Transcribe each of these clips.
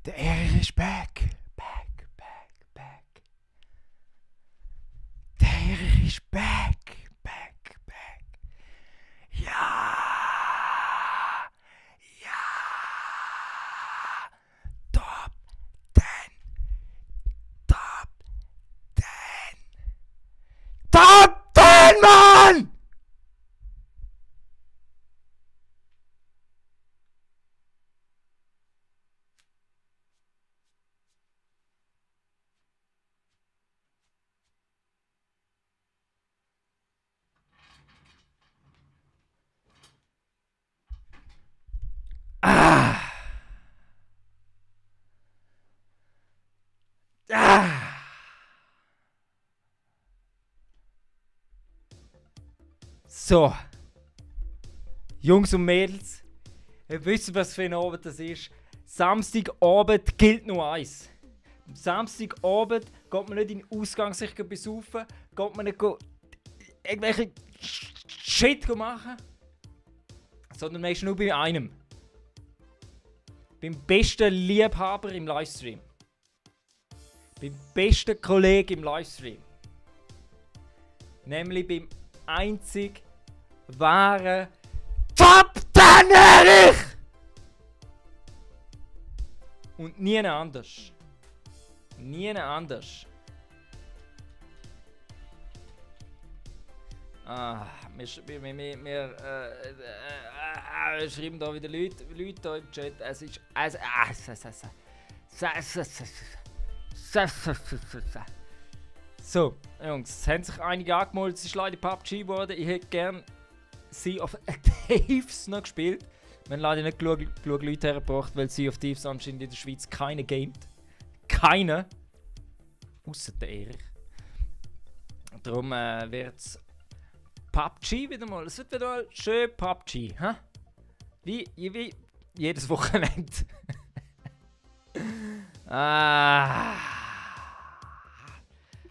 Der Erich ist back. Back, back, back. Der Erich ist back. Back, back. Ja. Ja. Top 10. Top 10. Top 10, Mann! Ah. Ah. So. Jungs und Mädels, ihr wisst, was für ein Abend das ist. Samstagabend gilt nur eins. Am Samstagabend geht man nicht in den Ausgang sich besaufen, geht man nicht irgendwelche Shit machen, sondern man ist nur bei einem. Beim besten Liebhaber im Livestream. Beim besten Kollegen im Livestream. Nämlich beim einzig wahren Top 10 Erich! Und nie anders. Nie anders. Wir schreiben da wieder Leute da im Chat. Es ist. So, Jungs, es haben sich einige angemeldet. Es ist leider PUBG geworden. Ich hätte gerne Sea of Thieves noch gespielt. Wir haben leider nicht genug Leute hergebracht, weil Sea of Thieves anscheinend in der Schweiz keine gamet. Keine. Ausser der Erich. Darum wird es PUBG wieder mal. Es wird wieder mal schön PUBG. Hä? Wie jedes Wochenende.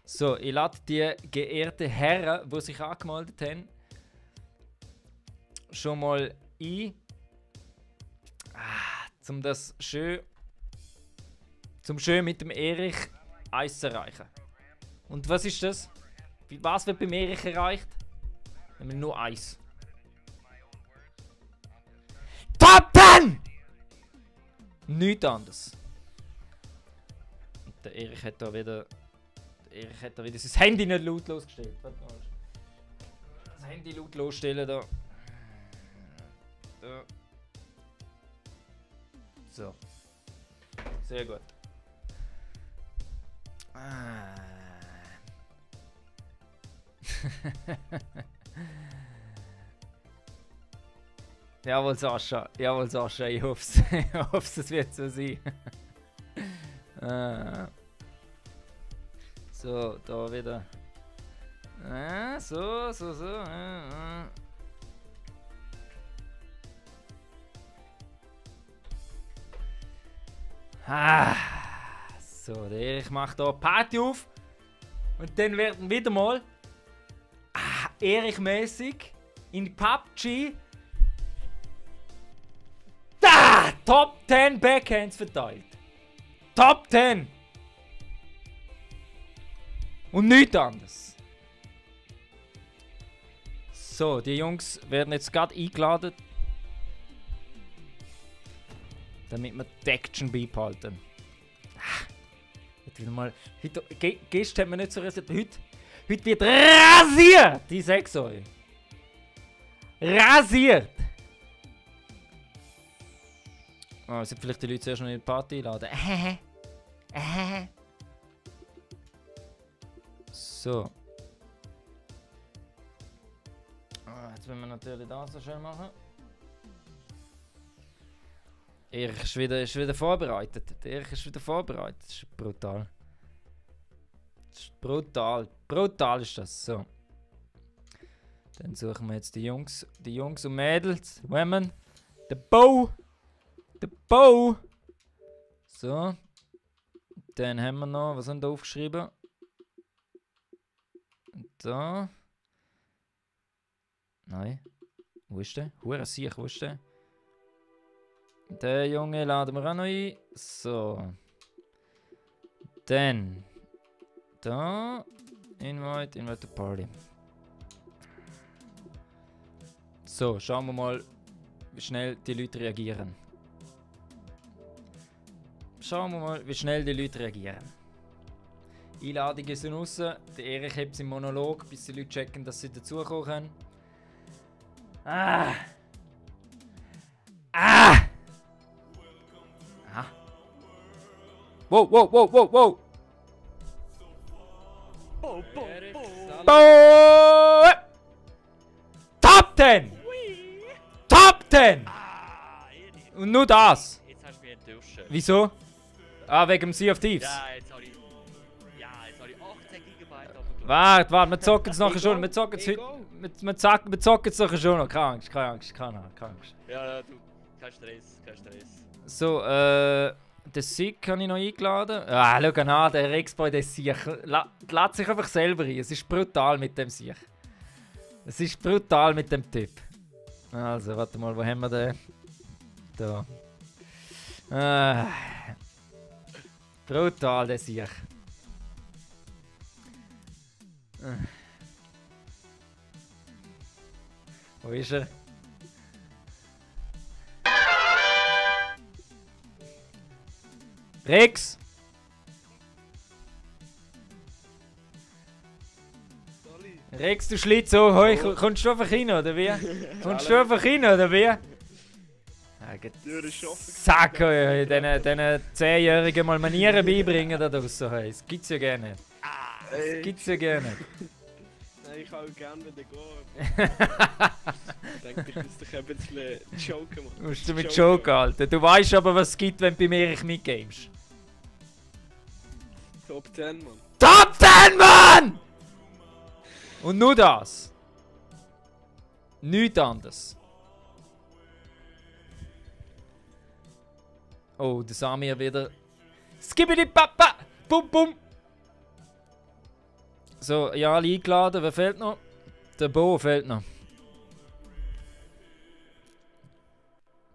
So, ich lade die geehrten Herren, die sich angemeldet haben, schon mal ein, um das schön mit dem Erich Eis zu erreichen. Und was ist das? Was wird beim Erich erreicht? Nämlich nur Eis. Top 10! Nichts anderes. Und der Erich hat da wieder sein Handy nicht lautlos gestellt. Das Handy lautlos stellen da. So. Sehr gut. Jawohl, Sascha. Jawohl, Sascha. Ich hoffe, es wird so sein. So, da wieder. So. So, der Erich macht da Party auf. Und dann werden wieder mal Erich-mäßig in PUBG Top 10 Backhands verteilt. Top 10! Und nichts anderes. So, die Jungs werden jetzt gerade eingeladen, damit wir die Action beibehalten. Gestern hat man nicht so rasiert. Heute wird rasiert! Ich sag's euch. Rasiert! Oh, sind vielleicht die Leute zuerst noch in die Party einladen. So. Jetzt wollen wir natürlich das so schön machen. Erich ist wieder vorbereitet. Erich ist wieder vorbereitet. Das ist brutal. Das ist brutal. Brutal ist das. So. Dann suchen wir jetzt die Jungs und Mädels. Women. Der Bow. Der Bow. So. Dann haben wir noch, was haben wir da aufgeschrieben? Da. Nein. Wo ist der? Hure Siech, wo ist der? Den Junge laden wir auch noch ein. So. Dann. Da. Invite to Party. So, schauen wir mal, wie schnell die Leute reagieren. Schauen wir mal, wie schnell die Leute reagieren. Einladungen sind raus. Der Erich hebt seinen Monolog, bis die Leute checken, dass sie dazukommen können. Ah! Ah! Ah! Wow, wow, wow, wow, wow! Bo Top 10! Top 10! Und nur das! Jetzt hast du mich enttäuscht. Wieso? Ah, wegen dem Sea of Thieves. Ja, jetzt habe ich 18 GB runtergeladen. Warte, wir zocken es nachher schon. Wir zocken es heute. Wir zocken es nachher schon noch. Keine Angst, keine Angst, keine Angst. Ja, du, kein Stress, kein Stress. So, den Sieg habe ich noch eingeladen. Ah, schau an, der Rexboy, der Sieg. Lädt sich einfach selber ein. Es ist brutal mit dem Sieg. Es ist brutal mit dem Typ. Also, warte mal, wo haben wir den? Da. Brutal, der Sieg. Wo ist er? Rex! Rex, du Schlitzo, hoi, kommst du einfach rein, oder wie? Kommst du einfach rein, oder wie? Sack, diesen 10-Jährigen mal Manieren beibringen da draussen. Das gibt's ja gerne nicht. Das gibt's ja gerne nicht. Nein, ich kann auch gerne wieder gehen. Ich denke, ich muss dich ein bisschen joken machen. Musst du mit Joke, Alter. Du weißt aber, was es gibt, wenn du bei mir nicht mitgamest. Top 10, Mann. Top 10, Mann! Und nur das. Nichts anderes. Oh, der Samir wieder. Skibidi Papa! Bum bum! So, ja, alle eingeladen. Wer fehlt noch? Der Bo fehlt noch.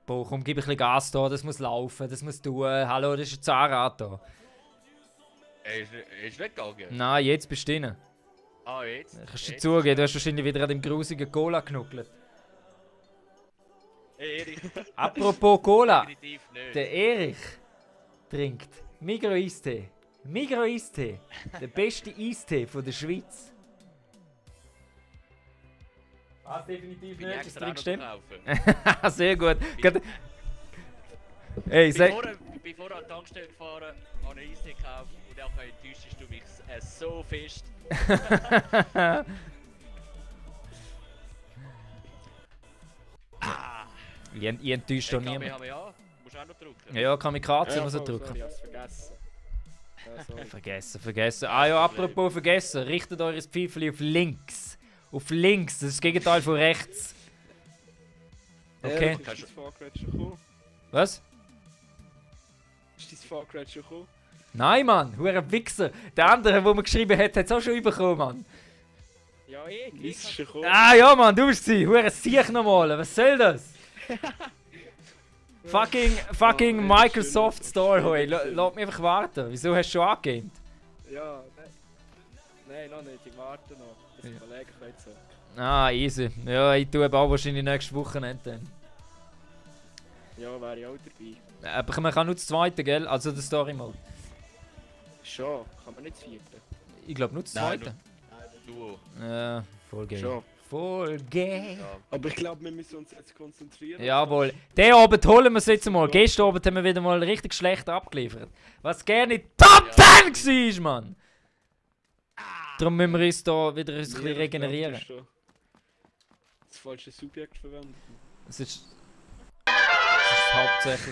Bo, komm, gib ein bisschen Gas da. Das muss laufen, das muss tun. Hallo, das ist ein Zahnrad da. Ist weggegangen? Nein, jetzt bist du drin. Ah, jetzt? Kannst du zugeben, du hast wahrscheinlich wieder an dem grusigen Cola genuckelt. Hey, Erich. Apropos Cola. Definitiv nicht. Der Erich trinkt Migros Eistee. Migros Eistee. Der beste Eistee von der Schweiz. Was definitiv Bin nicht, ich das extra trinkst auch du. noch kaufen. Sehr gut. Hey, sag. Bevor an die Tankstelle gefahren, habe ich Eistee gekauft und auch enttäuscht du mich so fest. Ich enttäuscht doch niemand. Ja, musst du auch noch drücken. Ja, Kamikaze muss er sorry, drücken. ich hab's vergessen. Ja, sorry. Vergessen. Ah ja, apropos vergessen. Richtet eures Pfeifchen auf links. Auf links, das ist das Gegenteil von rechts. Okay. Ist dein Fahrgerät schon gekommen? Was? Ist dein Fahrgerät schon gekommen? Nein, Mann, hure Wichser. Der andere, der mir geschrieben hat, hat es auch schon bekommen, Mann. Ja, Ist schon gekommen? Ah ja, Mann, du bist sie. Hure Siech nochmal. Was soll das? fucking Oh, Microsoft schön. Store, hoi. Lass mich einfach warten. Wieso hast du schon angegeben? Ja, nein, noch nicht. Ich warte noch, dass die Kollegen können so. Ah, easy. Ja, ich tue aber auch wahrscheinlich nächste Wochenende dann. Ja, wäre ich auch dabei. Aber man kann nur das zweite, gell? Also der Story Mode. Schon, kann man nicht das vierte. Ich glaube nur das Nein, zweite. Duo. Ja, voll geil. Schon. Voll geil. Ja. Aber ich glaube, wir müssen uns jetzt konzentrieren. Jawohl. Den Abend holen wir es jetzt mal. Gestern Abend haben wir wieder mal richtig schlecht abgeliefert. Was gerne Top 10 war, Mann! Darum müssen wir uns da wieder ein bisschen regenerieren. Ich glaub, das falsche Subjekt verwendet. Es ist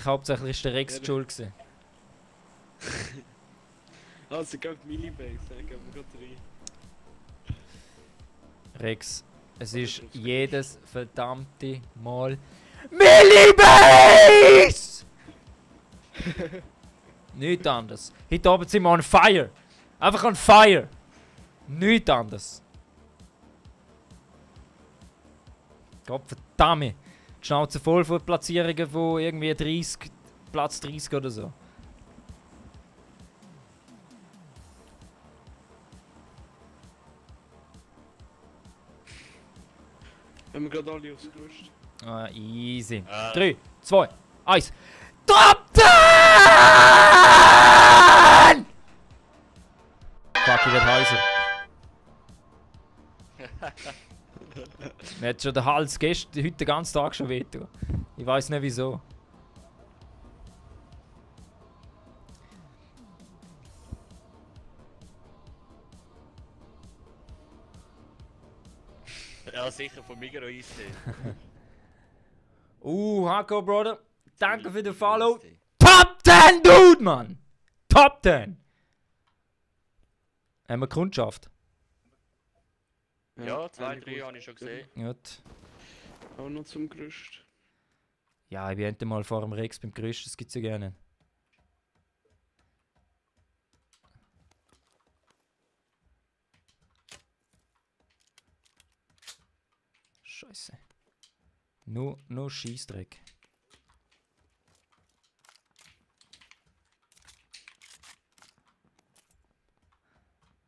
hauptsächlich ist der Rex die schuld gewesen. Also, geht Millibase, gehen wir gerade rein. Rex, es ist jedes verdammte Mal Millibase! Nichts anderes. Heute Abend sind wir on fire. Einfach on fire. Nichts anderes. Gott verdammt. Die Schnauze voll von Platzierungen von irgendwie 30, Platz 30 oder so. Haben wir gerade alle aufs Gerüst? Ah, easy. Ah. 3, 2, 1. Top 10! Fuck, ich werd heiser. Mir hat schon der Hals heute den ganzen Tag schon wehtun. Ich weiß nicht wieso. Ja, sicher von Migros Eistee. Hako, Brother. Danke für den Follow. Top 10, Dude, Mann! Top 10! Haben wir Kundschaft? Ja, 2, eine 3 gut. habe ich schon gesehen. Gut. Auch noch zum Gerüst. Ja, ich bin endlich mal vor dem Rex beim Gerüst, das gibt's ja gerne. Scheiße. Nur Scheissdreck.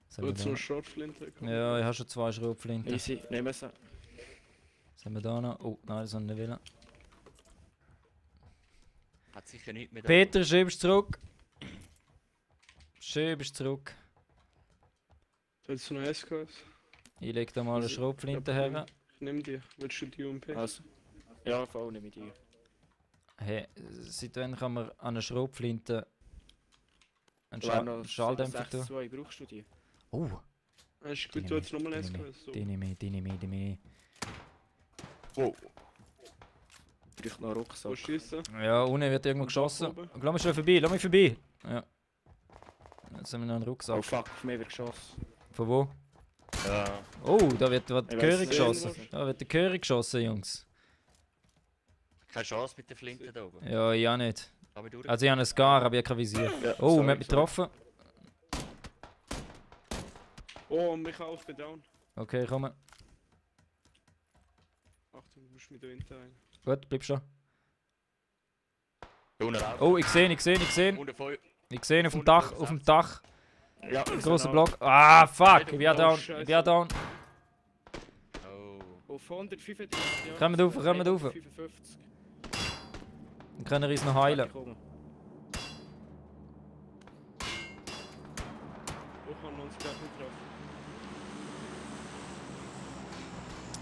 Was haben wir Gut, so da? Schrotflinte. Ja, ich habe schon 2 Schrotflinten. Easy, nehmen sie. Was haben wir da noch? Oh, nein, das haben wir nicht wollen. Hat sicher nicht mehr. Peter, schön bist du zurück. Schön bist du zurück. Willst du noch SKS? Ich leg da mal eine Schrotflinte her. Ich nehm die. Willst du die UMP? Also. Ja, voll nehme ich die. Hey, seit wann kann man an einer Schrotflinte einen Du hast noch Schalldämpfer tun? 6-2, brauchst du die? Oh, Ist gut, du jetzt nochmal die nehme SKS. So. die nehme ich, die nehme ich, die nehme ich. Wow. Braucht noch einen Wo Rucksack. schießen? Ja, unten wird irgendwo geschossen. oben. Lass mich schon vorbei, lass mich vorbei. Ja. Jetzt haben wir noch einen Oh Rucksack. fuck, auf mich wird geschossen. Von wo? Ja. Oh, da wird die Ich weiss Curry nicht, geschossen. was- Da wird die Curry geschossen, Jungs. Keine Chance mit der Flinte da oben. Ja, ich auch nicht. Aber durch. Also ich habe einen Scar, aber ich habe kein Visier. Ja, Oh, sorry, man hat mich sorry. getroffen. Oh, und mich auch bin down. Okay, komm. Achtung, du musst mich da einteilen. Gut, bleib schon. Unten auch. Oh, ich sehe ihn. Unten voll. Ich sehe ihn auf dem Dach, auf dem Dach. Ja, Großer Block. Ah, fuck, ich bin ja Oh, down. Scheiße. Ich bin ja down. Oh. Auf 135. Ja. Kommt rauf, kommt rauf. 55. Dann können wir uns noch heilen. Komm. Oh, kann uns gleich nicht treffen.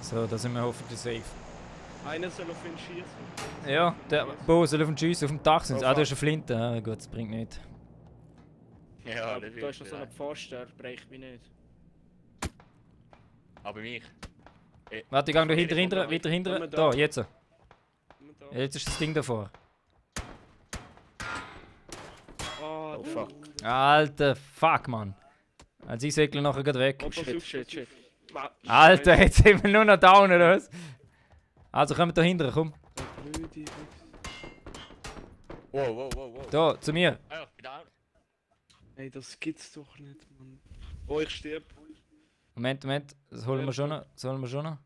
So, da sind wir hoffentlich safe. Einer soll auf ihn schießen. Ja, der Bo soll auf den Schiessen, auf dem Dach sind. Oh, Ah, du fuck. hast eine Flinte. Ah, gut, das bringt nichts. Ja, Aber das da ist noch wird so ein Pfosten, der bricht mich nicht. Aber mich. Warte, ich gehe da hinter, Komm, weiter hinter. komm, Da, da. jetzt. Immer da. Jetzt ist das Ding davor. Ah, Oh, der- fuck. Alter, fuck, Mann. Also ich segel nachher gerade weg. Oh, Shit, versuch, shit, shit. Alter, jetzt sind wir nur noch down, oder was? Also kommen wir da hinten, komm. Blöde. Wow. Da, zu mir. Ah, ich bin down. Ey, das gibt's doch nicht, Mann. Oh, ich sterb. Moment, das holen wir schon noch. Das holen wir schon noch.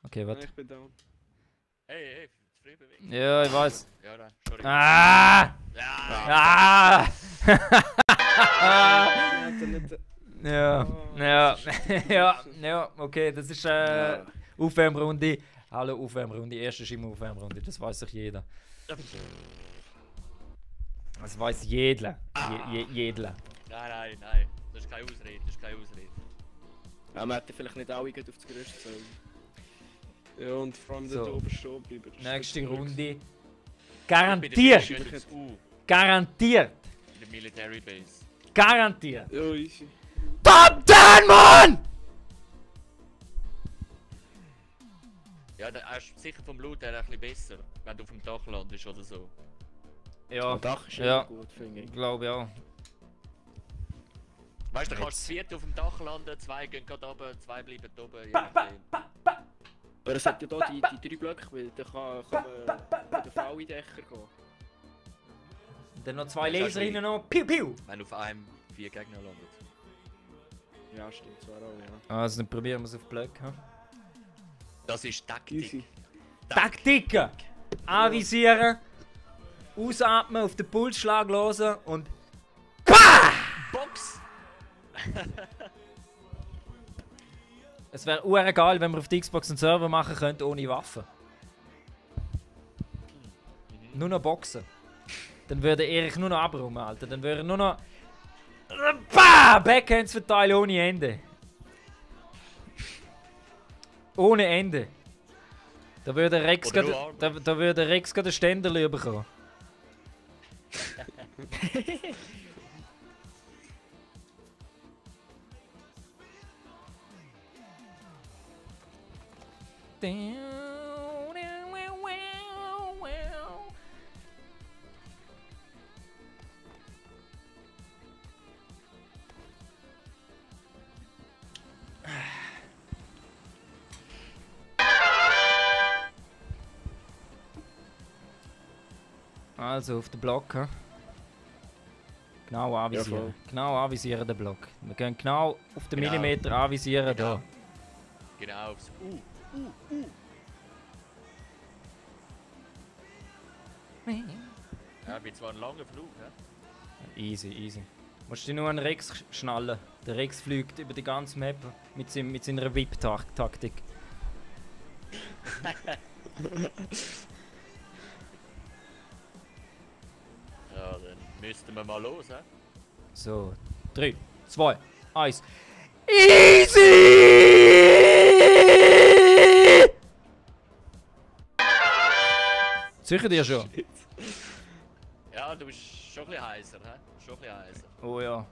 Okay, Nein, warte. ich bin down. Hey, früh bewegen. Ja, ich weiß. Ja, da, sorry. Ah! Ja. Ah! Ja, dann nicht. Ja, Oh, ja, das ist- ja, okay, das ist Ja. Aufwärmrunde. Hallo, Aufwärmrunde. Erste ist immer Aufwärmrunde, das weiß sich jeder. Das weiß jeder. Jeder. Nein. Das ist keine Ausrede. Ja, man hätte vielleicht nicht alle gut auf das Gerüst sollen. Ja, und vor allem So. dort oben stehen bleiben. Das ist Nächste verrückt. Runde. Ich Garantiert! bin der U Garantiert! in der Military Base. Garantiert! Ja, easy. Top 10, Mann! Ja, da ist sicher vom Loot her ein bisschen besser, wenn du auf dem Dach landest oder so. Ja, Das Dach ist ja. immer gut, finde ich. glaube ich auch. Weißt du, du kannst zu viert auf dem Dach landen, 2 gehen gerade runter, 2 bleiben oben, je nachdem. Aber es hat ja hier die 3 Blöcke, weil da kann man mit den VI-Dächer gehen. Dann noch 2 Das ist Laser auch hinten noch. Piu, piu! Wenn auf einem 4 Gegner landet. Ja, stimmt, zwar auch, ja. Also dann probieren wir es auf Blöcke. Hm? Das ist Taktik. Easy. Taktiken! Anvisieren, ausatmen, auf den Pulsschlag hören und PAH! Box! Es wäre geil, wenn wir auf der Xbox einen Server machen könnten ohne Waffen. Nur noch Boxen. Dann würde Erich nur noch abräumen, Alter. Dann würde er nur noch... BAH! Backhands verteilen ohne Ende. Ohne Ende. Da würde Rex gerade den Ständer bekommen. Also auf den Block, he? Genau anvisieren. Ja, genau anvisieren den Block. Wir gehen genau auf den Millimeter anvisieren Genau. da. Genau aufs Ja, wird zwar ein langer Flug, ne? Easy, easy. Musst du nur an Rex schnallen. Der Rex fliegt über die ganze Map mit seiner Whip-Taktik. Ja, dann müssten wir mal los, hä? So, 3, 2, 1. Easy! Sicher dir schon? Ja, du bist schon ein bisschen heißer, hä? Schon ein bisschen heißer. Oh ja.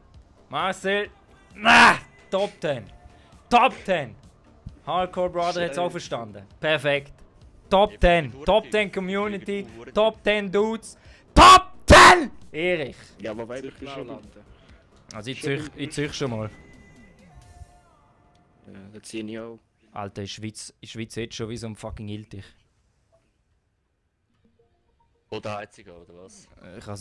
Marcel! Ah, Top 10! Top 10! Hardcore Brother hat es auch verstanden. Perfekt. Top 10! Top 10 Community! Top 10 Dudes! Top 10! Erich! Ja, aber weil ich Genau schon... landen. Also ich züch schon mal. Ja, das ziehe ich auch. Alter, ich schwitze jetzt schon wie so ein fucking Iltich. Oder Heiziger, oder was? Ich kann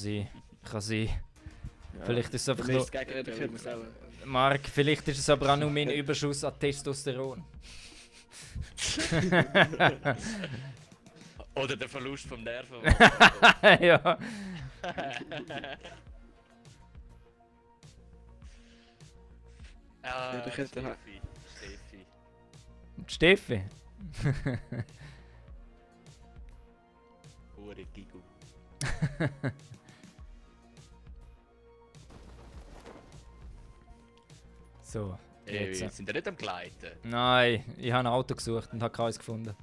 sie. Ja. Vielleicht ist es einfach Bei mir nur... ist das Gegenteil, ich muss auch... Mark, vielleicht ist es aber auch nur mein Überschuss an Testosteron. Oder der Verlust vom Nerven. Ja. Ah, ich hätte- Steffi. Steffi. Hure Gigu. So, Ey, jetzt. sind wir nicht am Gleiten? Nein, ich habe ein Auto gesucht und habe keins gefunden.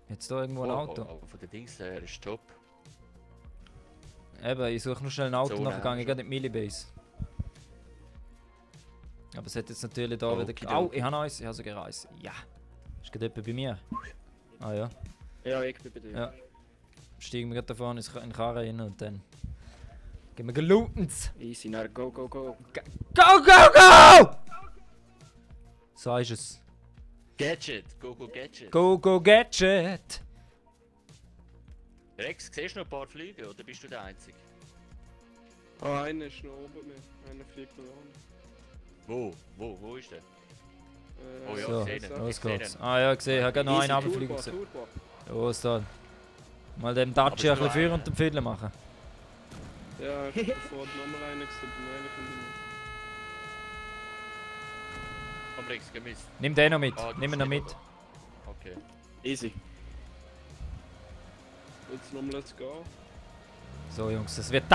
Jetzt da irgendwo ein Auto. Aber von den Dings her ist top. Eben, ich suche nur schnell ein Auto So, und nachher nein, gehe ich gerade in die Millibase. Aber es hat jetzt natürlich da wieder... Okidoki. Oh, ich habe eins, ich habe sogar eins. Ja. Ist gerade jemand bei mir? Ah ja. Ja, ich bin bei dir. Ja. Steigen wir gerade da vorne in den Karren rein und dann... Gehen wir looten. Easy, na go, go, go. Go, go, go! So ist es. Gadget! Go Gadget! Go, go, Gadget! Rex, siehst du noch ein paar Flüge oder bist du der Einzige? Ah, einer ist noch oben mit. Einer fliegt noch an. Wo ist der? Oh ja, So, gesehen, los gesehen. geht's. Ah ja, gesehen, ich habe gerade noch einen Turbo, runterfliegen gesehen. Turbo. Los dann. Mal dem Dacia ein Aber bisschen es führen war und den Fiddler machen. Ja, ich hab sofort nochmal einen gesehen, bei mir kommt Komm Rex, gemisst. Nimm den noch mit, Ah, du nimm ihn bist noch nicht, mit. oder? Okay. Easy. jetzt nochmal zu gehen. So Jungs, das wird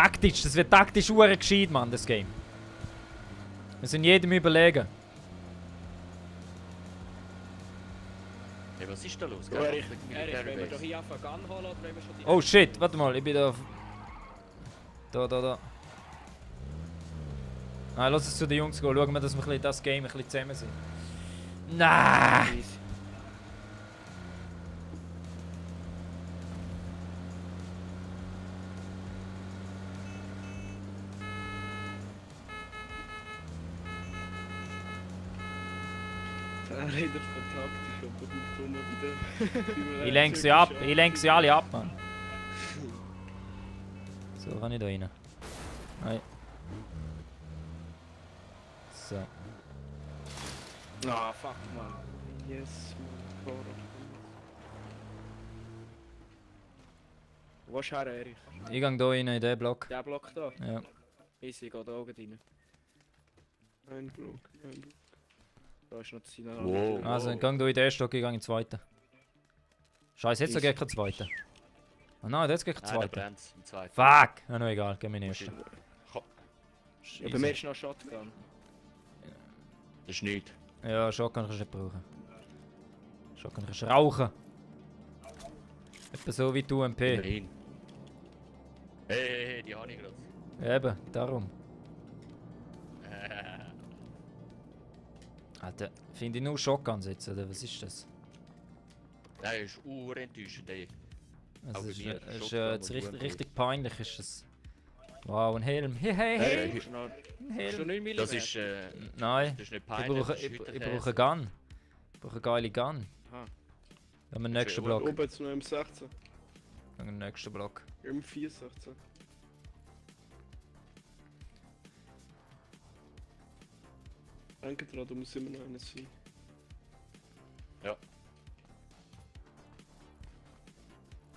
taktisch uhr gescheit, Mann, das Game. Wir sind jedem überlegen. Hey, was ist da los? Ja, Gell? Erich, Mit der Erich, wenn wir Military doch Base. hier anfangen Gun holen oder wenn wir schon die... Oh shit, warte mal, ich bin da. Da. Nein, lass es zu den Jungs gehen. Schauen wir, dass wir ein bisschen das Game ein bisschen zusammen sind. Nein! Easy. Der Räder vertagt, aber gut rum wieder. Ich lenke sie ab, ich lenke sie alle ab, Mann. So, kann ich da rein? Nein. So. Ah, fuck, man. Yes, Mann. Wo ist her, Erich? Ich gehe hier rein in den Block. Der Block da? Ja. Easy, geht da auch rein. Ein Block, ein Block. Da ist noch das Signal. Wow. Also, ich gehe hier in den Stock, ich gehe in den zweiten. Scheiße, jetzt geht kein zweiter. Oh nein, jetzt geht kein Nein, der zweiter. brennt im zweiten. Fuck! Ja, noch egal, gehen wir in den ersten. Ja, bei mir ist noch Shotgun. Das ist nichts. Ja, Shotgun kannst du nicht brauchen. Shotgun kannst du rauchen. Etwa so wie die UMP. Immerhin. Hey, die habe ich gerade. Eben, darum. Alter, finde ich nur Shotguns jetzt, oder was ist das? Nein, ist enttäuschend, ey. Also, Aber es ist, mir es ist Shotgun jetzt und richtig, UMP. richtig peinlich ist es. Wow, ein Helm. Hey, hey, Hey, hey! Ist noch, Ein ist noch Helm. 9 mm? Das ist, Nein, das ist nicht ich peinlich. brauche, das ist ich Hüttenkäse. brauche eine Gun. Ich brauche eine geile Gun. Aha. Dann haben wir den Das nächsten ist- Block. Oben jetzt noch M16. Dann den nächsten Block. M416. Danke dran, da muss immer noch einer sein.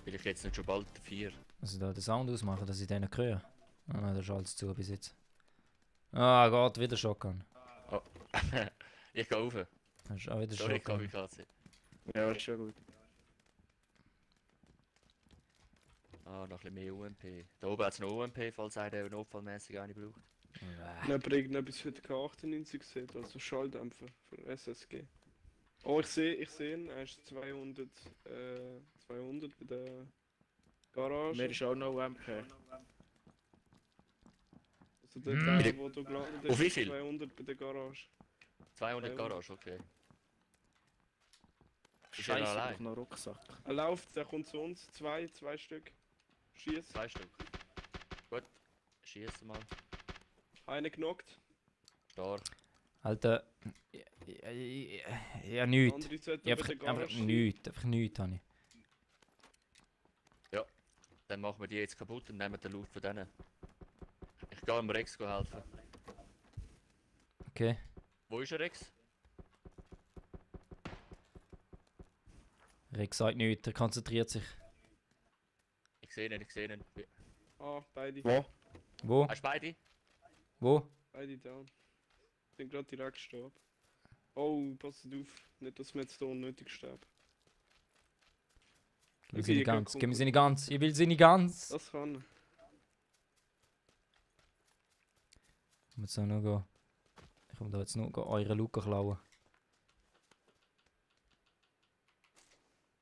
Will ich jetzt nicht schon bald 4? Also da den Sound ausmachen, dass ich den nicht höre. Ah nein, das ist alles zu bis jetzt. Ah, Gott, wieder Shotgun. Ich gehe rauf. Das ist auch wieder Sorry, Shotgun. Kamikaze. Ja, ist schon gut. Ah, noch ein bisschen mehr UMP. Da oben hat es noch UMP, falls einer notfallmäßig eine braucht. Ich habe irgendetwas für den K98 gesehen, also Schalldämpfer für SSG. Oh, ich sehe ihn, er ist 200 bei der Garage. Mir ist auch noch UMP. Also der Teil, wo du gelandet hast, Auf wie ist viel? 200 bei der Garage. 200 Garage, okay. Ist er Scheiße, noch ich allein? hab noch Rucksack. Er läuft, der kommt zu uns, zwei Stück. Schießt, 2 Stück. Gut, schieß mal. einer knockt, Stark. Alter, ja, der nichts. andere sollte Ja, bei einfach, der einfach Garage sein. nichts, einfach nichts habe ich. Dann machen wir die jetzt kaputt und nehmen den Loot von denen. Ich gehe dem Rex helfen. Okay. Wo ist der Rex? Rex sagt nichts, er konzentriert sich. Ich sehe ihn, ich sehe ihn. Ah, beide. Wo? Wo? Hast du beide? Wo? Beide down. Sind gerade direkt gestorben. Oh, passt auf, nicht dass wir jetzt hier unnötig sterben. Gib mir Okay, seine ich Gans, komm, gib mir komm. seine Gans, ich will seine Gans! Das kann er. Ich muss noch gehen. Ich komme da jetzt nur eure Luke klauen.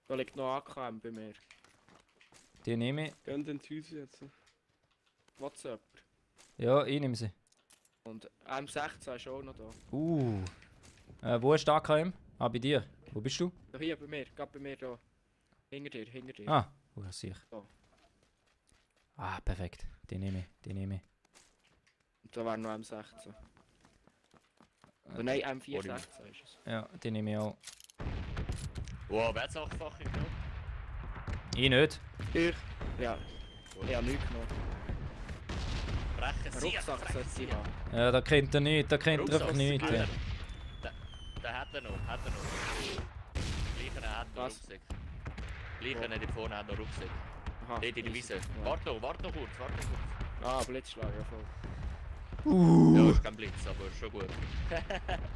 Da liegt noch AKM bei mir. Die nehme ich. Gehen den Tüse jetzt. WhatsApp. Ja, ich nehme sie. Und M16 ist auch noch da. Wo ist der AKM? Ah, bei dir. Wo bist du? Da hier bei mir, gerade bei mir da. Hinter dir, hinter dir. Ah, wo ist ich? Da. Ah, perfekt. Die nehme ich, die nehme ich. Und da wäre noch M16. Oder nein, M416 ist es. Ja, die nehme ich auch. Wow, wer hat es achtfach genommen? Ich nicht. Ich. Ja, ich habe nichts genommen. Brechen Ein Sie! Rucksack sollte sie haben. Ja, da kennt er nicht, da kennt er einfach Rucksack, nicht. Ja. Da hat er noch, hat er noch. Gleicher hat noch Was? Rucksack. Gleicher nicht vorne hat noch Rucksack. Aha. Dort in der easy. Wiese. Ja. Warte noch kurz, warte noch kurz. Ah, Blitzschlag, ja voll. Ja, ist kein Blitz, aber schon gut.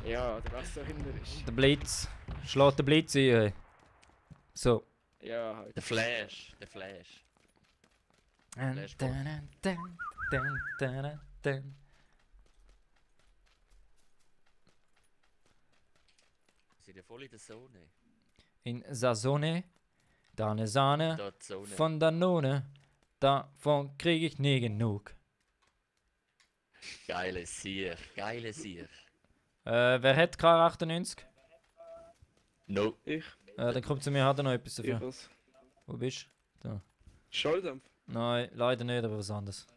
Ja, oder was dahinter ist. Der Blitz. Schlägt der Blitz ein. Hey. So. Ja, halt. Der Flash, der Flash. Flashball. Sind ja voll in der Zone. In Sassone, da ne Sahne Da die Zone. von Danone, davon krieg ich nie genug. Geile Sier, geile Sier. Wer hat K98? No. Ich. Dann kommt zu mir, hat er noch etwas Ich dafür. was. Wo bist du? Schalldämpfer. Nein, leider nicht, aber was anderes.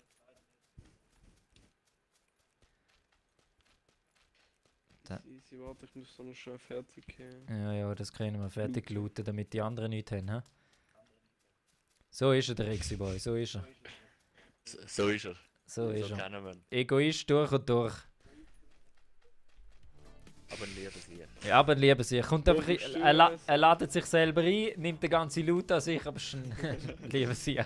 Easy, warte, ich muss da noch schnell fertig gehen. Ja, ja, das kriegen wir fertig gelootet, damit die anderen nichts haben. He? So ist er, der Rexy Boy, so ist er. So ist er. So ist er. kennen wir ihn. Egoist durch und durch. Aber ein liebes Lied. Ja, aber lieber sich. Kommt Ja, einfach, verstehe er ladet sich selber ein, nimmt den ganzen Loot an sich, aber ist ein lieber sich.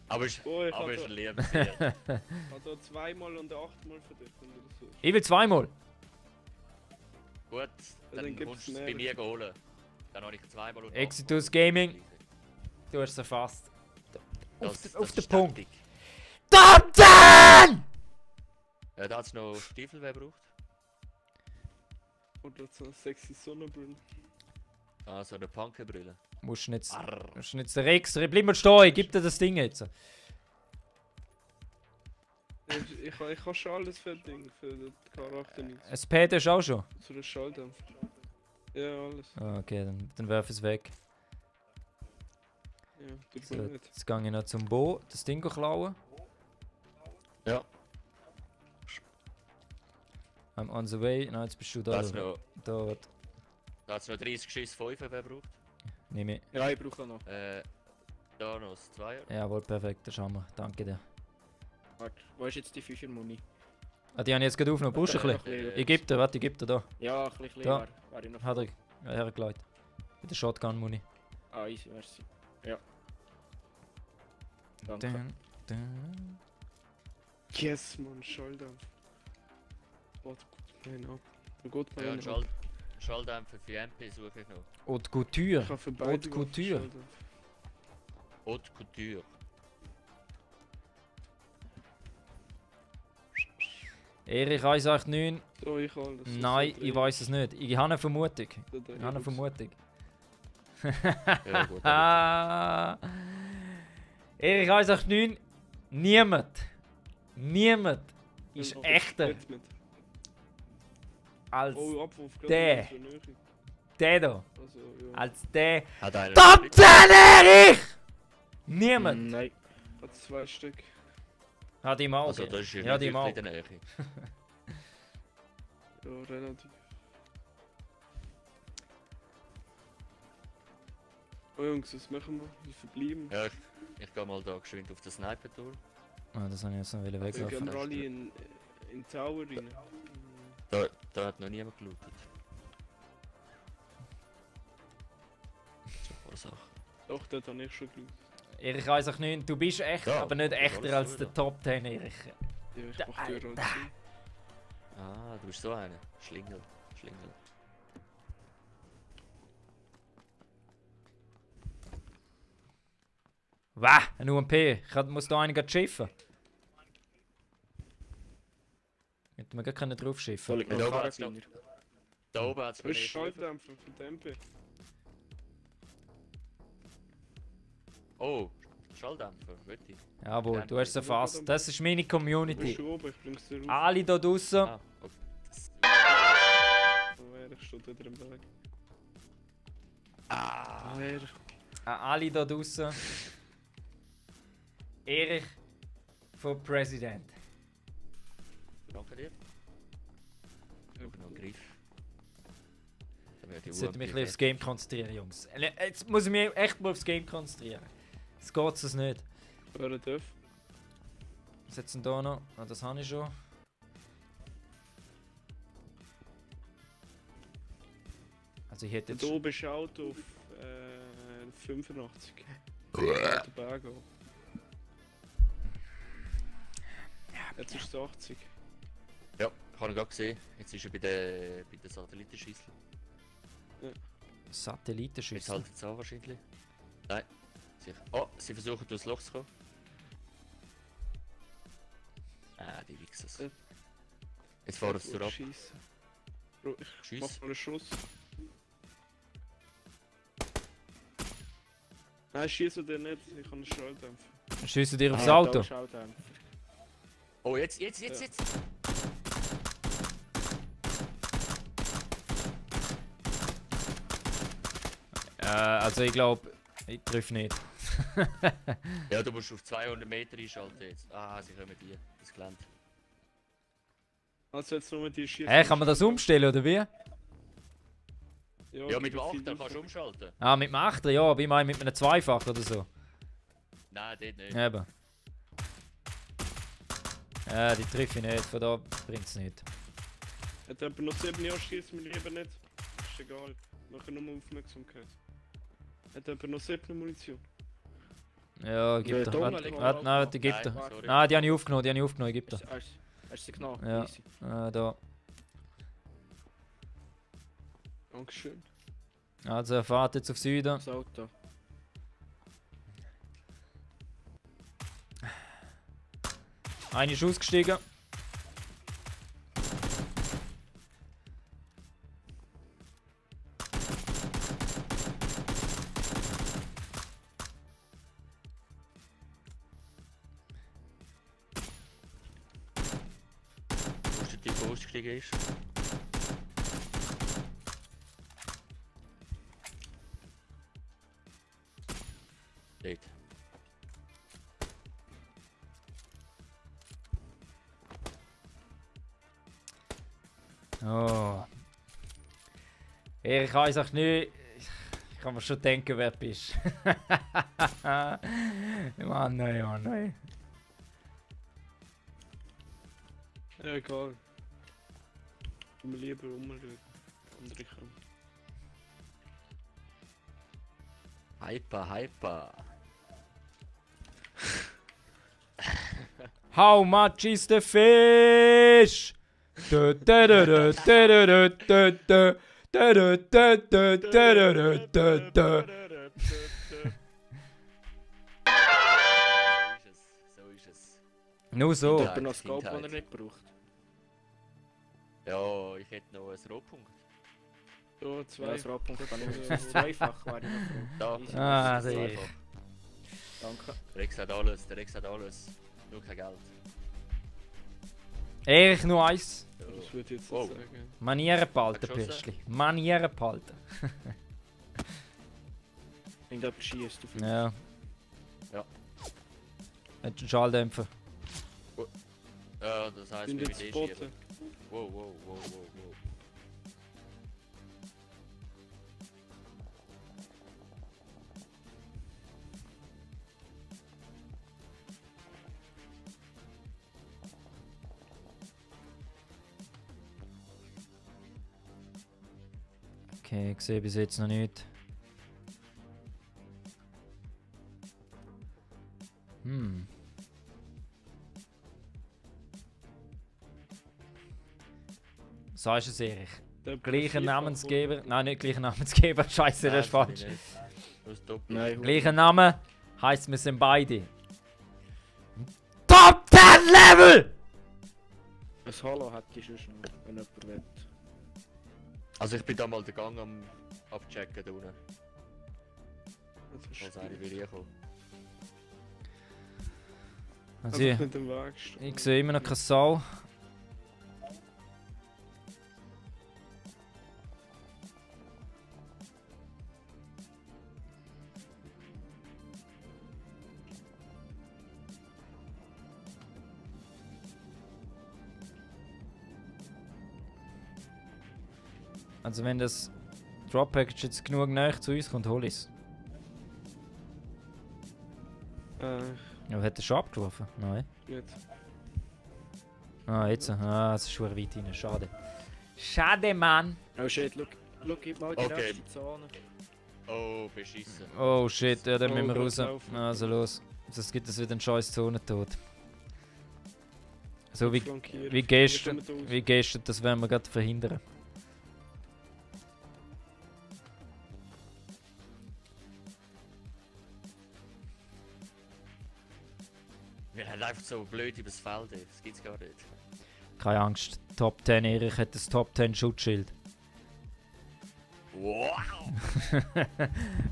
Aber ist, Oh, ich aber habe ist da, ein liebes Lied. ich habe da 2-mal und 8-mal verdient. Wenn du das suchst. Ich will 2-mal. Gut, dann dann gibt's kommst du es mehr. bei mir holen. Dann habe ich 2-mal und Exitus Gaming. Du hast es erfasst. Auf den ist Punkt. Taktik. Top 10! Ja, da hat es noch Stiefel, wer braucht. Oder so eine sexy Sonnenbrille. Ah, so eine Punkerbrille. Musst nicht, Arr. musst nicht der Rex. Bleib mal stehen, ich geb dir das Ding jetzt. Ich habe schon alles für den Charakter nicht. Ein Pad hast du auch schon? So ein Schalldämpfer. Ja, alles. Ah, okay, dann werf es weg. Ja, tut So, mir nicht. jetzt gehe ich noch zum Bo, das Ding klauen. Ja, I'm on the way. Nein, jetzt bist du da da. hat es noch, Da, da hat's noch 30 Schuss 5, wer braucht. nehme ich. Ja, ich brauche auch noch. Da noch das 2er. Jawohl, perfekt, das haben wir. Danke dir. Warte, wo ist jetzt die 5er Muni? Ah, die habe ich jetzt gerade aufgenommen. Brauchst du ein bisschen? Ich gebe dir, warte, ich gebe dir da. Ja, ein bisschen Da. war ich noch. Hat er hergelegt. Mit der Shotgun-Muni. Ah, easy, merci. Ja. Danke. Dun, dun. Yes, Mann, Schalldämpfer. Warte, gut, nein, ab. Gut, Ja, mein ein ab. Schalldämpfer für MP suche ich noch. Haute Couture. Ich habe für Haute beide Couture. Schalldämpfer. Haute Couture. Erich 189. So, ich alles. Das Nein, sind ich drei. weiß es nicht. Ich habe eine Vermutung. Da drei Ich habe eine Lux. Vermutung. Ja, gut. Ah. Erich 189. Niemand ist Ja, echter jetzt mit. als Oh, Abwurf, gerade der. in der Nähe. der da. Also, ja. Als der. Hat einer Top 10 Erich! Niemand Nein. Hat 2 Stück. hat ihm auch. Also, das ist Ja, die nicht mal. wirklich in der Nähe. Ja, relativ. Oh Jungs, was machen wir? Wie verbleiben? Ja, ich gehe mal da geschwind auf den Sniper-Tour. Ah, das habe ich jetzt noch Wir weglaufen. gehen alle in Tower rein. Da hat noch niemand gelootet. So ein paar Sachen. Doch, dort habe ich schon geschaut. Erich 189, du bist echt, Ja, aber nicht das ist echter alles als so, der ja. Top 10 Erich. Ja, ich mach Tür halt zu. Ah, du bist so einer. Schlingel. Schlingel. Wah, ein UMP. Muss da einer schiffen? Hätte man gar keinen drauf schiffen. Soll ich Ja, noch da oben hat's noch. Karabiner? Da oben hat es Das ist Schalldämpfer von Tempe. Oh, Schalldämpfer, bitte. Jawohl, du hast es erfasst. Das ist meine Bist Community. du oben? Ich bring's dir raus. Alle da draussen. Ah, okay. Oh, er steht wieder im Weg. Ah, Ah, er. An alle da draussen. Erich for President. danke dir. Ich habe noch einen Griff. Dann werde ich Jetzt sollte ich mich ein UMP bisschen aufs Game konzentrieren, Jungs. Jetzt muss ich mich echt mal aufs Game konzentrieren. Jetzt geht es nicht. Wer darf? Was jetzt denn da noch? Ah, das habe ich schon. Also ich hätte jetzt... Da oben schaut auf 85. Der Berg auch. Jetzt ist es 80. Ja, ich habe ihn gerade gesehen. Jetzt ist er bei der Satellitenschüssel. Jetzt Satellitenschüssel. haltet es an wahrscheinlich. Nein. Sicher. Oh, sie versuchen durchs Loch zu kommen. Ah, die Wichsers. Ja. Jetzt fahren sie durch ab. Schiessen. Bro, ich Tschüss. mach mal einen Schuss. Nein, schieße dir nicht, ich kann einen Schalldämpfer. Schiessen dir aufs Ah, Auto. da Schalldämpfer. Oh, jetzt! Also ich glaube, ich treffe nicht. Ja, du musst auf 200 Meter einschalten jetzt. Ah, sie kommen dir. Das Gelände. Also jetzt nur die schießen. Hä, kann man das umstellen oder wie? Ja, mit dem viel 8er kannst du umschalten. Ah, mit dem 8er, ja, aber ich meine mit einem Zweifach oder so. Nein, dort nicht. Eben. Ja, die treffe ich nicht, von da bringt es nicht. Hat jemand noch 7 Jahre, schießt mir lieber nicht. Ist egal. Machen nur Aufmerksamkeit. Hat jemand noch 7 Munition? Ja, gib Der doch. Donner Warte, liegt warte, noch nein, warte, gib Nein, doch. sorry. Nein, die habe ich aufgenommen, gib doch. Hast du sie genommen? Ja. Easy. Da. Dankeschön. Also, er fährt jetzt auf Süden. Das Auto. Einer ist ausgestiegen. Wo ist der Typ, der ausgestiegen ist? Dort. Oh. Ich weiß auch nicht. Ich kann mir schon denken, wer du bist. Mann, nein. Ja, egal. Ich mir lieber umschauen. Andere kommen. Hyper. How much is the fish? Du, du, du, du, du, du, du, du, du, du, du, du, du, du. So ist es. Nur so. Hat er noch Scope, den er nicht braucht? Ja, ich hätte noch einen Rohpunkt. So, Ja, 2. das Radpunkt kann ich nicht. Zweifach wäre ich noch froh. Da. Easy. Ah, das ist der einfach. Danke. Der Rex hat alles. Nur kein Geld. Ehrlich nur eins. So. Das würde ich jetzt Wow. nicht sagen. Manieren behalten, Hat geschossen? Pürstli. Manieren behalten. Irgendjemand schießt auf ihn. Ja. Ja. Hat einen Schalldämpfer. Ja, das heisst, Sind wir jetzt müssen Spotten. schieben. Wow. Okay, ich sehe bis jetzt noch nicht. Sagst du es, Erich? Der Gleicher Vierfach Namensgeber. oder? Nein, nicht gleicher Namensgeber. Scheiße, das ist falsch. Das ist doppelt. Nein, Gleicher Name heisst, wir sind beide. Top 10 Level! ein Halo hätte ich schon noch, wenn jemand will. Also ich bin da mal den Gang am abchecken da unten. Das ist Als eine will reinkommen. Also, einfach mit dem Weg stehen. ich sehe immer noch keine Sau. Also wenn das Drop Package jetzt genug nahe zu uns kommt, hol ich es. Ja, hat er schon abgeworfen? Nein. Nicht. Ah, jetzt. Ah, es ist schon weit rein. Schade. Schade, Mann. Oh shit, gib mal die Okay. rechte Zone. Oh, beschissen. Oh shit, ja, dann Oh, müssen wir Gott, raus. laufen. Also los. Sonst gibt es wieder einen scheiß Zonentod. So wie Flankiert. gestern. Wir kommen da Wie gestern, das werden wir gerade verhindern. Wir haben einfach so blöd übers Feld, ey. Das gibt's gar nicht. Keine Angst. Top 10 Erich hat das Top 10 Schutzschild. Wow!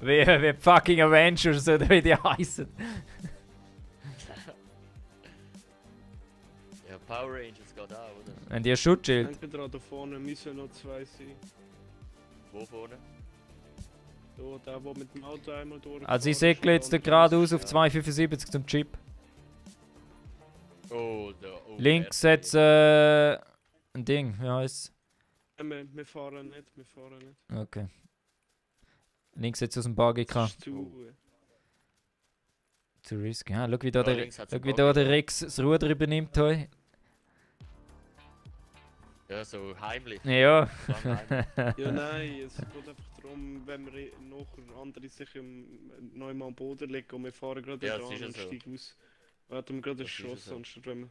wie fucking Avengers oder wie die heißen. Ja, Power Rangers geht auch, oder? Wenn die ein Schutzschild. Entweder da vorne müssen noch 2 sein. Wo vorne? Da, der mit dem Auto einmal durch. Also ich segle jetzt geradeaus auf 275 zum Chip. Oh, da. Oh, Links der- jetzt ein Ding, wie heisst Wir fahren nicht. es? Okay. Links jetzt aus dem Buggy kann. Das ist zu. Zu risky. Ah, schau wie da Ja, der, links hat's schau, einen wie Buggy. da der Rex das Ruder übernimmt. Heu. Ja, Ja, so heimlich. Ja. Lang heimlich. Ja, nein, es geht einfach darum, wenn wir nachher andere sich neu mal am Boden legen und wir fahren gerade Ja, dran das ist ja und so. steigen aus. Dann hat wir gerade einen Das ist ja Schuss, so. anstatt wenn wir...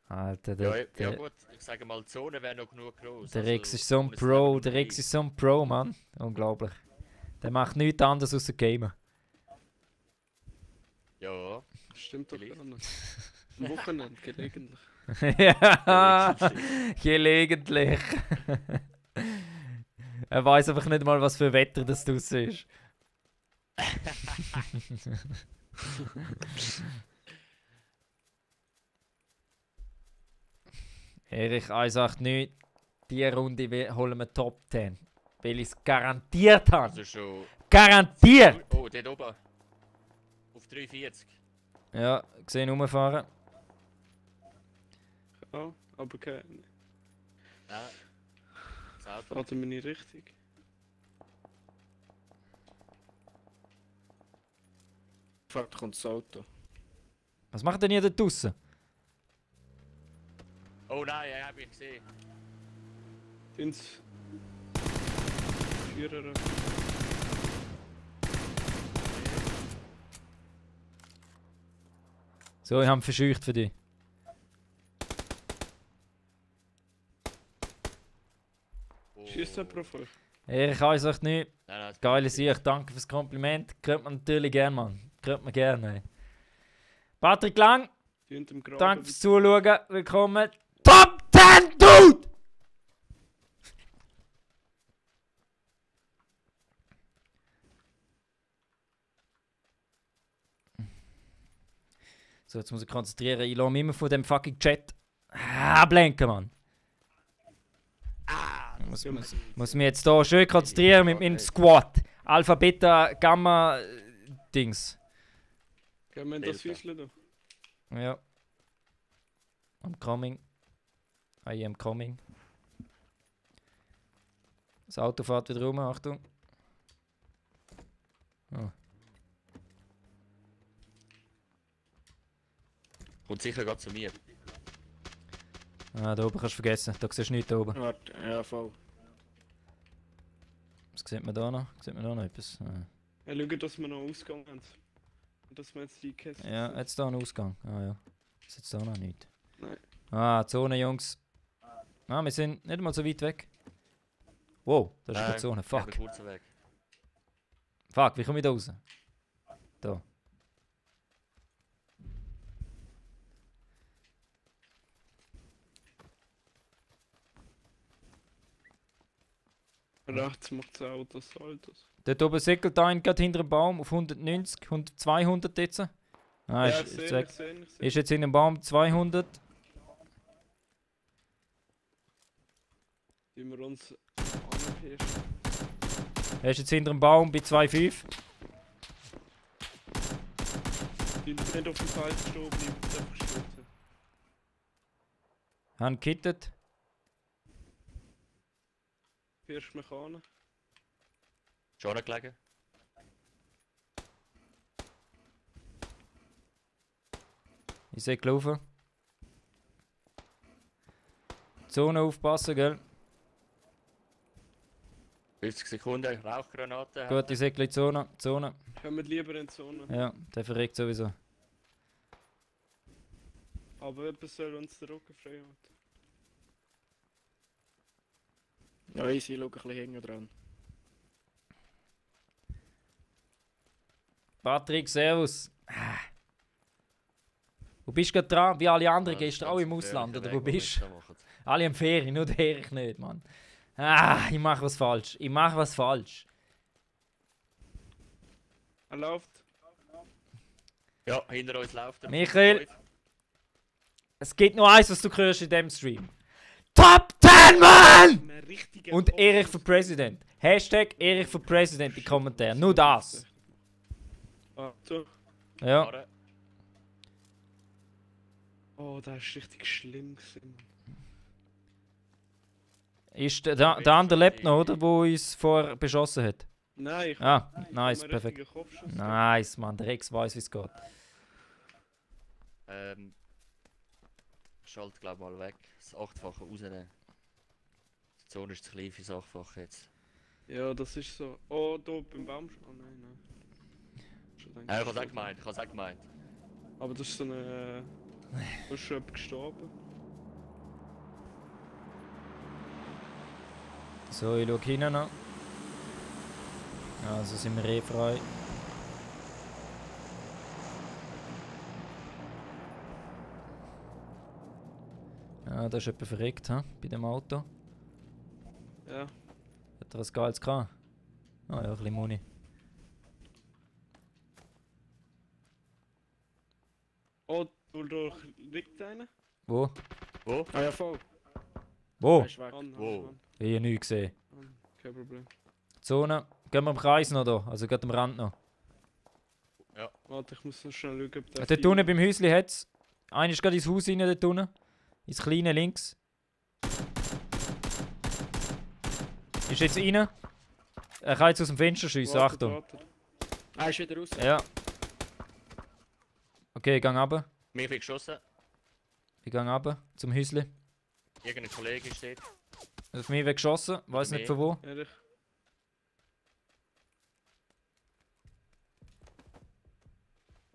Alter, Ja, der, gut, ich sage mal, die Zone wäre noch genug groß. der Rex ist so ein wir sind Pro, eben der nur Rex drei. ist so ein Pro, Mann. Unglaublich. Der macht nichts anderes außer Gamen. Ja, Das stimmt doch Vielleicht. gar nicht. Am Wochenende, gelegentlich. Ja, der Rex ist gelegentlich. Er weiß einfach nicht mal, was für Wetter das draussen ist. Erich 189, diese Runde holen wir Top 10. Weil ich es garantiert habe. also schon. Garantiert! Oh, dort oben. Auf 340. Ja, gesehen rumfahren. Ja, aber keine... Nein. Das Auto. Fahren wir nicht richtig. Fuck, da kommt das Auto. Was macht denn ihr da draussen? Oh nein, ja, hab ich gesehen. Ins... Führer... So, ich habe ihn verscheucht für dich. Oh. Schießt jemand auf euch? Erich 189, Nein, nein, das geile geht Sicht, danke fürs Kompliment. Kriegt man natürlich gerne, Mann. Kriegt man gerne. Ey. Patrick Lang, Die hinter dem Graben... danke fürs Zuschauen. Willkommen. Top 10, Dude! So, jetzt muss ich konzentrieren. Ich lasse mich immer von dem fucking Chat ablenken, Mann. Muss mich jetzt hier schön konzentrieren mit meinem Squad. Alpha, Beta, Gamma, Dings. Gehen wir in das Delta. Häuschen da? Ja. I'm coming. I am coming. Das Auto fährt wieder rum, Achtung. Oh. Kommt sicher gerade zu mir. Ah, da oben kannst du vergessen. Da siehst du nichts da oben. Warte, ja, voll. Was sieht man da noch? Sieht man da noch etwas? Ah. Ja, schau, dass wir noch Ausgang haben. Und dass wir jetzt die Käste... Ja, jetzt da ein Ausgang. Ah ja. Ist jetzt da noch nicht. Nein. Ah, Zone, Jungs. Ah, wir sind nicht mal so weit weg. Wow, das ist eine Zone. Fuck. Kurzer Weg. Fuck, wie komme ich da raus? Da. Rechts macht das Auto Saltos. Dort oben säckelt ein gerade hinter dem Baum auf 190, 200 jetzt. Ah, Ja, ist, ich ist, sehe, weg. ich sehe, ich sehe. Ist jetzt in dem Baum 200. Wie wir uns anpirschen. Er ist jetzt hinter dem Baum bei 2,5. Die nicht auf dem Feld stehen bleiben, das einfach schützen. Haben gekittet. Pirsch mich an. Schon gelegen? Ich sehe gelaufen. Zone aufpassen, gell? 50 Sekunden, Rauchgranate. Gut, ich sehe gleich Zone. Zone. Kommen lieber in die Zone. Ja, der verreckt sowieso. Aber jemand soll uns den Rücken frei halten. Ja, easy, schau ein bisschen hinten dran. Patrick, servus. Wo bist du gerade dran? Wie alle anderen gehst du auch im Ausland, oder wo bist du? Alle im Ferien, nur der ich nicht, Mann. Ah, ich mache was falsch. Ich mache was falsch. Er läuft. Ja, hinter uns läuft er. Michael. Es gibt nur eins, was du hörst in dem Stream. Top 10, Mann! Ein richtiger Und Erich für President. Hashtag Erich für President in die Kommentare. Nur das. Ah, so. Ja. Fahren. Oh, das ist richtig schlimm gewesen. Ist der andere lebt noch, oder? Wo uns vorher beschossen hat. Nein, ich Ah, ich nice, hab einen perfekt. richtigen Kopfschuss. Nice, Mann. Der Rex weiß, wie es geht. Schalt, glaub mal weg. Das 8-fache rausnehmen. Zone ist zu klein für Sachfach jetzt. Ja, das ist so. Oh, da beim Baum. Oh nein, nein. Schon gedacht, Ja, ich hab's auch gemeint, ich hab's auch gemeint. Aber das ist so eine. Da ist schon jemand gestorben. So, ich schau hinten noch. Also sind wir eh frei. Ja, da ist jemand verreckt, ha? Bei dem Auto. Ja. Hat er was Geiles gehabt? Ah ja, ein bisschen Muni. Oh, da liegt einer. Wo? Wo? Ah ja, voll. Wo? Er ist weg. Wo? Ich habe nichts gesehen. Kein Problem. Zone. Gehen wir im Kreis noch da, also gerade am Rand noch. Warte, ich muss noch schnell schauen, ob der. Dort unten beim Häuschen hat es. Einer ist gerade ins Haus rein, dort unten. Ins kleine links. Ist jetzt rein. Er kann jetzt aus dem Fenster schiessen, Achtung. Wartet. Er ist wieder raus. Ja. Okay, ich gehe runter. Mir wird geschossen. Ich gehe runter zum Häuschen. Irgendein Kollege steht. Auf mich wird geschossen, weiß nicht von wo. Ehrlich.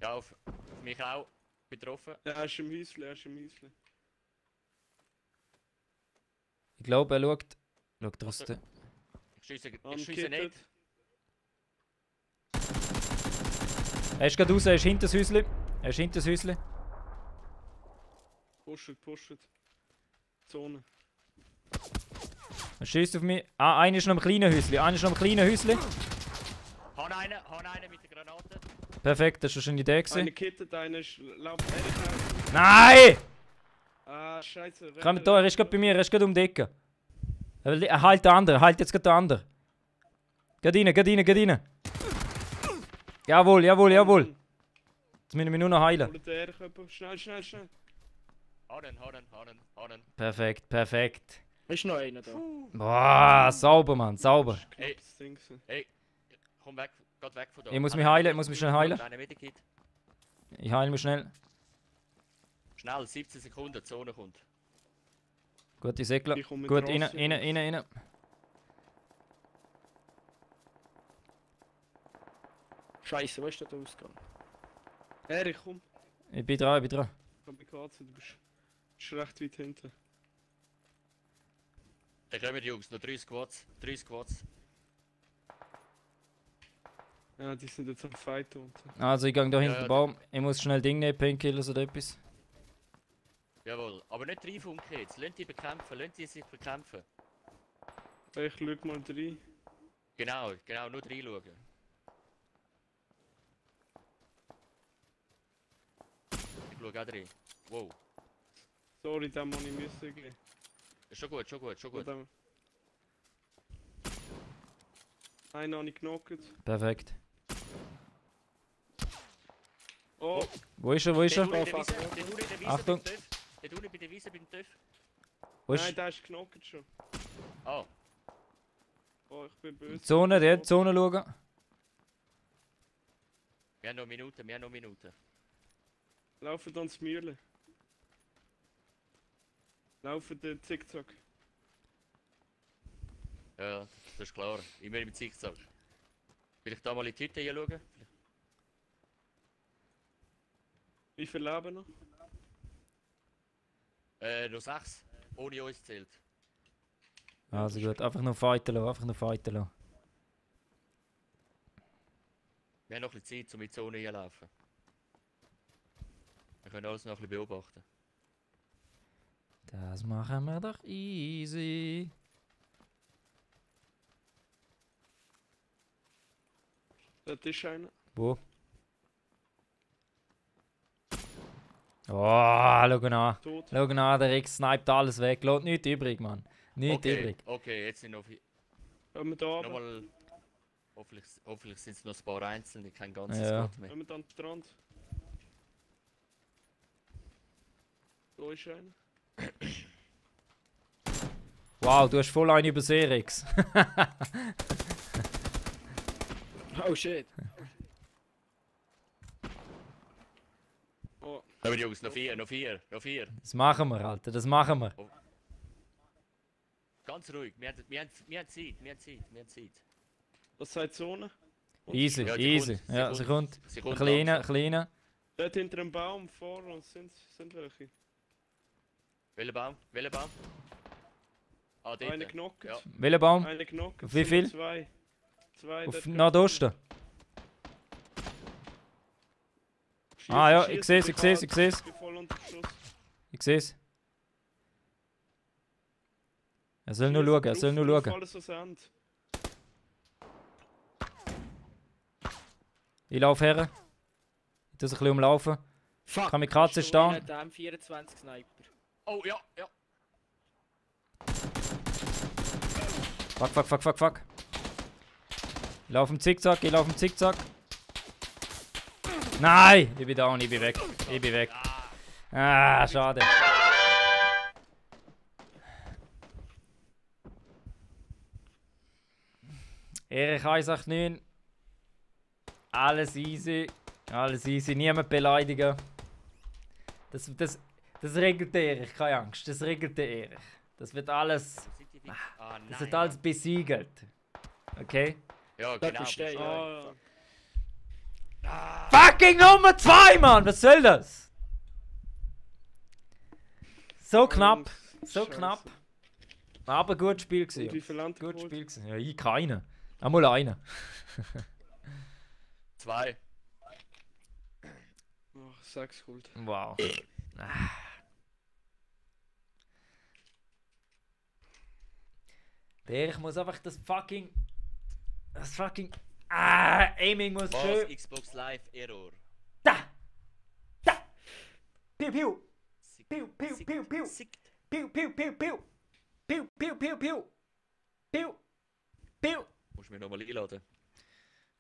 Ja, auf mich auch. Betroffen. Ja, er ist im Häuschen, er ist im Häuschen. Ich glaube, er schaut. Schaut aus der. Ich schieße nicht. Unkitted. Er ist gerade raus, er ist hinter das Häuschen. Er ist hinter das Häuschen. Pushet. Zone. Er schießt auf mich. Ah, einer ist noch im kleinen Häuschen. Einer ist noch im kleinen Häuschen. Han einen mit der Granate. Perfekt, das war schon die Idee. Einer Gewesen. kittet, einer ist. Lauft ehrlich. Nein! Ah, scheiße. Komm da, er ist gerade bei mir, er ist gerade um die Ecke. Er halt den anderen, halt jetzt gerade den anderen. Geht rein. Jawohl. Jetzt müssen wir nur noch heilen. Holt der jemand. Schnell. Hanen. Perfekt. Ist noch einer da. Boah, sauber, Mann, sauber. Ey. Knappes Ding. gewesen. Komm weg, geht weg von da. Ich muss mich heilen, ich muss mich schnell heilen. Einer Medikit. Ich heile mich schnell. Schnell, 17 Sekunden, die Zone kommt. Gut, ich segel. Ich komm mit Gut, Rossi. rein. Scheiße, wo ist der da ausgegangen? Erich, komm. Ich bin dran. Kamikaze, du bist recht weit hinten. Da kommen die Jungs, noch 3 Squads. Ja, die sind jetzt am Fight unten. Also, ich gehe da hinter Ja, den Baum. Ich muss schnell Ding nehmen, Painkillers oder etwas. Jawohl, aber nicht reinfunken jetzt. Lasst die sich bekämpfen. Ich schau mal rein. Genau, nur reinschauen. Ich schaue auch rein. Wow. Sorry, den muss ich müssen gehen. Ist schon gut. Einen habe ich genockt. Perfekt. Oh, Wo ist er? Der in der fuck. Wiese, der in der Wiese Achtung. beim TÜV. Der bei der Wiese beim TÜV. Wo nein, ist der ist genockt schon. Oh, Oh, ich bin böse. die Zone? Der hat die Zone schauen. wir haben noch Minuten. Laufen dann ins Mühle. Laufen den Zickzack. Ja, das ist klar. Immer im Zickzack. Will ich da mal in die Hütte schauen? Wie viel Leben noch? Noch 6. Ohne uns zählt. Also gut, einfach nur fighten lassen. Wir haben noch ein bisschen Zeit, um in die Zone reinzulaufen. Wir können alles noch ein bisschen beobachten. Das machen wir doch easy. Dort ist einer. Wo? Oh, schau ihn an. Tot. Schau ihn an, der Rex sniped alles weg. Lässt nichts übrig, Mann. Nichts übrig. Okay, jetzt sind noch Wenn wir da runter. nochmal. Hoffentlich sind es noch ein paar Einzelne, kein ganzes Ja. Squad mehr. Wenn wir dann den Strand. Da ist einer. Wow, du hast voll einen übersehen, Rex. Oh shit. Oh, Aber Jungs, noch vier. Das machen wir, Alter, das machen wir. ganz ruhig. Wir haben Zeit, wir haben Zeit. Was sagt Zone? Easy, Ja, easy. Ja, sie kommt. Sie Ein kommt kleiner, langsam. kleiner. Dort hinter dem Baum vor uns sind welche. Welcher Baum? Welcher Baum? Ah, dort. Eine knockt. Ja. Welcher Baum? Eine knockt. Auf wie viel? Zwei. Zwei. Auf dort Nordosten. schiessen, Ah ja, schiessen, ich seh's, ich seh's, ich seh's. Ich bin voll unter Beschuss. Ich seh's. Er soll nur schauen, er soll nur schauen. Alles aus Hand. Ich laufe her. Ich tu es ein bisschen umlaufen. Fuck! Kamikaze ist da. Dem 24 Sniper. Oh, ja, ja. Fuck, fuck, fuck, fuck, fuck. Ich laufe im Zickzack, ich laufe im Zickzack. Nein! Ich bin down, ich bin weg. Ich bin weg. Ah, schade. Erich 189. Alles easy. Alles easy. Niemand beleidigen. Das regelt der Erich, keine Angst. Das regelt der Erich. Das wird alles. Wo sind die Dinger? Ah, nein. Das wird alles besiegelt. Okay? Ja, Dort genau. bist du, ja. Ah, ja. Fucking Nummer 2, Mann! Was soll das? So knapp. So Scheiße. knapp. Aber gutes Spiel Und wie gewesen. viel Land Gutes geholt? Spiel gewesen. Ja, ich keinen. Einmal einen. 2. Ach, 6 geholt. Wow. Der, ich muss einfach das fucking. Aiming muss Was? schön. Xbox Live Error. Da! Da! Piu, piu! Sick. Piu, piu, Sick. piu, piu! Sick. Piu, piu, piu, piu! Piu, piu, piu, piu! Piu! Piu! Musst du mir nochmal einladen.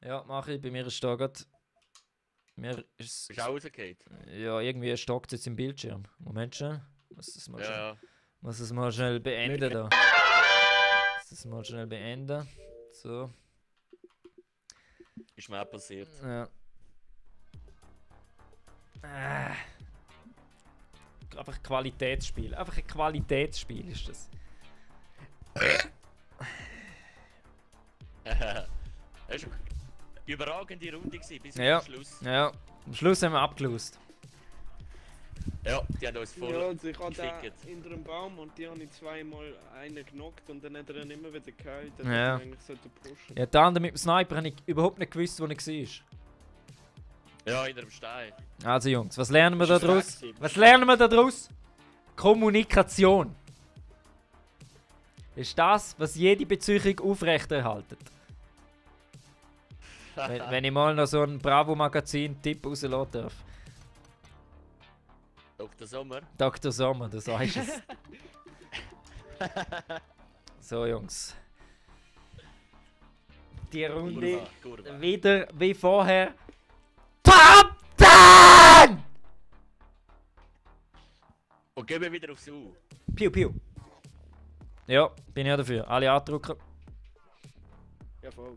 Ja, mache ich. Bei mir ist da gerade. Mir ist. Bist du auch rausgefallen? Ja, irgendwie stockt es jetzt im Bildschirm. Moment schon. Ja. Muss es mal schnell beenden da. Muss es mal schnell beenden. So. Ist mir auch passiert. Ja. Einfach ein Qualitätsspiel. Einfach ein Qualitätsspiel ist das. Das war eine überragende Runde gewesen, bis Ja. zum Schluss. Ja, am Schluss haben wir abgelost. Ja, die haben uns voll Ja, also ich hatte gefickt. hinter dem Baum und die habe ich zweimal einen genockt und dann hat er ihn immer wieder geheilt. Dann Ja. hätte ich eigentlich sollte pushen. Ja, der andere mit dem Sniper habe ich überhaupt nicht gewusst, wo er war. Ja, hinter dem Stein. Also Jungs, was lernen wir da Ist draus? frech gewesen. Was lernen wir da draus? Kommunikation. Ist das, was jede Beziehung aufrechterhaltet. Wenn ich mal noch so einen Bravo-Magazin-Tipp rauslassen darf. Dr. Sommer. Dr. Sommer, du sagst es. So Jungs. Die Runde Kurva. wieder wie vorher. Top 10! Und gehen wir wieder aufs U. Piu, piu. Ja, bin ich auch dafür. Alle andrücken. Ja, voll.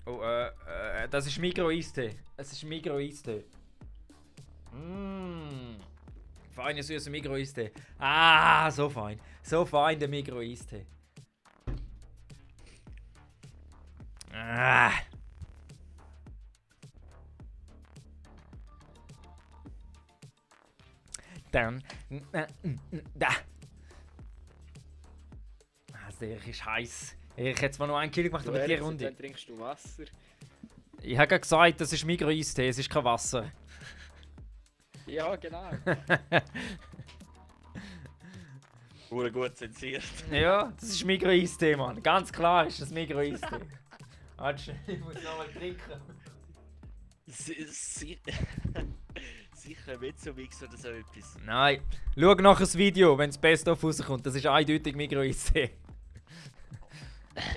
Oh, das ist Migros-Eistee. Es ist Migros-Eistee. Feiner, süßer Migros-Eistee. Ah, so fein. So fein, der Migros-Eistee. Ah. Dann. Da. Ah, der ist heiß. Ich hätte zwar noch einen Kill gemacht, Du aber die ehrlich, Runde. dann trinkst du Wasser. Ich habe gerade gesagt, das ist Migros-Eistee, es ist kein Wasser. Ja, genau. Wurde gut zensiert. Ja, das ist Migros-Eistee, Mann. Ganz klar ist das Migros-Eistee. Warte, ich muss nochmal trinken. Sicher Mezzomix oder so etwas. Nein, schau nachher das Video, wenn das Best-of rauskommt. Das ist eindeutig Migros-Eistee.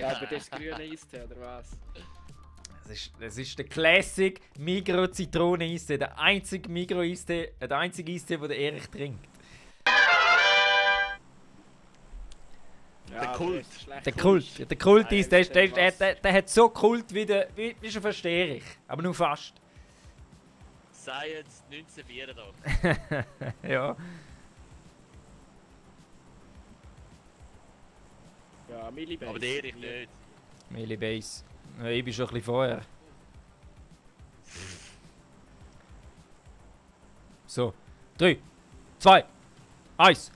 Ja, aber das ist grüne Eistee, oder was? Das ist der Classic Migros-Zitrone-Eistee. Der einzige Migros-Eistee, der einzige Eistee, den der Erich trinkt. Ja, Der aber Kult. das ist schlecht. Der Kult. Der Kult-Eistee, Nein, der hat so Kult wie schon fast Erich. Aber nur fast. Science 1984. Ja. Ja, Millibase. Aber der ich nicht. Millibase. Ja, ich bin schon ein bisschen vorher. So. 3, 2, 1.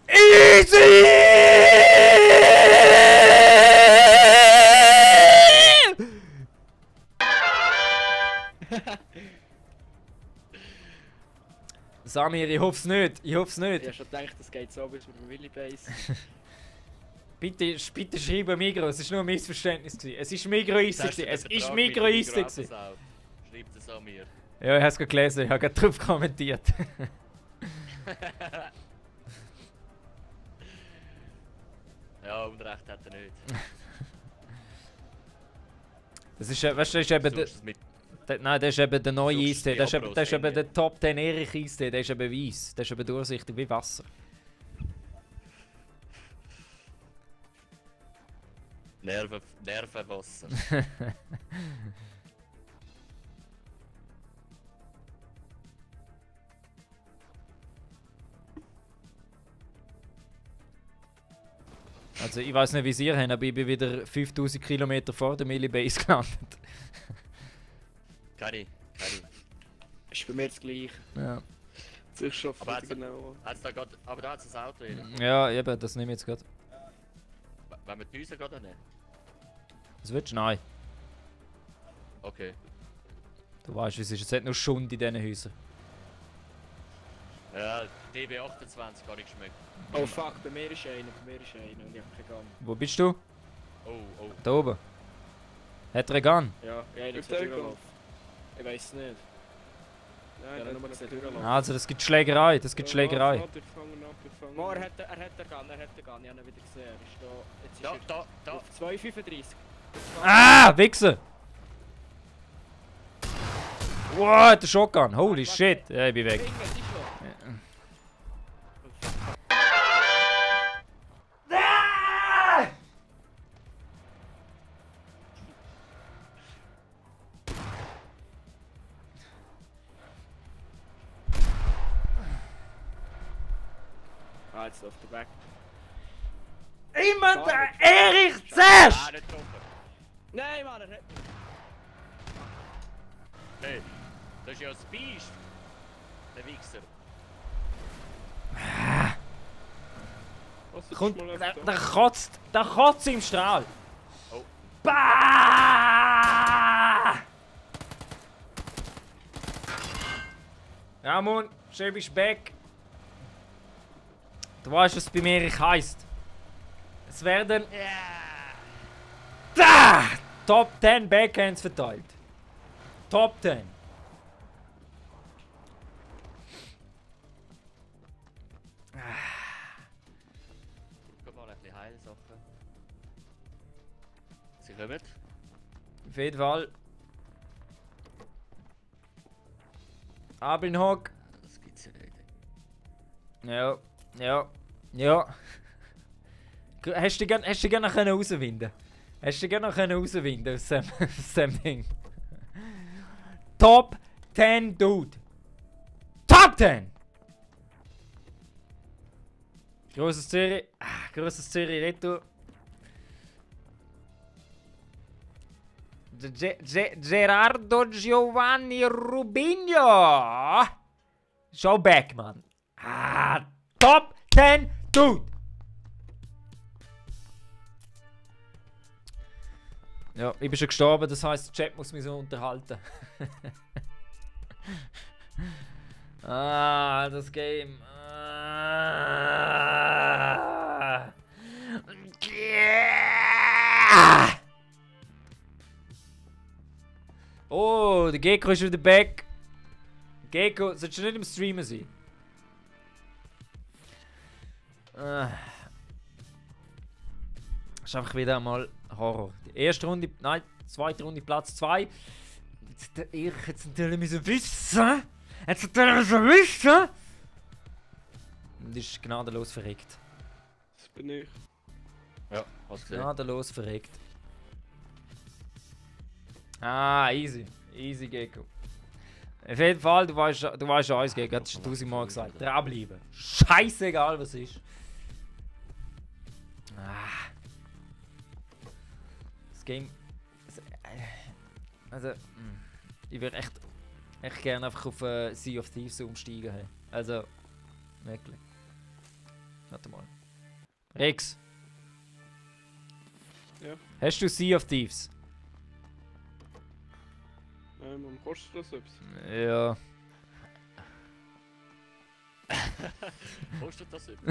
Easy! Samir, ich hoffe es nicht. Ich hoffe es Ich nicht. hab schon gedacht, das geht so bis mit dem Millibase. Bitte schreibe Migros, es war nur ein Missverständnis. Es ist Migro Easy. Es ist Migro Easy. Schreibt es an mir. Ja, ich habe es gerade gelesen, ich habe gerade drauf kommentiert. Ja, Unrecht hat er nicht. Das ist, weißt du, das ist eben der, nein, das ist eben der neue Suchst Eistee. die Das Abros ist eben in der Top 10 Erich Eistee. Der ist eben weiss. Der ist eben durchsichtig wie Wasser. Nervenwasser. Also ich weiß nicht, wie Sie haben, aber ich bin wieder 5000 Kilometer vor der Millibase gelandet. Keine. Ist bei mir das gleiche. Ja, Ich schaffe Aber nicht genau. Aber da hat es ein Auto drin. ja eben, das nehme ich jetzt gerade. Wenn wir die Häuser gehen oder nicht? Das wird nein. Okay. Du weißt, es ist jetzt nur Schund in diesen Häusern. Ja, DB28 kann ich schmecken. Oh fuck, bei mir ist einer und ich hab keinen Gun. Wo bist du? Oh. Da oben. Hat er einen Gun? Ja, einer Ist soll der durchlaufen. Ich weiß es nicht. Nein, Ja, der nur hat gesehen, nicht durchlaufen. Also das gibt Schlägerei, das gibt Schlägerei. Warte, ich fange ihn ab, ich fange ihn Mo, ab. er hat den Gun, ich hab ihn wieder gesehen. Er ist da, jetzt ist Da. er auf 2,35. Ah, Wichser! Wow, der Shotgun, holy shit. Ja, ich bin weg. Finger, die Schlag. Ah, jetzt auf der Weg. Immer der Erich zuerst! Ah, nicht getroffen. Nein, Mann, er hat... Hey, das ist ja das Biest. Der Wichser. Was ist Kommt, mal der kotzt im Strahl. Oh. Bah! Ja, Mann, schön bist du back. Du weißt, was bei mir heisst. Es werden Top 10 Backhands verteilt. Top 10. Guck mal, ein bisschen Heilsachen. Sie kommen. Auf jeden Fall. Abelnhock. Das gibt's ja nicht. Ja. Hast du gerne noch rauswinden? Hast du gerne noch rauswinden aus dem Ding? Top 10, Dude! Top 10! Grosses Zürich Retour. Gerardo Giovanni Rubinho! Schau back, man. Top 10, Dude! Ja, ich bin schon gestorben, das heisst, der Chat muss mich so unterhalten. Das Game. Oh, der Gecko ist wieder back. Gecko, sollst du nicht im Streamen sein? Ist einfach wieder einmal Horror. Die erste Runde, nein, zweite Runde Platz 2. Der Erich jetzt natürlich müssen wissen. Und ist gnadenlos verreckt. Das bin ich. Ja, hast gesehen. Gnadenlos verreckt. Easy. Easy, Gecko. Auf jeden Fall, du weißt alles gegen. Das hast du 1000-mal gesagt. Dranbleiben. Scheißegal, was ist. Ah. Das Game. Also, ich würde echt gerne einfach auf Sea of Thieves umsteigen. Hey. Also, wirklich. Warte mal. Rex. Ja. Hast du Sea of Thieves? Man kostet das etwas. Ja. Kostet das nicht?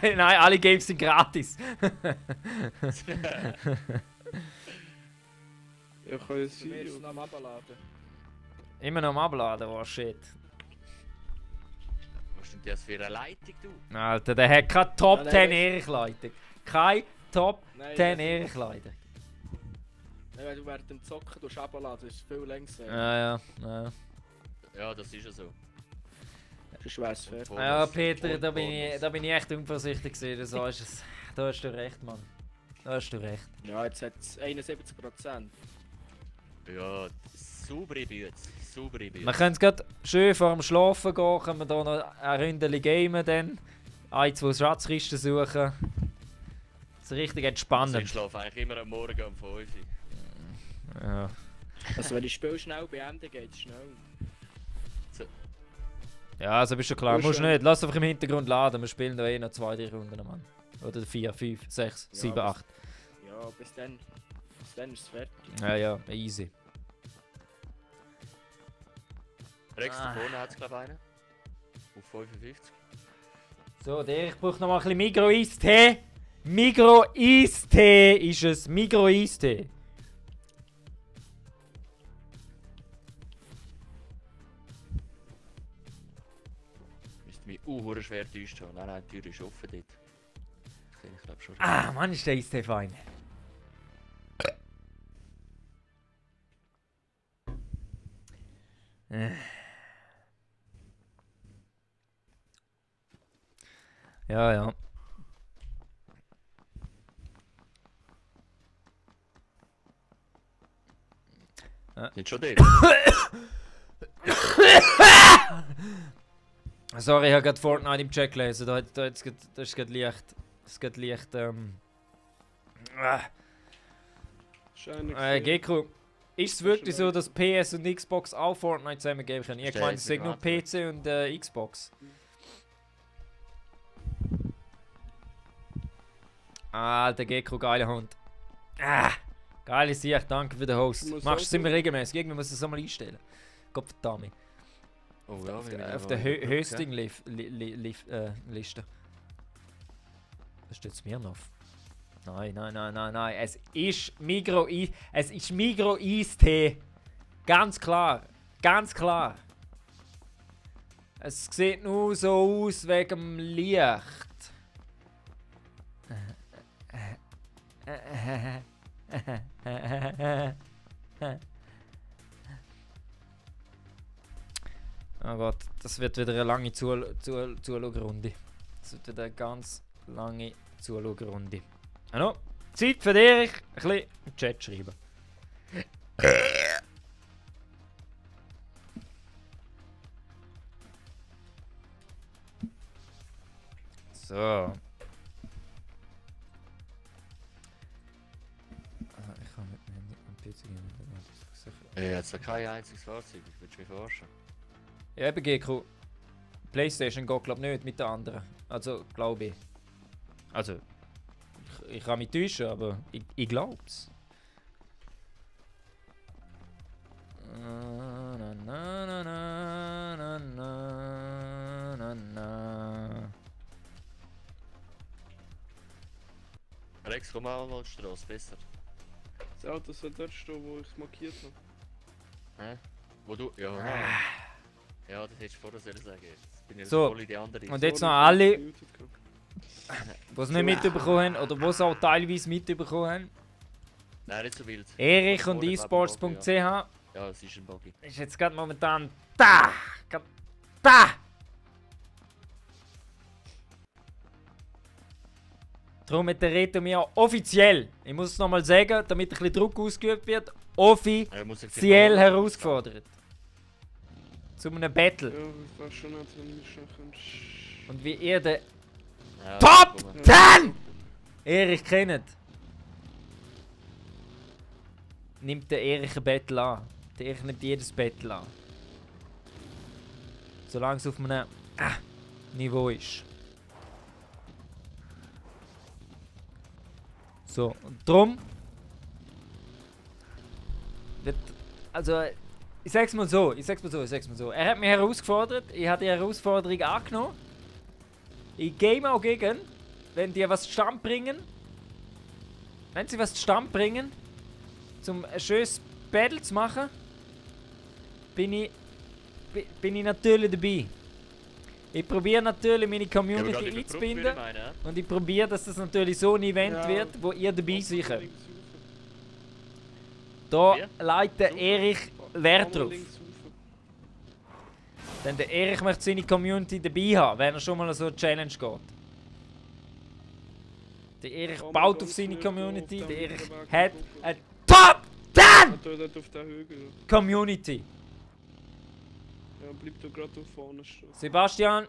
nein, alle Games sind gratis. Ja, kann ja Du wirst sein. noch am Abladen. Immer noch am Abladen, oh shit. Was ist denn das für eine Leitung, du? Alter, der hat keine Top Ja, 10 nein, Ehrenleitung. Keine Top Nein, 10 das- Ehrenleitung. Nein, wenn du während dem Zocken abladen, ist es viel längster. Ja. Ja, das ist ja so. Sonst wär's fertig. Ja, Peter, da bin ich echt unvorsichtig gewesen. So ist es. Da hast du recht, Mann. Da hast du recht. Ja, jetzt hat es 71%. Ja, saubere Bütze. Saubere Bütze. Wir können gerade schön vor dem Schlafen gehen, können wir hier noch eine Runde gamen, dann ein, zwei Schatzkisten suchen. Das ist richtig Ich entspannend. schlafe eigentlich immer am Morgen um 5 Uhr. Ja. Also wenn ich das Spiel schnell beende, geht es schnell. Ja, also bist du klar. Ja, Musst schon. nicht. Lass einfach im Hintergrund laden. Wir spielen da eh noch 2, 3 Runden, Mann. Oder 4, 5, 6, Ja, 7, aber- 8. Ja, bis dann ist es fertig. Ja, easy. Rex, Ah. da vorne hat es glaube ich einen. Auf 55. So, ich brauche noch mal ein bisschen Migro-Eistee. Migro-Eistee ist es. Migro-Eistee. Müsste mich schwer täuscht haben. Nein, die Tür ist offen dort. Das kann ich glaube schon. Ah, Mann, ist der Eistee fein. Ja. Sind schon dort? Sorry, ich habe gerade Fortnite im Chat gelesen. Das ist gerade leicht. Das ist gerade leicht. Gekro, ist es wirklich so, dass PS und Xbox auch Fortnite zusammen geben können? Ich meine, es sind nur PC und Xbox. Ah, der Gekro, geiler Hund. Geile Sicht, danke für den Host. Ich muss Machst du es sagen- immer regelmäßig? Irgendwie muss ich es einmal einstellen. Gottverdammt. Oh ja, Auf der Hosting-Liste. Das steht Smirnoff. Nein. Es ist Migro-Eistee. Ganz klar. Es sieht nur so aus wegen dem Licht. Oh Gott, das wird wieder eine lange Zuschauerrunde. Das wird wieder eine ganz lange Zuschauerrunde. Hallo, Zeit für dich, ein bisschen im Chat schreiben. So. Ich kann mit mir nicht am PC gehen. Jetzt kein einziges Fahrzeug, ich würde mich verarschen. Ja, eben Gekro. PlayStation geht glaube nicht mit den anderen. Also, glaube ich. Also, ich kann mich täuschen, aber ich glaube es. Rex, komm auch mal die Straße, besser. Das Auto soll dort stehen, wo ich es markiert habe. Hä? Wo du. Ja, ja, das hättest du vorher sollen sagen. Jetzt bin ich So, voll in die andere. und jetzt Sorry, noch alle, ich hab gemutet gehabt. die es nicht mitbekommen haben, oder die es auch teilweise mitbekommen haben. Nein, nicht so wild. Erich und Vorne esports.ch beim Buggy, ja. Ja, es ist ein Buggy. ist jetzt gerade momentan da! Da! Darum hat der Reto mir offiziell, ich muss es nochmal sagen, damit ein bisschen Druck ausgeübt wird, offiziell Er muss sich die Kamera herausgefordert. zu einem Battle. Ja, ich weiß schon nicht, wenn du schnell kannst. Und wie ihr den Ja, Top komm. 10 Erich kennt, nimmt der Erich ein Battle an. Der Erich nimmt jedes Battle an. Solange es auf einem Niveau ist. So, und drum wird, also ich sag's mal so. Er hat mich herausgefordert, ich habe die Herausforderung angenommen. Ich game auch gegen, wenn die was zustande bringen. Wenn sie was zustande bringen, zum ein schönes Battle zu machen, bin ich natürlich dabei. Ich probiere natürlich meine Community einzubinden. Und ich probiere, dass das natürlich so ein Event wird, wo ihr dabei sein könnt. Da legt der Erich Wert drauf. Denn der Erich möchte seine Community dabei haben, wenn er schon mal so eine Challenge geht. Der Erich baut auf seine Community, der Erich hat eine Top 10 auf der Hügel. Community. Ja, bleib du gerade da vorne stehen. Sebastian,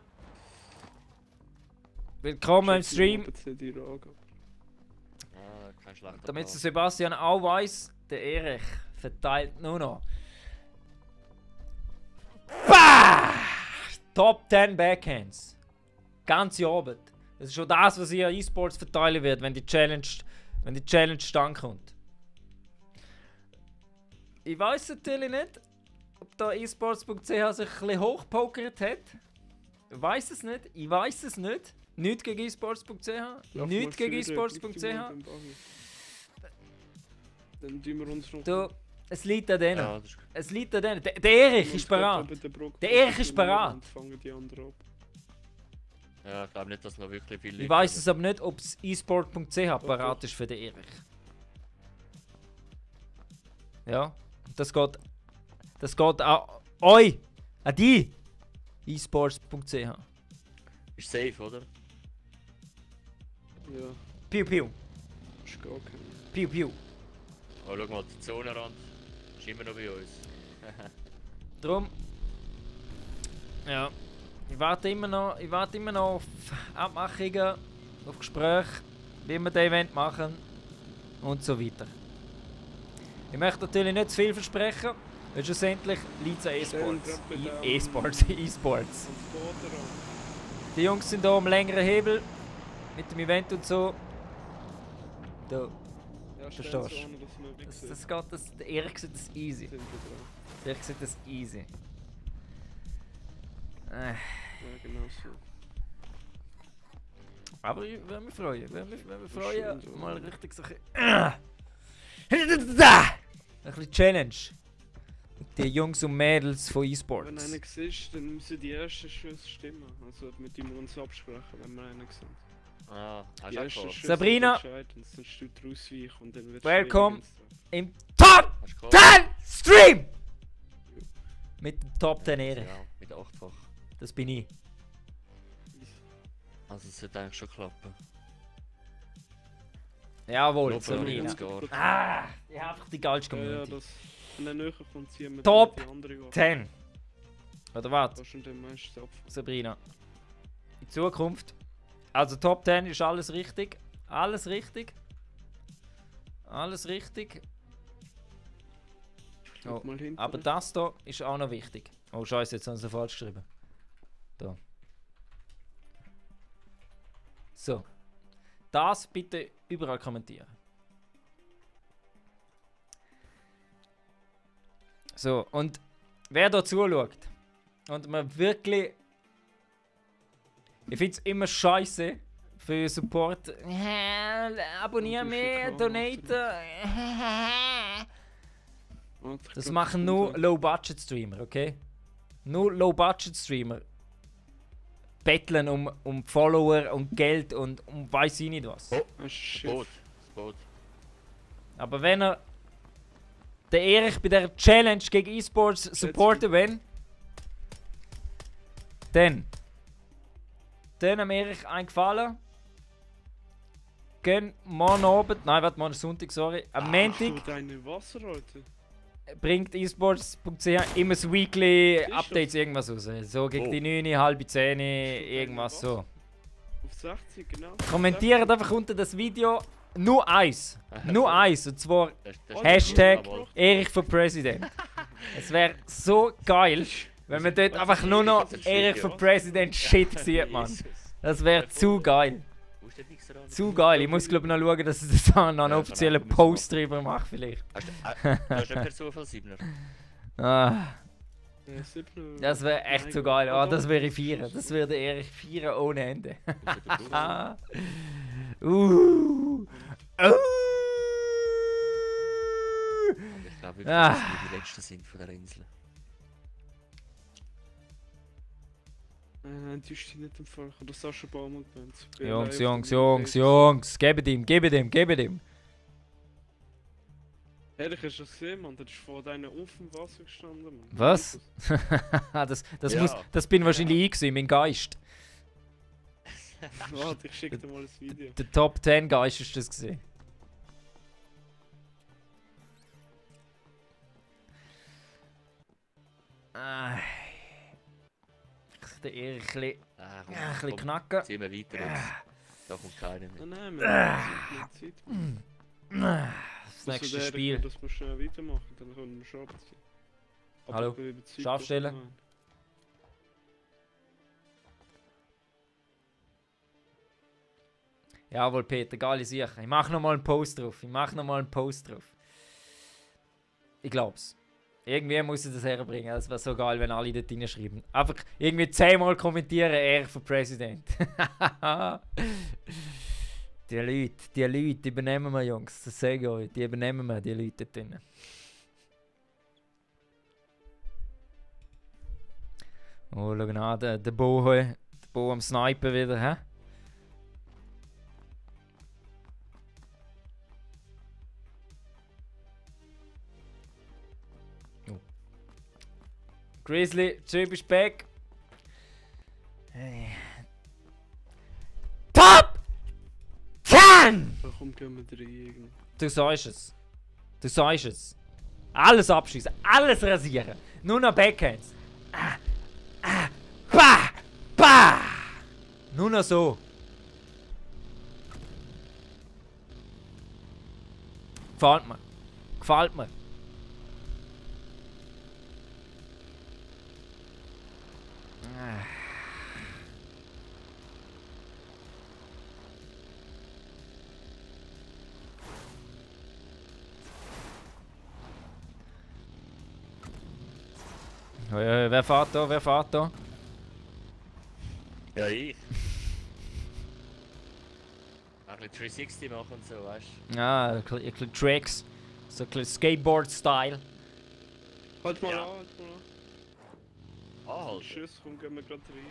willkommen im Stream. Kein schlechter Damit der Plan. Sebastian auch weiss, der Erich verteilt nur noch. Bah! Top 10 Backhands. Ganze Arbeit. Das ist schon das, was ihr E-Sports verteilen wird, wenn die Challenge stand kommt. Ich weiß natürlich nicht, ob da esports.ch sich ein bisschen hochpokert hat. Ich weiß es nicht. Nicht gegen esports.ch. Nicht gegen esports.ch. Dann tun wir uns noch. Du, es liegt an denen. Ja, das ist Es liegt an denen. Der Erich ist parat. Der Erich ist parat. Und fangen die anderen ab. Ja, ich glaube nicht, dass noch wirklich viele Ich weiß es aber nicht, ob es esports.ch parat ist für den Erich. Ja, das geht an euch, an die esports.ch. Ist safe, oder? Ja, Piu piu, ist gar kein. piu piu. Oh, schau mal, der Zonenrand ist immer noch bei uns. Drum. Ja. Ich warte immer noch auf Abmachungen, auf Gespräche, wie wir das Event machen und so weiter. Ich möchte natürlich nicht zu viel versprechen, weil schlussendlich liegt es an E-Sports. E-Sports. Die Jungs sind hier am längeren Hebel mit dem Event und so. Da, Ja, Verstehst stell du? so an, dass wir weg sind. das geht, der Erik sieht das easy. Sind wir dran. Der Erik sieht das easy. Ja, genau so. Aber ich würde mich freuen. Würde mich freuen, schön so. mal richtig so ein bisschen Challenge. Mit den Jungs und Mädels von Wenn eSports. einer siehst, dann müssen die ersten Schüsse stimmen. Also mit ihm uns absprechen, wenn wir einen sehen. Ah, hast Die du auch ersten gehabt? Schüsse Sabrina. sind entscheidend, sonst tut er ausweichen und dann wird Welcome. schwierig, wenn's Im Top Hast du gehabt? 10 Stream! Mit dem Top 10 Ehre. Ja, mit 8-fach. Das bin ich. Also es sollte eigentlich schon klappen. Jawohl, Lob Sabrina. uns gar. Ah, ich habe einfach die geilste Ja, ja, Community. das. Wenn er näher kommt, ziehen wir Top dann die andere an. 10. Oder was? Was schon den meisten Abfall. Sabrina. In Zukunft. Also Top 10 ist alles richtig. Alles richtig. Alles richtig. Schau Oh, mal hinten. aber das hier ist auch noch wichtig. Oh Scheiße, jetzt haben sie falsch geschrieben. Da. So. Das bitte überall kommentieren. So, und wer da zuschaut und man wirklich. Ich finde es immer scheiße für Support. Abonnieren mehr, donaten. Das machen nur Low-Budget-Streamer, okay? Nur Low-Budget-Streamer betteln um Follower und Geld und um weiss ich nicht was. Oh. Ein Das Schiff. Boot. Das Boot. Aber wenn er den Erich bei der Challenge gegen eSports supporten will, dann am Erich einen Gefallen. Gehen morgen Abend, nein, warte, morgen Sonntag, sorry, am Montag. Hast du deine Wasser, Alter? bringt esports.ch immer so Weekly Updates irgendwas raus. So gegen die 9, halb 10, irgendwas so. Auf 60, genau. Kommentiert einfach unter das Video nur eins. Nur eins. Und zwar Das Hashtag aber- Erich für Präsident. Es wäre so geil, wenn man dort einfach nur noch Erich für Präsident Shit sieht, Mann. Jesus. Das wäre zu geil. Wo ist der Mixer an? Zu geil. Ich muss glaube noch schauen, dass ich da noch einen Ja, offiziellen kann auch, Post drüber mache vielleicht. Du hast nicht per Zufall 7er. Ah, Ja, 7. das wäre echt so geil. Ah, das wäre ich feiern. Das würde Erich feiern ohne Ende. Ah. Ich glaube wirklich, Ah. dass wir die Letzten sind von der Insel. Nein, die ist nicht im Fall. Ich habe das auch schon ein paar Mal gemeint. Jungs, gebt ihm. Ehrlich, hast du das gesehen, Mann? Der ist vor deinen auf dem Wasser gestanden, Mann. Was? Ja. Das bin wahrscheinlich ich gewesen, mein Geist. Warte, ich schicke dir mal das Video. Der Top 10 Geist ist das gesehen. Der Erich Ah, ein bisschen knacken. Ziehen wir weiter jetzt. Da kommt keiner mehr. Nein, wir haben nicht Zeit. Das nächste Spiel. Das musst du schnell weitermachen, dann können wir schon abziehen. Aber Hallo? ich bin überzeugt, Scharfstellen? dass wir- Jawohl, Peter, geile Sache. Ich mach noch mal einen Post drauf. Ich glaub's. Irgendwie muss ich das herbringen. Das wäre so geil, wenn alle dort hinschreiben. Einfach irgendwie 10-mal kommentieren, er für Präsident. Die Leute übernehmen wir, Jungs. Das sage ich euch. Die übernehmen wir, die Leute dort drinnen. Oh, schau an, der Bo am Snipen wieder, hä? Grizzly, Typ ist back. Hey. Top 10! Warum gehen wir rein irgendwie? Du sagst es. Alles abschießen, alles rasieren. Nur noch Backhands. Bah! Nur noch so. Gefällt mir. Wer fährt da? Ja, ich. Ein bisschen 360 machen und so, weißt du? Ja, ein bisschen Tricks. So ein bisschen Skateboard-Style. Halt mal Ja. an, halt mal an. Ah, halt. Tschüss, komm, gehen wir gerade rein.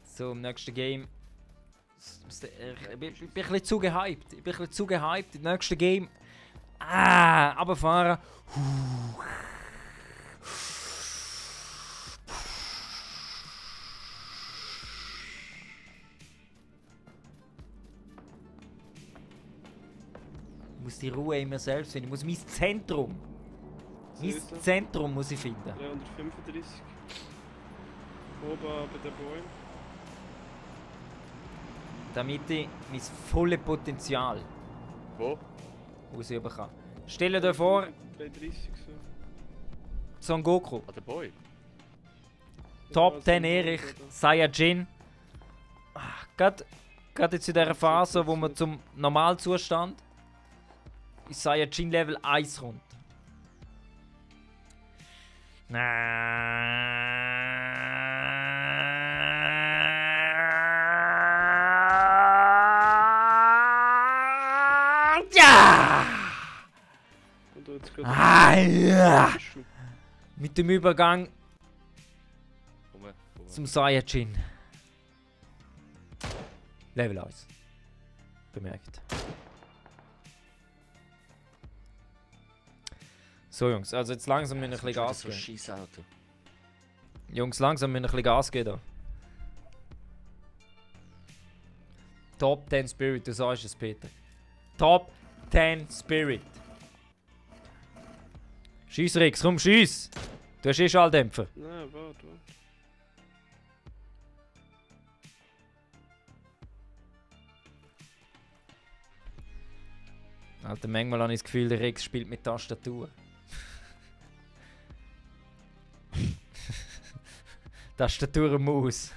So, im nächsten Game. Ich bin ein bisschen zu gehypt. Im nächsten Game. Runterfahren. Ich muss die Ruhe in mir selbst finden. Ich muss mein Zentrum. Mein Siehst du? Zentrum muss ich finden. 335. Oben bei den Bäumen. Damit ich mein volles Potenzial Wo? ausüben kann. Stell dir vor, 330 so. Son Goku, Ah, der Boy. Top Ja, 10 so Erich, oder? Saiyajin. Gerade jetzt in dieser Phase, wo man zum Normalzustand in Saiyajin Level 1 kommt. Ja! Und jetzt geht Ja! Mit dem Übergang Komm. zum Saiyajin. Level 1. Bemerkt. So Jungs, also jetzt langsam müssen wir ein bisschen Gas So geben. scheiß Auto. Jungs, langsam müssen wir ein bisschen Gas geben da. Top 10 Spirit, du sagst es, Peter. Top 10 Spirit. Schieß Rex, komm, schieß! Du hast eh Schalldämpfer. Nein, warte. Alter, manchmal habe ich das Gefühl, der Rex spielt mit Tastatur. Tastatur und Maus.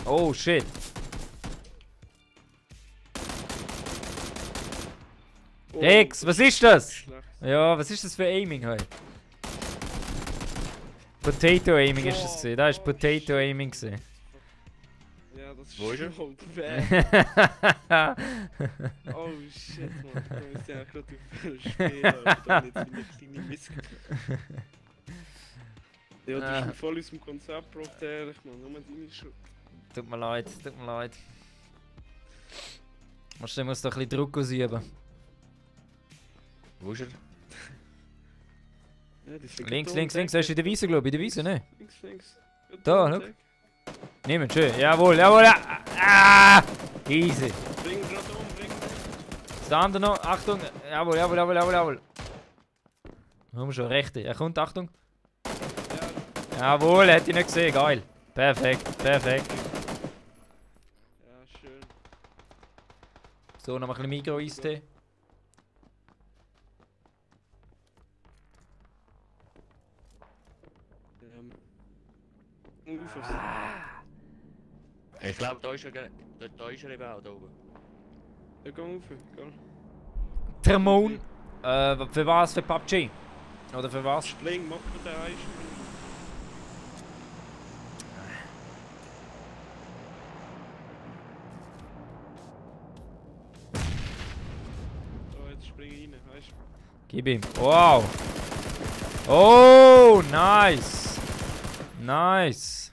Oh shit. Oh, Rex, was ist das? Schlecht. Ja, was ist das für Aiming heute? Potato Aiming ist das gesehen. Da ist Potato Aiming gesehen. Ja, das ist Wo ist er? schon bad. Oh shit, man. Ich muss ja gerade spielen, aber da nicht wie eine kleine Mist. Ja, du bist voll aus dem Konzept gebracht, ehrlich, man. Nur deine Schuld. Tut mir leid, tut mir leid. Du musst doch ein bisschen Druck ausüben. Wo ist er? Ja, die sind Links, da links, und links. weg. Hast du in der Wiese, glaube ich? In der Wiese, ne? Links, links. Ja, Da, und schau. weg. Nimm schön. Jawohl, jawohl. Ah! Easy. Bring ihn gerade um, bring ihn. Das andere noch. Achtung. Jawohl, jawohl, jawohl, jawohl, jawohl. Komm schon, rechte. Er kommt, Achtung. Ja, Jawohl, hätte ich nicht gesehen. Geil. Perfekt, perfekt. ja, schön. So, noch ein bisschen Mikro-Eistee. Ich glaube, da ist er eben auch da oben. Ja, geh rauf, geh. Thermon. Für was? Für PUBG? Oder für was? Spring, mach mir den Einspring. So, jetzt spring ich rein, Einspring. Gib ihm. Wow. Oh, nice. Nice.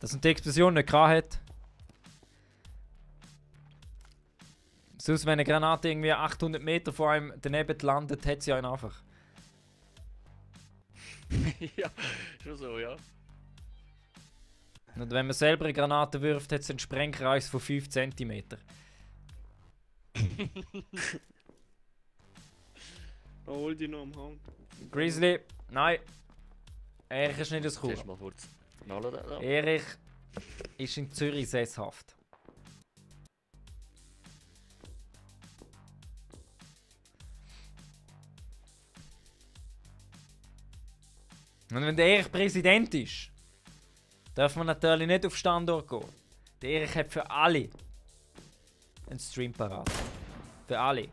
Dass er die Explosion nicht gehabt hat. Sonst, wenn eine Granate irgendwie 800 Meter vor einem daneben landet, hat sie einen einfach. Ja, schon so, ja. Und wenn man selber eine Granate wirft, hat es einen Sprengkreis von 5 cm. Oh, hol die noch am Hang. Grizzly, nein. Erich ist nicht das Chur. Zuerst mal kurz knallen da. Erich ist in Zürich sesshaft. Und wenn der Erich Präsident ist, darf man natürlich nicht auf Standort gehen. Der Erich hat für alle einen Stream parat. Für alle.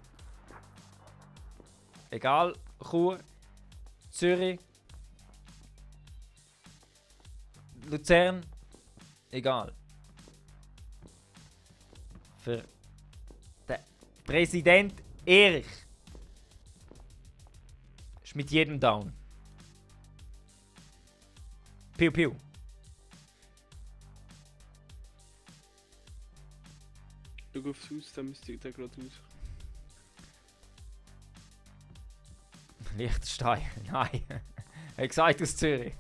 Egal, Chur, Zürich, Luzern, egal. Für den Präsident Erich ist mit jedem down. Piu piu. Schau aufs Haus, dann müsste ich da gerade raus. Liechtenstein, nein. Er hat gesagt aus Zürich.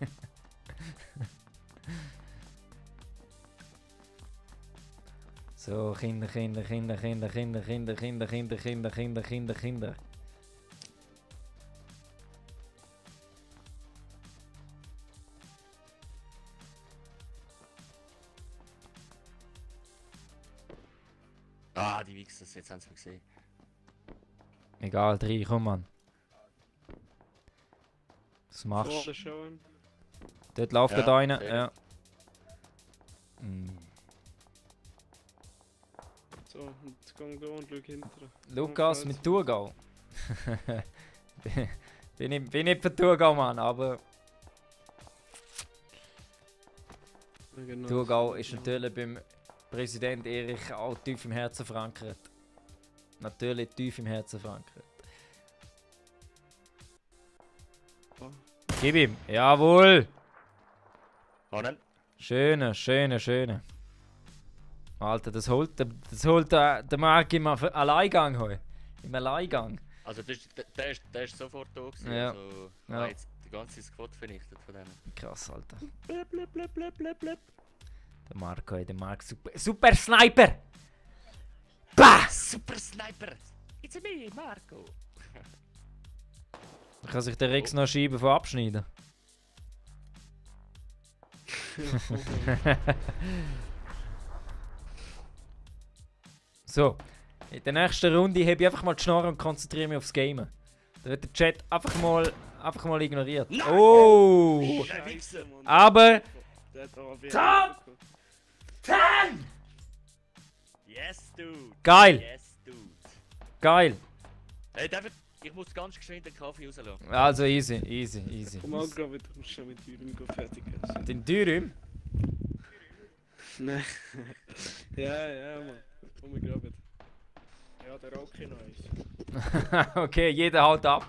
So, Kinder, Kinder, Kinder, Kinder, Kinder, Kinder, Kinder, Kinder, Kinder, Kinder, Kinder, Kinder. Ah, die Wichser, jetzt haben sie mich gesehen. Egal, 3, komm Mann. Was machst du? Vorne schauen. Dort läuft Ja, der eine, sehr ja. Mm. So, und geh da und schau hinterher. Lukas mit Thurgau. bin nicht für Thurgau, Mann, aber Ja, genau. Thurgau ist natürlich beim Präsident Erich auch tief im Herzen verankert. Natürlich tief im Herzen verankert. Ah. Gib ihm. Jawohl. Hannen? Schöne, schöne, schöne. Alter, das holt der Marc im Alleingang heute. Im Alleingang. Also der ist sofort da gewesen. Ja. Also, Ja. jetzt die ganze Squad vernichtet von dem. Krass, Alter. Blöp, blöp, blöp, blöp, blöp, blöp. Der Marc heute, der Marc super Sniper! Bah! Super Sniper! It's me, Marco! Da kann sich der Rex noch Scheiben von abschneiden. So, in der nächsten Runde habe ich einfach mal die Schnorre und konzentriere mich aufs Gamen. Da wird der Chat einfach mal ignoriert. Nein! Oh! Scheiße, Mann. Aber Der hat aber Top! 10! Yes, dude! Geil! Yes, dude! Geil! Hey, David, ich muss ganz geschwind den Kaffee rauslassen. Also easy. Komm mal gerade wieder, kommst schon mit Türen fertig essen. Den Dürüm? Nein. ja, Mann. Komm ich gerade wieder. Ja, der Rocky noch ist. Okay, jeder haut ab.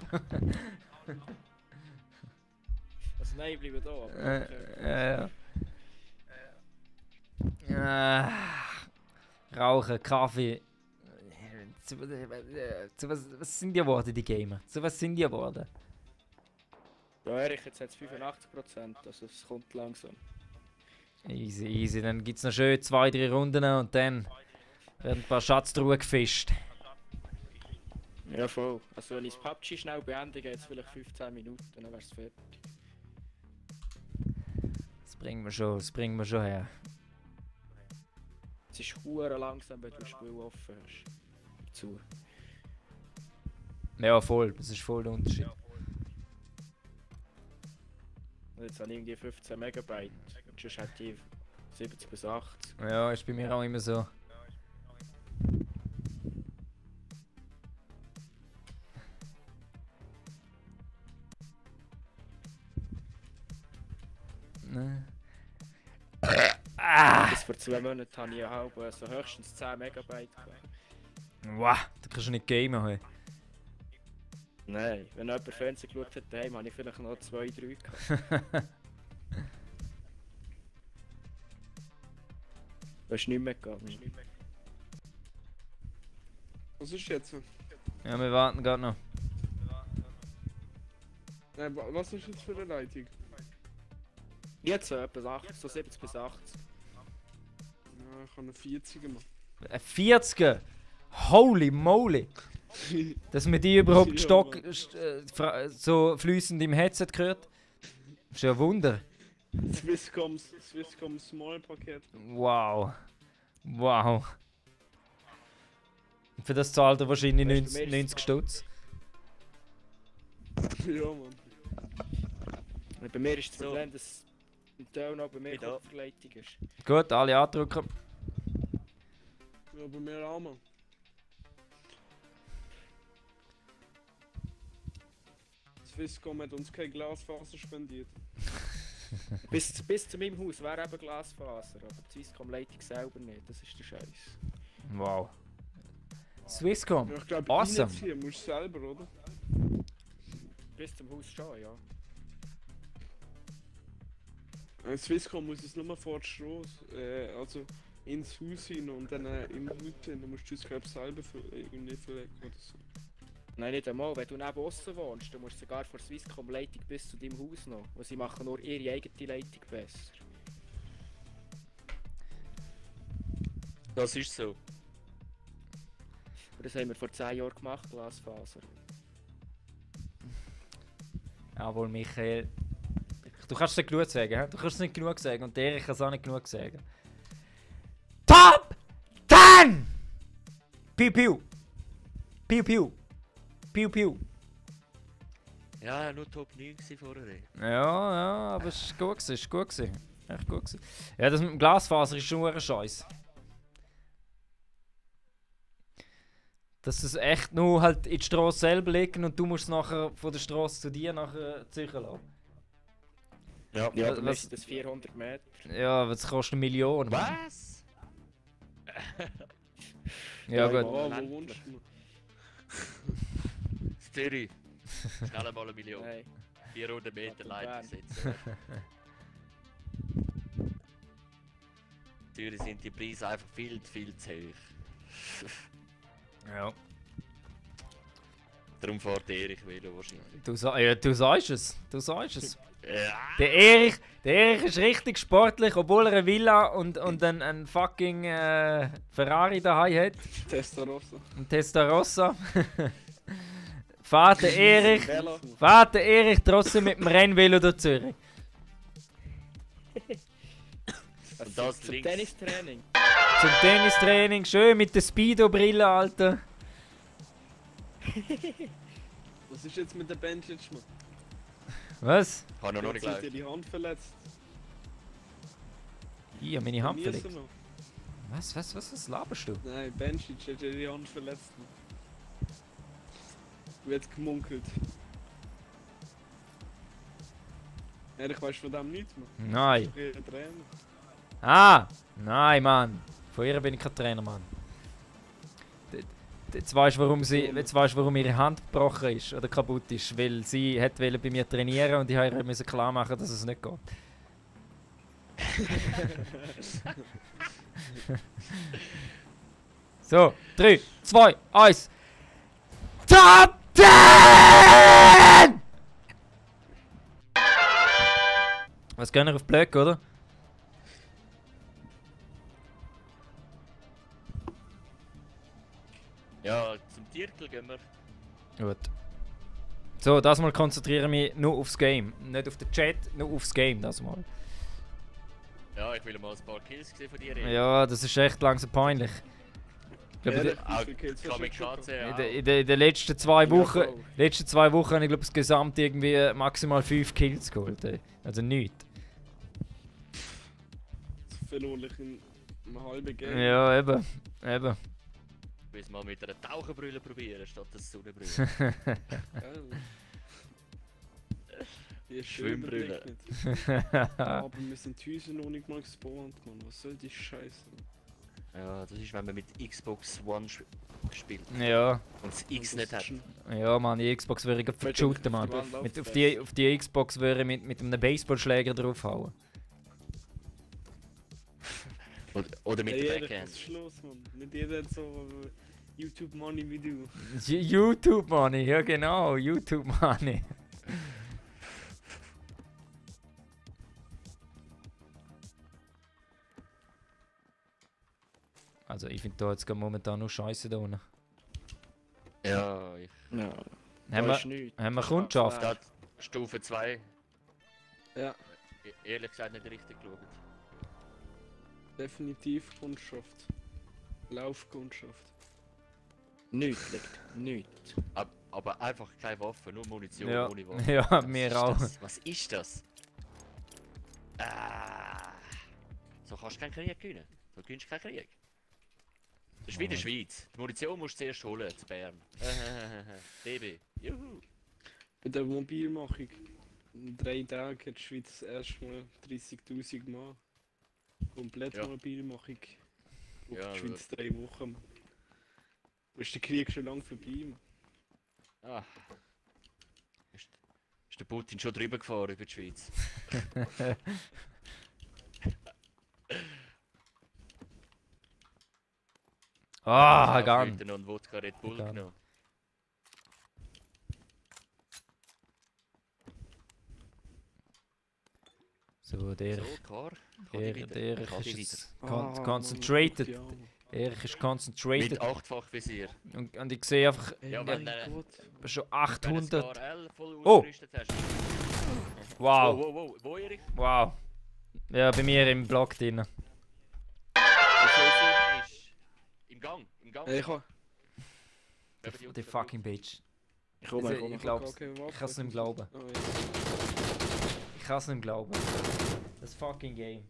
Also nein, ich bleibe da. Aber okay. Rauchen, Kaffee. Was sind die geworden, die Gamer? Zu was sind die geworden? Ja, Erich, jetzt hat es 85%, also es kommt langsam. Easy. Dann gibt es noch schön 2-3 Runden und dann werden ein paar Schatztruhen gefischt. Ja, voll. Also wenn ich das PUBG schnell beende, geht es vielleicht 15 Minuten, dann wäre es fertig. Das bringen wir schon her. Es ist hure langsam, wenn du das Spiel offen hast. Zu. Ja, voll. Das ist voll der Unterschied. Und jetzt habe ich irgendwie 15 Megabyte. Und sonst hätte ich 70 bis 80. Ja, ist bei mir auch immer so. Ne. Bis vor 2 Monaten habe ich also höchstens 10 Megabyte gehabt. Wow, da kannst du nicht gamen heute. Nein, wenn jemand Fernsehen geschaut hat, daheim habe ich vielleicht noch 2, 3 gehabt. Das ist nicht mehr gegangen. Was ist jetzt? Ja, wir warten gerade noch. Nein, was ist jetzt für eine Leitung? Jetzt so etwas 80, so 70 bis 80. Ja, ich habe eine 40er machen. Ein 40er! Holy moly! Dass man die überhaupt Ja, Stock Mann. so fließend im Headset gehört. Ist ja ein Wunder. Swisscom Small Paket. Wow. Und für das zahlt er wahrscheinlich Weißt du, 90 Stutz. Ja, Mann. Und bei mir ist das So. Problem, dass ein Teil noch bei mir Wieder. Kopfverleitung ist. Gut, alle andrücken. Ja, bei mir auch, Mann. Swisscom hat uns kein Glasfaser spendiert. Bis zu meinem Haus wäre eben Glasfaser, aber die Swisscom-Leitung selber nicht, das ist der Scheiß. Wow. Swisscom. Ja, ich glaube, Awesome. hier musst du selber, oder? Bis zum Haus schon, ja. Swisscom muss es nur vor die Strasse, also ins Haus hin und dann im Haus hin, dann musst du es glaube ich selber irgendwie verlegen oder so. Nein, nicht einmal. Wenn du neben aussen wohnst, dann musst du sogar von der Swisscom-Leitung bis zu deinem Haus noch. Und sie machen nur ihre eigene Leitung besser. Das ist so. Und das haben wir vor 10 Jahren gemacht, Glasfaser. Jawohl, Michael. Du kannst es nicht genug sagen, hä? Du kannst es nicht genug sagen und der Erich kann es auch nicht genug sagen. Top 10! Piu piu! Piu piu! Piu piu! Ja, nur Top 9 gewesen vorher. Ja, aber es ist gut gewesen, ist gut gewesen. Echt gut gewesen. Ja, das mit dem Glasfaser ist schon ein Scheiß. Dass es echt nur halt in die Straße selber liegen und du musst es nachher von der Straße zu dir nachher ziehen lassen. Ja. Ja, Was- aber was ist das 400 Meter? Ja, aber es kostet 1 Million. Mann. Was? Ja, Ja, gut. Oh, wo Ländlich. wohnst du? Zürich. Schnell mal 1 Million. Nein. 400 Meter Kanton Bern. Leitung setzen. dafür sind die Preise einfach viel zu hoch. Ja. Darum fährt Erich Velo wahrscheinlich. Ja, du sagst es. Du sagst es. Ja. Der Erich ist richtig sportlich, obwohl er eine Villa und einen fucking Ferrari daheim hat. Testarossa. Ein Testarossa. Fährt der Velo. Erich trotzdem mit dem Rennvelo durch Zürich. Und das Zum links. Tennistraining. Zum Tennistraining, schön mit der Speedo-Brille, Alter. Was ist jetzt mit der Bandage, Mann? Was? Kann er noch nicht Jetzt hat dir gleich. die Hand verletzt. Hier, meine Hand Niesen verletzt. noch. Was laberst du? Nein, Bandage hat dir die Hand verletzt. Mann. Wird gemunkelt. Ehrlich, weißt du von dem nichts, Mann? Nein. Ihr Trainer. Ah! Nein, Mann. Von ihr bin ich kein Trainer, Mann. Jetzt weißt du, warum ihre Hand gebrochen ist oder kaputt ist. Weil sie wollte bei mir trainieren und ich musste ihr klar machen, dass es nicht geht. So, 3, 2, 1. Top 10! Was gehen wir auf Blöcke, oder? Ja, zum Tierkel gehen wir. Gut. So, das mal konzentriere mich nur aufs Game. Nicht auf den Chat, nur aufs Game, das mal. Ja, ich will mal ein paar Kills sehen von dir. Erich. Ja, das ist echt langsam peinlich. Ich glaube, Ehrlich, Ah, wie viele Kills hast du Comic schon Schatze, gehabt? ja. in den letzten 2 Wochen, Bro. habe ich glaube insgesamt irgendwie maximal 5 Kills geholt. Ey. Also nichts. So verloren ich in einem halben Game. Ja, eben. Ich will es mal mit einer Taucherbrille probieren, statt der Sonnenbrille. Geil. Die ist schön Schwimmbrille. überlegt nicht. Aber wir sind Häuser noch nicht mal gespawnt, Mann. Was soll die Scheiße? Ja, das ist, wenn man mit Xbox One spielt Ja, und das X nicht hat. ja, Mann, die Xbox würde ich Willst du shooten, Mann. auf die Wand Auf die Xbox würde ich mit einem Baseballschläger draufhauen. Oder mit Hey, der Erich, was Backhand. ist los, Mann? Nicht jeder hat so YouTube Money wie du. YouTube Money, ja genau, YouTube Money. Also ich finde da jetzt gerade momentan nur Scheiße da unten. Ja, ich. Ja. Haben Da ist wir, nichts. haben wir Kundschaft? Da Stufe 2. Ja, Ehrlich gesagt nicht richtig geschaut. definitiv Kundschaft. Laufkundschaft. Nichts liegt. Nichts. Aber einfach keine Waffe, nur Munition Ja, ohne Waffe. ja, Was mir ist auch. das? Was ist das? Ah. So kannst du keinen Krieg gewinnen. So gewinnst du keinen Krieg. Das ist wie in der Schweiz. Die Munition musst du zuerst holen, zu Bern. DB. Juhu. Bei der Mobilmachung. In 3 Tagen hat die Schweiz erstmal 30.000 Mal. Komplett Ja. Mobilmachung. Und Ja, die Schweiz 3 Wochen. Wo ist der Krieg schon lange vorbei? Mann? Ah. Ist der Putin schon drüber gefahren über die Schweiz? Ah, Ich Gun. habe noch einen Wodka Red Bull Gun. genommen. So, der So, klar. der Kann ist ich jetzt Mann, concentrated. ja. Erich ist Mit concentrated. 8-fach Visier. Und ich sehe einfach Ja, Mein wenn Gott. schon Wenn du 800. das L voll Oh. ausgerüstet hast. Wow, Wow. Wo, Erich? wow. Ja, bei mir im Block drin. Der Sophie ist im Gang. Im Gang. Hey, ich kann. Die fucking Bitch. Ich komme, Also, ich komme. ich glaub's. gar keine Waffe. Ich kann's nicht glauben. Oh, ja. Ich kann es nicht glauben. Das fucking Game.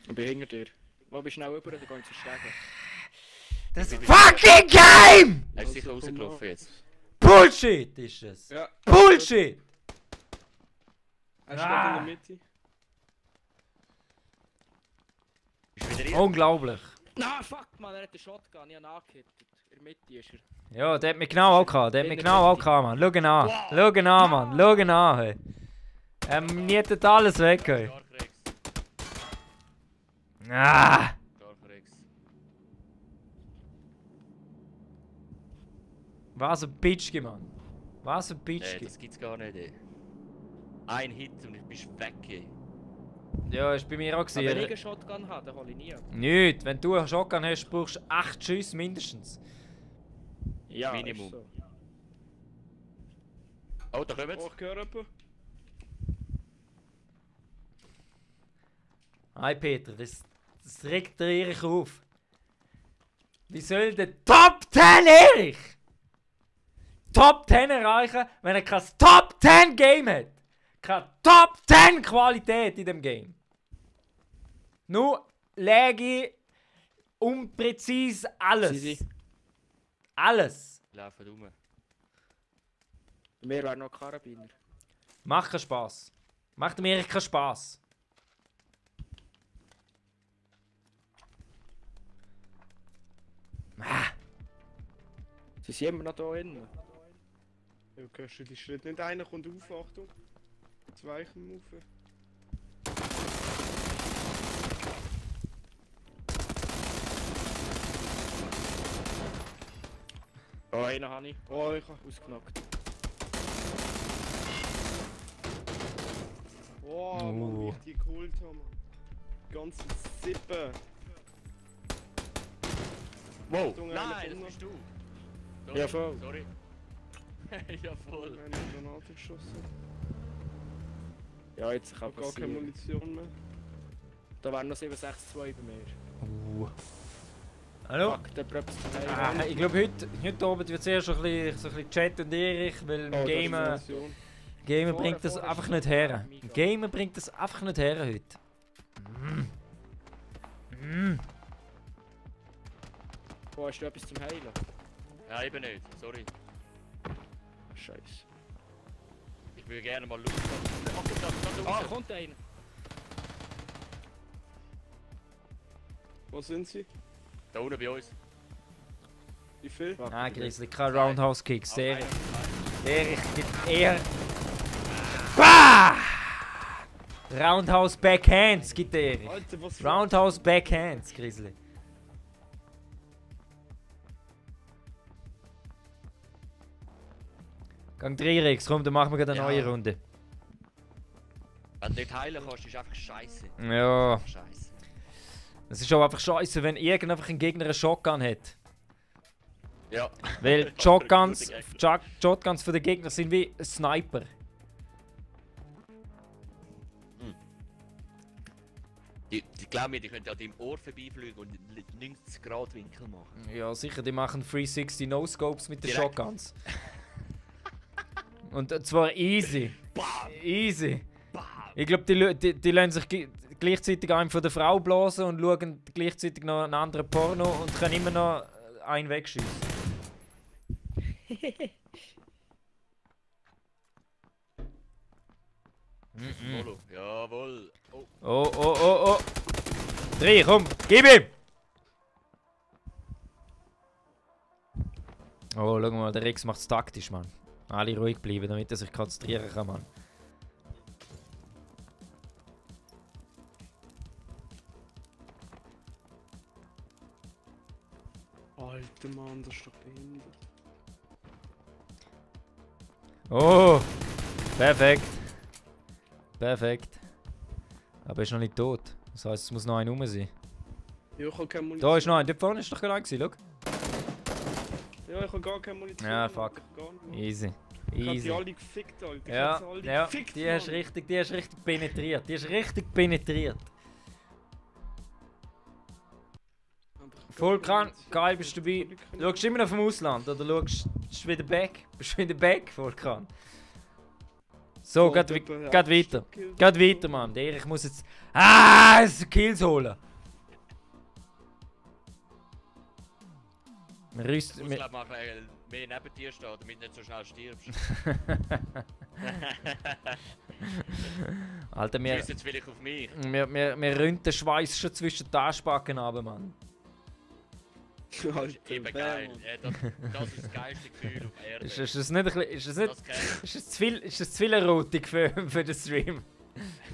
Ich bin hinter dir. Wo bist du schnell rüber, dann geh ich zu Schlägen. Das fucking Game! Er ist sicher Also, komm rausgelaufen mal. jetzt. Bullshit ist es. Ja. Bullshit! Er steht in der Mitte. Ist wieder hier? Unglaublich. Na, fuck, man, er hat den Shotgun, ich habe angehittet. In der Mitte ist er. Ja, der hat mich genau auch gehabt. Der hat mich genau auch gehabt, Mann. Schau ihn an. Schau ihn an, Mann. Schau ihn an, hey. Nietet alles weg, hey. Stark rechts. Ah! Was ein Bitchki, Mann. Was ein Nee, Bitchki. das gibt's gar nicht. Ey. Ein Hit und ich bist weg. Ey. Ja, ist bei mir auch Aber wenn ich gewesen. eine Shotgun habe, dann hole ich nie ab. Nicht, wenn du einen Shotgun hast, brauchst du 8 Schüsse mindestens. Ja, Minimum. ist so. Oh, da kommt's. Oh, ich höre jemanden. Hi Peter, das regt der Erich auf. Wie soll der Top 10 Erich Top 10 erreichen, wenn er kein Top 10 Game hat? Keine Top 10 Qualität in dem Game. Nur Läge, unpräzis, alles. Sie. Alles. Laufen rum. Bei mir wäre noch Karabiner. Macht keinen Spaß. Macht dem Erich keinen Spaß. Ah. Sie sind immer noch da innen. Ja, hörst du die Schritte nicht? Einer kommt auf, Achtung. Zwei kommen auf. Oh, einen habe ich. Oh, ich hab... Ausgenockt. Oh, Mann, wie ich die geholt habe, Mann. Ganze Sippe. Wow! Achtung, Nein, einer das kommt bist noch. du! Sorry, Ja, voll. Sorry. Ja, voll. Wir haben eine Granate geschossen. Ja, jetzt kann Ich hab gar keine passieren. Munition mehr. Da wären noch 762 bei mir. Hallo? Fuck, der Pröps zum Heilen. Ich glaube, heute Abend wird es eher schon ein bisschen Chat und Erich, weil im Oh, da ist Gamen, Munition. Gamen Vorne, bringt das vorne einfach ist nicht noch her. Amiga. Gamen bringt das einfach nicht her heute. Wo hast du etwas zum Heilen? Ja, eben nicht. Sorry. Scheiße. Ich würde gerne mal schauen. Ah, kommt einer! Wo sind sie? Da unten bei uns. Wie viel? Fuck, Ah, ich bin- Grizzly, kein Roundhouse Kicks. Auf Der einen. Erich gibt eher. Bah! Roundhouse Backhands gibt der Erich. Alter, was Roundhouse Backhands, Grizzly. Gang 3 Rex, komm, dann machen wir gerade eine Ja. neue Runde. Wenn du nicht heilen kannst, ist einfach scheiße. Ja, Scheiße. es ist auch einfach scheiße, wenn einfach ein Gegner eine Shotgun hat. Ja. Weil die Shotguns von den Gegnern sind wie ein Sniper. Die glauben mir, die können an deinem Ohr vorbeifliegen und 90 Grad Winkel machen. Ja, sicher, die machen 360 No-Scopes mit den Direkt. Shotguns. Und zwar easy. Bam! Easy. Bam! Ich glaube, die lassen sich gleichzeitig einen von der Frau blasen und schauen gleichzeitig noch einen anderen Porno und können immer noch einen wegschießen. Molo. Jawohl. Oh. Oh, oh, oh, oh. 3, komm, gib ihm! Oh, schau mal, der Rex macht es taktisch, Mann. Alle ruhig bleiben, damit er sich konzentrieren kann, Mann. Alter Mann, das ist doch behindert. Oh! Perfekt. Perfekt. Aber er ist noch nicht tot. Das heisst, es muss noch ein rum sein. Ja, ich hab keine Munition. Da ist noch ein. Dort vorne ist doch gerade gewesen, schau. Ja, ich hab gar keine Munition. Ja, Alter, fuck. ich hab gar nicht. Easy. Ich hab die Easy. alle gefickt, Alter. Ich Ja, hab sie alle ja, gefickt, die hast Mann. richtig penetriert. Die ist richtig penetriert. Aber ich hab Voll gar keine krank, Munition. geil bist du dabei. Völlig keine- Schaust du immer noch vom Ausland oder schaust du wieder back? Bist du wieder back, voll krank. So, Voll geht etwa weiter. 8 Kills. Geht weiter, Mann. Der Erich muss jetzt. Ah, Kills holen. Wir Ich rüsten. muss Wir, glaub mal mehr neben dir stehen, damit du nicht so schnell stirbst. Alter, Du wir, bist jetzt vielleicht auf mich. wir ründen den Schweiß schon zwischen den Arschbacken runter, Mann. Alter, Eben wer, geil. Mann? Das ist das geilste Gefühl auf Erde. Ist das nicht ein bisschen, ist das nicht, Das kenn ich. ist das zu viel Erotik für den Stream?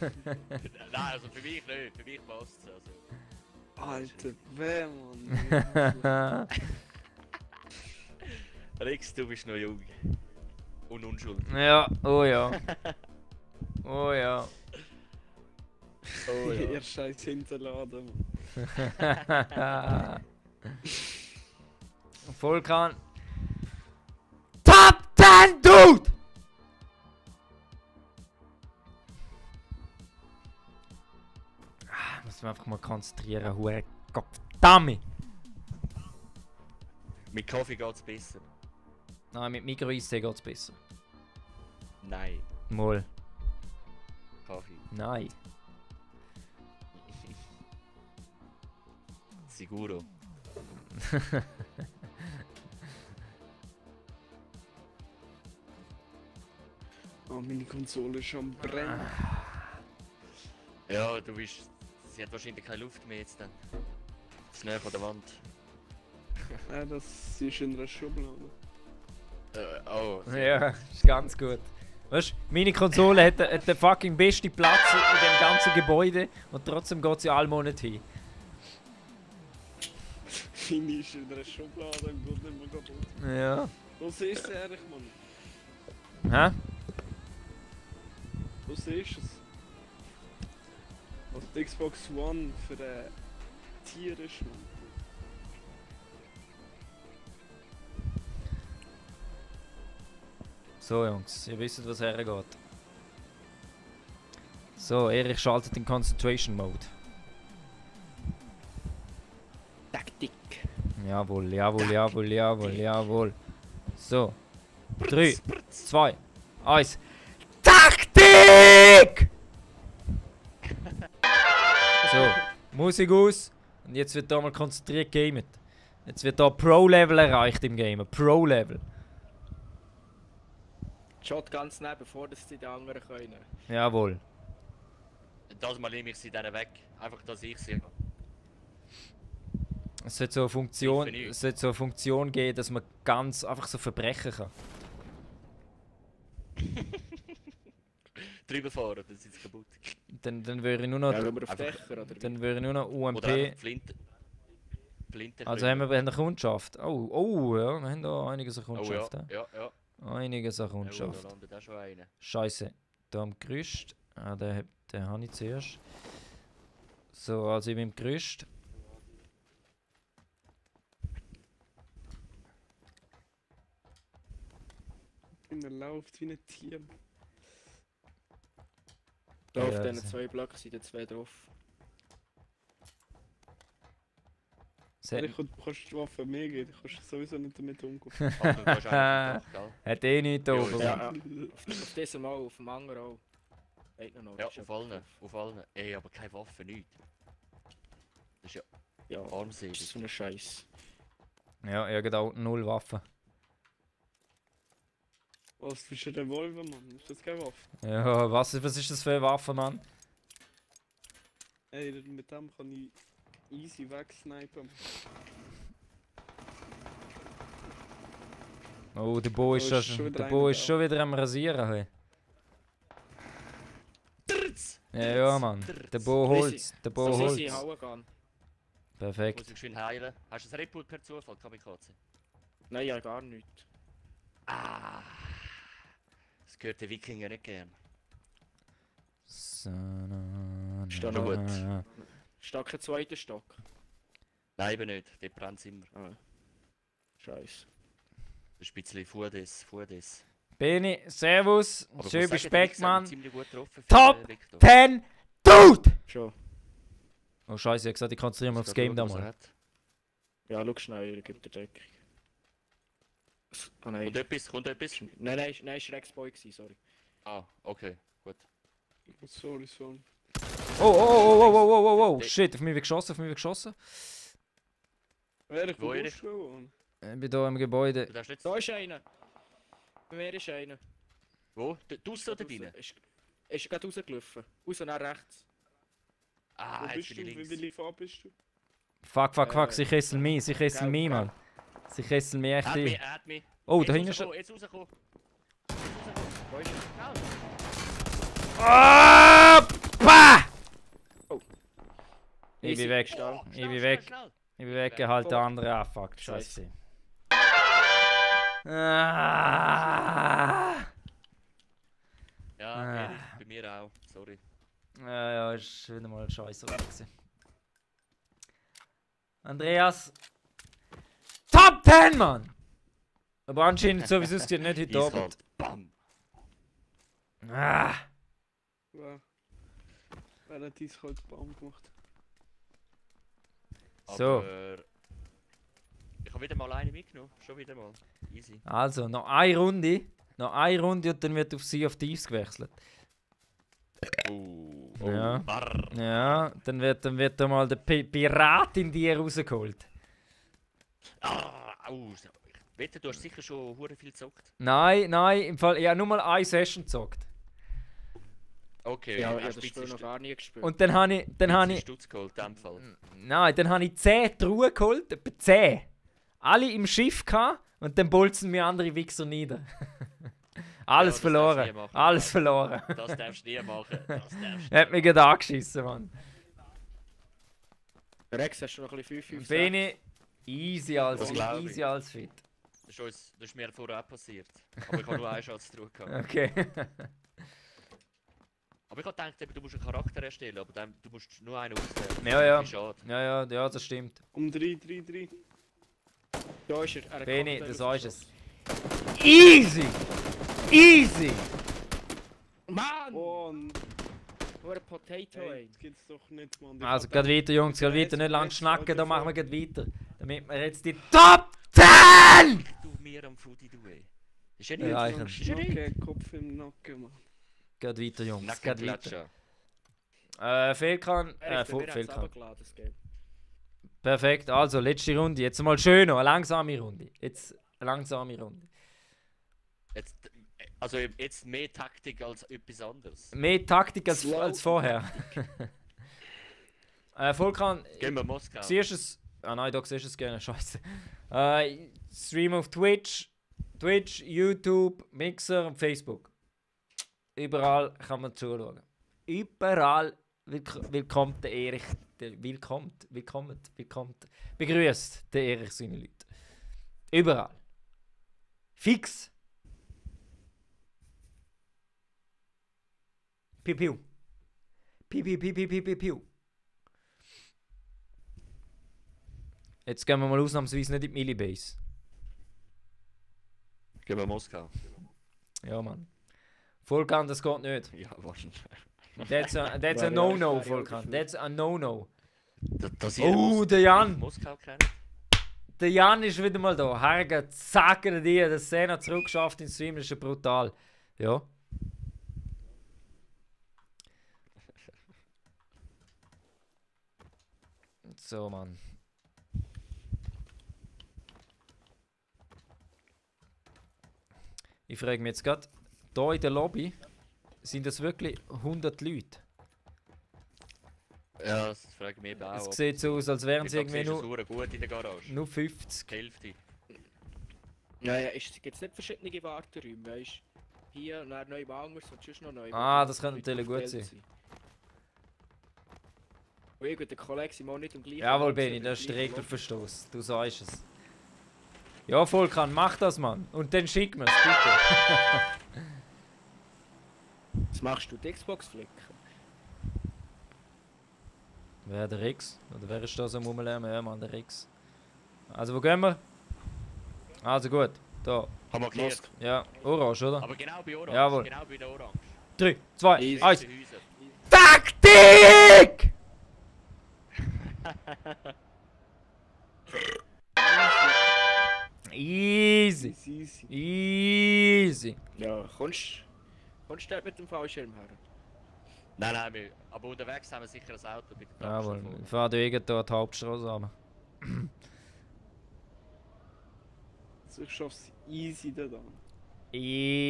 Nein, also für mich nicht. Für mich passt es. Also. Alter, wer, Mann? Rex, du bist noch jung. Und unschuldig. Ja, oh ja. Oh ja. Oh ja. Ihr scheiß Hinterladen, Mann. Volkan. Top 10 Dude! Muss mich einfach mal konzentrieren, hure Gottverdammt! Mit Kaffee geht's besser. Nein, mit Mikro-Eistee geht's besser. Nein, Mal. Kaffee. Nein. Siguro. Oh, meine Konsole ist am brennen. Ja, du bist. Sie hat wahrscheinlich keine Luft mehr jetzt dann. Das näher von der Wand. Ja, das ist in einer Schublade. Oh. Ja, ist ganz gut. Weißt du, meine Konsole hat den fucking besten Platz in dem ganzen Gebäude und trotzdem geht sie alle Monate hin. Meine ist in einer Schublade und geht nicht mehr kaputt. Ja. Wo siehst du es ehrlich, Mann? Hä? Wo siehst du es? Was die Xbox One für ein Tier ist, Mann. So Jungs, ihr wisst, was hergeht. So, Erich schaltet in Concentration Mode. Taktik. Jawohl, jawohl, jawohl, jawohl, jawohl. So. 3, 2, 1. Taktik! So, Musik aus. Und jetzt wird da mal konzentriert gamet. Jetzt wird da Pro-Level erreicht im Game. Pro-Level. Shot ganz neben, bevor das die anderen können. Jawohl. Das mal nehme ich sie dann weg. Einfach, dass ich sie. Es sollte so eine Funktion, Ich bin es sollte so eine Funktion geben, dass man ganz einfach so verbrechen kann. Drüber fahren, dann sind sie kaputt. Dann wäre nur noch, Ja, rüber auf Einfach- Dächer oder wie? dann wäre nur noch UMP. Oder einfach Flinte. Flinte. Also haben wir eine Kundschaft. Oh, oh, ja, wir haben da einiges an Oh ja, Kundschaft. ja. Einiges an Ja, Kundschaft. da landet auch schon einer. Scheiße. Da am Gerüst. Ah, den habe ich zuerst. So, also ich bin im Gerüst. Er läuft wie ein Tier. Da Ja, auf diesen also- 2 Blöcken sind 2 drauf. Se- Du kannst die Waffe mehr geben, du kannst sowieso nicht damit umgehen. Aber du kannst einfach auf dem Dach, gell? Hat eh nichts da Ja, oben. Ja, auf diesem Mal, auf dem anderen auch. Einer noch, Ja, das ist auf allen. Auf allen. Ey, aber keine Waffe, nichts. Das ist ja Ja, das ist armselig. so ein Scheiß. Ja, irgendwo 0 Waffen. Was für ein Revolver, Mann? Ist das keine Waffe? Ja, was ist das für eine Waffe, Mann? Ey, mit dem kann ich easy wegsnipen. Oh, der Bo ist, Da ist schon, schon wieder der Bo einer ist da. schon wieder am Rasieren. Hey. Ja, ja, Mann. Der Bo holt's. Der Bo So sie holt's. hauen gehen. Muss Perfekt. ich schön heilen. Hast du das Red Bull per Zufall, Kamikaze? Nein, ja, gar nicht. Ah! Das gehört den Wikinger nicht gern. So, na, Ist da na, noch gut? na. Stock ein zweiter Stock. Nein, eben nicht. Dort brennt es immer. Ah. Scheiße. Das ist ein bisschen Fudes. Beni, Servus. Aber ich Schön muss sagen, der Speck, Wichser hat Mann. ziemlich gut getroffen für Top den Victor. 10 Dude! Schon. Oh Scheiße, ich hab gesagt, ich konzentriere mich aufs Game da mal. Ja, schau schnell, ich gebe dir Deckung. Ah nein. Kommt etwas? Nein, ist Rexboy gewesen, sorry. Ah, okay, gut. Sorry. Oh, shit, auf mich wird geschossen. Wer ich Wo wo Erich? schon? Ich bin hier im Gebäude. Du darfst nicht... Da ist einer! Bei mir ist einer. Wo? Draussen oder drinnen? Ist gerade rausgelaufen. Raus nach rechts. Ah, Wo jetzt bist bin du? ich links. Wie viele Farbe bist du? Fuck, Äh, sie kesseln mich, gelb, Mann. Sie kesseln mich echt ein. Er hat mich. Oh, da hinten ist er. Jetzt rausgekommen. Wo ist er? Ah, bah! Oh. Ich bin Easy, weg. stark. Ich bin weg. Ich bin weg, halt der andere an. Fuck, scheiße. Ah. Ja, Erik, bei mir auch. Sorry. Ja, ist wieder mal ein Scheiße gewesen. Andreas. Top 10, Mann! Aber anscheinend sowieso ist dir nicht heute Abend. Eiskalt. Bam. Ah. Wer hat dies halt Baum gemacht? So. Aber ich habe wieder mal eine mitgenommen. Schon wieder mal. Easy. Also, noch eine Runde. Noch eine Runde und dann wird auf Sea of Thieves gewechselt. Ja. Barr. Ja, dann wird da mal der Pirat in dir rausgeholt. Ich wette, du hast sicher schon hure viel gezockt. Nein, im Fall, ja, nur mal eine Session gezockt. Okay, Ja, hast ich habe das Spiel noch gar nie gespielt. Und dann habe ich, Stutz geholt, in dem Fall. nein, dann habe ich 10 Truhen geholt, etwa 10. Alle im Schiff gehabt und dann bolzen mir andere Wichser nieder. Alles das verloren, darfst du nie machen. alles verloren. Das darfst du nie machen. Das darfst Er hat mich gerade angeschissen, Mann. Rex, hast du noch ein bisschen 5-5? Beni, easy als Das fit, glaub ich. easy als fit. Das ist mir vorher auch passiert. Aber ich habe nur einen Schatz drauf gehabt. Okay. Aber ich habe gedacht, eben, du musst einen Charakter erstellen, aber dann, du musst nur einen auswählen. Ja, ja. Das ist schade. Ja, das stimmt. Um 3. Da ist er. Beni, das sagst es. Easy! Easy! Mann! Oh, Nur ein Potato, hey, ey. das gibt's doch nicht, Mann. Also, geht weiter, Jungs, geht weiter. Nicht lang schnacken, da machen wir gleich weiter. Damit wir jetzt die Top 10! Du mir am Fudi, du ey. Das ist ja nicht Ja, so ich- Okay, Kopf im Nacken, Mann. Geht weiter, Jungs, geht weiter. Nackenklatscher. Fehlkan. Erik, bei mir hat's Fehlkan. runtergeladen, das Game. Perfekt, also, letzte Runde. Jetzt mal schön noch, eine langsame Runde. Jetzt eine langsame Runde. Jetzt, also jetzt mehr Taktik als etwas anderes. Mehr Taktik als, Slow als vorher. Volkan, Gehen wir Moskau. siehst du es? Ah nein, da siehst du es gerne, scheiße. Stream auf Twitch, YouTube, Mixer und Facebook. Überall kann man zuschauen. Überall willkommen der Erich. Willkommen. Begrüßt der Erich seine Leute. Überall. Fix. Piu piu. Piu piu piu piu piu piu piu. Jetzt gehen wir mal ausnahmsweise nicht in die Millibase. Gehen wir Moskau. Ja, Mann. Volkan, das geht nicht. Ja, wahrscheinlich. That's a no-no, Volkan. That's a no-no. Das Oh, der Jan. Moskau kennen? Der Jan ist wieder mal da. Herrgott, zacken dir, dass er noch zurückgeschafft ins Stream, das ist ja brutal. Ja. So, Mann. Ich frage mich jetzt gerade, hier in der Lobby, sind das wirklich 100 Leute? Ja, das frage ich mich eben auch. Es sieht so aus, als wären es irgendwie nur nur, gut in der Garage. nur 50. Die Hälfte. Ja, gibt es nicht verschiedene Warteräume, weißt du? Hier, und dann neu anders und sonst noch neu. Ah, das könnte natürlich gut sein. Und ich und der Kollege sind auch nicht im gleichen Jawohl, Ort, Benni, sondern das ist der im gleichen Regelverstoß. Du sagst es. Ja, Volkan, mach das, Mann. Und dann schick mir's, bitte. Ort. Was machst du, die Xbox flicken? Wer der Rex? Oder wer ist da so am Rumlärmen? Ja, Mann, der Rex. Also, wo gehen wir? Also gut, da. Haben wir geklärt. Ja, Orange, oder? Aber genau bei Orange. Jawohl. Genau bei der Orange. 3, 2, Easy. 1. Die Häuser. Taktik! Easy. Easy. Easy. Ja, kommst du dort mit dem Fallschirm her? Nein, aber unterwegs haben wir sicher ein Auto bei der Jawohl, Tankstelle. ich fahre irgendwo die Hauptstraße an. Also ich schaff's easy da dann. Easy.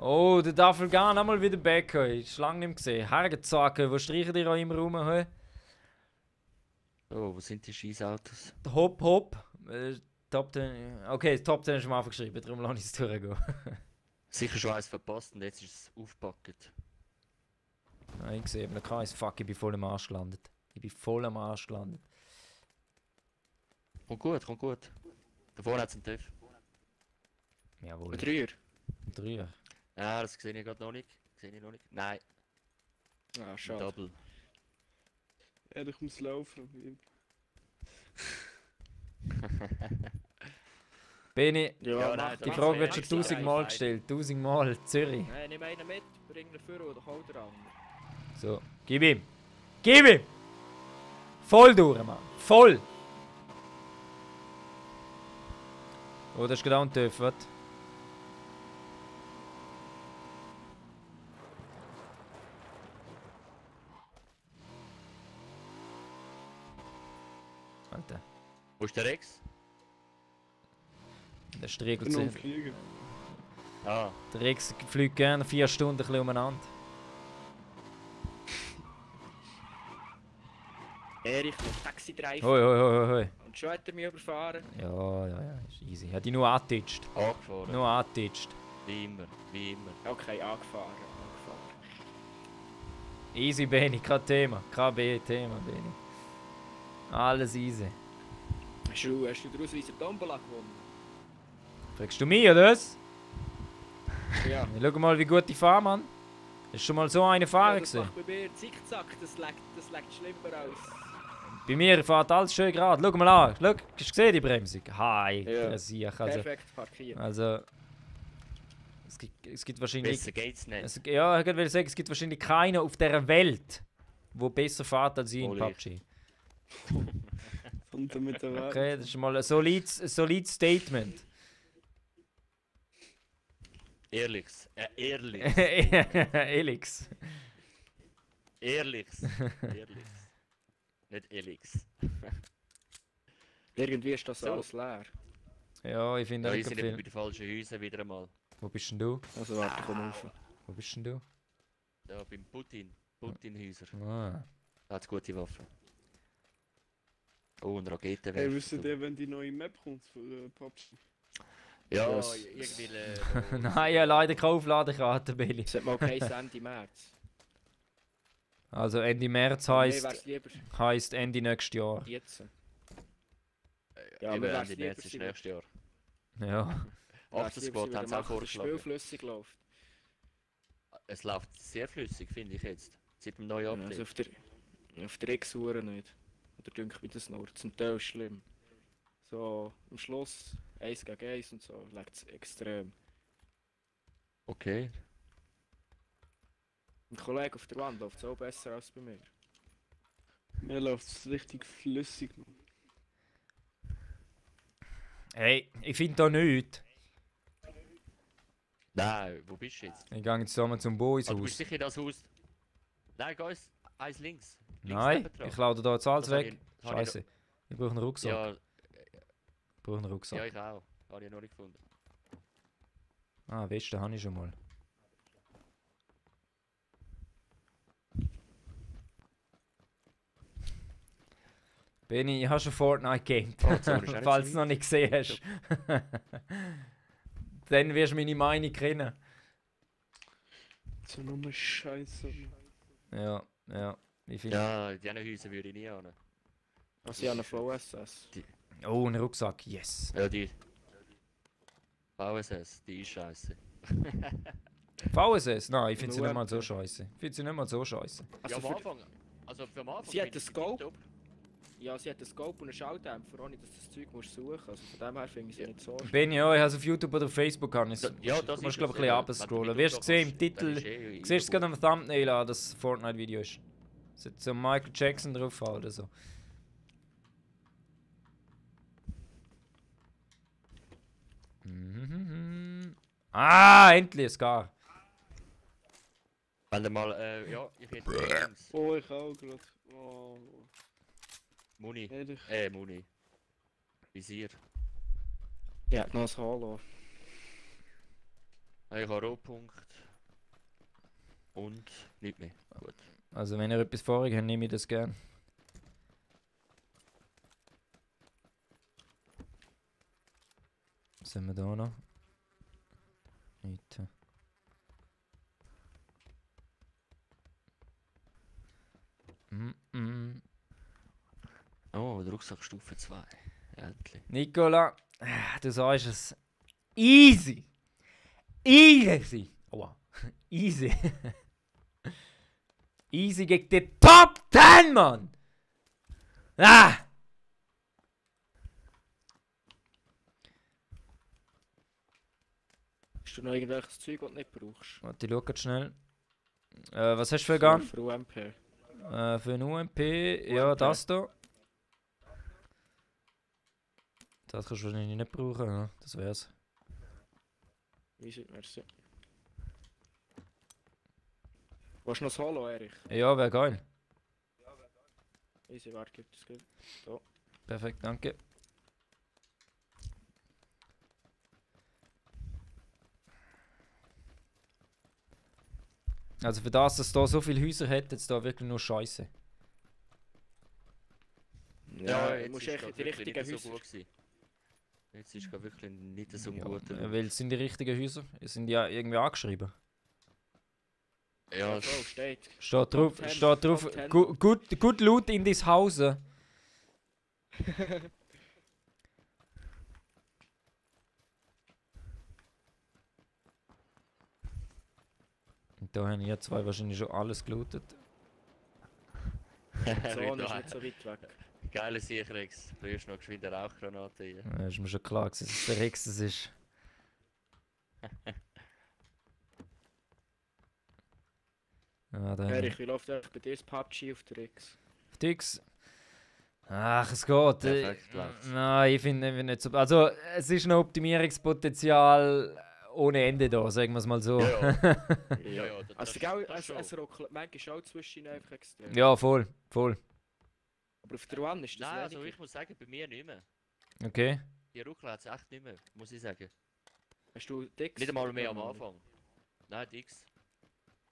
Oh, der darf gar nicht mal wieder back. Ich habe lange nicht mehr gesehen. Hergezacken, wo streichen die auch immer rum? He? Oh, wo sind die Scheißautos? Hopp, hopp. Top 10. Okay, das Top 10 ist am Anfang geschrieben, darum lasse ich es durchgehen. Sicher schon eins verpasst und jetzt ist es aufgepackt. Nein, ich sehe, noch keins. Fuck, ich bin voll im Arsch gelandet. Ich bin voll am Arsch gelandet. Kommt gut, kommt gut. Da vorne hat es einen TÜV. Jawohl. Ein Dreier. Dreier. Ja, das sehe ich gerade noch nicht. Sehe ich noch nicht. Nein, Ah, ein schade. Double. Ja, ich muss laufen. Beni, Ja, mach nein, die das Frage wäre wird schon extra 1000 Mal Reichweite. gestellt. 1000 Mal. Zürich. Nein, nimm einen mit, bring ihn vor oder hol den anderen. So, gib ihm. Gib ihm! Voll durch, Mann. Voll! Oh, das ist genau ein TÜV, was? Alter, Wo ist der Rex? der Striegel Ich bin noch am zählt. Fliegen. Ah, Der Rex fliegt gerne 4 Stunden ein bisschen umeinander. Erich, der Taxi-Driver. Hoi, hoi, hoi, hoi. Und schon hat er mich überfahren. Ja, ja, ja, ist easy. Hat dich nur angetitscht. angefahren. Nur angetitscht. Wie immer, wie immer. Okay, angefahren. Easy, Beni, kein Thema. Kein Thema, Beni. Alles easy. Hast du den Ausweiser Tombola gewonnen? Fragst du mich, oder was? Ja. Schau mal, wie gut ich fahre, Mann. Hast du schon mal so eine fahren Das gesehen? macht bei mir Zickzack, das legt schlimmer aus. Bei mir fährt alles schön gerade. Schau mal an. Schau, hast du gesehen, die Bremsung? Hi, Ja. der Sieg. Perfekt parkiert. Also es gibt wahrscheinlich... Besser geht's nicht. Ja, ich wollte sagen, es gibt wahrscheinlich keinen auf dieser Welt, der besser fährt als ich in Wohl ich. PUBG. Und mit der Welt. Okay, das ist mal ein solides Statement. Ehrlichs. Ehrlich. Elix. Ehrlichs. Ehrlichs. Nicht Elix. Irgendwie ist das So. alles leer. Ja, ich finde Ja, auch wir sind viel. eben bei den falschen Häusern wieder einmal. Wo bist denn du? Also warte, komm rauf. Wo bist denn du? Ja, beim Putin. Putin-Häuser. Ah. Da hat's gute Waffen. Oh, ein Raketenwerfer. Hey, wisst ihr, wenn die neue Map kommt für PUBG? Ja, Das- irgendwie... Nein, ja, leider keine Aufladekarte, Billy. Es hat mal geheißen Ende März. Also Ende März Mir heisst wär's lieber Ende nächstes Jahr. jetzt. Ja, mir wir wär's werden lieber jetzt ist gewesen, nächstes Jahr. Ja. Aftersquad haben sie auch vorgeschlagen. Spielflüssig läuft. Es läuft sehr flüssig, finde ich jetzt. Seit dem neuen Ja, Update. also auf der X-Uhr nicht. Oder dünkt mich das nur. Zum Teil ist schlimm. So, am Schluss 1 gegen 1 und so, legt es extrem. Okay. Ein Kollege auf der Wand läuft so besser als bei mir. Mir läuft es richtig flüssig. Mann. Hey, ich finde da nichts. Nein, wo bist du jetzt? Ich gehe jetzt zusammen zum Boys Ah, du bist Haus. sicher in das Haus. Nein, geh eins links. Nein, nebendran. ich lade da jetzt alles Das hab weg. ich- hab ich Scheiße. Ich brauche einen Rucksack. Ja, Ich brauche einen Rucksack. ja, ich auch. Habe ich noch nicht gefunden. Ah, Weste habe ich schon mal. Benni, ich habe schon Fortnite gamed. Forza ist auch nicht Falls so du noch nicht gesehen hast. Dann wirst du meine Meinung kennen. So eine Scheiße. Ja, ja. Ich finde. Ja, in diesen Häusern würde ich nie an. Also ich habe einen VSS. Oh, ein Rucksack, yes. Ja, die... VSS, die ist scheiße. VSS? Nein, ich finde sie Nur nicht mal so Apple. scheiße. Ich finde sie nicht mal so scheiße. Also Ja, am für, Anfang... Also für am Anfang... Sie hat finde einen ich Scope. top. ja, sie hat einen Scope und einen Schalldämpfer, ohne dass du das Zeug musst suchen. Also von dem her finde ich sie nicht so schlimm. Benni, ja, ich habe es auf YouTube oder auf Facebook kann ich. Ja, das Du musst, ist glaube ich, es, ein bisschen abscrollen. Wirst du sehen im Titel. Siehst du es gerade am Thumbnail an, dass es ein Fortnite-Video ist? Es hat so Michael Jackson drauf oder so. Mhm. Ah, endlich ein Scar. Wenn du mal... ja, ich hätte... Dings. Oh, ich auch gerade. Oh, Muni. ehrlich. Muni. Visier. Ja, noch ein Halo. Ich habe Rohpunkt. Und nicht mehr. Gut. Also wenn ihr etwas vorig habt, nehme ich das gern. Was haben wir da noch? Nicht. Mm -mm. Rucksack Stufe 2. Endlich. Nicola, du sagst es. Easy! Easy! Aua. Easy. Easy gegen die Top 10, Mann! Ah! Hast du noch irgendwelches Zeug, das du nicht brauchst? Warte, ich schau grad schnell. Was hast du für Gun? Für UMP. Für ein UMP, ja, UMP. das da. Das kannst du wahrscheinlich nicht brauchen, ja. Das wär's. Easy, merci. Willst du noch das Holo, Erich? Ja, wär geil. Easy, warte, gibt es gut. Perfekt, danke. Also für das, dass es da so viele Häuser hat, jetzt da wirklich nur Scheiße. Ja, du jetzt musst ist echt grad die wirklich richtigen nicht so Häuser. gut gewesen. Jetzt ist es wirklich nicht so Ja, gut. weil es sind die richtigen Häuser. Es sind ja irgendwie angeschrieben. Ja, so steht. Steht drauf, Top 10, steht drauf, Top 10. good loot in this house. Und da haben ihr zwei wahrscheinlich schon alles gelootet. Die Zone ist nicht so weit weg. Geile Sicherheits. Du hast noch geschwind eine Rauchgranate hier. Ja, ist mir schon klar gewesen, dass es der Rex das ist. Ah, da haben wir Erich, wie läuft eigentlich bei dir das PUBG auf der X? Dix. Ach, es geht. Perfekt läuft's. Nein, ich finde nicht so. Also, es ist noch Optimierungspotenzial ohne Ende da, sagen wir es mal so. Ja, Ja, ja, Also, gell, es ruckelt manchmal auch zwischen einfach extrem. Ja, voll, voll. Aber auf der One ist das Nein, also weniger. ich muss sagen, bei mir nicht mehr. Okay. Die Ruckler hat es echt nicht mehr, muss ich sagen. Hast du Dix? Nicht einmal mehr am Anfang. Nein, die X.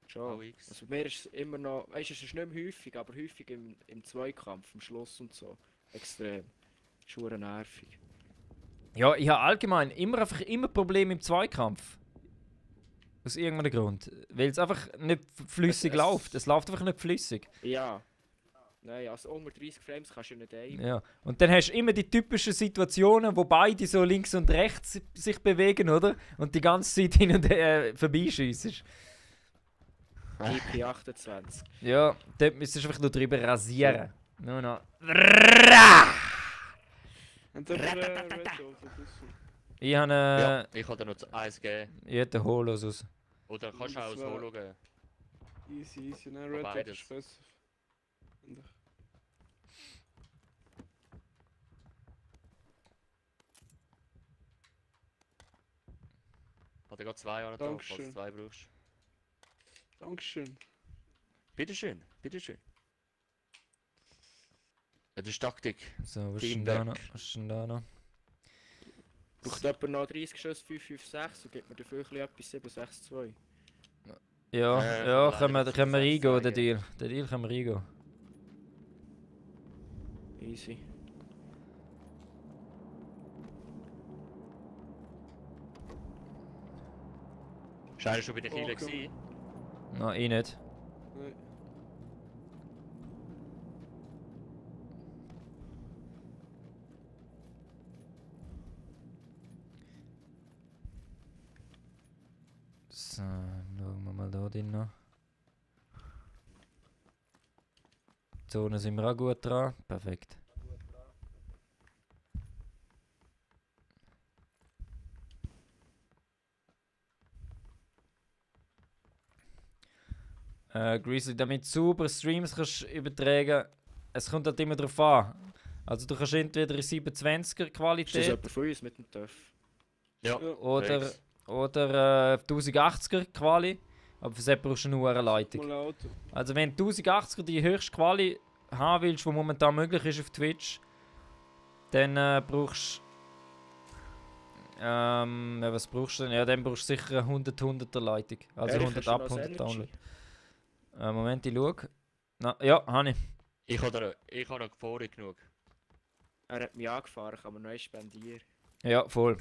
Schon. Auch X. Also bei mir ist es immer noch, weißt du, es ist nicht mehr häufig, aber häufig im Zweikampf, im Schluss und so. Extrem. Schon nervig. Ja, ich habe allgemein immer Probleme im Zweikampf. Aus irgendeinem Grund. Weil es einfach nicht flüssig Es- läuft. Es läuft einfach nicht flüssig. Ja. Nein, also unter 30 Frames kannst du nicht aimen. Ja. Und dann hast du immer die typischen Situationen, wo beide so links und rechts sich bewegen, oder? Und die ganze Zeit hin und her vorbeischiessen. IP 28. Ja, dort müsstest du einfach nur drüber rasieren. Nur noch. Und der Red Dot, das ist so. Ich habe Ja, ich kann dir noch eins geben. ich hätte Holos aus. Oder kannst du auch Das das war- Holo geben. Easy, easy. Nein, Red Dot Beides. ist besser. Finde ich. Hat er gerade 2 Jahre da, falls Dankeschön. du 2 brauchst. Dankeschön. Bitteschön, bitteschön. Ja, das ist Taktik. So, was ist denn da Teamwork. noch? Was ist denn da noch? Braucht jemand noch 30 Schuss 556 und gibt mir dafür etwas 762. Ja, ja, leider können wir kannst du reingehen, das der sagen. Deal. Der Deal können wir reingehen. Easy. Ist einer schon bei der Kille Okay. gewesen? Nein, ich nicht. Nein. So, schauen wir mal da drin noch. Die Zone sind wir auch gut dran. Perfekt. Grizzly, damit du super Streams kannst übertragen, es kommt halt immer darauf an. Also du kannst entweder in 720er Ist das Qualität jemand von uns mit dem TÜV? Ja. Ja. oder, Rex. oder 1080er Quali. Aber für das brauchst du nur eine Leitung. Mal Auto. Also wenn du 1080er die höchste Quali haben willst, die momentan möglich ist auf Twitch, dann brauchst ja, was brauchst du denn? Ja, dann brauchst du sicher eine 100er Leitung. Also Erich, 100 hast du ab, noch 100 das Download. Energy? Moment, ich schau. Na, ja, habe ich. Ich habe noch vorher genug. Er hat mich angefahren, kann man noch spendieren. Ja, voll.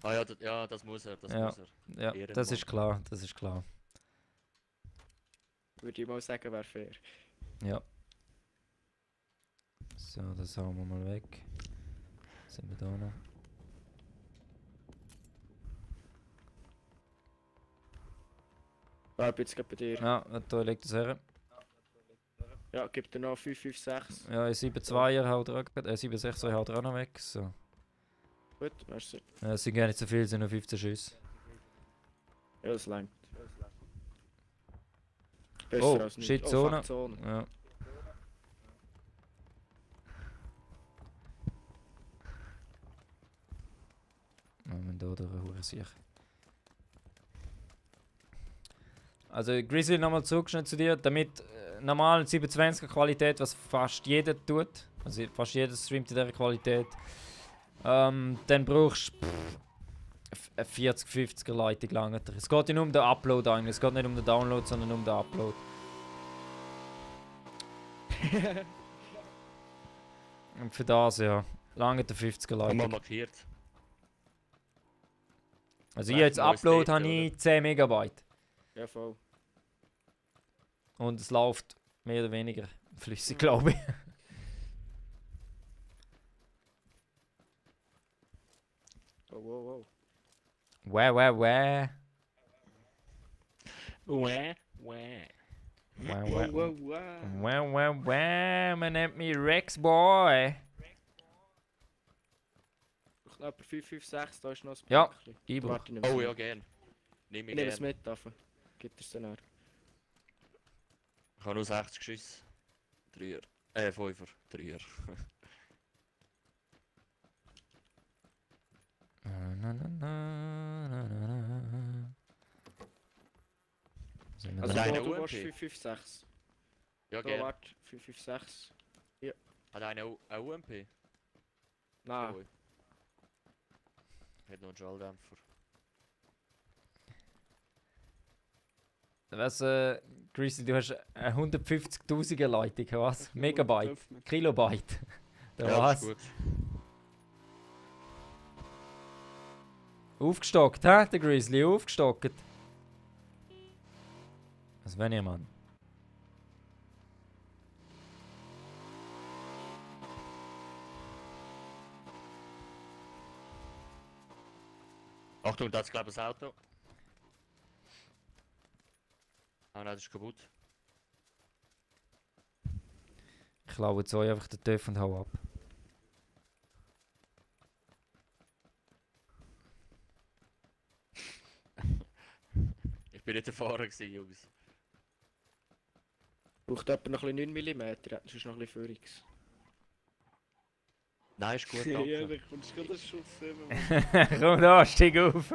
Ah ja, ja, das muss er, das Ja. muss er. Ja, das Ehrenmann. ist klar, das ist klar. Würde ich mal sagen, wäre fair. Ja. So, das hauen wir mal weg. Sind wir da noch? Ah, ich bin jetzt gerade bei dir. Ja, da liegt das her. Ja, gib dir noch 556. Ja, 7-2er haut er auch, 7-6er haut er auch noch weg. So. Gut, merci. Es sind gar nicht so viel, es sind nur 15 Schüsse. Ja, das langt. Besser Oh, als nicht. shit, Oh, Zone. fuck, Zone. Ja. Wir müssen hier durch eine Hure sicher. Also Grizzly nochmal zurückgeschnitten zu dir, damit normal 720er Qualität, was fast jeder tut, also fast jeder streamt in dieser Qualität, dann brauchst du eine 40-50er Leitung lang. Es geht nicht um den Upload eigentlich, es geht nicht um den Download, sondern um den Upload. Und für das ja, lange der 50er Haben wir Leitung. markiert. Also ich jetzt Upload habe ich 10 Megabyte. Ja, voll. Und es läuft mehr oder weniger flüssig, glaube ich. Oh, wow, wow. Wäh, wäh, wäh. Wäh, wäh. Wäh, Wow, wäh. wow, wow. Wäh, wäh, wäh. Man nennt mich Rex Boy. Ich glaube, 556, da ist noch ein Ja, Päckchen. ich brauch. Warte, ich nehme Oh es ja, mit. gern. Nimm Ich ich nehme es gern. mit, dafür. Gibt es dann auch. Ich habe nur 60 Schüsse. 3er. 5er. 3er. Na, na, na, na, na, na. Sind wir Also, da? Deine du UMP? warst 556. Ja, So, gern. warte, 556. Hat einer auch UMP? Nein. Oh. Hat noch einen Schalldämpfer. Was, Grizzly, du hast eine 150.000er Leitung, was? Megabyte? Öffnen. Kilobyte? Da Ja, was? ist gut. Aufgestockt, hä? Der Grizzly, aufgestockt. Was wenn ihr, Mann? Achtung, da ist glaube ich ein Auto. Ah nein, das ist kaputt. Ich klaue jetzt euch einfach den TÜV und hau ab. Ich bin nicht der Fahrer gewesen, Jungs. Braucht jemand noch ein bisschen 9 mm, hat sonst noch ein bisschen Führungs. Nein, ist gut, Ja, danke. da kommst du gerade einen Schuss eben. Komm da, steig auf!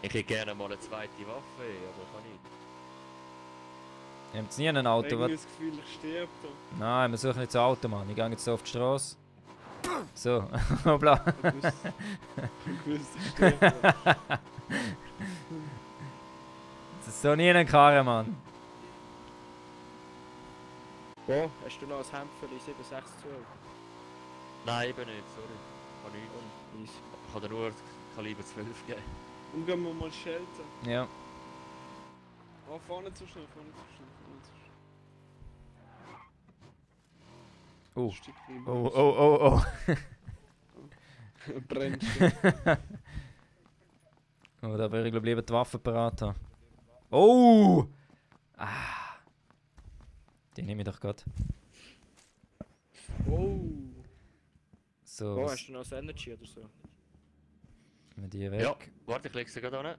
Ich hätte gerne mal eine zweite Waffe, aber kann nicht. Ihr habt nie ein Auto, Irgendwie was? das Gefühl, ich sterbe da. Nein, wir suchen nicht das Auto, Mann. Ich gehe jetzt auf die Straße. So, hoppla. Ich wusste, ich sterbe da. Das ist so nie ein Karre, Mann. Wo? Hast du noch ein Hämpfeli 762? Nein, eben nicht, sorry. Kann nicht. Easy. Ich kann dir nur Kaliber 12 geben. Und gehen wir mal schelten. Ja. Oh, vorne zu schnell, vorne zu schnell, vorne zu schnell. Oh. Stück wie Oh, oh, oh, oh. Brennt. Oh, da würde ich glaube lieber die Waffe parat haben. Oh! Ah. Die nehme ich doch gerade. Oh. So, Wo was hast du noch das Energy oder so? nehmen wir die weg. Ja, warte, ich lege sie gerade an.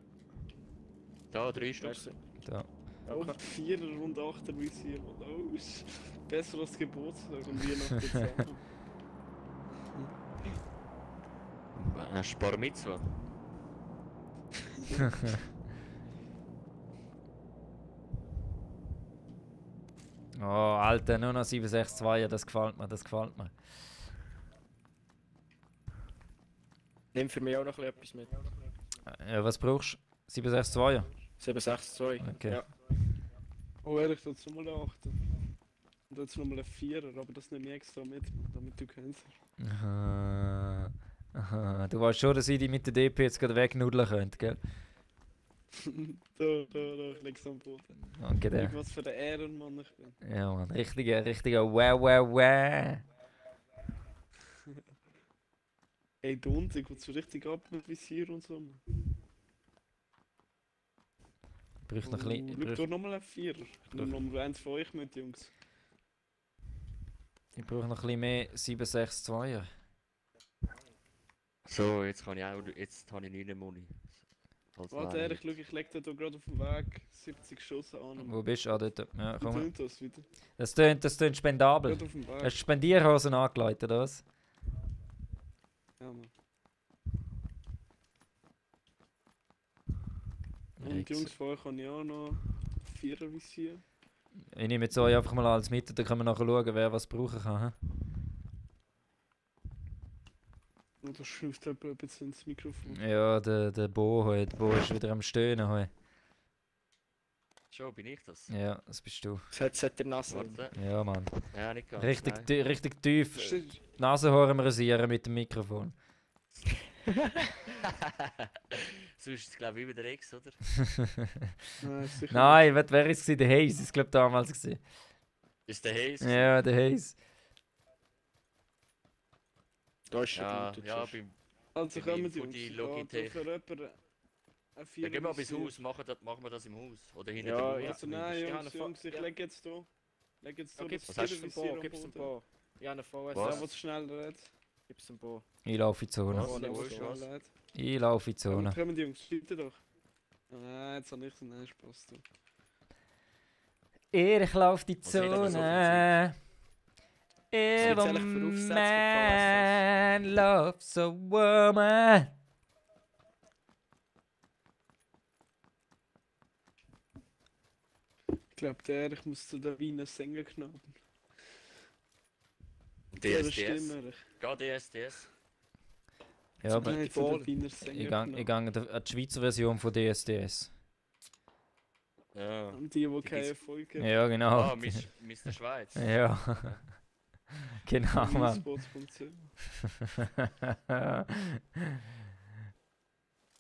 Da, 3 Stück. Merci. Da. Oh, Danke. 4er rund 8er Visier. Oh, ist besser als Geburtstag und Weihnachten zusammen. Hast du ein paar Mitzwa? Oh, Alter, nur noch 762, das gefällt mir, das gefällt mir. Nimm für mich auch noch ein bisschen etwas mit. Ja, was brauchst du? 762? 762. Okay. Ja. Oh, ehrlich, dazu mal eine 8er. Und jetzt nochmal ein 4er, aber das nehme ich extra mit, damit du kennst. Aha. Aha. Du weißt schon, dass ich die mit der DP jetzt gerade wegnudeln könnte, gell? Da, ich leg's am Boden. Danke dir. Was für ein Ehrenmann ich bin. Ja, Mann. Richtiger Wow. Ey, Donnerstag, geht's so richtig ab mit Visier und so. Ich bräuchte noch ein Schau bisschen. doch nochmal ein Vierer. Ich nehme nochmal eins von euch mit, Jungs. Ich brauche noch ein bisschen mehr 762er. So, jetzt kann ich auch. Jetzt habe ich 9 Muni. Warte, ich schau, ich leg dir da gerade auf dem Weg 70 Schuss an. Wo bist du? Ah, dort. Ja, Wie komm. tönt das wieder? Das tönt spendabel. Gerade auf dem Weg. Hast du Spendierhosen angelegt, oder was? Ja, Mann. Und Rix. Jungs, von euch habe ich auch noch 4er Visier. Ich nehme jetzt euch einfach mal alles mit und dann können wir nachher schauen, wer was brauchen kann. Und da schnauft jemand ein bisschen ins Mikrofon. Ja, der Bo heute. Der Bo ist wieder am Stöhnen heute. Schon, bin ich das? Ja, das bist du. Das hat der Nase. Warte. Ja, Mann. Ja, nicht ganz. Richtig, nein. richtig tief Steht- die Nasenhaare rasieren mit dem Mikrofon. Sonst ist es, glaube ich, wie der Rex, oder? Nein, sicher Nein, wer war es? Der Hayes, ist glaube damals gewesen. Ist der Hayes? Ja, der Hayes. Da ist Ja, schon ja, gut. beim. Also Bei kommen die Fuji Jungs. Logitech. Für jemanden ein Dann 4er gehen wir bis Visier. Haus, machen wir das im Haus. Oder hinter Ja, der Mauer. ja. Also nein, Ja, Jungs, eine Jungs, ich ja. leg jetzt da. Leg jetzt da Ja, das gib's Was hast du dem Visier Bo, am gib's dem Boden. Bo. Ja, eine VS. Was? Ja, was schneller redet. Gib's dem Bo. Ich laufe in die Zone. Was? Oh, Wo was ist was? schneller redet. Ich laufe in die Zone. Kommen die Jungs, schreibt ihr doch. Nein, jetzt habe ich so einen Spaß. Du. Ich laufe die Was hat er so viel Zone. Was gibt's Every eigentlich für Aufsätze man loves a woman. Ich glaube, ich muss zu der Wiener Sängerknaben. Der DSDS. Stimme. Ja, DSDS. Ja, aber Nein, zu der Wiener ich Sängerknaben. gehe an die Schweizer Version von DSDS. Ja. Und die keine gibt's- Erfolg haben. Ja, genau. Ah, Mr. Schweiz. Ja. Genau, Mann. eSports.ch.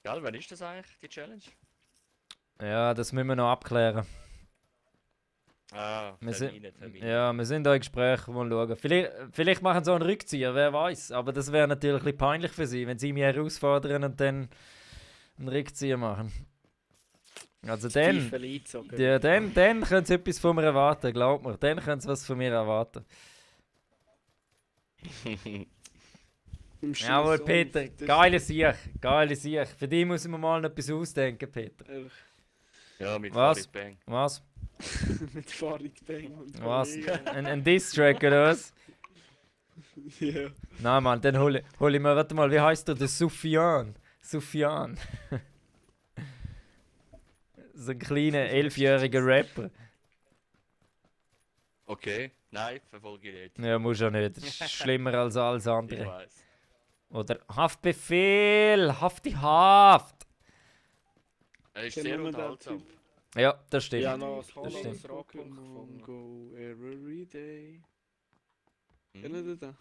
Gell, wann ist das eigentlich, die Challenge? Ja, das müssen wir noch abklären. Ah, Wir Termine. Ja, wir sind da im Gespräch, mal schauen. Vielleicht machen sie auch einen Rückzieher, wer weiß. Aber das wäre natürlich ein bisschen peinlich für sie, wenn sie mich herausfordern und dann einen Rückzieher machen. Also dann, Stiefel eingezogen. ja, dann können sie etwas von mir erwarten, glaub mir. Dann können sie was von mir erwarten. Im Jawohl, Schiss- Peter, das- geile Sieg, geile Sieg. Für dich muss ich mir mal noch etwas ausdenken, Peter. Ehrlich, Ja, mit Was? Farid Bang. Was? mit Farid Bang und Was? Kollegen. Ein Diss-Track oder was? Ja. Nein, Mann, dann hol ich mir, warte mal, wie heißt der? Der Sufjan. Sufjan. So ein kleiner 11-jähriger Rapper. Okay, nein, verfolge ich nicht. Ja, muss ja nicht. Das ist schlimmer als alles Ich andere. weiß. Oder Haftbefehl, Hafti Haft. Er ist Kennen sehr wir den unterhaltsam. Typ? Ja, das stimmt. Ja, noch das Das stimmt. Hollands Rockbuch Pokémon gefunden. Go every day. Hm. Kennen ihr den?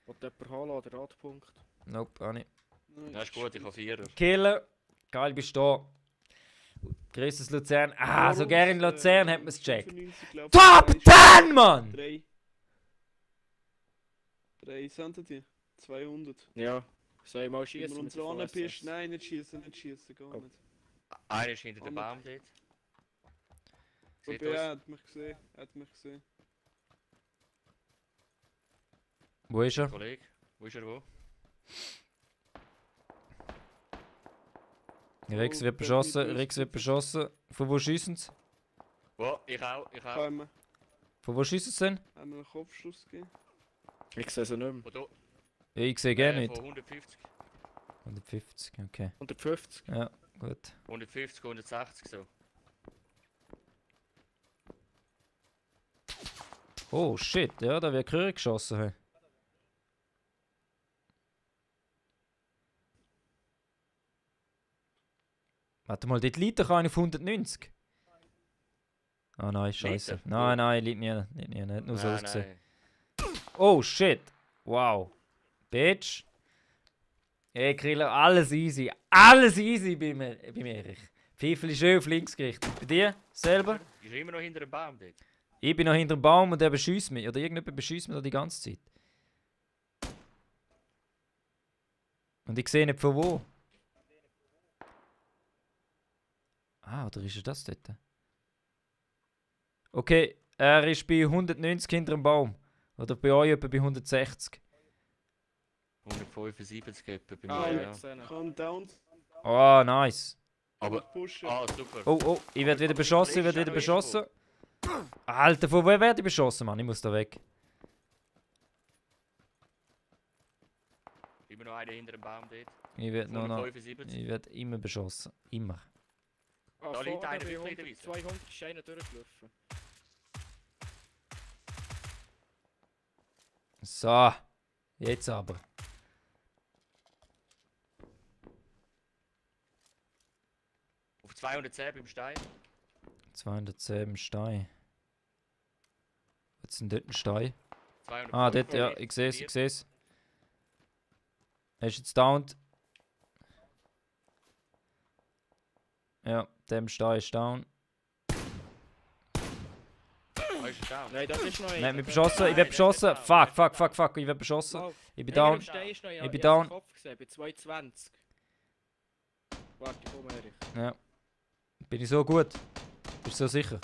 Will jemand holen oder Radpunkt? Nope, auch nicht. Nein, Ja, ist gut, ich habe 4er. Killer, geil bist du da. Größtes Luzern. Ah, so Warum? gerne in Luzern hat man es gecheckt. 95, glaub ich, Top drei 10, Mann! 3 sind die? 200. Ja. Soll ich mal Wenn schießen? wir uns anpischen, nein, nicht schießen, gar Oh. nicht. Einer ist hinter dem Andere. Baum dort. Aber Seht ja, uns? er hat mich gesehen. Wo ist er? Kollege, wo ist er wo? Rex Oh, wird der beschossen, mit Rex uns- wird beschossen. Von wo schießen sie? Wo? Ich auch. Haben Von wo schießen sie denn? wir einen Kopfschuss gegeben? Ich sehe sie nicht mehr. Wo da? Ja, ich sehe gerne nicht. Von 150. 150, okay. 150. Ja, gut. 150, 160 so. Oh shit, ja, da wird Chöre geschossen. Hey. Warte mal, dort liegt doch einer auf 190. Ah nein, scheiße. Liegt er? Nein, nein, liegt nie, nicht nur so Nein, ausgesehen. nein. Oh shit, wow. Bitch. Hey Kriller, alles easy. Alles easy beim Erich. Pfeifel ist schön auf links gerichtet. Bei dir selber? Ist er immer noch hinter dem Baum dort? Ich bin noch hinter dem Baum und der beschießt mich. Oder irgendjemand beschießt mich da die ganze Zeit. Und ich sehe nicht von wo. Ah, oder ist er das dort? Okay, er ist bei 190 hinter dem Baum. Oder bei euch etwa bei 160. 175 etwa bei Ah, mir, ja, ja. gesehen. Kann down. Oh, nice. Aber, Pushen. super. Oh, oh, ich werde wieder beschossen, ich werde wieder beschossen. Alter, von wo werde ich beschossen, Mann? Ich muss da weg. Immer noch einer hinter dem Baum dort. Ich werde noch, 175. ich werde immer beschossen. Immer. Ah, Da liegt vorne einer bei wirklich 100, in der 200 ist einer durchgelaufen. So. Jetzt aber. Auf 210 beim Stein. 210 im Stein. Was ist denn dort ein Stein? 205. Ah, dort, ja, ich sehe es, ich sehe es. Er ist jetzt downed. Ja, der Stein ist down. Ah, ist er down? Nein, das ist noch einer. Nein, mich beschossen, ich werde beschossen. Fuck, fuck, fuck, fuck, ich werde beschossen. Lauf. Ich bin Hinter down. dem Stein ist noch einer. Ich bin Ich hab down. seinen Kopf gesehen, bei 220. Warte, ich komme Erich. Ja. Bin ich so gut? Bist du so sicher?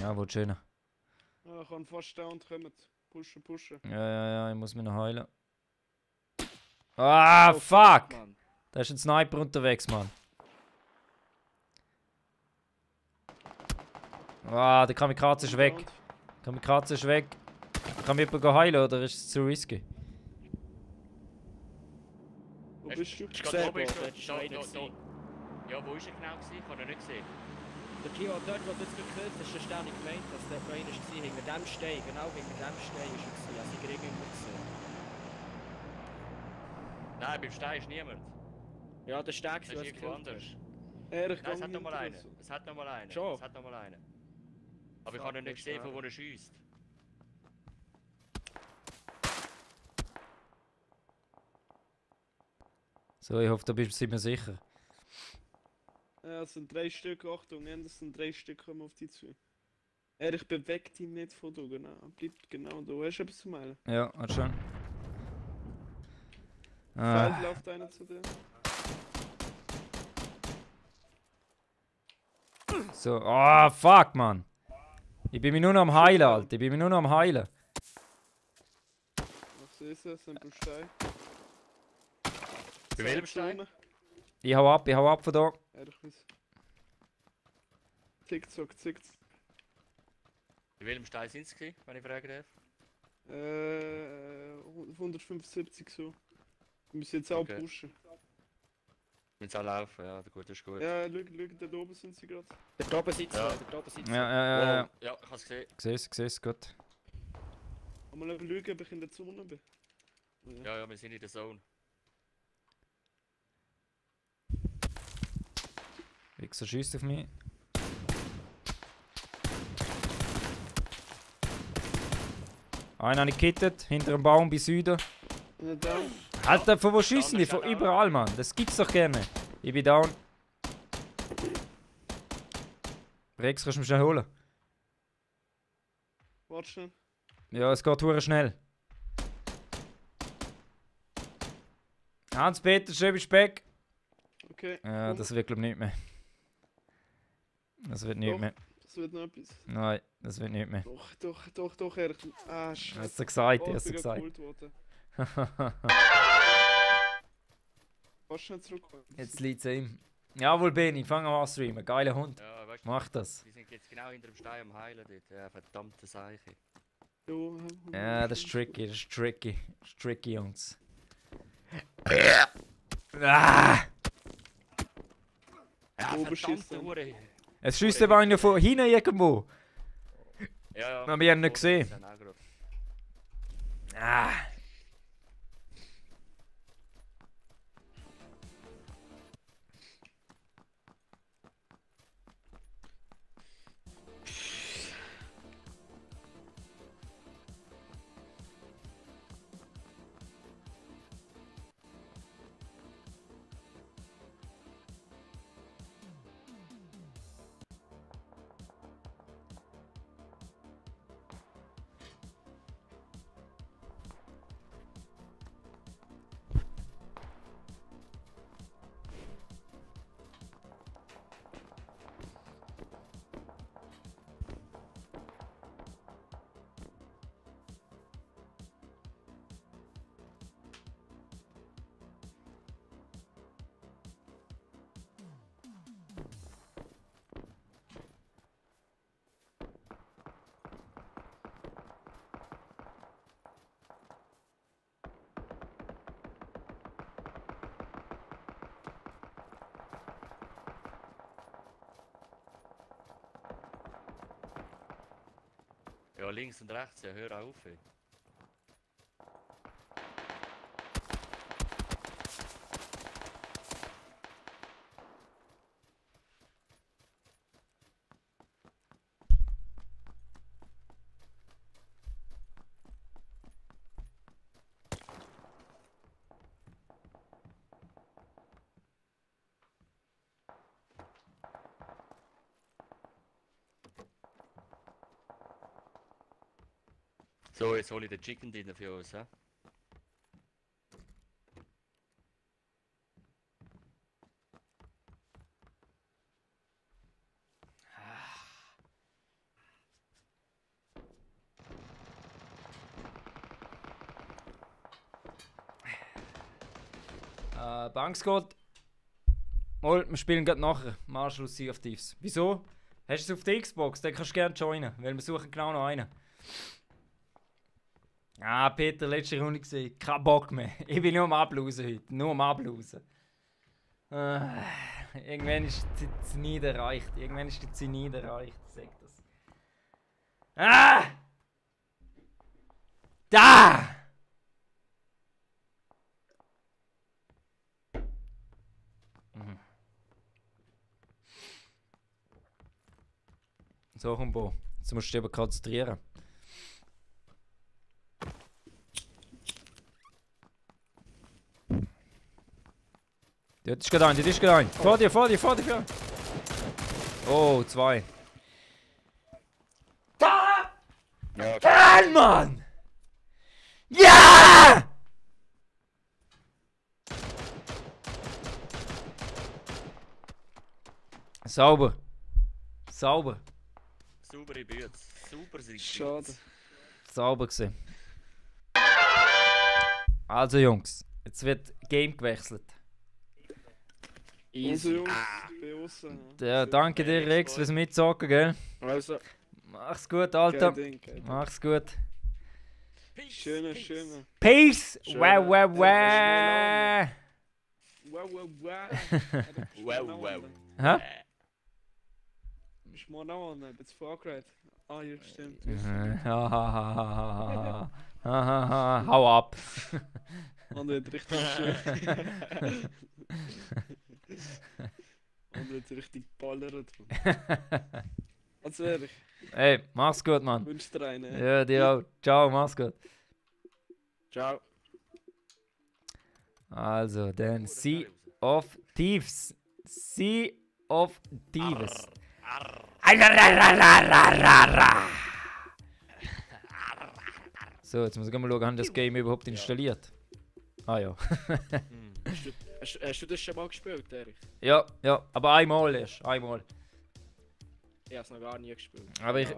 Ja, wohl schön. Ah, kann fast down kommen. Pushen, pushen. Ja, ja, ja, ich muss mich noch heilen. Ah, Oh, fuck! Mann. Da ist ein Sniper unterwegs, Mann. Ah, der Kamikaze ist weg. Kamikaze ist weg. Kann mich jemand heilen oder ist es zu risky? Wo bist du? Ist Sehr gerade oben, ist gut, noch- das ist da- einer da- gewesen. da. Ja, wo ist er genau gewesen? Ich habe ihn nicht gesehen. Der Tio, dort, wo du jetzt gekillt hast, ist der Stern gemeint, dass dort noch einer war. Hinter dem Stein, genau hinter dem Stein ist er gewesen. Also ich kriege ihn nicht gesehen. Nein, beim Stein ist niemand. Ja, der Stein Das war, ist was irgendwo gekillt anders. hast. Ich Nein, es hat noch mal einen. Es hat noch mal einen. Schon? Es hat noch mal einen. Aber ich Fuck, habe ihn nicht wo ist gesehen, der? von wo er schießt. So, ich hoffe, da bist du mir sicher. Ja, es sind 3 Stück, Achtung, es sind 3 Stück, kommen auf die zu. Ich bewege dich nicht von da, genau. Bleib genau da. Hast du etwas zu meinen? Ja, hat schon. Feld Ah, läuft einer zu dir. so. Ah, fuck, Mann. Ich bin mich nur noch am Heilen, Alter. Ich bin mich nur noch am Heilen. Ich sehe es, es sind beim Stein. Bei welchem Stein? Zone. Ich hau ab von da. Ich weiß. Zickzack, zickzack. Bei welchem Stein sind sie, gewesen, wenn ich fragen darf? 175 so. Wir müssen jetzt auch Okay. pushen. Wenn sie auch laufen, ja, gut, das ist gut. Ja, schau, da oben sind sie gerade. Dort oben sitzt Ja. er, dort oben sitzt Ja, er. ja, ja, ja. Wow. Ja, ich habe es gesehen. Ich sehe es, gut. Mal schauen, ob ich in der Zone bin. Ja, ja, wir sind in der Zone. Wichser schießt auf mich. Einen habe ich gekittet, hinter dem Baum bei Süden. Ja, down. Alter, von wo schießen die? Down, Von down. überall, Mann. Das gibt's doch gerne. Ich bin down. Rex, kannst du mich schnell holen? Warte schnell. Ja, es geht hure schnell. Hans-Peter, schön Speck. Okay. Ja, komm, das wird glaub nicht mehr. Das wird nicht Doch. mehr. das wird noch etwas. Nein, das wird nicht mehr. Doch, ehrlich. Ah, scheiße. Hast du gesagt, Oh, ich hast du bin gesagt. geholt worden. Kannst schnell zurück. Jetzt liegt's ihm. Jawohl, Benny, fang an streamen. Geiler Hund. Ja, weißt du, Mach das. die sind jetzt genau hinter dem Stein am Heilen dort. Ja, verdammte Seiche. Ja, das ist tricky, das ist tricky. Das ist tricky, Jungs. Ah! Ja, Oben verdammte schießt Hure. Es schießt aber einer von hinten irgendwo. Ja, ja. Aber ich hab ihn nicht gesehen. Das ist auch gerade. Ah! Ja, links und rechts, ja, hör auf. Ey. So, jetzt hole ich den Chicken Dinner für uns, hä? Bankscott. Mal, wir spielen gerade nachher. Im Anschluss Sea of Thieves. Wieso? Hast du es auf der Xbox? Dann kannst du gerne joinen, weil wir suchen genau noch einen. Ah, Peter, letzte Runde gesehen. Kein Bock mehr. Ich bin nur am Ablosen heute. Nur am Ablosen. Irgendwann ist die Zenit erreicht. Irgendwann ist die Zenit erreicht. Sag das. Ah! Da! So, Humbo. Jetzt musst du dich aber konzentrieren. Dort ist gerade ein, dort ist gerade ein. Vor dir, vor dir, vor dir, vor dir. Oh, 2. Da! Ja, Mann, Mann! Ja! Sauber. Sauber. saubere Bütze. Super sind die Schade. Bütze. Sauber gewesen. Also Jungs, jetzt wird Game gewechselt. Also Easy. Jungs, ich bin aussen. Ja, danke dir Rex fürs Mitzocken, gell? Also, Mach's gut, Alter. Kein Ding, kein Ding. Mach's gut. Peace, Schöne, peace. schöne. Peace! Schön. Wow, wow, wow! Wow, wow, wow. Wow, wow. Hä? Bist du mal noch an, jetzt vorgeredet. Ah, ja, stimmt. Hau ab! Und wird richtig schön. Und wird richtig ballert. Also ehrlich, Ey, mach's gut, Mann. wünsch dir einen. Ja, dir auch. Ciao, mach's gut. ciao. Also, dann Sea of Thieves. Sea of Thieves. So, jetzt muss ich mal schauen, haben das Game überhaupt installiert? Ah ja. Hast du das schon mal gespielt, Erich? Ja, ja, aber einmal erst. Einmal. Ich habe es noch gar nie gespielt. Aber ich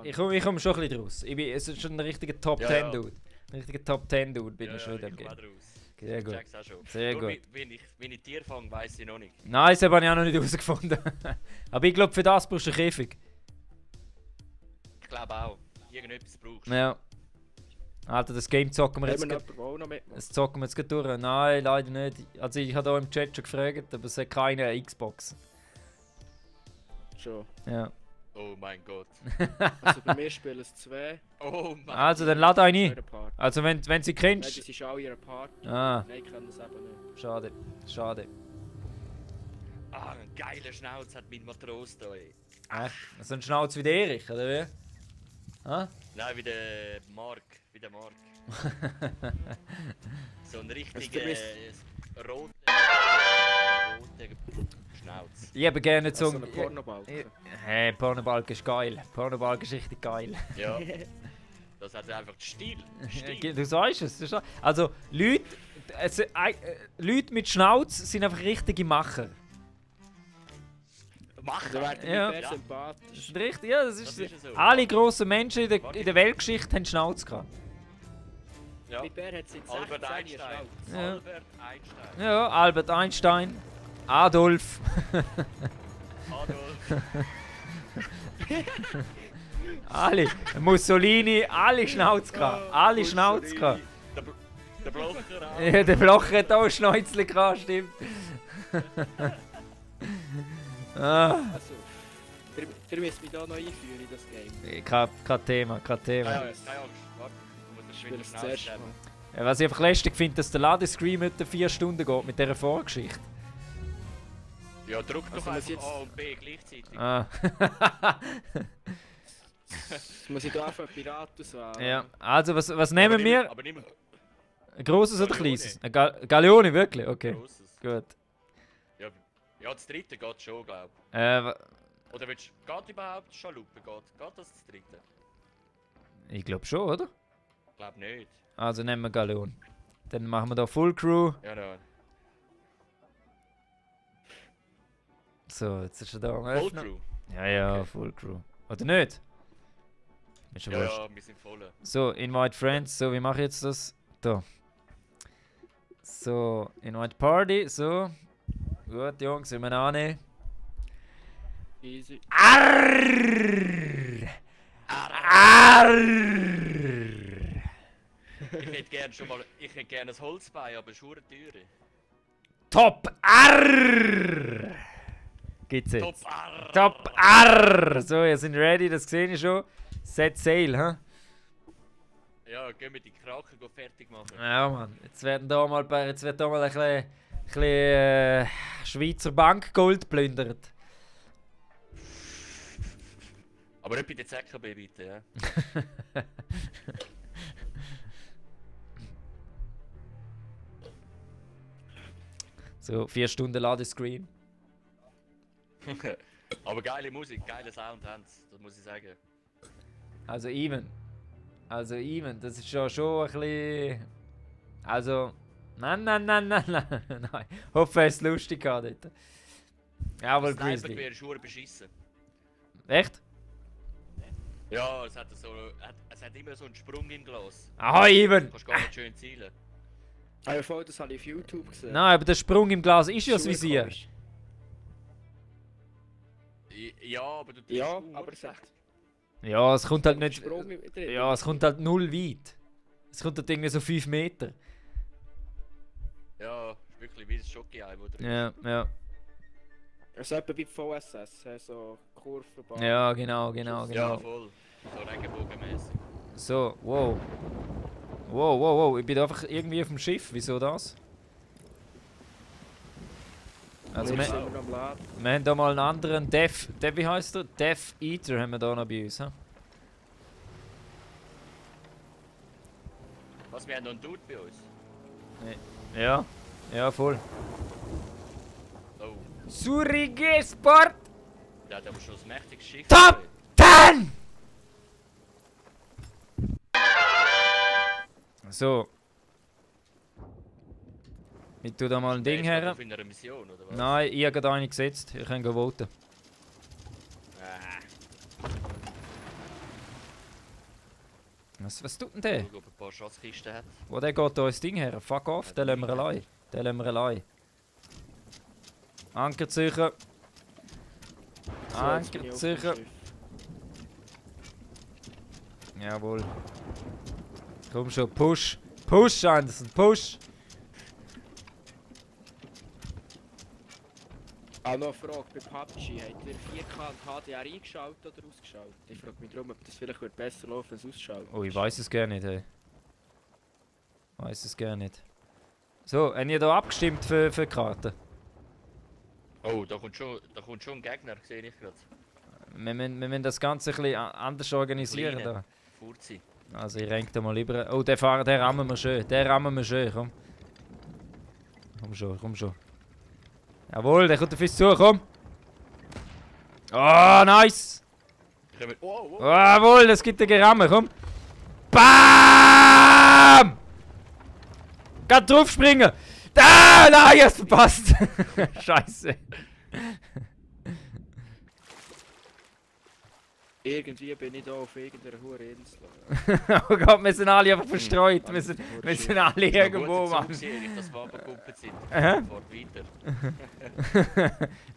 komme schon ein bisschen draus. Es ist schon ein richtiger Top Ja, 10 ja. Dude. Ein richtiger Top 10 Dude bin Ja, ich schon in ja, dem ich komm Game. auch draus. Sehr gut. Check's auch schon. Sehr Nur gut. Wenn ich Tier fange, weiss ich noch nicht. Nein, das habe ich auch noch nicht herausgefunden. Aber ich glaube, für das brauchst du einen Käfig. Ich glaube auch. Irgendetwas brauchst du. Ja. Alter, das Game zocken wir Haben jetzt wir noch gerade. jemanden, der auch noch mitmacht? Das zocken wir jetzt gerade durch. Nein, leider nicht. Also ich habe hier im Chat schon gefragt, aber es hat keine Xbox. Schon. Ja. Oh mein Gott. Also bei mir spielen es 2. Oh mein Also, dann lad einen ein. Jeder Part. Also wenn sie Nein, kennst. das ist auch ihre Part. Ah, Nein, ich kenne es eben nicht. schade. Schade. Ah, ein geiler Schnauz hat mein Matros da, ey. Echt? So ein Schnauz wie der Erich, oder wie? Ah? Nein, wie der Mark. Wie der Mark. So ein richtiger roter Schnauz. Ich habe gerne so Also ein Pornobalken. Hey, Pornobalken ist geil. Pornobalken ist richtig geil. Ja. Das hat einfach Stil. Stil. Du sagst es. das ist- Also, Leute, Leute mit Schnauz sind einfach richtige Macher. Mach Da werden Ja. wir Ja. sehr sympathisch. Das ist richtig, ja, das ist, Das ist so. alle grossen Menschen in der Weltgeschichte haben Schnauz gehabt. Ja. Mein Bär hat seit Albert 16 Einstein. Jahren Ja. Albert Einstein. Ja, Albert Einstein, Adolf. Adolf. Alle. Mussolini, alle Schnauz gehabt. Alle Schnauz gehabt. Der Blocher auch. Ja, der Blocher hat auch Schnäuzle gehabt, stimmt. Ah, Also, Ihr müsst mich da noch einführen in das Game. Kein Thema, kein Thema. Ja, jetzt keine Angst. Warte, ich muss das Ich schon will wieder es schnell zuerst stemmen. mal. Was ich einfach lästig finde, dass der Ladescreen mit 4 Stunden geht mit dieser Vorgeschichte. Ja, drück Also doch muss einfach jetzt- A und B gleichzeitig. Ah. Jetzt muss ich da einfach Piratus wählen. Ja, also was nehmen wir? Aber nimm Ein grosses oder Galeone. kleines? Ein Galeone, wirklich? ein Okay, grosses. gut. Ja, das dritte geht schon, glaub ich. Wa- Oder willst du, geht überhaupt Schaluppe? Geht das dritte? ich glaube schon, oder? Glaub nicht. Also nehmen wir Galeone. Dann machen wir da Full Crew. Ja, ja. So, jetzt ist er da am Full Öffnen. Crew. Ja, Okay. Full Crew. Oder nicht? Ist schon Ja, wurscht. ja, wir sind voll. So, Invite Friends. So, wie mache ich jetzt das? Da. So, Invite Party. So. Gut, Jungs, wir annehmen. Easy. Arrrrrrr! Arrrrrrr! Ich hätte gerne schon mal, ich hätte gerne ein Holzbein, aber es ist verdammt teuer. Top Arrrrrrr! Gibt's jetzt? Top Arr! Top Arrrrrr! So, ihr seid ready, das sehe ich schon. Set Sail, hä? Ja, gehen wir die Kraken fertig machen. Ja, Mann. Jetzt wird da mal ein bisschen Schweizer Bankgold plündert. Aber nicht bei der ZKB bitte, ja. So, 4 Stunden Ladescreen. Aber geile Musik, geile Sound haben sie, das muss ich sagen. Also even. Also even, das ist schon ein bisschen... Also... Nein. Nein. Hoffe, es ist lustig gerade dort. Jawohl, Das Grizzly. Sniper-Gewehr ist verdammt beschissen. Echt? Ja, es hat immer so einen Sprung im Glas. Aha, even! Du kannst gar nicht schön zielen. Ah, ja, voll, das habe ich auf YouTube gesehen. Nein, aber der Sprung im Glas ist ja das Schon Visier. komisch. Ja, aber du Ja, triffst aber es hat Ja, es kommt halt nicht... Sprung drin. Ja, es kommt halt null weit. Es kommt halt irgendwie so 5 Meter. Ja, ist wirklich wie ein Schoki-Ei, oder? Ja. Also etwa wie VSS, so Kurvenbahn. Ja, genau. Ja, voll. So regenbogenmäßig. So, wow. Wow. Ich bin einfach irgendwie auf dem Schiff. Wieso das? Also, Jetzt wir, sind wir noch am Laden. wir haben da mal einen anderen wie heißt der? Death Eater haben wir da noch bei uns. He? Was, wir haben noch einen Dude bei uns? Ja, voll. Oh, Surige Sport der hat aber schon ein mächtiges Schiff. Top 10! So. Ich tue da mal ein Ding her. Auf einer Mission, oder was? Nein, ich habe gerade eine gesetzt. Ich kann voten. Ah, Was tut denn der? schau, ob er ein paar Schatzkisten hat. Wo der geht da das Ding her? Fuck off, den lassen wir allein. Anker sicher. So, jetzt bin ich Anker auf dem sicher. Schiff. Jawohl. Komm schon, push. Push, Anderson, push. Ah, noch eine Frage, bei PUBG, habt ihr 4K und HDR eingeschaltet oder ausgeschaltet? Ich frage mich darum, ob das vielleicht wird besser laufen, als ausschalten. Oh, ich weiß es gar nicht, hey. Weiß es gar nicht. So, habt ihr da abgestimmt für die Karte? Oh, da kommt schon ein Gegner, sehe ich gerade. Wir müssen das Ganze ein bisschen anders organisieren da. Furzi. Also ich renke da mal lieber. Oh, der rammen wir schön. Komm. Komm schon. Jawohl, der kommt auf uns zu, komm. Oh, nice. Oh. Jawohl, das gibt ein Geramme, komm. BAM! Gerade draufspringen. Ah, nein, ich hab's verpasst. Scheiße. Irgendwie bin ich da auf irgendeiner hohen Insel. Oh Gott, wir sind alle einfach verstreut. Wir sind alle irgendwo, Mann. Das war aber gut sind. Aha. Fahrt weiter.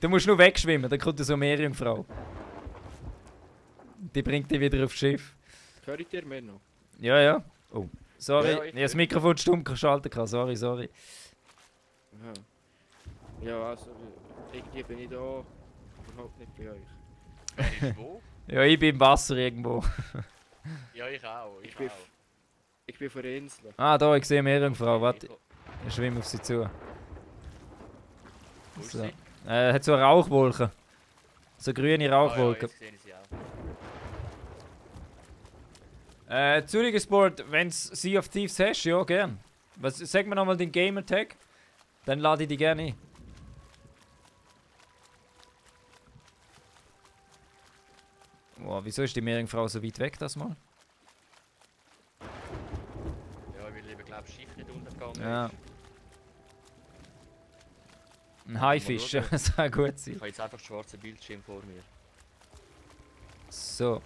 Du musst nur wegschwimmen, dann kommt so eine Meerjungfrau. Die bringt dich wieder aufs Schiff. Hört ihr mir noch? Ja. Oh, sorry, Ja, ich ich habe das Mikrofon stumm geschaltet. Sorry. Ja. Ja, also irgendwie bin ich da überhaupt nicht bei euch. Wer ist wo? Ja, ich bin im Wasser irgendwo. Ja, ich auch. Ich bin vor der Insel. Ah, da, ich sehe Meerjungfrau. Okay, Warte, ich schwimme auf sie zu. Wo ist So. sie? Hat so eine Rauchwolke. So grüne Ah, ja, Rauchwolke. jetzt sehe ich sie auch. Zürich Sport, wenn du Sea of Thieves hast, ja, gern. Sag mir nochmal den Gamertag. Dann lade ich die gerne ein. Wow, wieso ist die Meerjungfrau so weit weg, das mal? Ja, weil ich glaube, das Schiff nicht untergegangen Ja. ist. Ein Haifisch, Mal das soll gut Ich sein. habe jetzt einfach den schwarzen Bildschirm vor mir. So.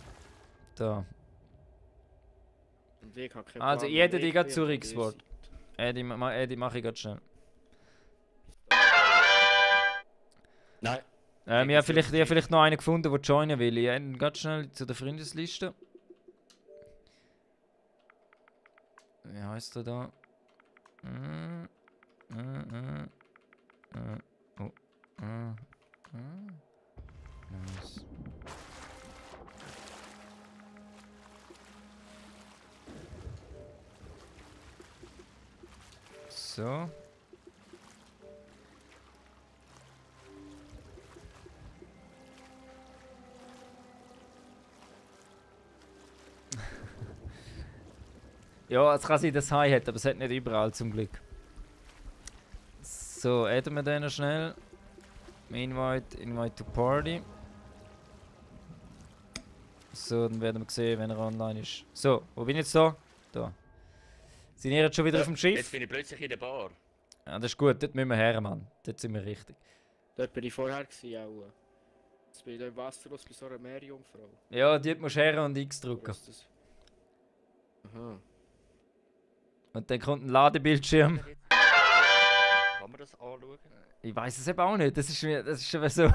Da. Und ich habe keinen Also, Plan, ich hätte wo die ich gerade bin, Zürich aber ihr Sport. seid- Eddie mache ich gerade schnell. Nein. Ich habe vielleicht noch einen gefunden, der joinen will. Ich gehe ganz schnell zu der Freundesliste. Wie heißt er da? Nice. So. Ja, es kann sein, dass es Hai hat, aber es hat nicht überall zum Glück. So, adden wir den noch schnell. Invite to Party. So, dann werden wir sehen, wenn er online ist. So, wo bin ich jetzt da? Da. Sind ihr jetzt schon wieder auf dem Jetzt Schiff? bin ich plötzlich in der Bar. Ja, das ist gut, dort müssen wir her, Mann. Dort sind wir richtig. Dort bin ich vorher gewesen, auch. Jetzt bin ich da im Wasser los bei so einer Meerjungfrau. Ja, dort musst du her und X drücken. Was ist das? Aha. Und dann kommt ein Ladebildschirm. Kann man das anschauen? Ich weiß es eben auch nicht. Das ist schon so.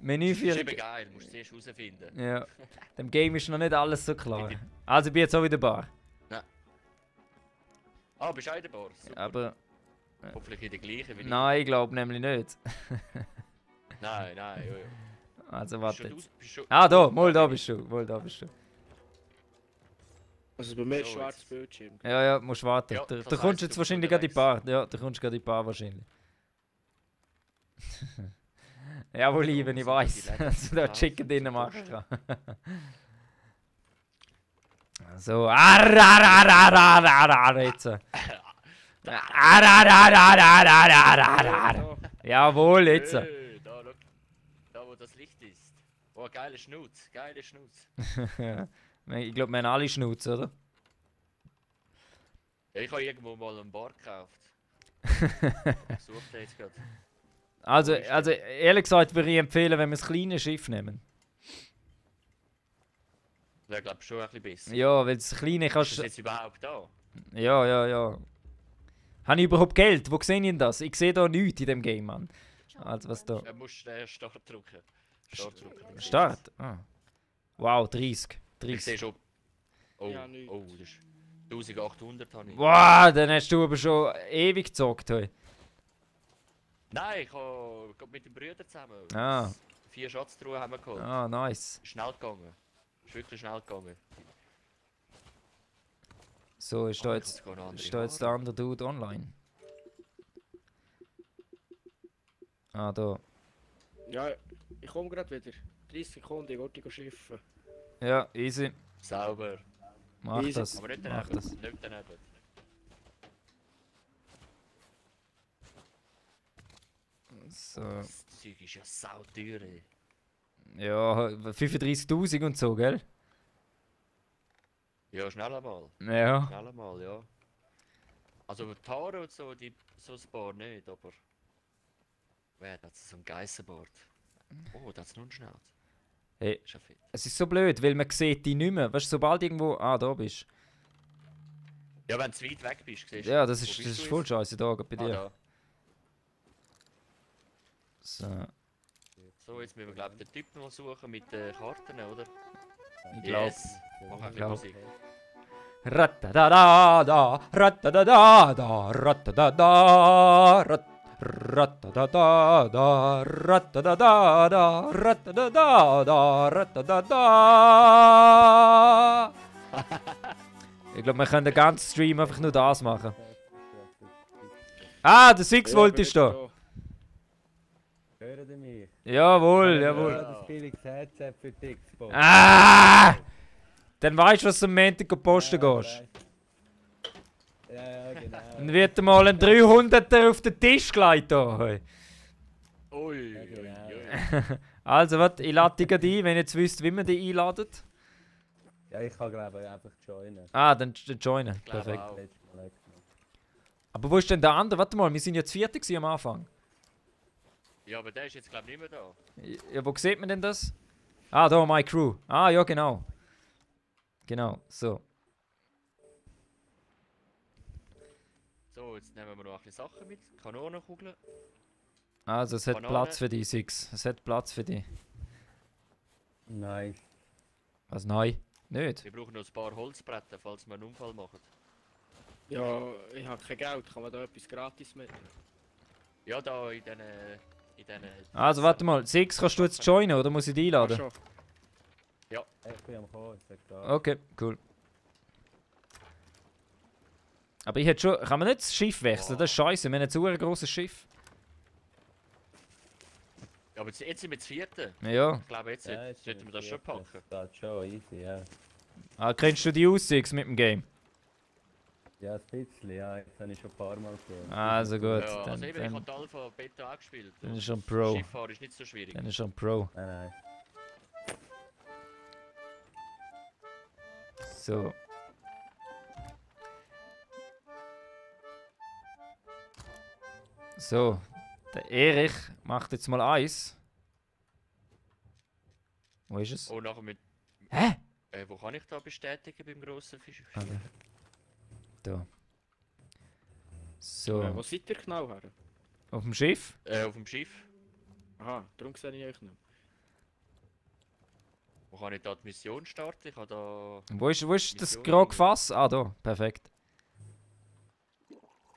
Menü Das ist für. eben geil, musst du zuerst herausfinden. Ja. Dem Game ist noch nicht alles so klar. Also ich bin jetzt auch wieder Bar. Ah, bist du auch in der Bar? Super. Aber. Hoffentlich in der gleichen wie Nein, ich glaube nämlich nicht. ich. Nein, nein. Jo, jo. Also Bist warte du jetzt. bist du- Ah, da, mal da bist du. Mal da bist du. Also bei mir ist So, schwarzes jetzt. Bildschirm. Ja, ja, musst warten. Ja, Du das kommst heisst, jetzt du wahrscheinlich bist gerade in die unterwegs. Bar. Ja, du kommst gerade in die Bar wahrscheinlich. Jawohl, lieben, ich So, die weiß, Läden dass du da kaufen, Chicken drin zum machst. Posten. So, jetzt. Jawohl, jetzt. Da, schau. Da, wo das Licht ist. Oh, geile Schnutz, geile Schnutz. Ich glaube, wir haben alle Schnauze, oder? Ja, ich habe irgendwo mal einen Bar gekauft. Sucht jetzt gerade. Also ehrlich gesagt würde ich empfehlen, wenn wir das kleine Schiff nehmen. Wäre, glaube ich, schon ein bisschen besser. Ja, weil das kleine Ist kannst das du. jetzt überhaupt da? Ja. Habe ich überhaupt Geld? Wo sehe ich denn das? Ich sehe da nichts in dem Game, Mann. Also was da? Du musst Start drücken. Start drücken. dann siehst Start? Ah. Wow, 30. du es. Ich sehe 30. schon. Oh, Ja, nichts. oh, das ist 1800 habe ich. Wow, dann hast du aber schon ewig gezockt heute. Nein, ich habe mit den Brüdern zusammen. Ah. 4 Schatztruhen haben wir geholt. Ah, nice. Schnell gegangen. Ist wirklich schnell gegangen. So, ist da jetzt der andere Dude online? Ah, da. Ja, ich komme gerade wieder. 30 Sekunden, ich wollte schiffen. Ja, easy. Sauber. Mach Easy. das. Aber nicht Mach daneben. das. Nicht daneben. So. Das Zeug ist ja sauteuer, ey. Ja, 35.000 und so, gell? Ja, schnell einmal. Ja. Schnell einmal, ja. Also die Haare und so, so ein paar nicht, aber... Wer hat so ein Geissenbart? Oh, das ist nur ein Schnauz. Hey, Ist ja fett. es ist so blöd, weil man sieht die nicht mehr. Weißt du, sobald irgendwo. Ah, da bist Ja, wenn du zu weit weg bist, siehst du. du. Ja, das Wo ist bist du voll jetzt? scheiße da, gerade bei Ah, dir. da. So, So, jetzt müssen wir, glaube ich, den Typ noch suchen mit den Karten, oder? ich glaube. Yes. Mach ein glaub. bisschen Musik. Ratadada, ratadada, ratadada, Ratadada, ratadada, ratadada, ratadada. Ich glaube, wir können den ganzen Stream einfach nur das machen. Ah, der Six Volt ist da. Hören Sie mich? Jawohl, Ja, jawohl. das billiges Headset für die Xbox. Ah! Dann weißt du, was du am Montag posten gehst. Ja, genau. Dann wird dir mal ein 300er auf den Tisch gelegt. Da. Ui, Ja, ui, genau. ui. Also, was? Ich lade dich ein, wenn ihr jetzt wisst, wie man die einladet. Ja, ich kann glaube ich einfach joinen. Ah, dann joinen. Ich glaube Perfekt. auch. Letztes Mal extra. Aber wo ist denn der andere? Warte mal, wir sind ja zu viert gewesen am Anfang. Ja, aber der ist jetzt, glaube ich, nicht mehr da. Ja, wo sieht man denn das? Ah, da, My Crew. Ah, ja, genau. Genau, so. So, jetzt nehmen wir noch ein bisschen Sachen mit. Kanonenkugeln. Also, es hat Banane. Platz für dich, Six. Es hat Platz für dich. Nice. Was, nein? Nicht? Wir brauchen noch ein paar Holzbretter, falls wir einen Unfall machen. Ja, ich habe kein Geld, kann man da etwas gratis mitnehmen? Ja, da in diesen... Also, warte mal. Six, kannst du jetzt joinen oder muss ich dich Ah, einladen? schon. Ich bin am Kommen, ich sag da. Okay, cool. Aber ich hätte schon. Kann man nicht das Schiff wechseln? Das ist scheiße. Wir haben jetzt ein grosses Schiff. Ja, aber jetzt sind wir das vierte. Ja. Ich glaube, jetzt sollten wir das schon packen. Das geht schon, easy, ja. Ah, kennst du die aus, Six, mit dem Game? Ja, ein bisschen, ja. Jetzt habe ich schon ein paar Mal gesehen. Also gut. Ja, Dann, also eben, ich dann, habe die Alpha Beta angespielt. dann ist er ein Pro. Schifffahren ist nicht so schwierig. Dann ist er ein Pro. Nein, nein. So. So. Der Erich macht jetzt mal Eis. Wo ist es? Oh, nachher mit... Hä? Wo kann ich da bestätigen beim grossen Fisch? Ah, da. So. Wo seid ihr genau her? Auf dem Schiff? Auf dem Schiff. Aha, darum sehe ich euch nicht. Wo kann ich da die Mission starten? Ich habe da... Wo ist das Mission gerade Fass? Ah, da. Perfekt.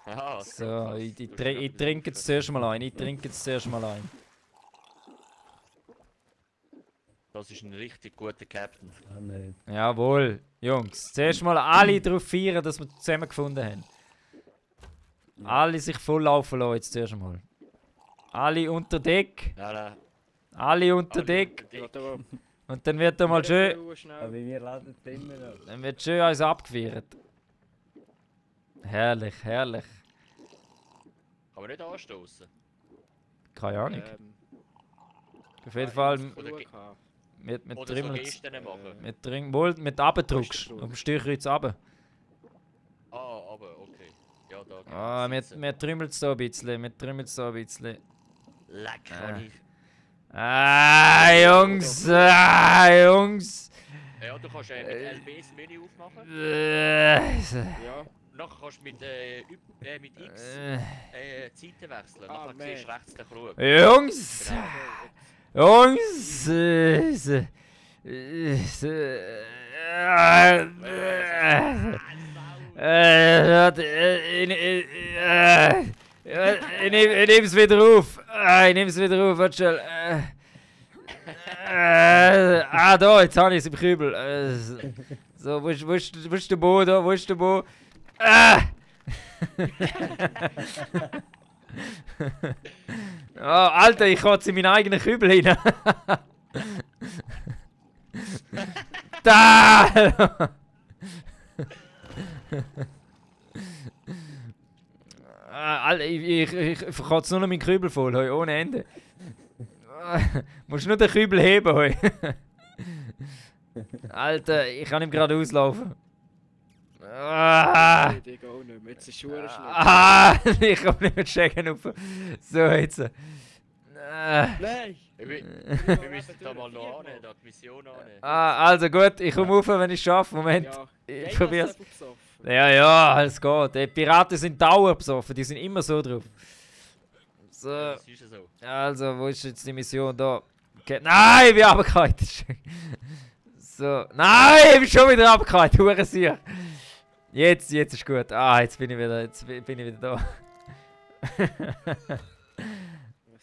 Aha, So, ich trinke jetzt zuerst mal ein. Das ist ein richtig guter Captain. Ah, nicht. Jawohl. Jungs, zuerst mal alle darauf feiern, dass wir zusammengefunden haben. Alle sich volllaufen lassen jetzt zuerst mal. Alle unter Deck. Nein. Alle unter Deck. Ja, da Und dann wird da mal schön... Aber schnell. wir laden es immer noch. Dann wird schön alles abgefeiert. Herrlich, herrlich. Kann man nicht anstoßen. Keine Ahnung. Auf jeden ja, Fall Oder mit Oder so Trimmels. Gesten machen. Mit Trimmel, mit abdruckst. Auf dem Steuerkreuz runter. Ah, aber okay. Ja, da geht Ah, es. wir trümmeln es da ein bisschen. Leck, Ah. Conny. Jungs! Jungs! Ja, du kannst mit LB das Menü aufmachen. Ja. Nachher kannst du mit X Zeiten wechseln. Ah, Nachher siehst du rechts den Krug. Jungs! Genau. Jungs! Ich nehm's wieder auf. Warte schnell. Da, jetzt habe ich es im Kübel. So, wo ist der Bo da? Wo ist der Bo? Oh, Alter, ich kotze in meinen eigenen Kübel rein. Da! Alter, ich verkotze nur noch meinen Kübel voll, heu, ohne Ende. Musst nur den Kübel heben, heu. Alter, ich kann ihm gerade auslaufen. Ich gehe auch nicht mehr. Jetzt ist es schwer schlimm. Ich komme nicht mehr checken auf. So, jetzt. Nein! Wir müssen da mal noch annehmen, da die Mission annehmen. Also gut, ich komme auf, wenn ich es schaffe. Moment. Ja. Ich probier's. Besoffen. Ja, alles geht. Die Piraten sind dauerbesoffen, die sind immer so drauf. So, Das ist ja so. also, wo ist jetzt die Mission da? Okay. Nein, ich bin abgehalten. So, nein, ich bin schon wieder abgehalten, Hurensier. Jetzt ist gut. Ah, jetzt bin ich wieder da. Was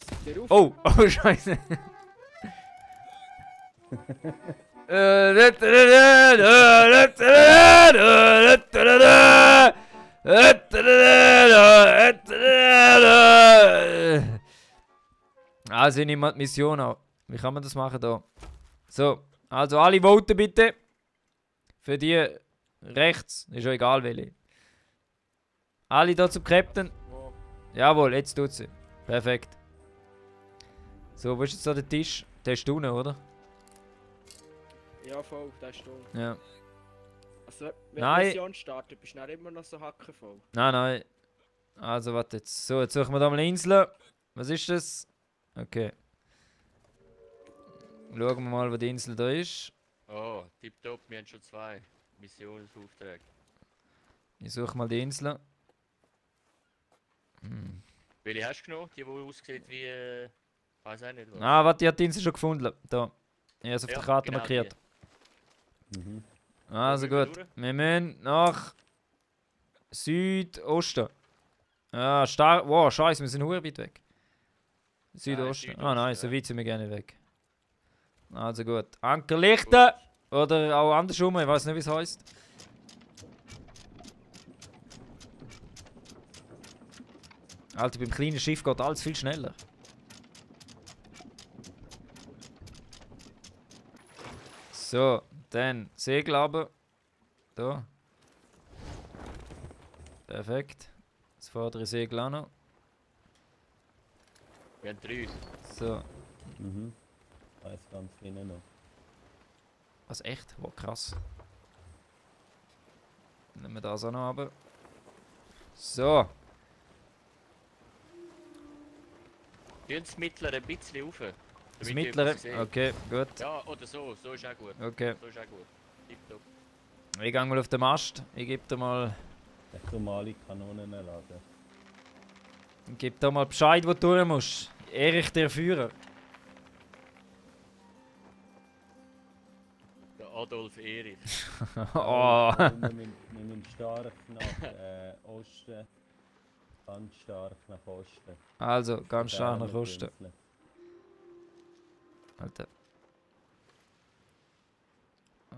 seid ihr auf? Oh, oh Scheiße. Also ich nehme mal die Mission an. Wie kann man das machen da? So, also alle voten bitte. Für die rechts, ist ja egal welche. Alle da zum Captain. Wo? Jawohl, jetzt tut sie. Perfekt. So, wo ist jetzt da der Tisch? Der ist unten, oder? Ja, voll, der ist da. Ja. Also, wenn Nein. die Mission startet, bist du dann immer noch so hackenvoll. Nein, nein. Also, warte jetzt. So, jetzt suchen wir da mal eine Insel. Was ist das? Okay. Schauen wir mal, wo die Insel da ist. Oh, tipptopp, wir haben schon 2 Missionsaufträge. Ich suche mal die Insel. Hm. Welche hast du genommen? Die aussieht wie. Weiß auch nicht was. Ah, warte, ich habe die Insel schon gefunden. Da. Ich habe es auf Ja, der Karte genau markiert. Mhm. Also Wo müssen gut. wir Wir müssen nach Südosten. Ja, stark. Wow, scheiße, wir sind hure weit weg. Südosten. Ah nein, so ja. weit sind wir gerne weg. Also gut. Anker lichten! Oder auch andersrum, ich weiß nicht, wie es heisst. Alter, beim kleinen Schiff geht alles viel schneller. So, dann Segel runter. Da. Perfekt. Das vordere Segel auch noch. Wir haben 3. So. Mhm. Weiß ganz hinten noch. Was echt? Wow, krass. Nehmen wir das auch noch runter. So. Tun das mittlere ein bisschen rauf. Das damit ich mittlere. etwas sehe. Okay, gut. Ja, oder so. So ist auch gut. Okay. So ist auch gut. Tipptopp. Ich gehe mal auf den Mast. Ich gebe dir mal. Ich normale Kanonen laden. Ich gebe dir mal Bescheid, wo du durch musst. Erich der Führer. Der Adolf Erich. Oh. Wir müssen stark nach Osten. Ganz stark nach Osten. Also, ganz stark nach Berner Osten. Künstler. Alter.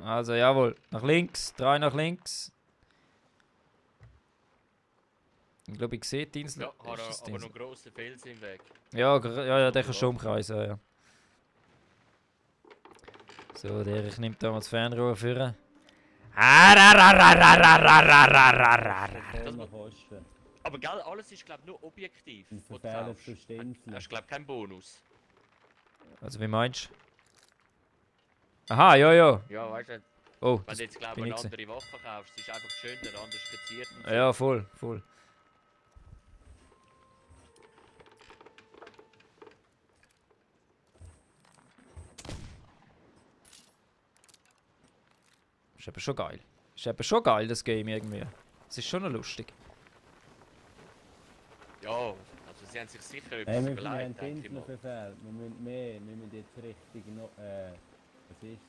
Also, jawohl. Nach links. 3 nach links. Ich glaube, ich sehe die Insel. Ja, hat Ist das die aber Insel? noch grosse Felsen im Weg. Ja, ja, der kann schon umkreisen, ja. So, der ich nehme da mal das Fernrohr für. Voll nach Osten. Aber gell, alles ist glaube nur objektiv. Und wo du verfehlen kaufst. zu Stenzeln. Hast glaube keinen Bonus. Also, wie meinst du? Aha, ja, ja. Ja, weißt du, Oh, wenn das du jetzt glaube bin eine ich andere Waffe kaufst, ist einfach schöner, anders geziert. und so. ja, voll, voll. Ist aber schon geil. Ist aber schon geil, das Game irgendwie. Es ist schon noch lustig. Ja, also sie haben sich sicher Hey, etwas wir haben überlegt, die denke ich Insel mal. verfehlt. Wir müssen mehr. Wir müssen jetzt richtig noch. Was ist?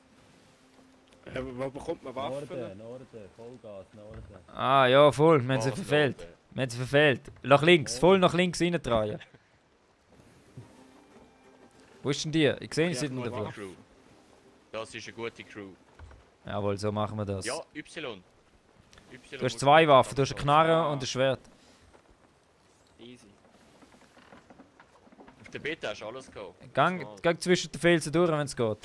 Wo bekommt man Waffen? Norden, Vollgas, Norden. Ah, ja, voll. Wir haben sie Was verfehlt. Norden? Wir haben sie verfehlt. Nach links, voll nach links reindrehen. Wo ist denn die? Ich sehe sie Ja, nicht mal davon. Crew. Das ist eine gute Crew. Jawohl, so machen wir das. Ja, Y. Du hast 2 Waffen, du hast eine Knarre und ein Schwert. Easy. Auf der Beta hast du alles gehabt. Gang zwischen den Felsen durch, wenn es geht.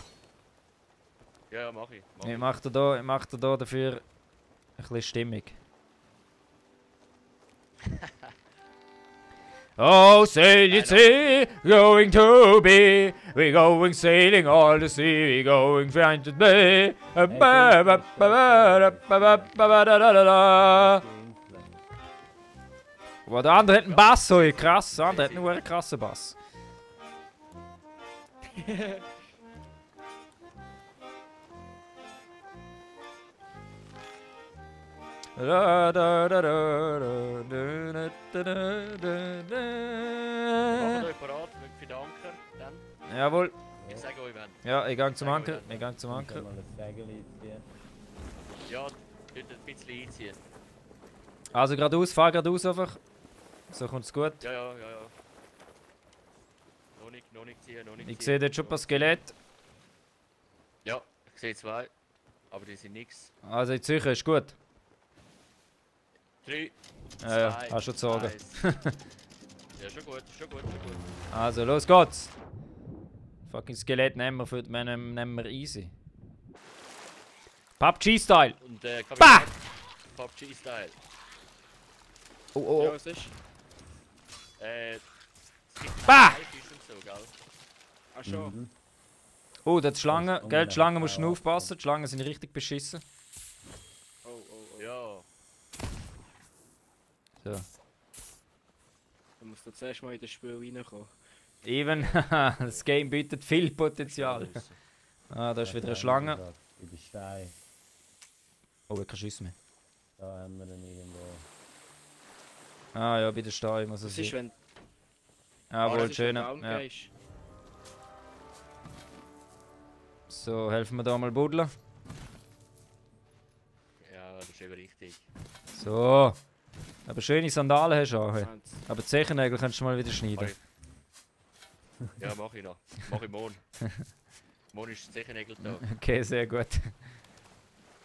Ja, mach ich. Ich mache dir da dafür ein bisschen Stimmung. Oh, sail you sea, going to be. We're going sailing all the sea, we're going flying to be. Die Insel. Aber der andere hat einen Bass, so krass. Der andere hat nur einen krassen Bass. Da, da, da, da, da, da, da, da, da, Macht da. euch parat für den Anker. Dann. Jawohl. Ich sage euch wenn. Ja, ich gang zum Anker. Ich gang zum Ich Anker. kann mal ein Segel einziehen. Ja, tut ein bisschen einziehen. Also geradeaus, fahr geradeaus einfach. So kommt es gut. Ja, ja, ja, ja. Noch nicht ziehen, noch nicht Ich ziehen. sehe dort schon ein paar Skelette. Ja, ich sehe 2. Aber die sind nix. Also jetzt sicher, ist gut. 3, Ja, 2, hast schon gezogen. 1. Ja, schon gut, schon gut, schon gut. Also, los geht's! Fucking Skelett nehmen wir easy. PUBG-Style! Und Bah! PUBG-Style. Oh, oh, Ja, oh. was ist? Es gibt Bah! Haifisch und so, gell? Ach schon. Mhm. Oh, da die Schlangen. Das Gell, die Schlangen muss musst du aufpassen. Die Schlangen sind richtig beschissen. Oh, oh, oh. Ja. So. Dann musst du zuerst mal in das Spiel reinkommen. Even, das Game bietet viel Potenzial. Ah, da ist wieder eine Schlange. In den Stein. Oh, ich kann schiessen mehr. Da haben wir ihn irgendwo. Ah ja, bei der Stein muss Was es ist, sein. wenn Ah, wohl, das ist, wenn schön. du down Ja. gehst? So, helfen wir da mal buddeln. Ja, das ist eben richtig. So. Aber schöne Sandalen hast du auch. Hey. 20. Aber die Zechennägel kannst du mal wieder schneiden. Ja, mach ich noch. Mach ich morgen. Morgen ist Zechennägeltag. Okay, sehr gut.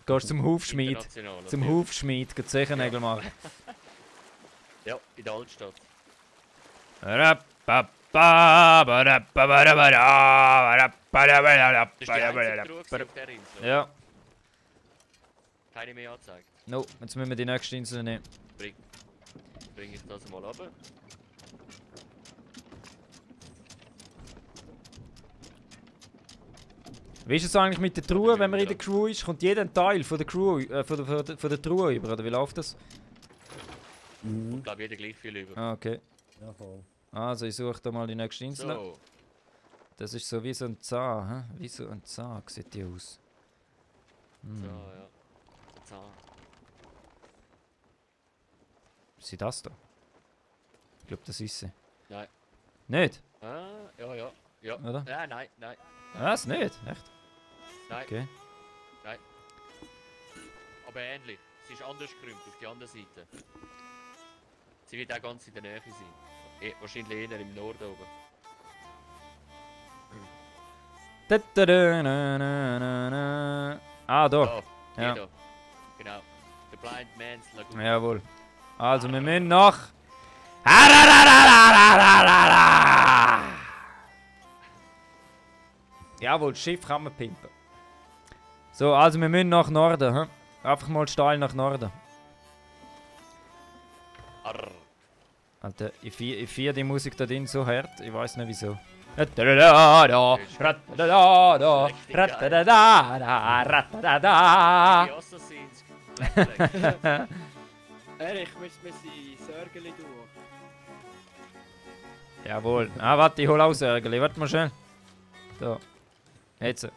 Gehst zum Hufschmied. International, Zum natürlich. Hufschmied, geh Zechennägel machen. Ja, in der Altstadt. Das ist die einzige Truhe auf der Insel. Ja, Keine mehr angezeigt. no, jetzt müssen wir die nächste Insel nehmen. Bring ich das mal runter. Wie ist es eigentlich mit der Truhe, wenn man in der Crew ist? Kommt jeder ein Teil von der Crew, von der Truhe über, oder wie läuft das? Mhm. Ich glaube, jeder gleich viel über. Ah, okay. Ja, voll. Also ich suche da mal die nächste Insel. So, Das ist so wie so ein Zahn, hä? Wie so ein Zahn sieht die aus. so, Hm. ja. So. Ist sie das da? Ich glaube, das ist sie. Nein. Nicht? Ah, ja, ja. Ja. Oder? Ja, nein, nein. Was? Nicht? Echt? Nein. Okay. Aber ähnlich. Sie ist anders gekrümmt auf die andere Seite. Sie wird auch ganz in der Nähe sein. Wahrscheinlich eher im Norden oben. Ah, da. Da, Ja. hier da. Genau. The Blind Man's Lagoon. Jawohl. Also, wir müssen noch. Jawohl, das Schiff kann man pimpen. So, also wir müssen nach Norden. Hm? Einfach mal steil nach Norden. Arr. Alter, ich fier die Musik da drin so hart, ich weiß nicht wieso. Die Assassins. Erich, wir sind Sörgeli durch. Jawohl. Ah, warte, ich hol auch Särgeli. Warte mal schnell. So. Jetzt.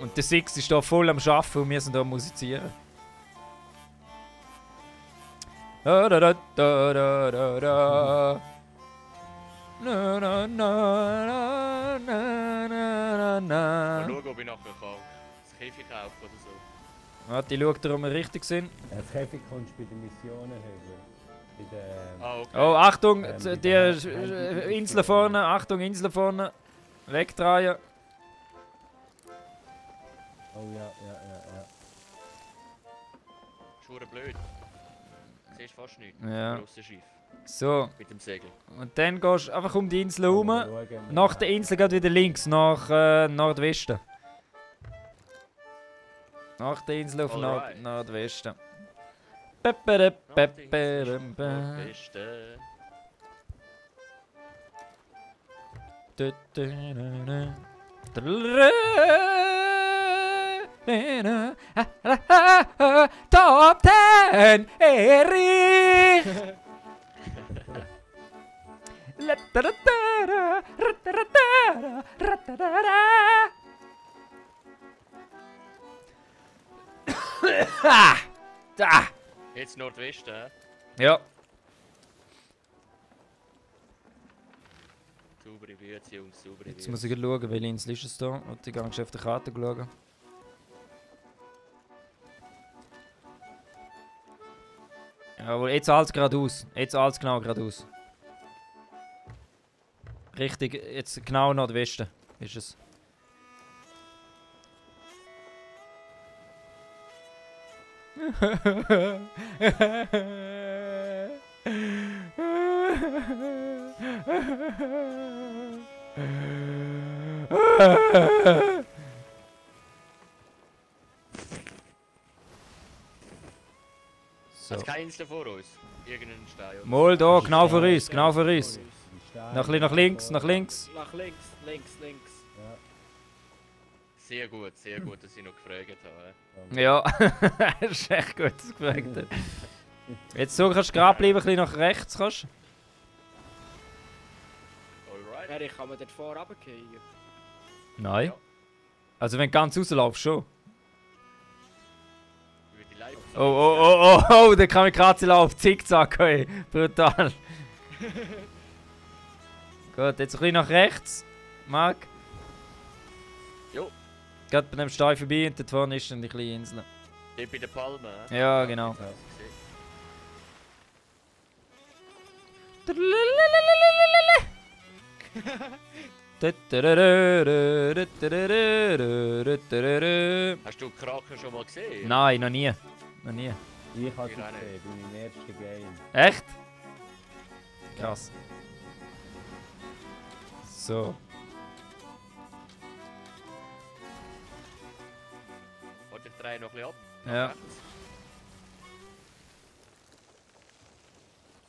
Und der Six ist da voll am Arbeiten und wir sind da am Musizieren. Da, da, da, da, da, da, da. Na, na, na, na, na, na, Mal na. schauen, ob ich nachher kann. Das Käfig kaufen oder so. Warte, ich schau dir, ob wir richtig sind. Das Käfig kommst du bei den Missionen über. Bei den. Ah, okay. Oh, Achtung, Die die Insel vorne, Achtung, Insel vorne. Wegdrehen. Oh ja, ja, ja, ja. Schwere blöd. Siehst fast nichts. Ja. Grosses Schiff. So, Mit dem Segel. und dann gehst du einfach um die Insel herum. Mal schauen, Nach der Insel geht wieder links, nach Nordwesten. Nach der Insel auf Alright. Nordwesten. Beste. Top 10 Erich! Da! Jetzt Nordwesten, hä? Ja, Saubere Würze, Jungs, saubere jetzt Würze. muss ich gerade schauen, welche Insel ist es da. Und ich gehe auf die Karte schauen. Jawohl, jetzt alles geradeaus. Jetzt alles genau geradeaus. Richtig, jetzt genau Nordwesten ist es. So. Hat keine Insel vor uns? Irgendeinen Stein oder? Mal da, genau vor uns, genau vor uns. Die Steine Noch ein bisschen nach links, nach links. Nach links, links. Ja, Sehr gut, dass ich noch gefragt habe. danke. Ja, das ist echt gut gefragt. Jetzt so kannst du gerade bleiben, ein bisschen nach rechts kannst. Alright. Erich, kann man dort vor runterfallen? Nein. Ja. Also wenn du ganz rauslaufst, schon. Über die Leib. Oh, der Kamikaze auf Zickzack, hey. Brutal. Gut, jetzt ein bisschen nach rechts. Marc. Jo. Geht bei dem Stein vorbei und dort vorne ist dann die kleine Insel. Dort bei der Palme. Ja, genau. Ich hab's gesehen. Hast du Kraken schon mal gesehen? Nein, noch nie. Noch nie. Ich habe sie Ich auch nicht. gesehen, bei meinem ersten Game. Echt? Krass. So. Warte, ich drehe noch ein bisschen ab. Ja. Rechts.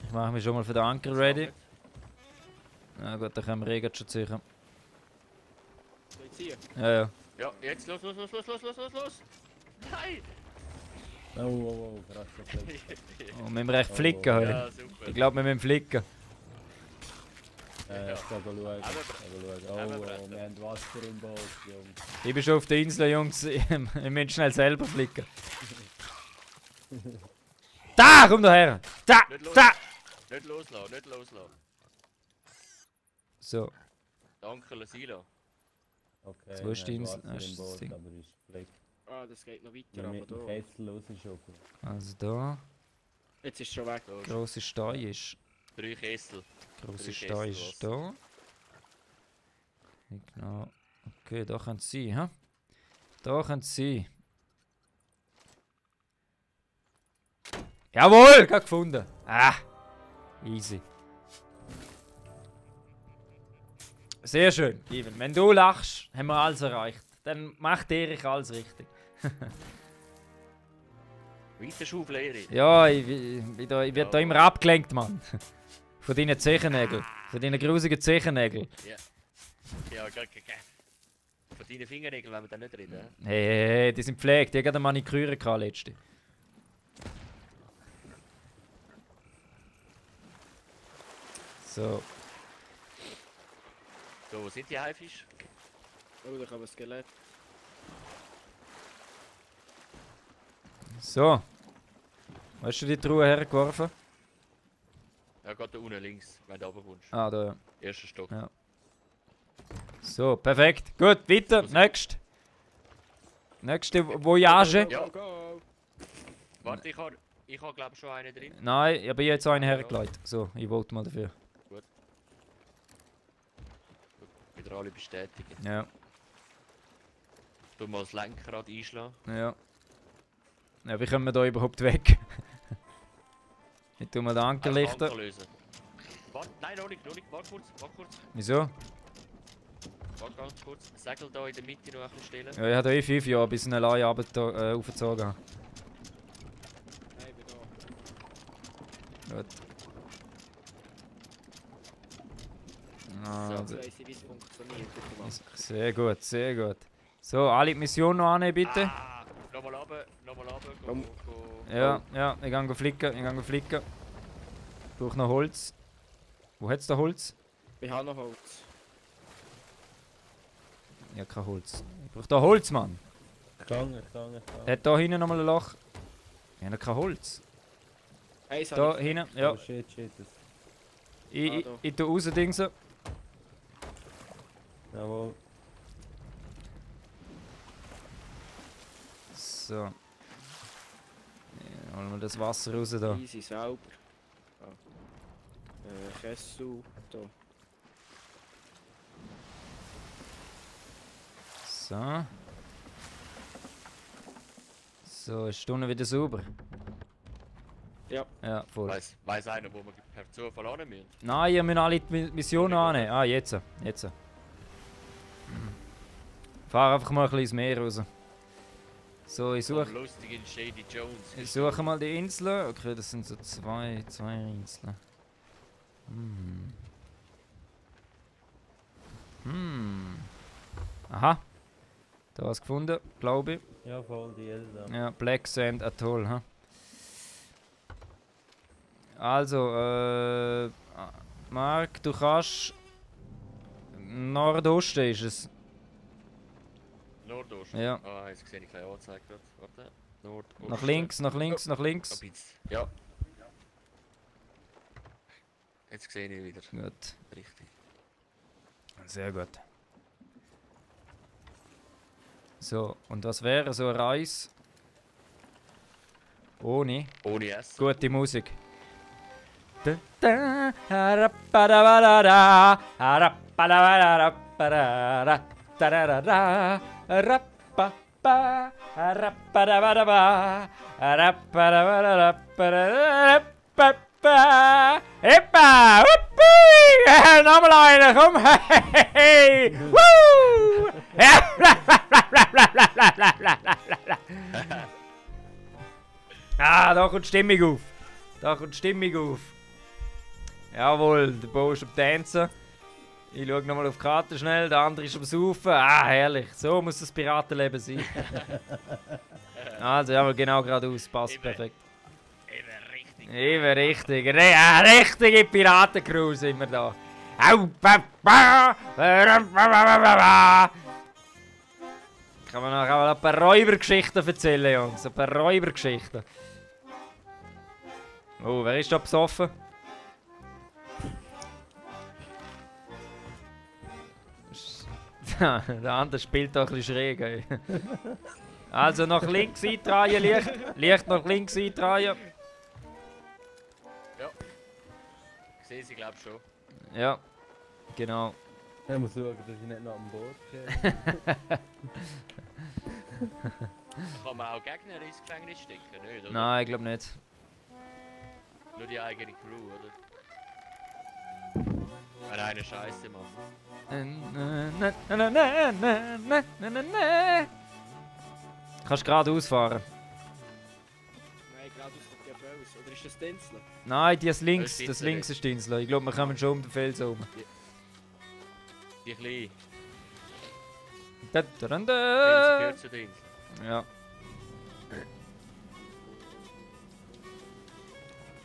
Ich mache mich schon mal für den Anker ready. Na gut, dann können wir Regen schon ziehen. Soll ich ziehen? Ja. Ja, jetzt los. Nein! Oh, krass, so schlecht. Und wir müssen recht flicken heute. Ja, super. Ich glaube, wir müssen flicken. Ich gehe schauen. Aber- Wir haben Wasser im Boot, Jungs. Ich bin schon auf der Insel, Jungs. Wir müssen schnell selber flicken. Da! Komm da her! Da! Nicht los. Da! Nicht loslassen. So. Danke, Lasilo. Okay, So ist die wir haben Insel- Wasser ist im das Boot, Ding. aber ist Fleck. Ah, das geht noch weiter, Wir aber mit dem da. Kessel rausschocken. Also da. Jetzt ist es schon weg. Da ist Grosse Stein ist. 3 Kessel. Grosse Drei Stein Kessel ist da. Genau. Okay, da können sie sein, hä? Da können sie sein. Jawohl! Gerade gefunden. Ah! Easy. Sehr schön, Ivan. Wenn du lachst, haben wir alles erreicht. Dann macht Erich alles richtig. Weiter Schaufel, Erich. Ja, ich werde da immer abgelenkt, Mann. Von deinen Zechennägeln. Von deinen grusigen Zechennägeln. Ja, von deinen Fingernägeln wollen wir da nicht reden. hä? Hey, die sind pflegt. Die haben gerade eine Maniküre gehabt letzte. So. So, wo sind die Haifische? Oh, da kommt ein Skelett. So. Wo hast du die Truhe hergeworfen? Ja, geht da unten links, wenn du runterkommst. Ah, da ja. Erster Stock. Ja. So, perfekt. Gut, weiter. Next. Nächste Voyage. Ja. Go. Warte, ich hab glaube schon einen drin. Nein, ich habe jetzt einen hergelegt. So, ich wollte mal dafür. Wieder alle bestätigen. Ja, Du mal das Lenkrad einschlagen. ja. Ja, wie kommen wir da überhaupt weg? Ich tue mal den Anker Ankerlichter. lösen. Warte, nein, noch nicht. Warte kurz. Wieso? Warte ganz kurz. Segel da in der Mitte noch ein bisschen stellen. Ja, ich habe 5 Jahre bis ich eine Laie aufgezogen habe. Nein, ich bin da. Gut. Ah, So. Jetzt also, weiss ich, wie es funktioniert. mit dem Anker. sehr gut, sehr gut. So, alle die Mission noch annehmen, bitte. Ah, nochmal runter. Komm. Ja, ja, ich gehe flicken, Ich brauche noch Holz. Wo hat's da Holz? Ich habe noch Holz. Ja, kein Holz. Ich brauche da Holz, Mann. Stange. Hat da hinten nochmal ein Loch? Ich habe noch kein Holz. Eins Da habe ich. hinten, ja. Oh shit. Das, Ich tue raus, Dingsen. jawohl. So. Ja, Holen wir das Wasser raus da. Easy, sauber. Ah. Kessel, da. So. So, ist die Stunde wieder sauber? Ja. Ja, voll. Weiss einer, wo wir per Zufall annehmen müssen? Nein, ihr müsst alle die Mission annehmen. Ah, jetzt. Jetzt. Fahr einfach mal ein bisschen ins Meer raus. So, ich suche. Lustig in Shady Jones. Ich suche mal die Inseln. Okay, das sind so zwei Inseln. Aha. Da was gefunden, glaube ich. Ja, voll die Elsa. Ja, Black Sand Atoll, ha. Also, Marc, du kannst. Nordosten ist es. Nordost? Ja. Ah, jetzt sehe ich gleich angezeigt. Warte. Nordost. Nach links, nach links, nach links. Ein bisschen. Ja. Jetzt sehe ich wieder. Gut. Richtig. Sehr gut. So, und was wäre so ein Reis ohne Ohne Essen. gute Musik? Da, da, arapadabadada, arapadabadabadada, tararara, arapapa, arapadabadaba, arapadabadabadada, Eppa! Wuppui! Nochmal einer, komm! Hey! Woo! Ah, da kommt Stimmung auf. Da kommt Stimmung auf. Jawohl, der Bo ist am Tanzen. Ich schaue nochmal auf die Karte schnell, der andere ist am Saufen. Ah, herrlich. So muss das Piratenleben sein. Also, jawohl, genau geradeaus. Passt perfekt. Immer richtig. Richtige Piratencrew sind wir da. Kann man noch ein paar Räubergeschichten erzählen, Jungs. Ein paar Räubergeschichten. Oh, wer ist da besoffen? Der andere spielt da ein bisschen schräg. Ey. Also nach links eintragen, Licht nach links eintragen. Ja. Ich sehe sie, glaube ich, schon. Ja, genau. Ich muss schauen, dass ich nicht noch an Bord gehe. Kann man auch Gegner ins Gefängnis stecken, nicht? Oder? Nein, ich glaube nicht. Nur die eigene Crew, oder? Wenn einer Scheiße macht. Kannst geradeaus fahren. Nein, geradeaus kommt ja Fels. Oder ist das die Insel? Nein, die ist links. Das ist Das die links ist die Insel. Ich glaube, wir kommen schon um den Fels herum. Die Kleine. Da, da, da, Wenn sie da. gehört zu der Insel. Ja.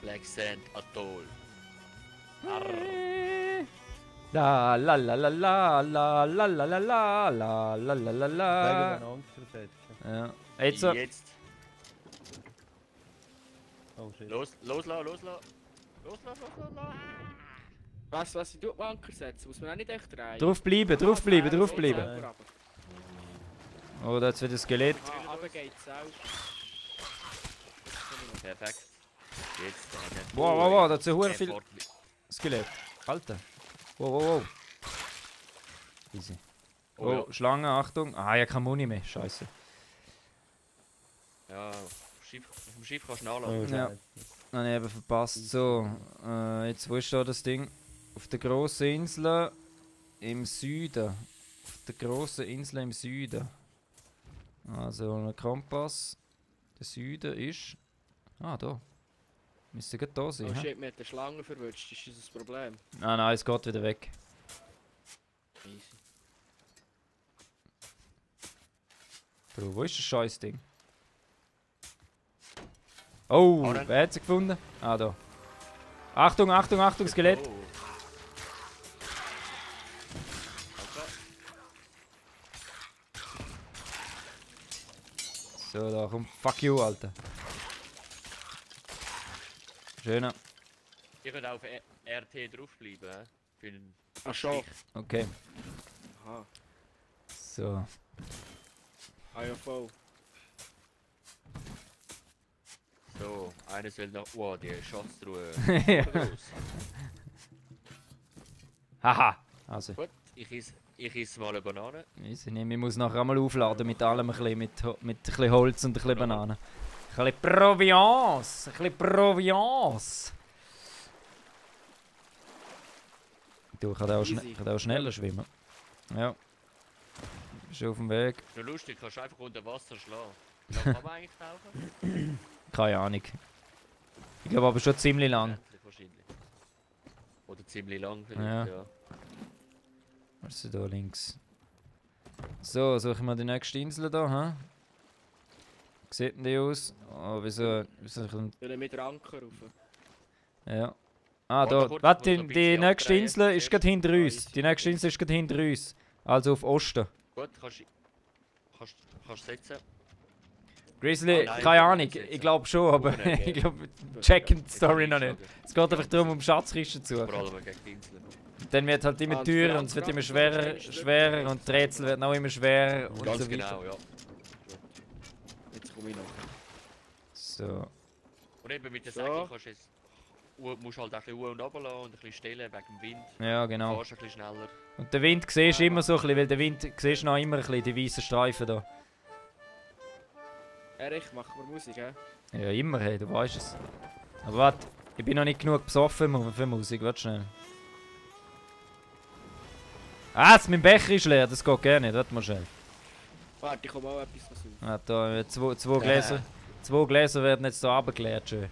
Black Sand Atoll. Arr. La la la la la la la la la la la la la la Wegen la. den Angst versetzen. Ja. Jetzt so. Jetzt. Oh shit. Loslassen. Was ich tue, Anker setzen, muss man auch nicht echt drehen. Draufbleiben. Selber runter. Oh, da hat's wieder ein Skelett. Ah, runter geht's auch. Perfekt. Jetzt. Wow, da hat so hure viel Skelett. Alter. Wow. Easy. Oh, ja. Schlange, Achtung. Ah, ja, kein Muni mehr. Scheiße. Ja, auf dem Schiff kannst du Oh, nachladen. Ja. Scheiße. Habe ich eben verpasst. So, jetzt wo ist da das Ding? Auf der grossen Insel im Süden. Auf der grossen Insel im Süden. Also ein Kompass. Der Süden ist. Ah, da. Müsste gerade da sein. Oh hä? shit, mir hat eine Schlange verwünscht, ist das ein Problem? Nein, es geht wieder weg. Easy. Du, wo ist das scheiß Ding? Oh, Oh, dann- wer hat sie gefunden? Ah, da. Achtung, Skelett. Oh. So, da kommt. Fuck you, Alter. Schöner. Ich könnte auf RT draufbleiben. Für einen Ach schon. Okay. Aha. So. Ah ja, voll. So. Eines will noch. Wow, die Schatztruhe. Ja. Groß. Haha. Also, Gut, ich esse mal eine Banane. ich muss nachher einmal aufladen mit allem, ein bisschen, mit ein bisschen Holz und ein bisschen Bananen. Ein bisschen Proviance. Ein bisschen Proviance. Du, ich kann auch schneller schwimmen. Ja. Bist du auf dem Weg? Nur lustig, kannst du einfach unter Wasser schlagen. Ja, kann man eigentlich tauchen? Keine Ahnung. Ich glaube aber schon ziemlich lang. Endlich wahrscheinlich. Oder ziemlich lang vielleicht, Ja. ja. Was ist da links? So, suchen wir die nächste Insel da, hä? Wie sieht denn die aus? Oh, wieso Dann mit Anker rauf. Ja. Ah, Warte da. kurz, Warte, ich muss noch ein die bisschen nächste abdrehen. Insel ist gerade hinter uns. easy. Die nächste Insel ist gerade hinter uns. Also auf Osten. Gut, kannst du setzen. Grizzly, Oh nein, keine ich Ahnung. muss jetzt- Ich glaube schon, aber Nein, ich gell. glaube, checken die Jetzt Story hab noch ich nicht. eingeschlagen. Es geht einfach darum, um Schatzkisten zu Vor suchen. allem gegen die Insel. Dann wird halt immer Ah, teurer und es wird immer schwerer und die Rätsel werden auch immer schwerer und Ganz so weiter. genau, ja. Jetzt komme ich noch. So. Und eben mit der So. Säge kannst du jetzt. Musst halt ein bisschen Uhr und runter lassen und ein bisschen stellen wegen dem Wind. Ja, genau. Fahrst ein bisschen schneller. Und den Wind siehst du immer so ein bisschen, weil der Wind siehst du noch immer ein bisschen, die weißen Streifen da. Erich, machen wir Musik, hä? Ja, immer, hey, du weißt es. Aber warte, ich bin noch nicht genug besoffen für Musik, warte schnell. Ah, jetzt mein Becher ist leer, das geht gar nicht, warte mal schnell. Warte, ich komme auch etwas versuchen. Ah, da, zwei Gläser. Zwei Gläser werden jetzt hier runtergeleert, schön.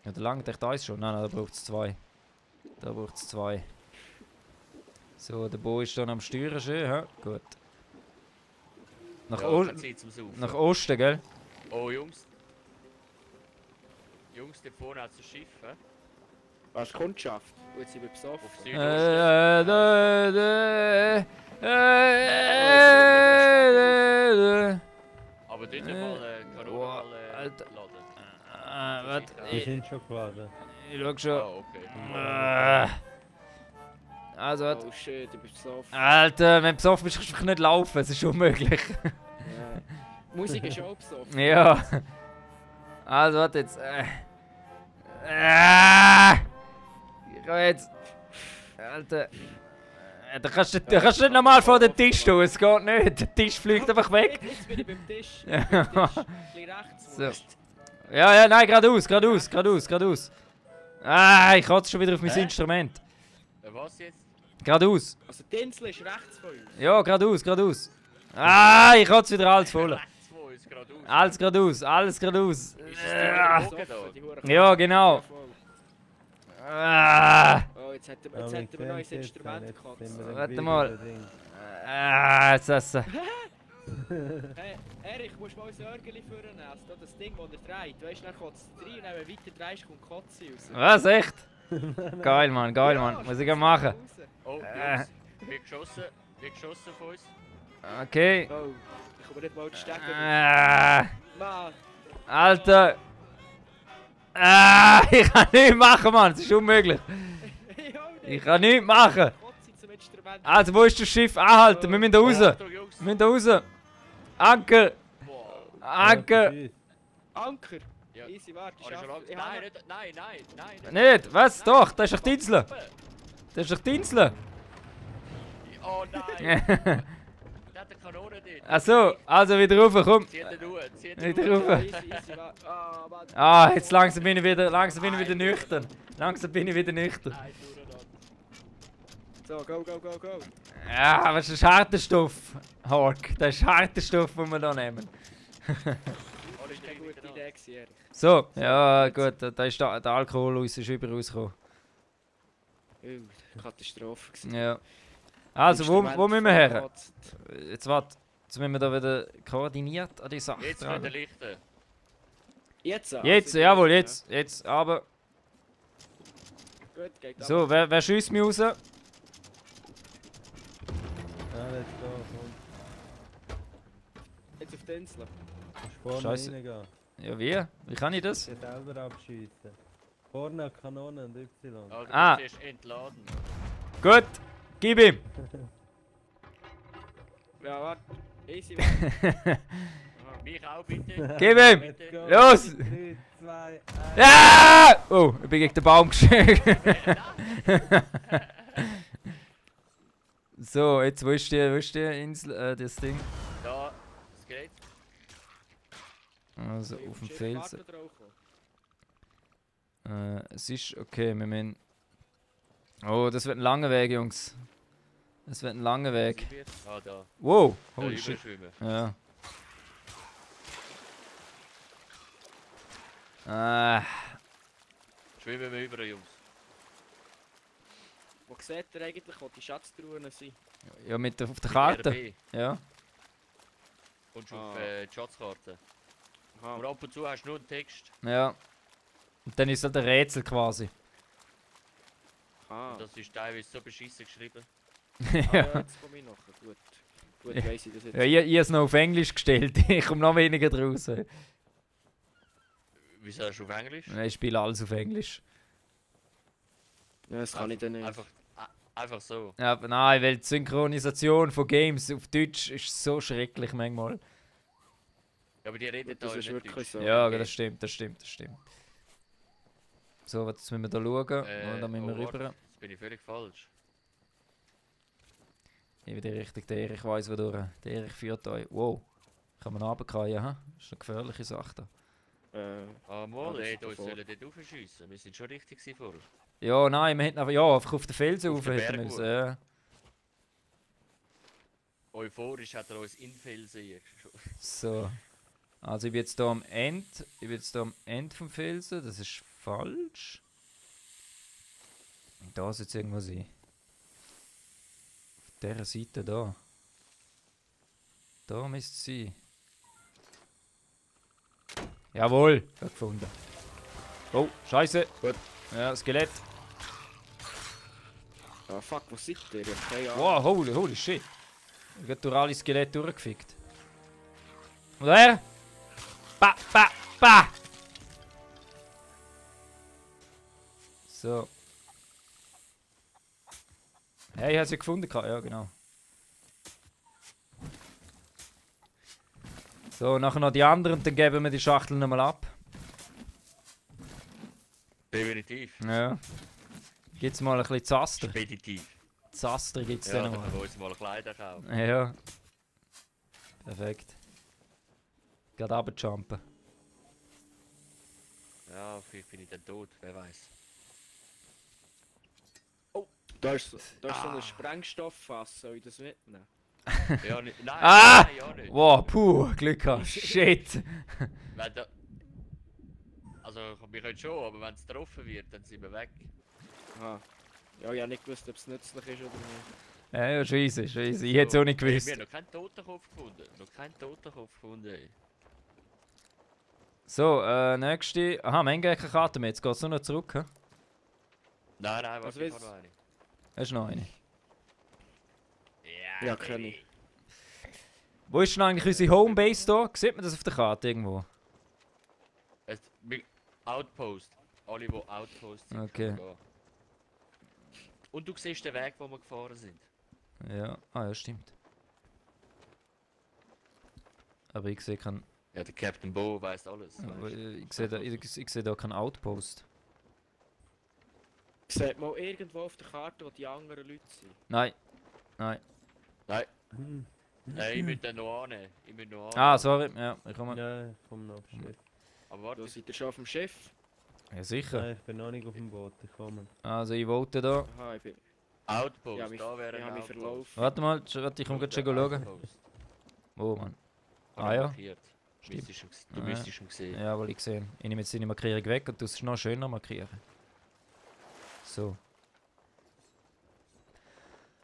Ja, da langt echt eins schon. Nein, da braucht es zwei. Da braucht es zwei. So, der Bo ist dann am Steuern schön, hä? Gut. Nach, Ja, O keine Zeit zum Saufen. nach Osten, gell? Oh, Jungs. Jungs, dort vorne hat es ein Schiff, hä? Was Kundschaft? Und jetzt sind wir besoffen. Auf Südosten. Aber dort mal Corona Alter. laden. Warte, Die sind schon geladen. ich schau schon. Ah, okay. Also, warte. Oh shit, ich bin besoffen. Alter, wenn du besoffen bist, kannst du einfach nicht laufen, es ist unmöglich. Ja. Musik ist auch besoffen. Ja. Also, warte jetzt. Ich kann jetzt. Alter. Da kannst du nicht normal vor den Tisch tun, es geht nicht. Der Tisch fliegt einfach weg. Jetzt bin ich beim Tisch. Ja. Ich bin beim Tisch. Ein bisschen rechts. So. Ja, nein, geradeaus. Ah, ich kotze schon wieder auf mein Hä? Instrument. Was jetzt? Geradeaus. Also die Insel ist rechts von uns. Ja, geradeaus. Ah, ich kotze wieder alles voll. Rechts von uns, geradeaus. Alles geradeaus. Ist das die Bogen Die da? Hure- Ja, genau. Ah, Oh, jetzt hätten wir ein neues Instrument gehabt. Warte mal. Jetzt essen. Hey, Erich, musst du mal ein Örgeli vornehmen. Also das Ding, das er dreht. Weißt du, dann kotzt es rein und wenn du weiter drehst, kommt Kotze raus. Was, echt? Geil, Mann. Muss ich gerne machen. Oh, Jungs. Wird geschossen von uns. Okay. Oh, ich komme nicht mal zu stecken. Mann. Alter. Ich kann nichts machen, Mann. Das ist unmöglich. Ich kann nichts machen. Kotze zum Instrument. Also, wo ist das Schiff? Anhalten, wir müssen da raus. Achtung, Jungs. Wir müssen da raus. Anker. Boah. Anker. Anker. Ja. Easy, warte, Oh, das ist schon lang- ich Nein, habe nicht, nein. Nicht? Was? Doch, das ist doch die Insel. Das ist doch die Insel. Oh nein. Der hat eine Kanone dort. Achso, also wieder rauf, komm. Zieht den Uhr, zieht Wieder den Uhr. rauf. easy, warte. Warte. Ah, jetzt langsam bin ich wieder nüchtern. Langsam bin ich wieder nüchtern. Nein, So, go. Ja, aber das ist harter Stoff, Hork. Das ist harter Stoff, den wir hier nehmen. Oh, Das ist eine gute Idee, gewesen, Erich. So, ja gut, da ist der Alkohol aus ist überaus gekommen. Katastrophe gewesen. Ja. Also, wo müssen wir her? Gekotzt. Jetzt warte, jetzt müssen wir da wieder koordiniert an die Sache Jetzt dran. mit den Lichten. Jetzt? Jetzt, jawohl, jetzt, aber. Gut, geht ab. So, wer schießt mich raus? Ja, let's go, komm. Jetzt auf die Insel. Du musst vorne Scheisse. reingehen. Ja, wie kann ich das? Die selber abschießen. Vorne eine Kanone und Y. Also, Ah. du musst erst entladen. Gut, gib ihm. Ja, warte. Easy, Mann. Aha. Mich auch bitte. Gib ihm! Bitte. Los! 3, 2, 1. Ja! Oh, ich bin gegen den Baum geschlagen. So, jetzt wo ist die Insel, das Ding? Da, es geht. Also auf dem Felsen. Felsen. Es ist okay, wir müssen... Oh, das wird ein langer Weg, Jungs. Das wird ein langer Weg. Ah, da. Wow! Da Holy shit. überschwimmen. Ja. Schwimmen wir über, Jungs. Wo seht ihr eigentlich, wo die Schatztruhen sind? Ja, auf der Mit Karte. RB. Ja. Und auf Ah. die Schatzkarte. Aha. Aber ab und zu hast du nur einen Text. Ja. Und dann ist halt ein Rätsel quasi. Ah. Und das ist teilweise so beschissen geschrieben. Ja. Jetzt komme ich nachher. Gut. Gut, weiss ich das jetzt. Ja, ich habe es noch auf Englisch gestellt. Ich komme noch weniger draus. Wieso hast du auf Englisch? Ich spiele alles auf Englisch. Ja, das kann ich dann nicht. Einfach so. Ja, aber nein, weil die Synchronisation von Games auf Deutsch ist so schrecklich manchmal. Ja, aber die reden da Das ist nicht wirklich Deutsch. so. Ja, das stimmt. So, jetzt müssen wir da schauen. Da müssen wir warte, rüber. Jetzt bin ich völlig falsch. Ich bin die Richtung, der Erich weiss, wo durch. Der Erich führt euch. Wow. Kann man runterfallen, ha? Das ist eine gefährliche Sache da. Ah, mal, das ey, ist uns davor. sollen dort raufschiessen. Wir sind schon richtig gewesen vorher. Ja, nein, wir hätten einfach, ja, einfach auf den Felsen Auf rauf den hätten Berg müssen. hoch. Ja. Euphorisch hat er uns in Felsen geschossen. So. Also ich bin jetzt hier am Ende. Ich bin jetzt hier am Ende vom Felsen. Das ist falsch. Da soll es irgendwo sein. Auf dieser Seite da. Da müsste es sein. Jawohl, ich habe gefunden. Oh, Scheiße. Gut. Ja, Skelett. Ah, fuck, wo seid ihr? Ich hab keine Ahnung. Wow, holy shit. Ich habe durch alle Skelette durchgefickt. Und er? Ba, ba, ba! So. Hey, ich habe sie gefunden. Ja, genau. So, nachher noch die anderen, dann geben wir die Schachtel nochmal ab. Definitiv. Ja. Gibt's mal ein bisschen Zaster. Speditiv. Zaster gibt's Ja, dann dann noch können wir uns mal Kleider kaufen. mal. Ja. Perfekt. Gerade runterjumpen. Ja, vielleicht bin ich dann tot, wer weiß. Da ist so ein Sprengstofffass, soll ich das mitnehmen? Ja, nicht, nein, Ah! nein, ja nicht. Wow, puh, Glück gehabt. Shit. Wenn da, also, wir können schon, aber wenn es getroffen wird, dann sind wir weg. Aha. Ja, ich habe nicht gewusst, ob es nützlich ist oder nicht. Ja, schon easy. Ich hätte es auch nicht gewusst. Wir haben noch keinen Totenkopf gefunden. Ey. So, nächste. Aha, Menge Karte mehr. Jetzt geht es nur noch zurück. He? Nein, Was warte, ich willst habe noch eine. Hast du noch eine? Ja, kenn baby. ich. Wo ist denn eigentlich unsere Homebase da? Sieht man das auf der Karte irgendwo? Outpost. Alle, die Outpost sind. Okay. können gehen. Und du siehst den Weg, wo wir gefahren sind. Ja, ja, stimmt. Aber ich sehe kein. Ja, der Captain Bo weiss alles. Aber weißt. ich sehe da keinen Outpost. Sieht mal irgendwo auf der Karte, wo die anderen Leute sind? Nein. Nein, nein, ich muss den noch annehmen. Ah, sorry. Ja, ich komme. Ja, ich komme noch auf das Schiff. Aber Da warte, seid ihr schon auf dem Schiff? Ja, sicher. Nein, ich bin noch nicht auf dem Boot, ich komme. Also, ich vote da. Aha, ich bin... Outpost, Ja, mich, da wäre ich ein habe mich Outpost. verlaufen. Warte mal, ich komme gerade schon schauen. Outpost. Wo, Mann? Habe Ah, ich ja. markiert. Stimmt. Du Ah, müsstest ihn sehen. Ja, weil ich gesehen. Ich nehme jetzt deine Markierung weg und du es noch schöner markieren. So.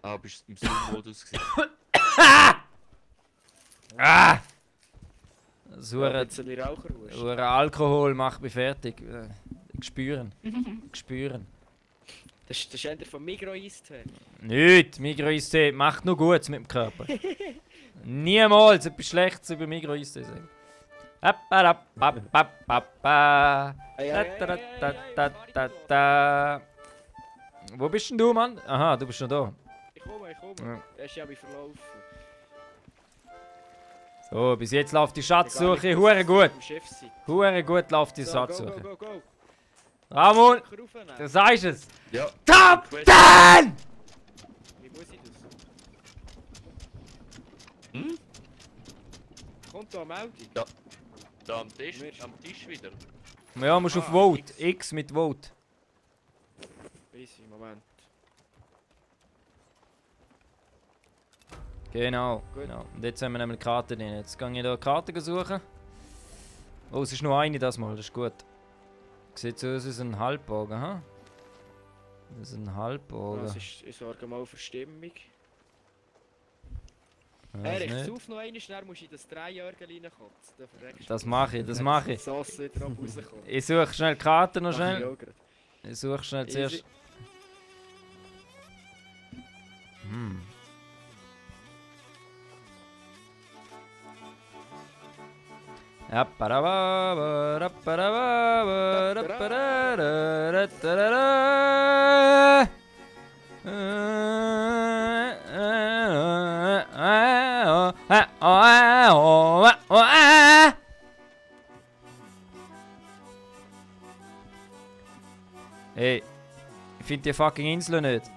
Ah, bist du im Zoom-Modus gesehen? Ah! So Ja, ein ein bisschen Raucherwurst. Alkohol macht mich fertig. Gespüren. Gespüren. Das ist einer vom Migros-Eistee. Nicht, Migros-Eistee macht nur Gutes mit dem Körper. Niemals etwas Schlechtes über Migros-Eistee sagen. Wo bist denn du, Mann? Aha, du bist schon da. Ich komme. Ja. Der ist ja mich verlaufen. So, bis jetzt läuft die Schatzsuche Egal, hure gut. Im Chef sein. Hure gut läuft die So, Schatzsuche. go. Ramon, Sicher raufnehmen. du sagst es. Ja. Top Quest. 10! Wie muss ich das? Hm? Kommt da eine Meldung? Da am Tisch wieder. Ja, musst auf Vote. X mit Vote. Easy, Moment. Genau, Gut. genau. Und jetzt haben wir nämlich die Karte drin. Jetzt gehe ich hier Karten suchen. Oh, es ist nur eine das Mal, das ist gut. Sieht so aus, es ist ein Halbbogen, ha? Das ist ein Halbbogen. Das ist, ich sorge mal für Stimmung. Weiß Erich, nicht. sauf noch einmal, schnell musst du in das 3-Jährige reinkotzen. Dann verreckst du. Das mache ich, das mache Die ich. Sauce wieder am rauskommen. Ich suche schnell die Karten noch Mach ich schnell. auch grad. Ich suche schnell Easy. zuerst. Hm. Hey, ich finde die fucking Insel nicht.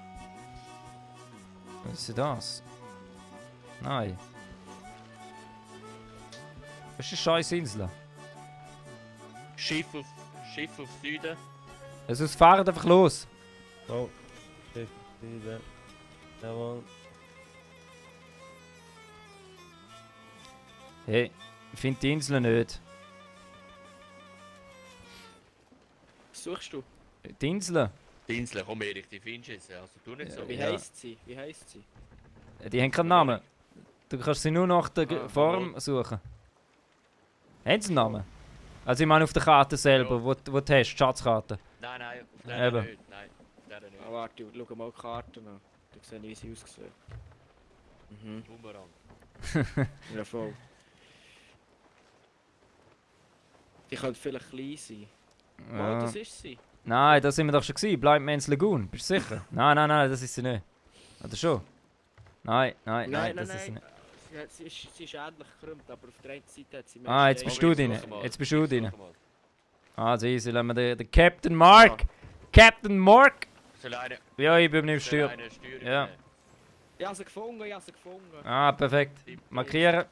Was ist das? Nein. Was ist eine scheiß Insel? Schiff auf Süden. Also es fahren einfach los. Oh, Schiff, Süden. Jawohl. Hey, ich finde die Insel nicht. Was suchst du? Die Insel? Die Insel, komm Erik, die findest du jetzt. Also tu nicht so. Wie Ja. heisst sie? Wie heisst sie? Die haben keinen Namen. Du kannst sie nur nach der Ah, Form suchen. Haben sie einen Namen? Also ich meine auf der Karte selber, Ja. wo du hast, die Schatzkarte. Nein, auf der Eben. nicht. Nein, auf der nicht. Ah, warte, schau mal die Karten an. Da sehen wie sie aussehen. Mhm, Bumerang. ja voll. Die könnte vielleicht klein sein. Oh, Ja. das ist sie. Nein, da sind wir doch schon gewesen. Blind Man's Lagoon. Bist du sicher? Nein, das ist sie nicht. Oder schon? Nein, das ist sie nicht. Sie ist ähnlich gekrümmt, aber auf der einen Seite hat sie mehr Ah, jetzt Steine. bist du drin. Such mal. Jetzt bist du drin. Such mal. Also easy, lassen wir den Captain Mark. Captain Mark. Soll einer... Ja, ich bin im soll Steuer. einer Steuer Ja. nehmen? Ich habe sie gefunden. Ah, perfekt. Markieren.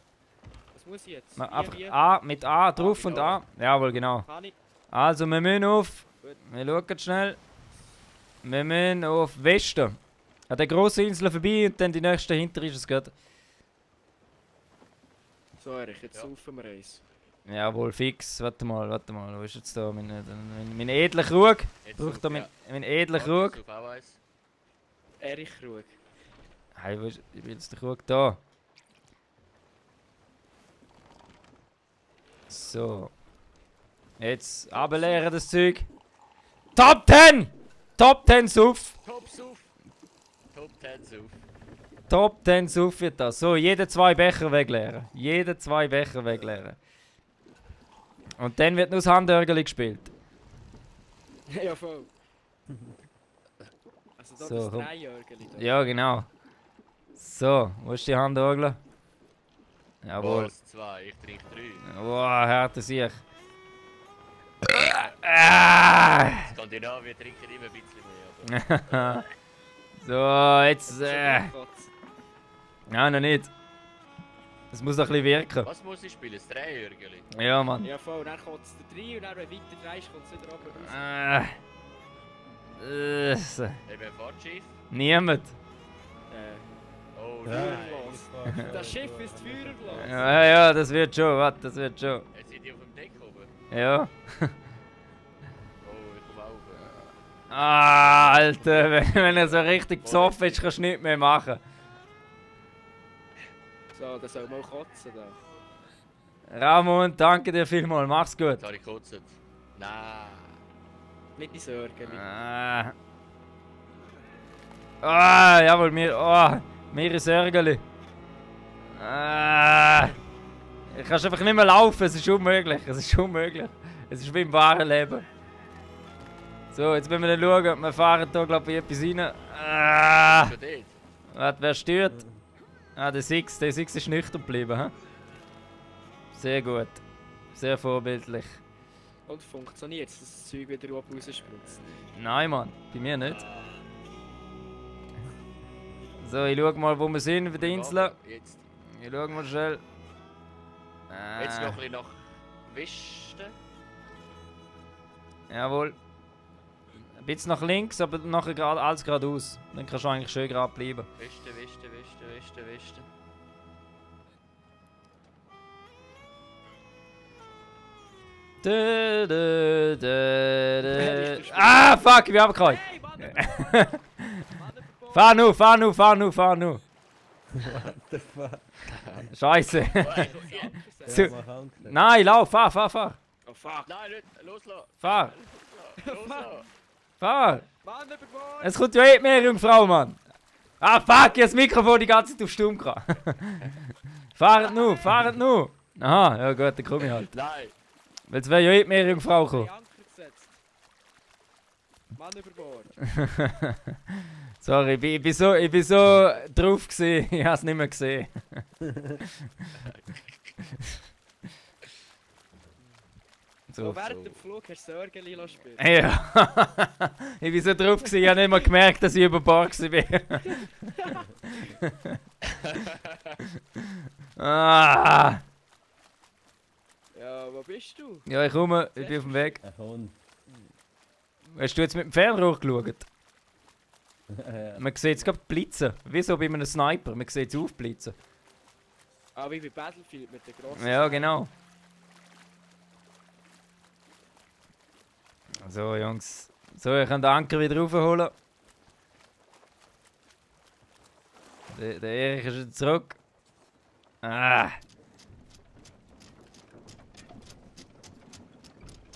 Was muss ich jetzt? Einfach Wie? A, mit A drauf und genau. A. Jawohl, genau. Kann ich? Also, wir müssen auf. Gut. Wir schauen schnell. Wir müssen auf Westen. An der grossen Insel vorbei und dann die nächste hinter ist es gerade. So, Erich, jetzt Ja. saufen wir eins. Jawohl, fix. Warte mal. Wo ist jetzt da mein edler Krug? Jetzt Braucht such, da mein edler Krug? Such auch eins. Erich Krug. Hey, wo ist jetzt der Krug da? So. Jetzt ableeren das Zeug. Top 10! Top 10 Suff! Top Suff. Top 10 Suff. Top 10 Suff wird das. So, jede 2 Becher wegleeren. Jede 2 Becher wegleeren. Und dann wird nur das Handörgeli gespielt. Ja, voll. Also da So, das komm. 3-Jährige. Ja, genau. So, wo ist die Handorgel? Jawohl. Was? 2, ich trinke 3. Boah, härte sich. Ah! Skandinavien trinken immer ein bisschen mehr. Aber... So, jetzt. Ja, noch nicht. Es muss noch ein bisschen wirken. Was muss ich spielen? Das Dreijährigeli? Ja, Mann. Ja, voll. Dann kommt es der 3 und dann, wenn du weiter drehst, kommt es wieder runter raus. So. Wer fährt Schiff? Niemand. Oh Ja, nein. ich fahr Das schon, Schiff ist so. Feuerglas. Ja, das wird schon. Warte, das wird schon. Jetzt sind die auf dem Deck oben. Ja. Oh, ich komme auf. Ah, Alter, wenn er so richtig besoffen ist, kannst du nichts mehr machen. So, das soll mal kotzen da. Ramon, danke dir vielmals. Mach's gut. Jetzt habe ich gekotzt. Nein. Nicht die Sorgen. Jawohl, mir ist Ärgerli. Ich kann einfach nicht mehr laufen, es ist unmöglich. Es ist wie im wahren Leben. So, jetzt müssen wir dann schauen, wir fahren hier glaube ich etwas rein. Schon dort? Warte, wer steuert? Der Six ist nüchtern geblieben. He? Sehr gut. Sehr vorbildlich. Und funktioniert das Zeug wieder überhaupt rausspritzt? Nein, Mann, bei mir nicht. So, ich schau mal, wo wir sind auf der Insel. Jetzt, Ich schau mal schnell. jetzt noch ein bisschen nach Westen. Jawohl. Ein bisschen nach links, aber nachher gerade alles geradeaus. Dann kannst du eigentlich schön gerade bleiben. Westen. Ah, fuck, ich bin abgekreuzt. Hey, Mann! Fahr nu. What the fuck? Scheiße. Ja, mach Anker. Nein, lauf, fahr. Oh fuck! Nein, nicht! Loslassen! Fahr. Loslassen! Fahr. Mann, über Bord! Es kommt ja eh mehr, Jungfrau, Mann. Ah, fuck, ich hab das Mikrofon die ganze Zeit auf Stumm gehabt. Fahrt nu. Aha, ja gut, dann komm ich halt. Nein! Weil es wäre ja eh mehr, Jungfrau Hey, gekommen. Anker gesetzt! Mann, über Bord! Sorry, ich bin so drauf gewesen, ich hab's nicht mehr gesehen. So, während dem Flug hast du Sörgeli spielen. Ja, ich bin so drauf gewesen, ich hab nicht mal gemerkt, dass ich über Bord war. Ah, Ja, wo bist du? ja, ich komme, ich bin auf dem Weg. Ein Hund. Hast du jetzt mit dem Fernrohr geschaut? Ja. Man sieht es gerade blitzen, wie so bei einem Sniper, man sieht es aufblitzen. Ah, wie bei Battlefield mit der grossen... Ja, genau. So, Jungs. So, ich kann den Anker wieder raufholen. Der Erich ist wieder zurück. Ah.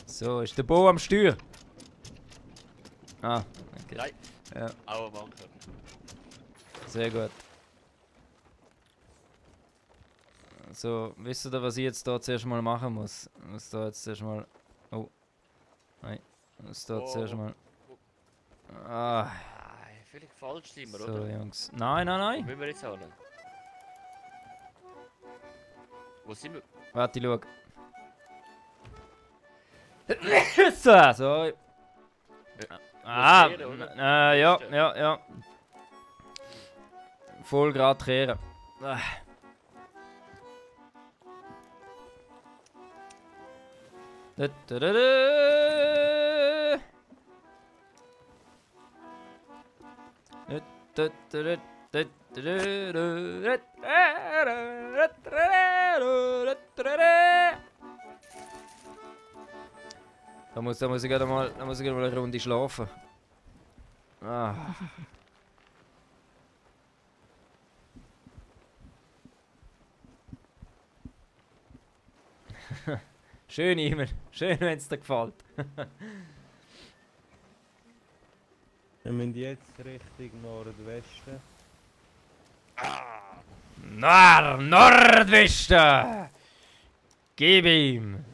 So, ist der Bo am Steuer? Ah, okay. Nein! Ja, Auch am Anker. sehr gut. So, wisst ihr, was ich jetzt da zuerst mal machen muss? Ich muss da jetzt zuerst mal... Oh. Nein. Ich muss da Oh. zuerst mal... Ah, Ah, völlig falsch sind wir, so, oder? Jungs. Nein. Wo müssen wir jetzt hin? Wo sind wir? Warte, ich schau. So, sorry. Ah, kehren, oder? ja. Voll grad kehren. Ah. Da, da, da, da. Da, da, da, da, da, da, da, da. Da muss ich gerade mal eine Runde schlafen. Ah. Schön, Iman. Schön, wenn es dir gefällt. Wir müssen jetzt Richtung Nordwesten. Nordwesten! Gib ihm!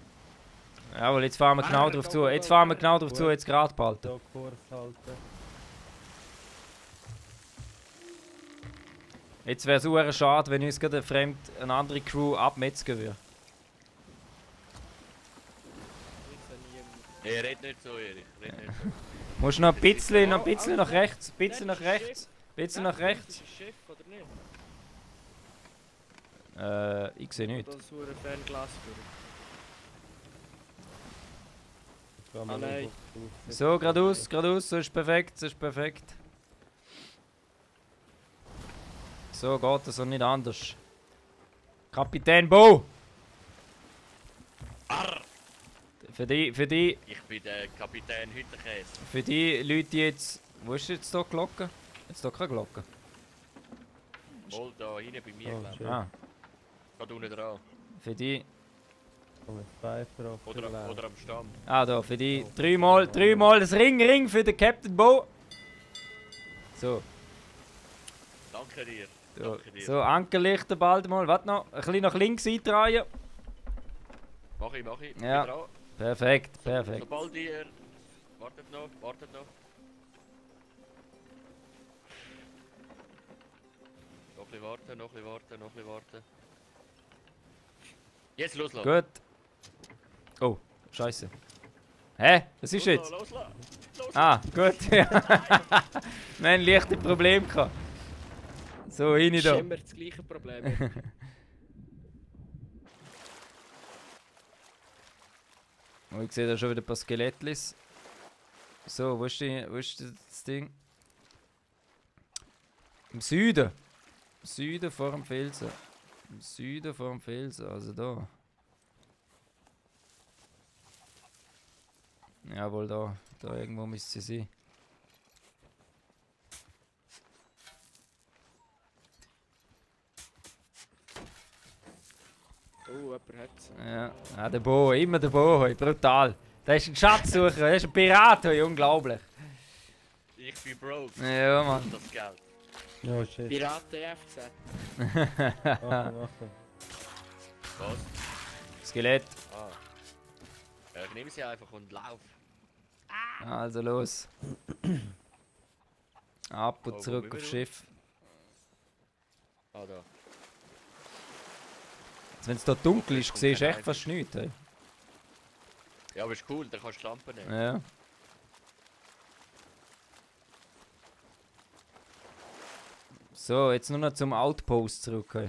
Jawohl, jetzt fahren wir genau drauf zu. Jetzt fahren wir genau drauf zu, jetzt gerade behalten. Da Kurs halten. Jetzt wäre es auch schade, wenn uns gerade eine andere Crew abmetzgen würde. Ich sehe niemanden. Hey, red nicht so, Erich. Red nicht so. Musst noch ein bisschen nach rechts. Ein Nein, bisschen nach das ist ein rechts. Schiff. Ein bisschen Ja, nach rechts. Das ist ein Schiff, oder nicht? Ich sehe nichts. Oder so ein Fernglas für. Gehen wir Ah, nein. auf die So, geradeaus, so ist perfekt, So geht es und nicht anders. Kapitän Bo! Für die Ich bin der Kapitän Hüttenkäse. Leute die jetzt... Wo ist jetzt hier die Glocke? Jetzt hier keine Glocke. Wohl da hinten bei mir, Oh, glaub ich. schön. Ah, Gerade unten dran. für die... Komm, ein Pfeifer auf Oder, den Lauf. oder am Stamm. Ah, da, für die... Dreimal das Ring für den Captain Bo! So. Danke dir. So, Danke dir. so Ankerlichter bald mal. Warte noch, ein bisschen nach links eindrehen. Mach ich. Ja. Bin dran. Perfekt. Sobald ihr... Wartet noch. Noch ein bisschen warten. Jetzt loslassen. Gut. Oh, Scheiße. Hä? Was ist jetzt? Loslassen. Ah, gut. Wir haben ein leichtes Problem gehabt. So, rein Das ist da. immer das gleiche Problem. Oh, ich sehe da schon wieder ein paar Skelettlis. So, wo ist das Ding? Im Süden. Im Süden vor dem Felsen. Im Süden vor dem Felsen, also da. Jawohl, da. Da irgendwo müsste sie sein. Oh, jemand hat's. Ja, ah, der Bo, immer der Bo, hoi, brutal. Der ist ein Schatzsucher, der ist ein Pirat, hoi, unglaublich. Ich bin broke. Ja, Mann. Das Geld. Oh shit. Piraten FZ. Warte. Was? Skelett. Ah. Ja, ich nehme sie einfach und lauf. Also los. Ab und Oh, zurück wo aufs sind wir? Schiff. Ah, da. Wenn es da dunkel ist, kommt siehst du kein echt fast nichts. Hey. Ja, aber ist cool, da kannst du die Lampe nehmen. Ja. So, jetzt nur noch zum Outpost zurück. Hey.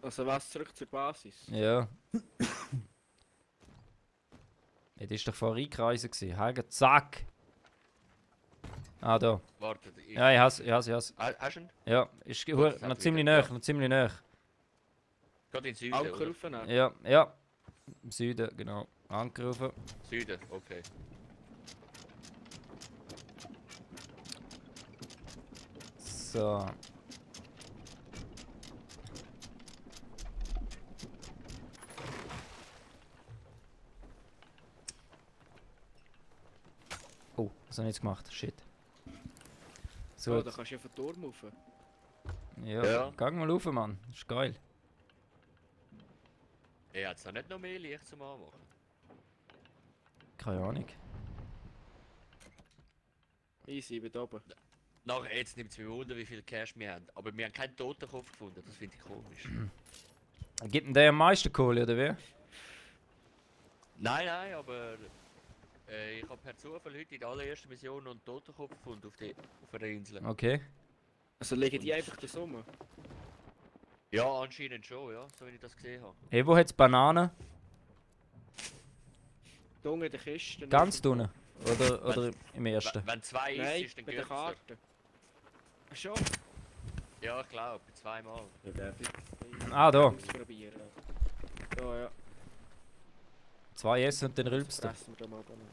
Also was, zurück zur Basis? Ja. Ja, das war doch vorher eingekreisen. Hagen, zack! Ah, da. Warte, ich... Ja, ich hasse. Hast du ihn? Ja, ist Gut, das noch hat ziemlich wieder- nah, noch ziemlich nah. Geht in den Süden, Anker oder? aufnehmen? Ja, ja. Im Süden, genau. Angerufen. Süden, okay. So. Oh, was habe ich jetzt gemacht? Shit. So, So, da jetzt, kannst du auf den Turm rauf. ja, Ja. gang mal rauf, Mann. Das ist geil. Ey, hat es noch nicht noch mehr Licht zum Anmachen? Keine Ahnung. Easy, bin oben. Nachher, jetzt nimmt es mich wunder, wie viel Cash wir haben. Aber wir haben keinen Totenkopf gefunden, das finde ich komisch. Gibt denn der am meisten Kohle, oder wie? Nein, aber... ich habe per Zufall heute in der allerersten Mission noch einen Totenkopf gefunden auf einer Insel. Okay. Also liegen die einfach da rum? Ja, anscheinend schon, ja, so wie ich das gesehen habe. Hey, wo hat es Bananen? Da unten in der Kiste. Ganz unten? Oder im ersten? Wenn zwei Nein, ist, dann bei der geht's. Karte. Ach schon? Ja, ich glaube, zweimal. Ah, da. Ausprobieren. Da, ja. 2 essen und dann rülpst du. Fressen wir da mal Bananen.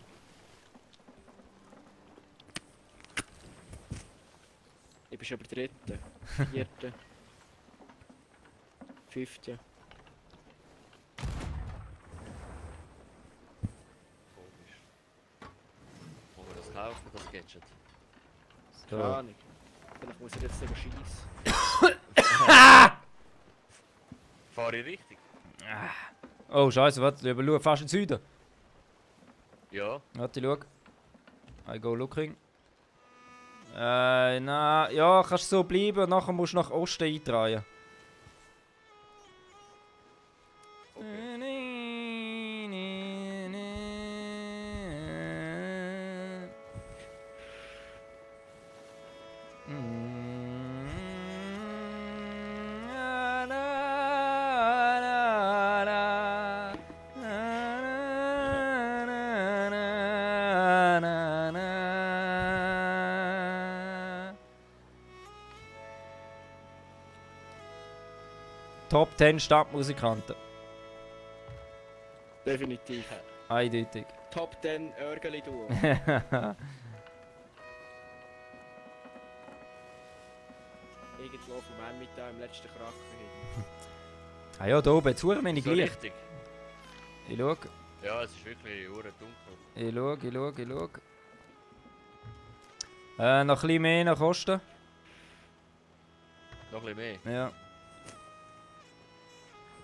Ich bin schon bei der 3., 4., 5. Komisch. Wo wir das kaufen, das Gadget? Keine So. Ahnung. Vielleicht muss ich jetzt sogar schießen. Fahre ich richtig? Oh, Scheiße, warte, schau, fast in den Süden. Ja. Warte, schau. I go looking. Na, ja, kannst so bleiben und nachher musst du nach Osten eindrehen. Top 10 Stadtmusikanten. Definitiv. Eindeutig. Top 10 Örgeli-Duo. Irgendwo vom Emmental im letzten Kraken hin. Ah ja, da oben, jetzt hure wenig So Licht. richtig. Ich schau, Ja, es ist wirklich dunkel. ich schau. Noch ein bisschen mehr nach Osten. Noch ein bisschen mehr. Ja.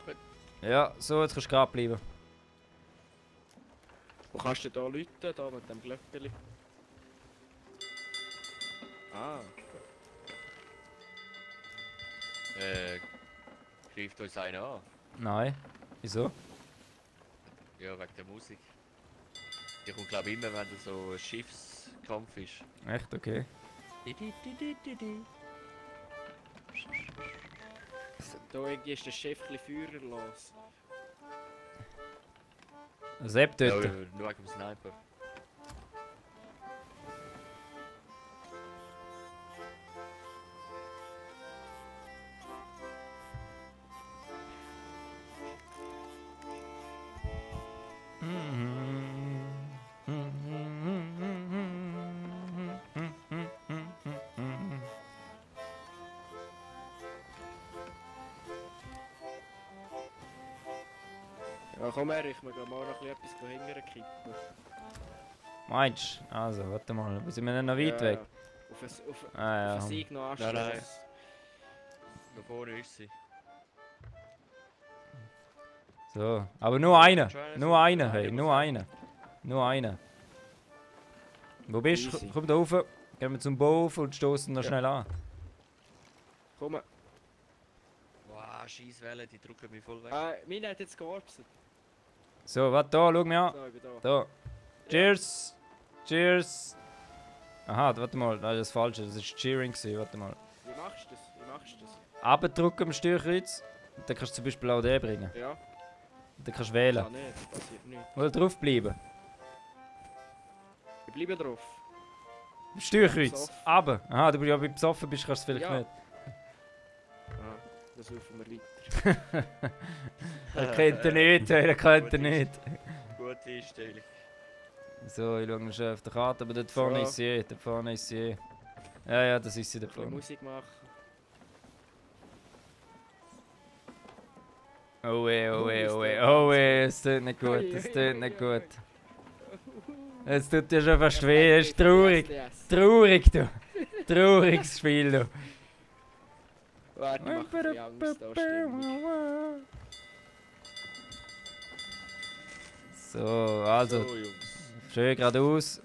Gut. Ja, so, jetzt kannst du gerade bleiben. Wo kannst du da läuten, da mit dem Glöckchen? Ah. Greift uns einer an. Nein. Wieso? Ja, wegen der Musik. Die kommt glaube ich immer, wenn da so ein Schiffskampf ist. Echt? Okay. Da irgendwie ist das Schiff ein bisschen feuerlos. Sepp Ja, dort. nur wegen dem Sniper. Ja, komm her, ich muss mal noch etwas hingern kippen. Meinst du? Also, warte mal. Sind wir denn noch weit weg? Auf Ah einen ja. Sieg noch Nein, anschließen. nein. Da vorne ist sie. So. Aber nur einer. Try Nur so. einer, hey. Nein, Nur einer. Nur einer. Wo bist du? Easy. Komm da rauf. Gehen wir zum Bau und stoßen noch Ja. schnell an. Komm. Wow, Scheisswellen, die drücken mich voll weg. Meine hat jetzt georpset. So, warte da, schau mich an. So, ich bin da. Da. Cheers! Cheers! Aha, warte mal, nein, das ist falsch. Das ist Cheering gewesen, warte mal. Wie machst du das? Wie machst du das? Abdrücken am Steuerkreuz. Dann kannst du zum Beispiel auch den bringen. Ja, Dann kannst du ja wählen. nicht, passiert nichts. Oder drauf bleiben. Ich bleibe drauf. Steuerkreuz. Besoffen. Aber. Aha, du ja, besoffen bist, kannst du es vielleicht Ja. nicht. Das rufen wir weiter. Er kennt er nicht, er kennt er nicht. Gute Einstellung. So, ich schaue noch schnell auf die Karte, aber dort vorne So. ist sie, dort vorne ist sie. Ja, ja, das ist sie da Ein bisschen vorne. Musik machen. Oh weh, oh weh, oh ist weh, der oh weh, es tut nicht gut, es tut nicht gut. Es tut dir schon fast weh, es ist traurig. Yes. Traurig, du. Trauriges Spiel, du. Warte, ich mach ein bisschen Angst, da Stimmung. So, also, So, Jungs. schön geradeaus.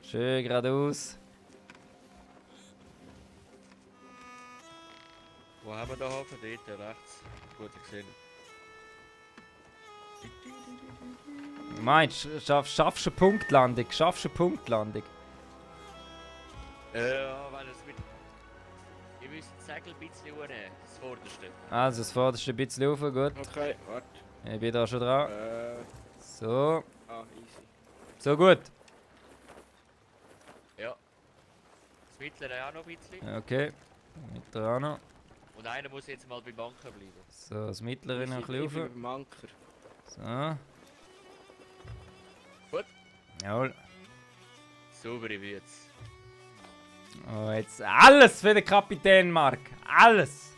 Schön geradeaus. Wo haben wir den Hafen? Dort, rechts. Gut gesehen. Meinst du, schaffst du eine Punktlandung? Schaffst du eine Punktlandung? Ja, weil es mit... Ihr müsst das Segel ein bisschen hochnehmen, das vorderste. Also, das vorderste ein bisschen rauf, gut. Okay, warte. Ich bin da schon dran. So, Easy. so gut. Ja. Das mittlere auch noch ein bisschen. Okay, mit da auch noch. Und einer muss jetzt mal beim Banken bleiben. So, das mittlere noch ein Ich bisschen bin rauf. beim Anker. So. Gut. Jawohl. Saubere Würze. Oh, jetzt alles für den Kapitän Mark. Alles.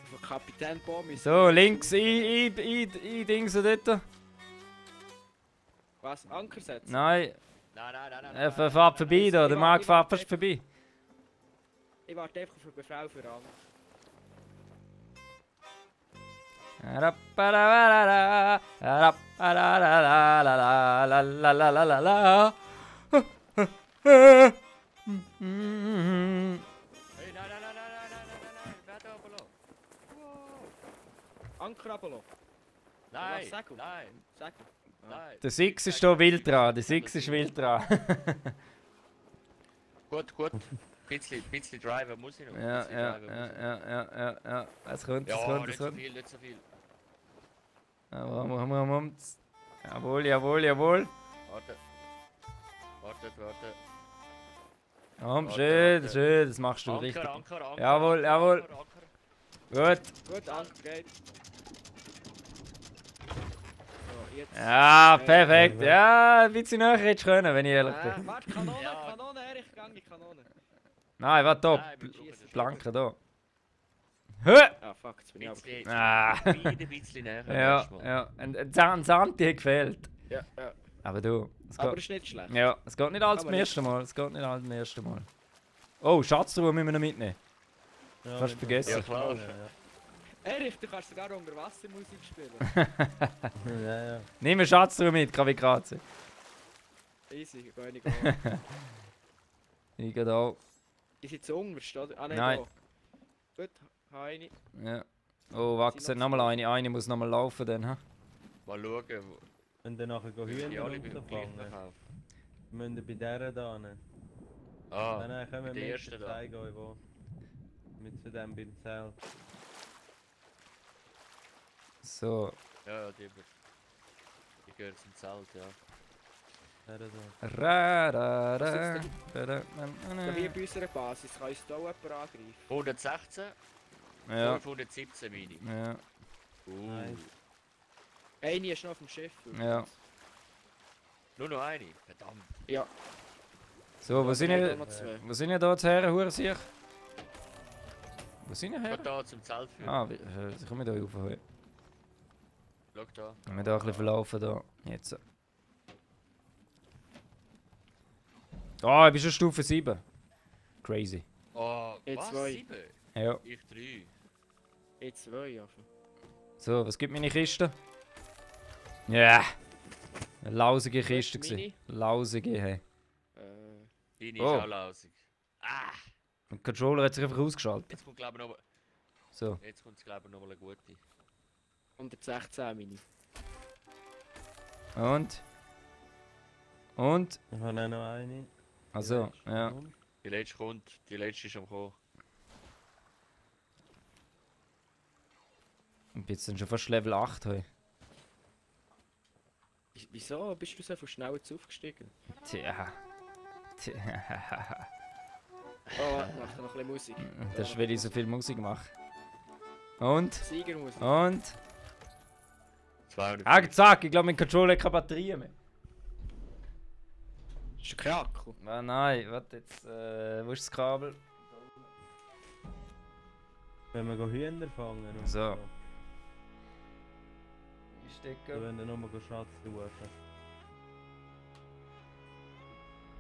Auf den Kapitän Bommi. So, links, i Ding so dort. Was? Anker setzen? Nein, Nein, nein, nein, nein. er fährt vorbei da. Der Mark fährt fast vorbei. Ich warte einfach auf einen Befehl für Anker. Hey, nein, nein, nein, nein, nein, nein, nein, nein. Wer da oben lassen? Wow. Anker ablassen. Nein, Was, sag mal. nein, Sag. nein. Der Six ist da wild dran. Der Six ist wild dran. Gut, gut. Bisschen Driver muss ich noch. Ja, Bisschen ja, Driver ja, muss ich ja, ja, ja. Es kommt, noch. es Ja, kommt, es nicht so kommt. viel, nicht so viel. Jawohl, jawohl, jawohl. Warte. Wartet, wartet. Komm, schön, schön, das machst du Anker, richtig. Anker, Anker. Jawohl, Anker, jawohl. Anker, Anker. Gut. Gut, Anker geht. So, jetzt. Ja, perfekt. Ja, ein bisschen näher hättest du können, wenn ich ehrlich bin. Warte, Kanone, Ja. Kanone, Erich, gang die Kanone. Nein, warte da. Nein, wir brauchen das Blanke da. Hä? Ah, fuck, jetzt bin ich aber. Bisschen, Ah. wieder ein bisschen näher. Ja, nächstes Mal. ja. Ein Santi hat gefehlt. Ja, ja. Aber du, es Aber geht, ist nicht schlecht. ja, es geht nicht alles Kann beim man ersten Mal. Es geht nicht alles beim ersten Mal. Oh, Schatzruhe müssen wir noch mitnehmen. Ja, Fast vergessen. Ja, klar. Erich, du kannst sogar Unterwassermusik spielen. Ja, ja. Nimm eine Schatzruhe mit, KWKC. Easy, gar nicht. Gehen. Ich gehe auch. Die sind zu unterst, oder? Ah, Nein. Da. Gut, eine. Ja. Oh, wachsen. noch Nochmal eine. Eine muss nochmal laufen dann, ha? Mal schauen, wo Wenn dann nachher die Hühner alle beim gleichen runterfangen, kaufen. müssen wir bei dieser da hin. Ah, Nein, können wir die mit, erste ich da. zeige euch wo. Mit zu dem beim Zelt. So. ja, die gehören zum Zelt, ja. Der da. Ra, ra, ra, Was ra, Da hier bei unserer Basis kann uns da auch jemand angreifen. 116, Ja. 517 Mini. Ja. Nice. Eine ist noch auf dem Schiff. Ja. Nur noch eine, verdammt. Ja. So, wo sind Da ihr? noch zwei. Wo sind ihr da zu her, Hurensiech? Wo sind ihr her? Geht da zum Zelt führen. Ah, ich komme da rauf heute. Schau da. Ich wir da ein bisschen verlaufen da. Jetzt. Ah, ich bin schon Stufe 7. Crazy. Oh, Jetzt was? zwei. 7? Ja. Ich 3. E2 einfach. So, was gibt meine Kiste? Ja. Yeah. Eine lausige Kiste Mini? gewesen. Lausige, hey. Deine Oh. ist auch lausig. Ah! Und der Controller hat sich einfach ausgeschaltet. Jetzt kommt glaube ich noch... So. Jetzt kommt glaube ich noch mal eine gute. 116 Mini. Und? Und? Ich habe auch noch eine. Also, ja. Die letzte kommt, die letzte ist am Kommen. Ich bin jetzt dann schon fast Level 8 heute. Wieso bist du so viel schneller jetzt aufgestiegen? Tja. Tja. Oh, mach noch ein bisschen Musik. Das ist, weil ich so viel Musik mache. Und? Siegermusik. Und? 200. Ah, zack, ich glaube, mein Controller hat keine Batterie mehr. Ist kein Akku. Ah, nein, warte jetzt. Wo ist das Kabel? Wenn wir Hühner fangen. Und So. Da Einstecken. werden wir nochmal Schatz suchen.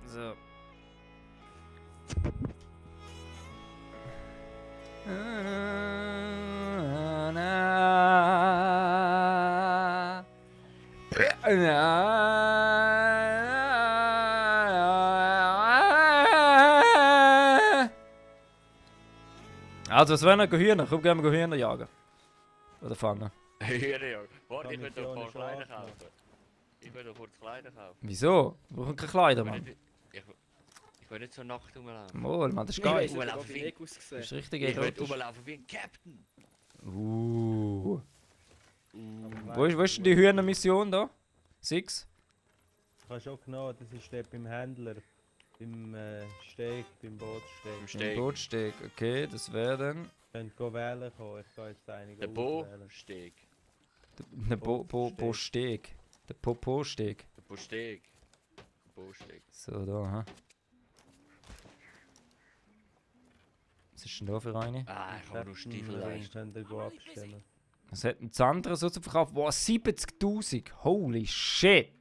So. Also, was wollen wir Hühner? Komm, gehen wir Hühner jagen. Oder fangen. Hühner, ja. Warte, ich will doch Konditionen ein paar Kleider schlafen. kaufen. Ich will doch kurz Kleider kaufen. Wieso? Wir brauchen keine Kleider, Ich will Mann. nicht- Ich will nicht so nackt rumlaufen. Mol, Mann, das ist Ich geil. weiss Geil. nicht, Urlaub ob ich wie- nicht Das ausgesehen. ist richtig Ich will erotisch. rumlaufen wie ein Captain. Wo ist denn die Hühnermission da? 6? Ich habe schon genommen, das ist der beim Händler. Beim Steg, beim Bootssteg. Im Im Steg. Bootsteg, okay, das wäre dann. Könnt go wählen kommen, ich kann jetzt einige Der auswählen. Bo-Steg. Der Bo-Steg. Der Popo-Steg. Der Bo-Steg. Der Bo-Steg. So, da, ha. Was ist denn da für eine? Ah, ich habe nur Stiefel leisten. Könnt ihr go abstellen. Was hat ein Sandra so zu verkaufen? Wow, 70.000! Holy shit!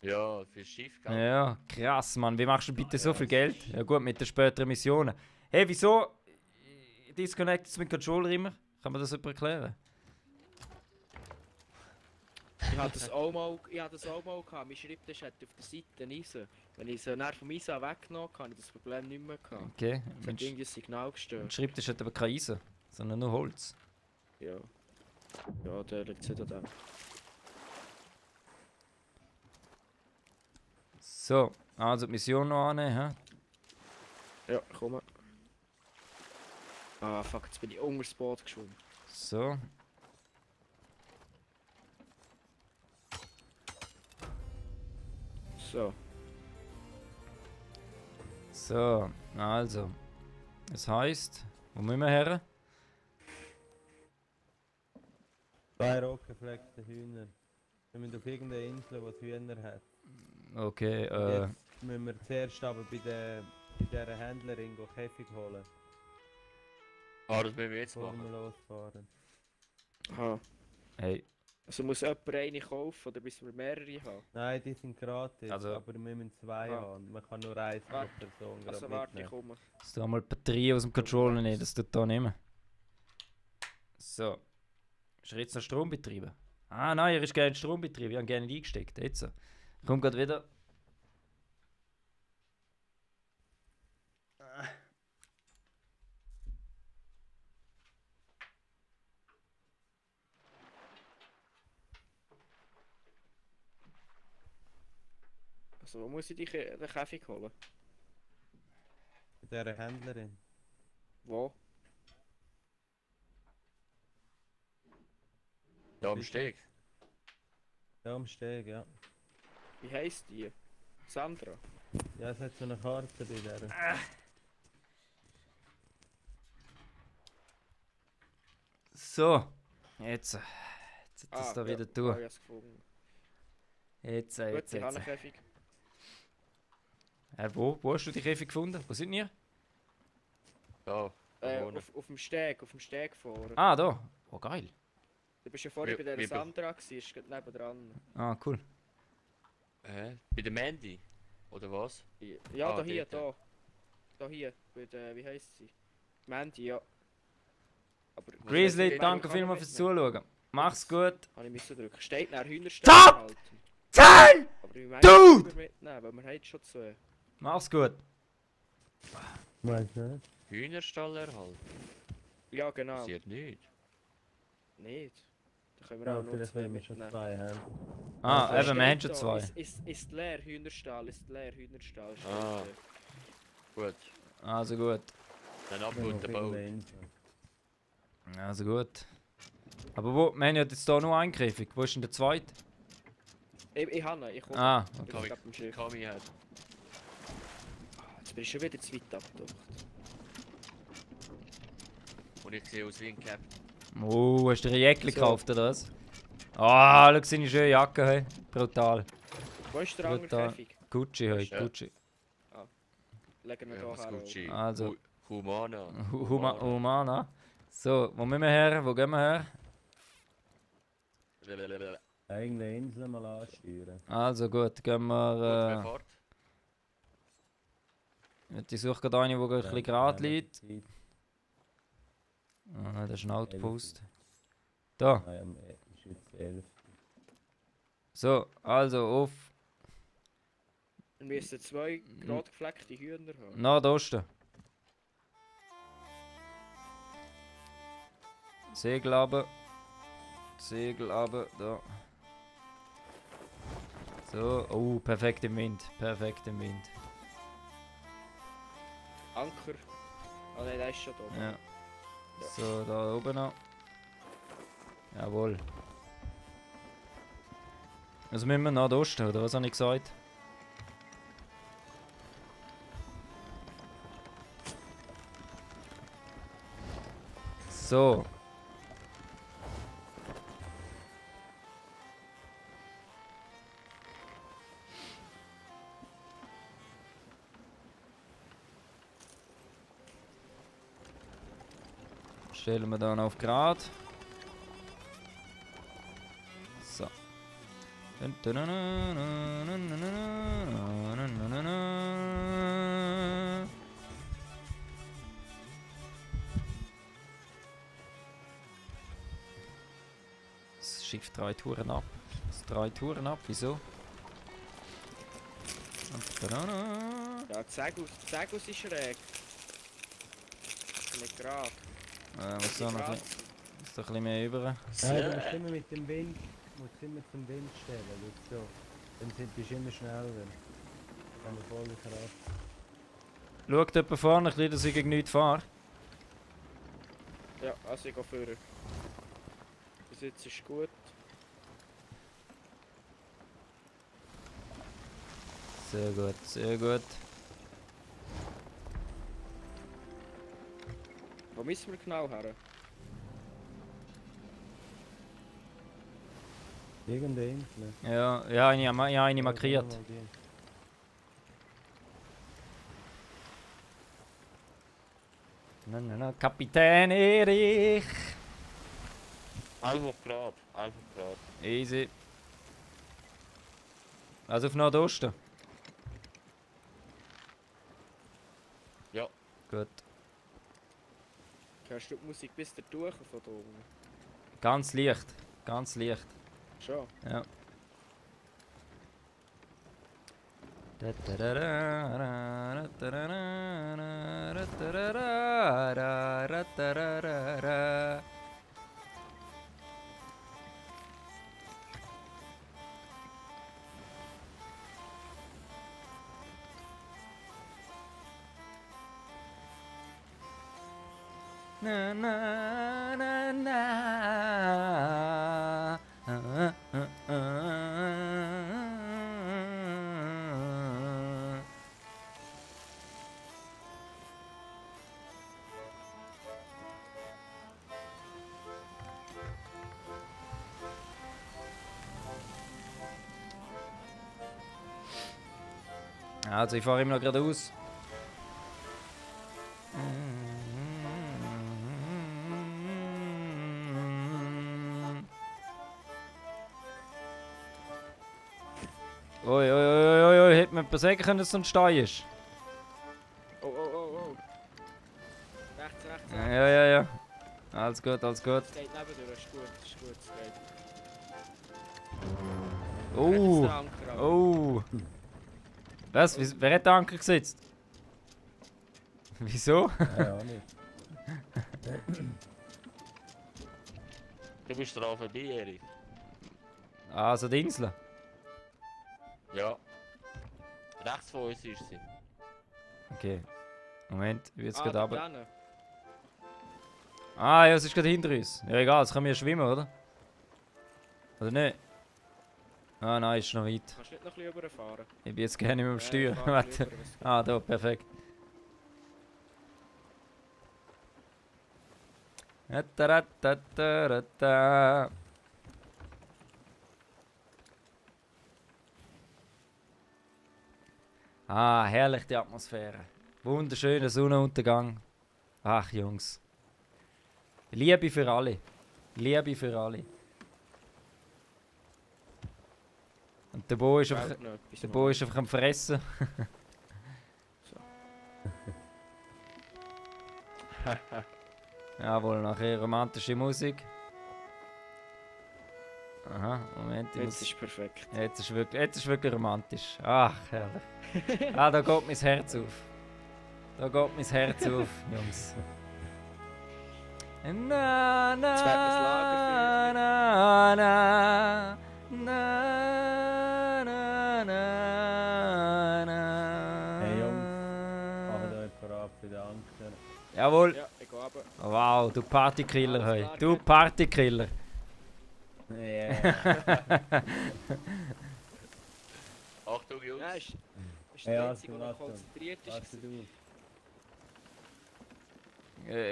Ja, für Schiff kaufen. Ja, krass, Mann. Wie machst du bitte so viel Geld? Ja gut, mit den späteren Missionen. Hey, wieso disconnectet mit Controller immer? Kann man das jemand erklären? Ich hatte das auch mal gehabt. Mein Schreibtisch hat auf der Seite Eisen. Wenn ich so näher vom Eisen weggenommen habe, hatte ich das Problem nicht mehr gehabt. Okay. Es hat irgendwie ein Signal gestört. Mein Schreibtisch hat aber kein Eisen, sondern nur Holz. Ja. Ja, der liegt nicht an dem. So, also die Mission noch annehmen, hä? Ja, komm. Ah, fuck, jetzt bin ich unter das Boot geschwommen. So. So. So, also. Das heisst, wo müssen wir her? 2 rockgefleckte Hühner. Wir müssen auf irgendeine Insel, wo es Hühner hat. Okay, Jetzt müssen wir zuerst aber bei dieser Händlerin go Käfig holen, Ah, das müssen wir jetzt bevor wir machen. losfahren. Aha. hey, Also muss jemand eine kaufen oder müssen wir mehrere haben? Nein, die sind gratis, Also- aber wir müssen 2 Ah. haben. Man kann nur 1 pro Warte. Person Also gerade warte, ich mitnehmen. komme. jetzt tun wir mal die Batterie aus dem Controller nehmen, das tut da nehmen. So. Ist er jetzt noch Strombetrieben? Ah nein, er ist gerne Strombetrieben, ich habe gerne nicht eingesteckt. Jetzt. Kommt gerade wieder. Also, wo muss ich den Käfig holen? Bei dieser Händlerin. Wo? Da am Steg. Da am Steg, ja. Wie heisst die? Sandra? Ja, es hat so eine Karte bei der. So, jetzt das da wieder ja, durch. ich hab's gefunden. Jetzt. Gut, ich habe einen Käfig. Wo hast du die Käfig gefunden? Wo sind wir? Da. Auf dem Steg vorne. Ah, da. Oh, geil. Du bist ja vorhin bei der Wie- Sandra gewesen, ist gerade nebendran. Ah, cool. Bei der Mandy? Oder was? Ja, Ah, da hier, dort, da. Da hier, bei der, wie heisst sie? Mandy, ja. Aber Grizzly, Steht danke noch vielmals fürs mitnehmen? Zuschauen. Mach's gut. Habe ich müssen drücken. Steht nach Hühnerstall Stop! halten. 10! Aber ich meine, Dude! wir mitnehmen, weil wir haben jetzt schon zwei. Mach's gut. Weiß nicht. Hühnerstall erhalten? Ja, genau. Passiert nicht. Nicht. Da können wir Ja, auch nur vielleicht zwei wenn wir schon mitnehmen. zwei haben. Ah, Also, eben, wir Steht haben schon da, zwei. Ist leer, Hühnerstall, ist leer, Hühnerstall. Steht Ah. da. Gut. Also gut. Dann Wir ab haben mit noch der irgendeine Boot. Insel. Also gut. Aber wo? Wir haben ja jetzt hier nur einen Käfig. Wo ist denn der zweite? Ich habe ihn, ich komme. Ah, Das ist Kami, gerade beim Schiff. Kami hat. Jetzt bin ich schon wieder zu weit abgetaucht. Und ich sehe aus wie ein Cap. Oh, hast du dir eine Jäckli So. gekauft oder was? Ah, schau seine schöne Jacke, hey. Brutal. Wo ist der andere Brutal. Käfig? Gucci, hey, Ja. Gucci. Legen wir Ja, da was her. Gucci. Also. Humana. Humana. So, wo müssen wir her? Wo gehen wir her? Irgendeine Insel mal ansteuern. Also gut, gehen wir. Fahrt. Ich suche gerade eine, die ein bisschen gerade Ja, liegt. Zeit. Ah, das ist ein Outpost. Da. Ah, ja, ist jetzt 11. So, also auf Wir müssen zwei gerade gefleckte Hühner haben. Nordosten. Segel runter. Segel runter, da. So, oh, perfekt im Wind. Perfekt im Wind. Anker. Ah nein, der ist schon da. Ja. So, da oben noch. Jawohl. Also müssen wir Nordosten, oder was habe ich gesagt? So. Stellen wir dann auf Grad. So. Das Schiff 3 Touren ab. Das 3 Touren ab, wieso? Ja, die Segus ist schräg. Nicht gerade. Was soll noch? Ist doch ein bisschen mehr über. Nein, du musst immer mit dem Wind, musst immer zum Wind stellen, schau so. Bist du immer schneller. Wenn du voll krass. Schaut jemand vorne, ein bisschen, dass ich gegen nichts fahre. Ja, also ich gehe vorne. Bis jetzt ist gut. Sehr gut, sehr gut. Wo müssen wir genau her? Irgendeine Insel. Ja, ja, ich habe eine markiert. Ja, die. Kapitän Erich! 11 Grad. 11 Grad. Easy. Also auf Nordosten. Ja. Gut. Hörst du die Musik bis der durch von da oben? Ganz leicht. Ganz leicht. Schon. Ja. Na, na, na, na. Also, ich fahre immer noch geradeaus. Oi, oi, oi, oi, oi, hätte man jemand sagen können, dass es so ein Stein ist? Oh, oh, oh, oh. Rechts, rechts, Ja, rechts. ja, ja. Alles gut, alles gut. Es geht nebendurch, ist gut, es geht. Hat jetzt Oh, den Anker an. oh. Was? Wer hat den Anker gesetzt? Wieso? Ja, nicht. Du bist dran vorbei, Erik. Also die Insel. Ja. Rechts von uns ist sie. Okay. Moment, ich will jetzt Ah, gerade da runter. drinnen. Ah ja, es ist gerade hinter uns. Ja egal, jetzt können wir ja schwimmen, oder? Oder nicht? Ah nein, ist noch weit. Kannst du nicht noch ein bisschen rüberfahren? Ich bin jetzt gerne mit dem Steuer. fahr Warte. rüber, was geht. Ah, da, perfekt. Da. Ah, herrlich die Atmosphäre. Wunderschöner Sonnenuntergang. Ach, Jungs. Liebe für alle. Liebe für alle. Und der Bo ist einfach, Fehlt noch etwas, der Mann. Bo ist einfach am Fressen. Jawohl, nachher romantische Musik. Aha, Moment, ich Jetzt muss... ist perfekt. Jetzt ist wirklich romantisch. Ach, herrlich. Ah, da geht mein Herz auf. Da geht mein Herz auf, Jungs. Na, na, Jetzt fährt man das Lager na, na, na, na, na, na. Hey, Jungs, macht euch parat für den Anker. Jawohl. Ja, ich gehe runter. Wow, du Partykiller, Alles hey. klar, Du gut. Partykiller. Yeah. Achtung, Jungs. Ja, ist Hey, der Achtung, Einzige, der noch Achtung. konzentriert ist. Warte du.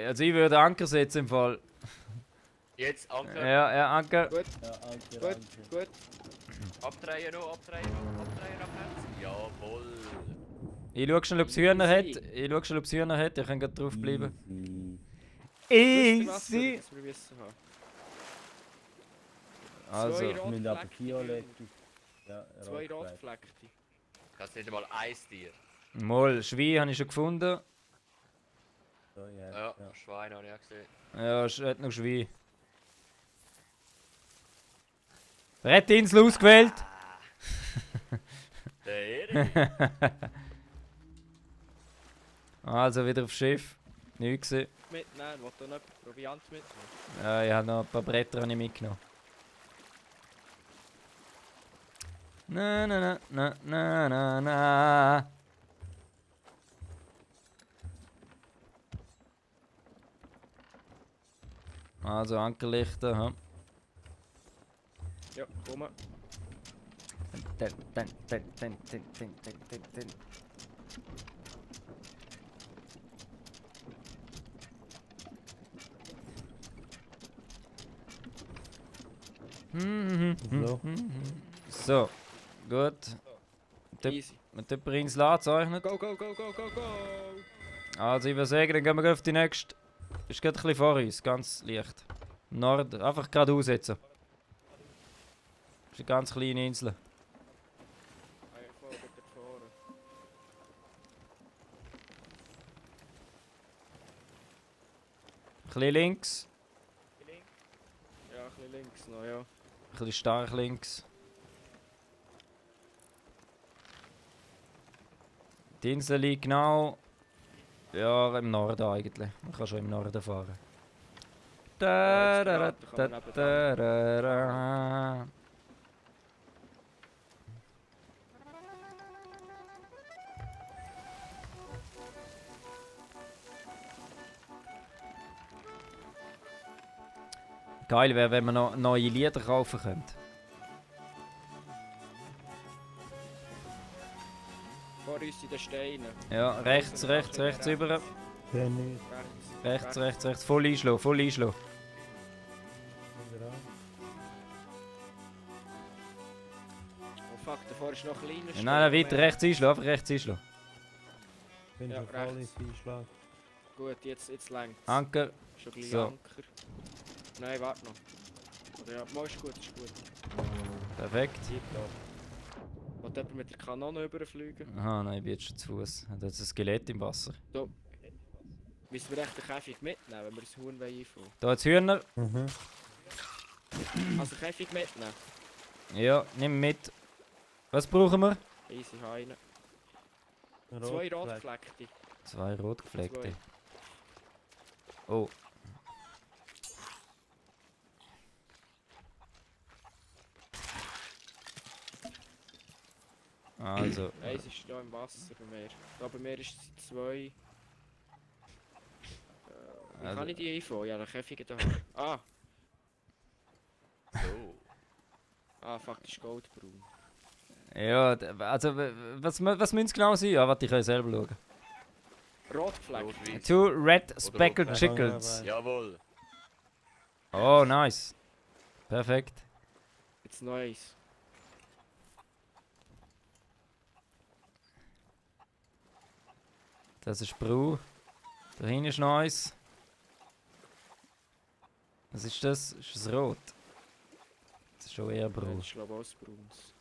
Also ich würde Anker setzen im Fall. Jetzt Anker. Ja, Anker. Gut, Ja, Anker, gut, Anker. gut. Abdrehen noch, abdrehen nach rechts. Jawohl. Ich schau schnell, ob es Hühner hat. Easy. Ich schau schnell, ob es Hühner hat. Ich kann gerade drauf bleiben. Easy. Wisst Easy. ihr was, dass wir wissen haben? Also, Zwei Ich muss aber rotfleckige Violett. Hühner. Ja, Zwei rot. rotfleckte. Kannst nicht einmal Eistier. mal, Schwein habe ich schon gefunden. So, ja. Ja, Ja. Schwein habe ich auch gesehen. Ja, es hat noch Schwein. Wer hat die Insel ausgewählt? Der Erik. Also wieder aufs Schiff. Nichts gesehen. Mitnehmen, will da noch jemand Proviant mitnehmen? Ja, ich habe noch ein paar Bretter habe ich mitgenommen. Na na na na na na na. Also Ankerlichter, hm. Ja, komm. Dun. So. So, gut. Tipp. Easy. Mit der Prinz anzeichnet. Go, go, go, go, go, go! Also ich würde sagen, dann gehen wir auf die nächste. Ist gerade ein bisschen vor uns, ganz leicht. Nord, einfach geradeaus jetzt. Ist eine ganz kleine Insel. Einfach bitte vorne. Ein bisschen links, Ja, ein bisschen links noch, ja. ein bisschen stark links. Die Insel liegt genau ja, im Norden eigentlich. Man kann schon im Norden fahren. Ja, jetzt gerade, da kann man Da. Geil wäre, wenn man noch neue Lieder kaufen könnte. Vor uns in den Steinen. Ja, rechts über. Der nicht. Rechts. Voll einschlagen, Wieder an. Oh fuck, davor ist noch ein kleiner Stein. Nein, weiter rechts einschlagen, einfach rechts einschlagen. Bin Ja, schon voll rechts. ins Einschlag. Gut, jetzt längt es. Anker. Schon gleich So. Anker. Nein, warte noch. Oder ja, mal ist gut. Perfekt. Tipptopp. Will jemand mit der Kanone überfliegen? Aha, nein, ich bin jetzt schon zu Fuß. Da ist ein Skelett im Wasser. Müssen wir echt den Käfig mitnehmen, wenn wir das Huhn einfangen? Da jetzt Hühner. Mhm. Also Käfig mitnehmen? Ja, nimm mit. Was brauchen wir? Easy, Heine. Rot 2 gefleckt. rotgefleckte. 2 rotgefleckte. Zwei. Oh. Also. Eins ist hier im Wasser bei mir. Da bei mir ist es 2. Wie Also- kann ich die einfangen? Ja, den Käfig da. Ah! So. Ah, fuck, das ist goldbraun. Ja, also was müssen es genau sein? Ja, warte, ich kann selber schauen. Rotgefleckt. Rot-Weiß. 2 red speckled rot. chickens. Jawohl. Oh, nice. Perfekt. Jetzt noch eins. Das ist Brau. Da hinten ist noch eins. Was ist das? Ist das rot? Das ist schon eher Nein, Brau. das ist glaube ich auch das Brauns.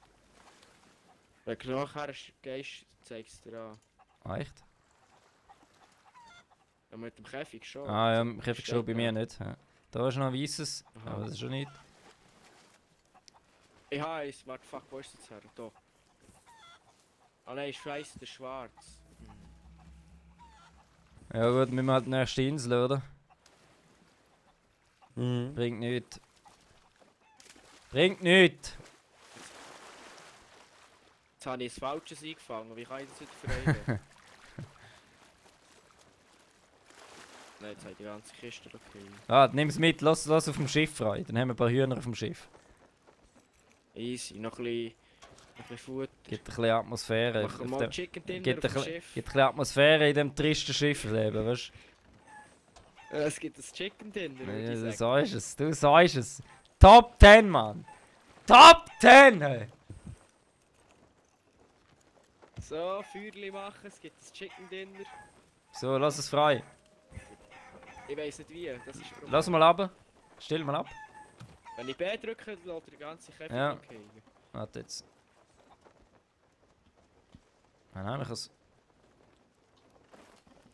Wenn du nachher gehst, zeigst du dir an. Ah, echt? Ja, mit dem Käfig schon. Ah ja, ich habe schon bei Steht mir da. nicht. Ja. Da ist noch ein weißes, Aha. aber das ist schon nicht. Ich habe eins, warte, fuck, wo ist das her? Da. Ah nein, scheiße, der ist schwarz. Ja gut, müssen wir halt die nächste Insel, oder? Mhm. Bringt nichts. Bringt nichts! Jetzt habe ich das Falsches eingefangen, wie kann ich das nicht verhindern? Nein, jetzt habe ich die ganze Kiste gekillt. Ah, nimm es mit, lass auf dem Schiff rein. Dann haben wir ein paar Hühner auf dem Schiff. Easy, noch ein bisschen Futter. Gibt ein bisschen Atmosphäre. Machen wir auf mal dem- Chicken Dinner gibt auf ein dem bisschen- Schiff. Gibt ein bisschen Atmosphäre in dem tristen Schiffleben, weißt Es gibt ein Chicken Dinner, du? würde Ja, ich du sagen. sagst es, du sagst es. Top 10, Mann! Top 10! Hey. So, Feuerli machen, es gibt ein Chicken Dinner. So, lass es frei. Ich weiss nicht wie, das ist das Problem. Lass mal ab. Still mal ab. Wenn ich B drücke, lässt er die ganze Käfig Ja. abkriegen. Warte jetzt. Nein, ich kann es.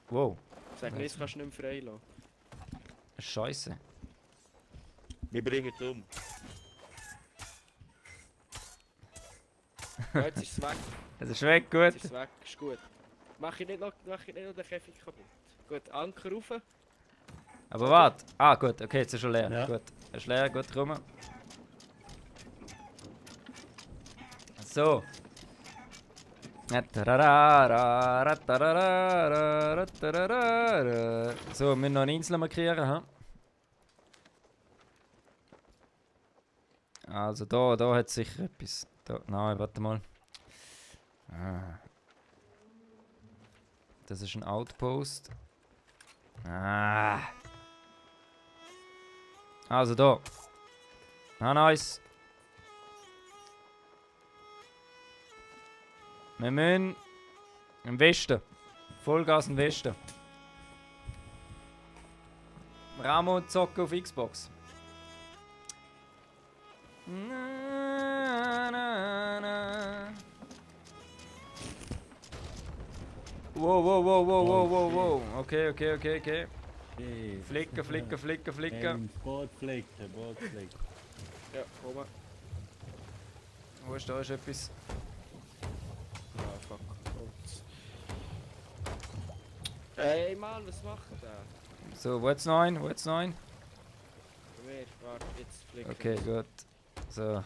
Wow, Sag mir, jetzt kannst du nicht mehr freilassen. Scheiße. Wir bringen es um. Ja, jetzt ist es weg, Es ist weg, gut. jetzt ist es weg, ist gut. Mach ich nicht noch den Käfig kaputt. Gut, Anker rauf. Aber warte. Ah, gut, okay, jetzt ist schon leer. Ja. Gut. Ist leer, gut, komm. So. So, wir müssen noch eine Insel markieren. Ha? Also da hat es sicher etwas. Da, nein, warte mal. Ah. Das ist ein Outpost. Ah. Also da. Ah, nice. Wir müssen im Westen. Vollgas im Westen. Ramo zocken auf Xbox. Na, na, na. Wow. Okay. Okay. Flicken. Boot flicken. Ja, komm. Wo ist da ist etwas? Ah, fuck. Holz. Ey Mann, was macht der? So, wo jetzt noch ein? Bei mir, warte, jetzt fliegt Okay, gut. So.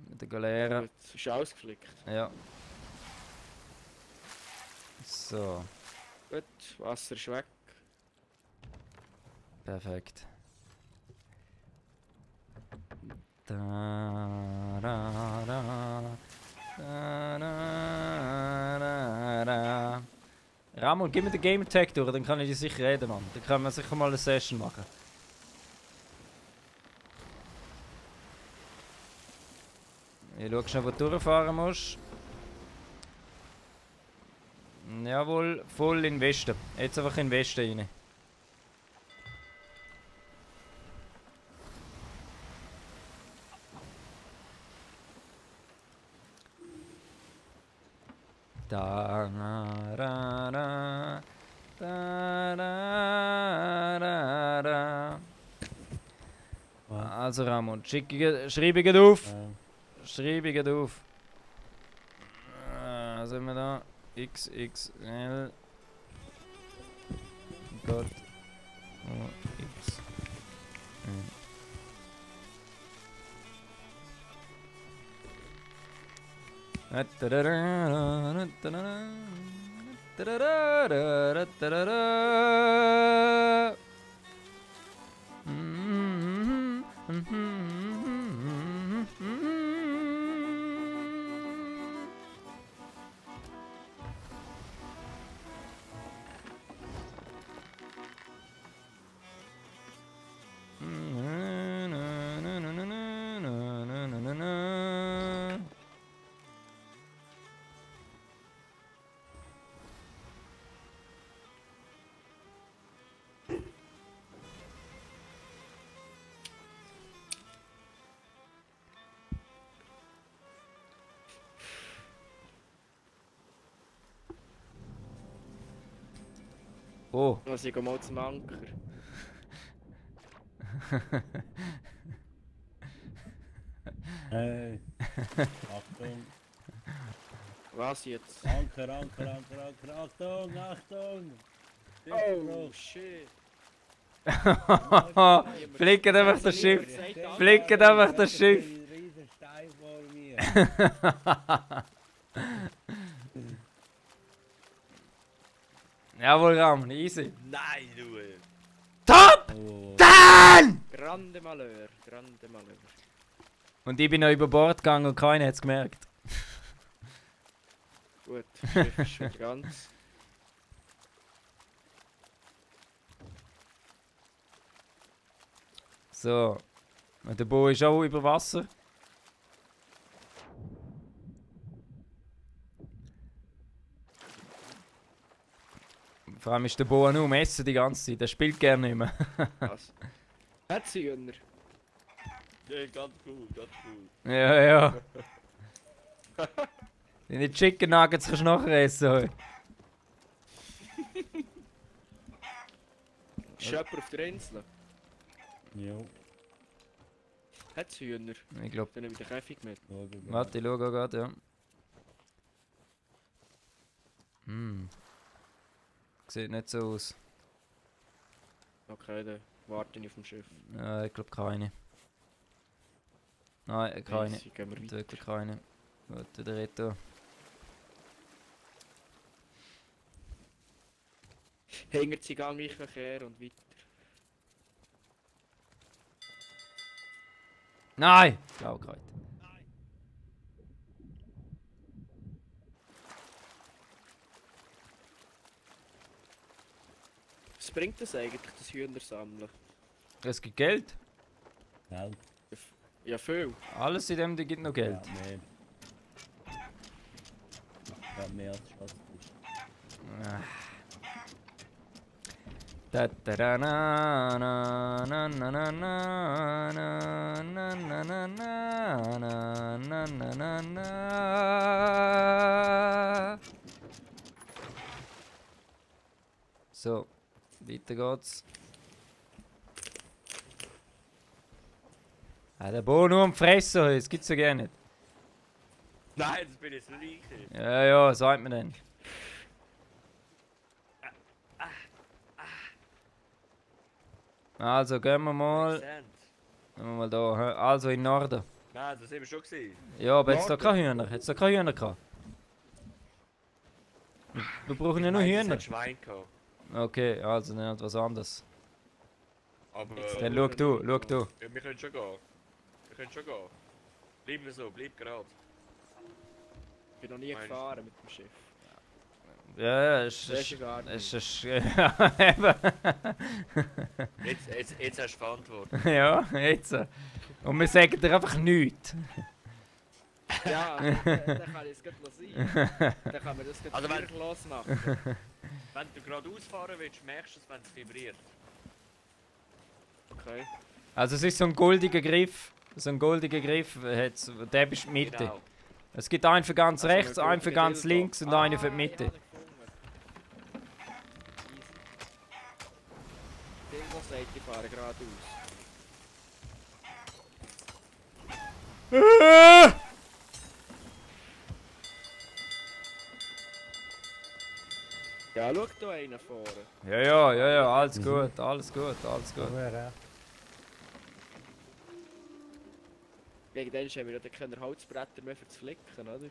Mit der Galeere. Gut, ist ausgeflickt. Ja. So, Gut, Wasser ist weg. perfekt. Da, da, da. Da, da, da, da. Ramon, gib mir den Gamertag durch, dann kann ich dir sicher reden, Mann. Dann können wir sicher mal eine Session machen. Ich schau schnell, wo du durchfahren musst. Jawohl, voll in den Westen. Jetzt einfach in den Westen rein. Da, da, da, da, da, da, da. Also Ramon, schreibe ich auf. Schreibe ich auf. Sind wir da? XXL. Gott. Oh, X. Oh. Also ich gehe mal zum Anker. Hey. Achtung. Was jetzt? Anker, Anker, Anker, Anker. Achtung, Achtung. Oh shit. Fliegt einfach das Schiff. Fliegt einfach das Schiff. Ein riesen Stein vor mir. Jawohl, Ramon, easy. Nein, du! Top! Oh. Dann! Grande Malheur, grande Malheur. Und ich bin noch über Bord gegangen und keiner hat es gemerkt. Gut, Schiff ist schon ganz. So. Und der Bo ist auch über Wasser. Vor allem ist der Bo nur am Essen die ganze Zeit. Der spielt gerne nicht mehr. Was? Hat sie Jünner? Ja, ganz cool, ganz cool. Ja, ja. Deine Chicken Nuggets kannst du nachher essen heute. Ist jemand auf der Insel? Jo. Hat sie Jünner? Ich glaube. Dann nehme ich den Käfig mit. Warte, ich schau gerade, ja. Sieht nicht so aus. Okay, dann warte ich auf dem Schiff. Ja, ich glaube keine. Nein, keine. Easy, gehen wir weiter. Wirklich keine. Gut, der Reto. Hängt sie gang ich her und weiter. Nein! Blaukreuz. Was bringt das eigentlich, das Hühner sammeln? Es gibt Geld. Geld. Ja, viel. Alles in dem gibt noch Geld. Ja, mehr. Ja, mehr als Schatzfisch. Da da da na na na na na na na na na na na na na na na. So, weiter geht's. Der Bo nur am Fressen, das gibt's ja gar nicht. Nein, das bin ich das Reiche. Ja, ja, sagt man denn. Also gehen wir mal. Gehen wir mal da. Also in Norden. Nein, das haben wir schon gesehen. Ja, aber jetzt da keine Hühner. Jetzt da keine Hühner gehabt. Wir brauchen ja nur Hühner. Ich Schwein gehabt. Okay, also dann etwas anderes. Aber. Dann schau du. Ja, wir können schon gehen. Wir könnt schon gehen. Bleib nur so, bleib gerade. Ich bin noch nie Meinst du? gefahren mit dem Schiff. Ja, Das ist gar es nicht. ist, ja, eben. Jetzt hast du verantwortet. Ja, jetzt. Und wir sagen dir einfach nichts. Ja, dann kann ich es gleich sein. Dann kann man das Also gleich wenn- losmachen. Wenn du gerade ausfahren willst, merkst du es, wenn es vibriert. Okay. Also es ist so ein goldiger Griff. So ein goldiger Griff, der ist die Mitte. Genau. Es gibt einen für ganz Also rechts, ein einen für goldiger ganz Dildo. links und einen für die Ah, Mitte. Ja, easy. Dildo sagt, ich fahre geradeaus. Ja, schau da einen vorne. Ja, alles gut, alles gut, alles gut. Aber recht. Gegen den haben wir ja keine Holzbretter mehr für das Flicken, oder?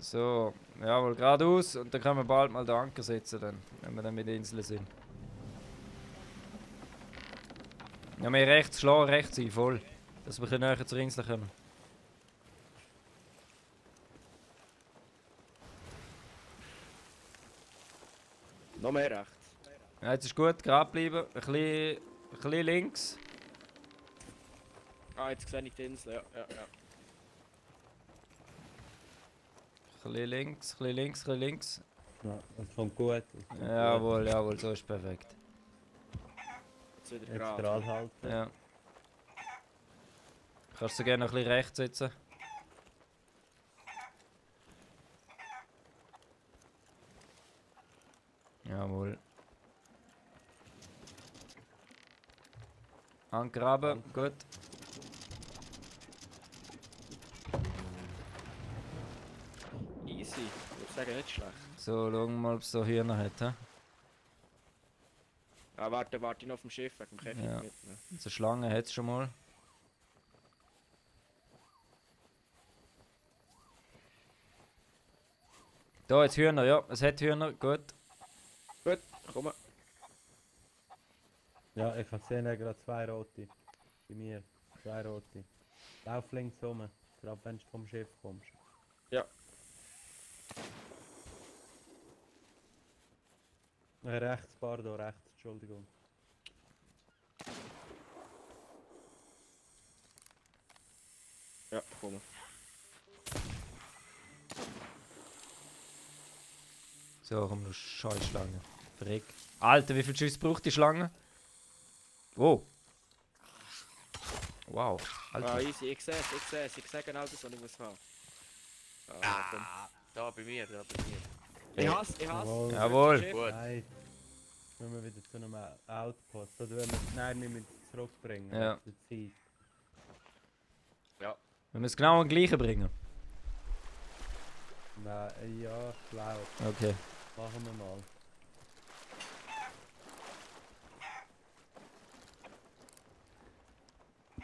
So, jawohl, geradeaus und dann können wir bald mal den Anker setzen, dann, wenn wir dann mit der Insel sind. Ja, mehr rechts schlagen, rechts sein, voll. Dass wir näher zur Insel kommen. Noch mehr rechts. Ja, jetzt ist gut, gerade bleiben, ein bisschen links. Ah, jetzt sehe ich die Insel, ja. Ein bisschen links, ein bisschen links, ein bisschen links. Ja, das kommt gut. Das kommt Jawohl, jawohl, so ist perfekt. Jetzt wieder gut. Jetzt gerade. gerade halten. Ja. Kannst du gerne noch ein bisschen rechts sitzen? Jawohl. Angraben, gut. Easy. Ich würde sagen, nicht schlecht. So, schauen wir mal, ob es da Hühner hat. He? Ah, warte ich noch auf dem Schiff wegen dem Käfig Ja. mitnehmen. So Schlange hat es schon mal. Da jetzt Hühner, ja, es hat Hühner, gut. Gut, komm. Ja, ich habe gesehen, gerade zwei rote. Bei mir. Zwei rote. Lauf links rum. Gerade wenn du vom Schiff kommst. Ja. Rechts, pardon, rechts, Entschuldigung. Ja, komm. So, komm, du scheiß Schlange. Verreck. Alter, wie viel Schuss braucht die Schlange? Oh. Wow. Alter. Ah, easy, ich sehe es. Ich sehe genau das, was ich muss haben. Ah, komm. Da bei mir, da bei mir. Ich hasse. Jawohl. Jawohl. Schiff. Gut. Nein. Müssen wir wieder zu einem Outpost. Oder wenn wir es nein, nicht mehr zurückbringen. Ja. Zur Zeit. Ja. Wir müssen genau an den gleichen bringen. Nein, ja, ich glaube. Okay. Machen wir mal.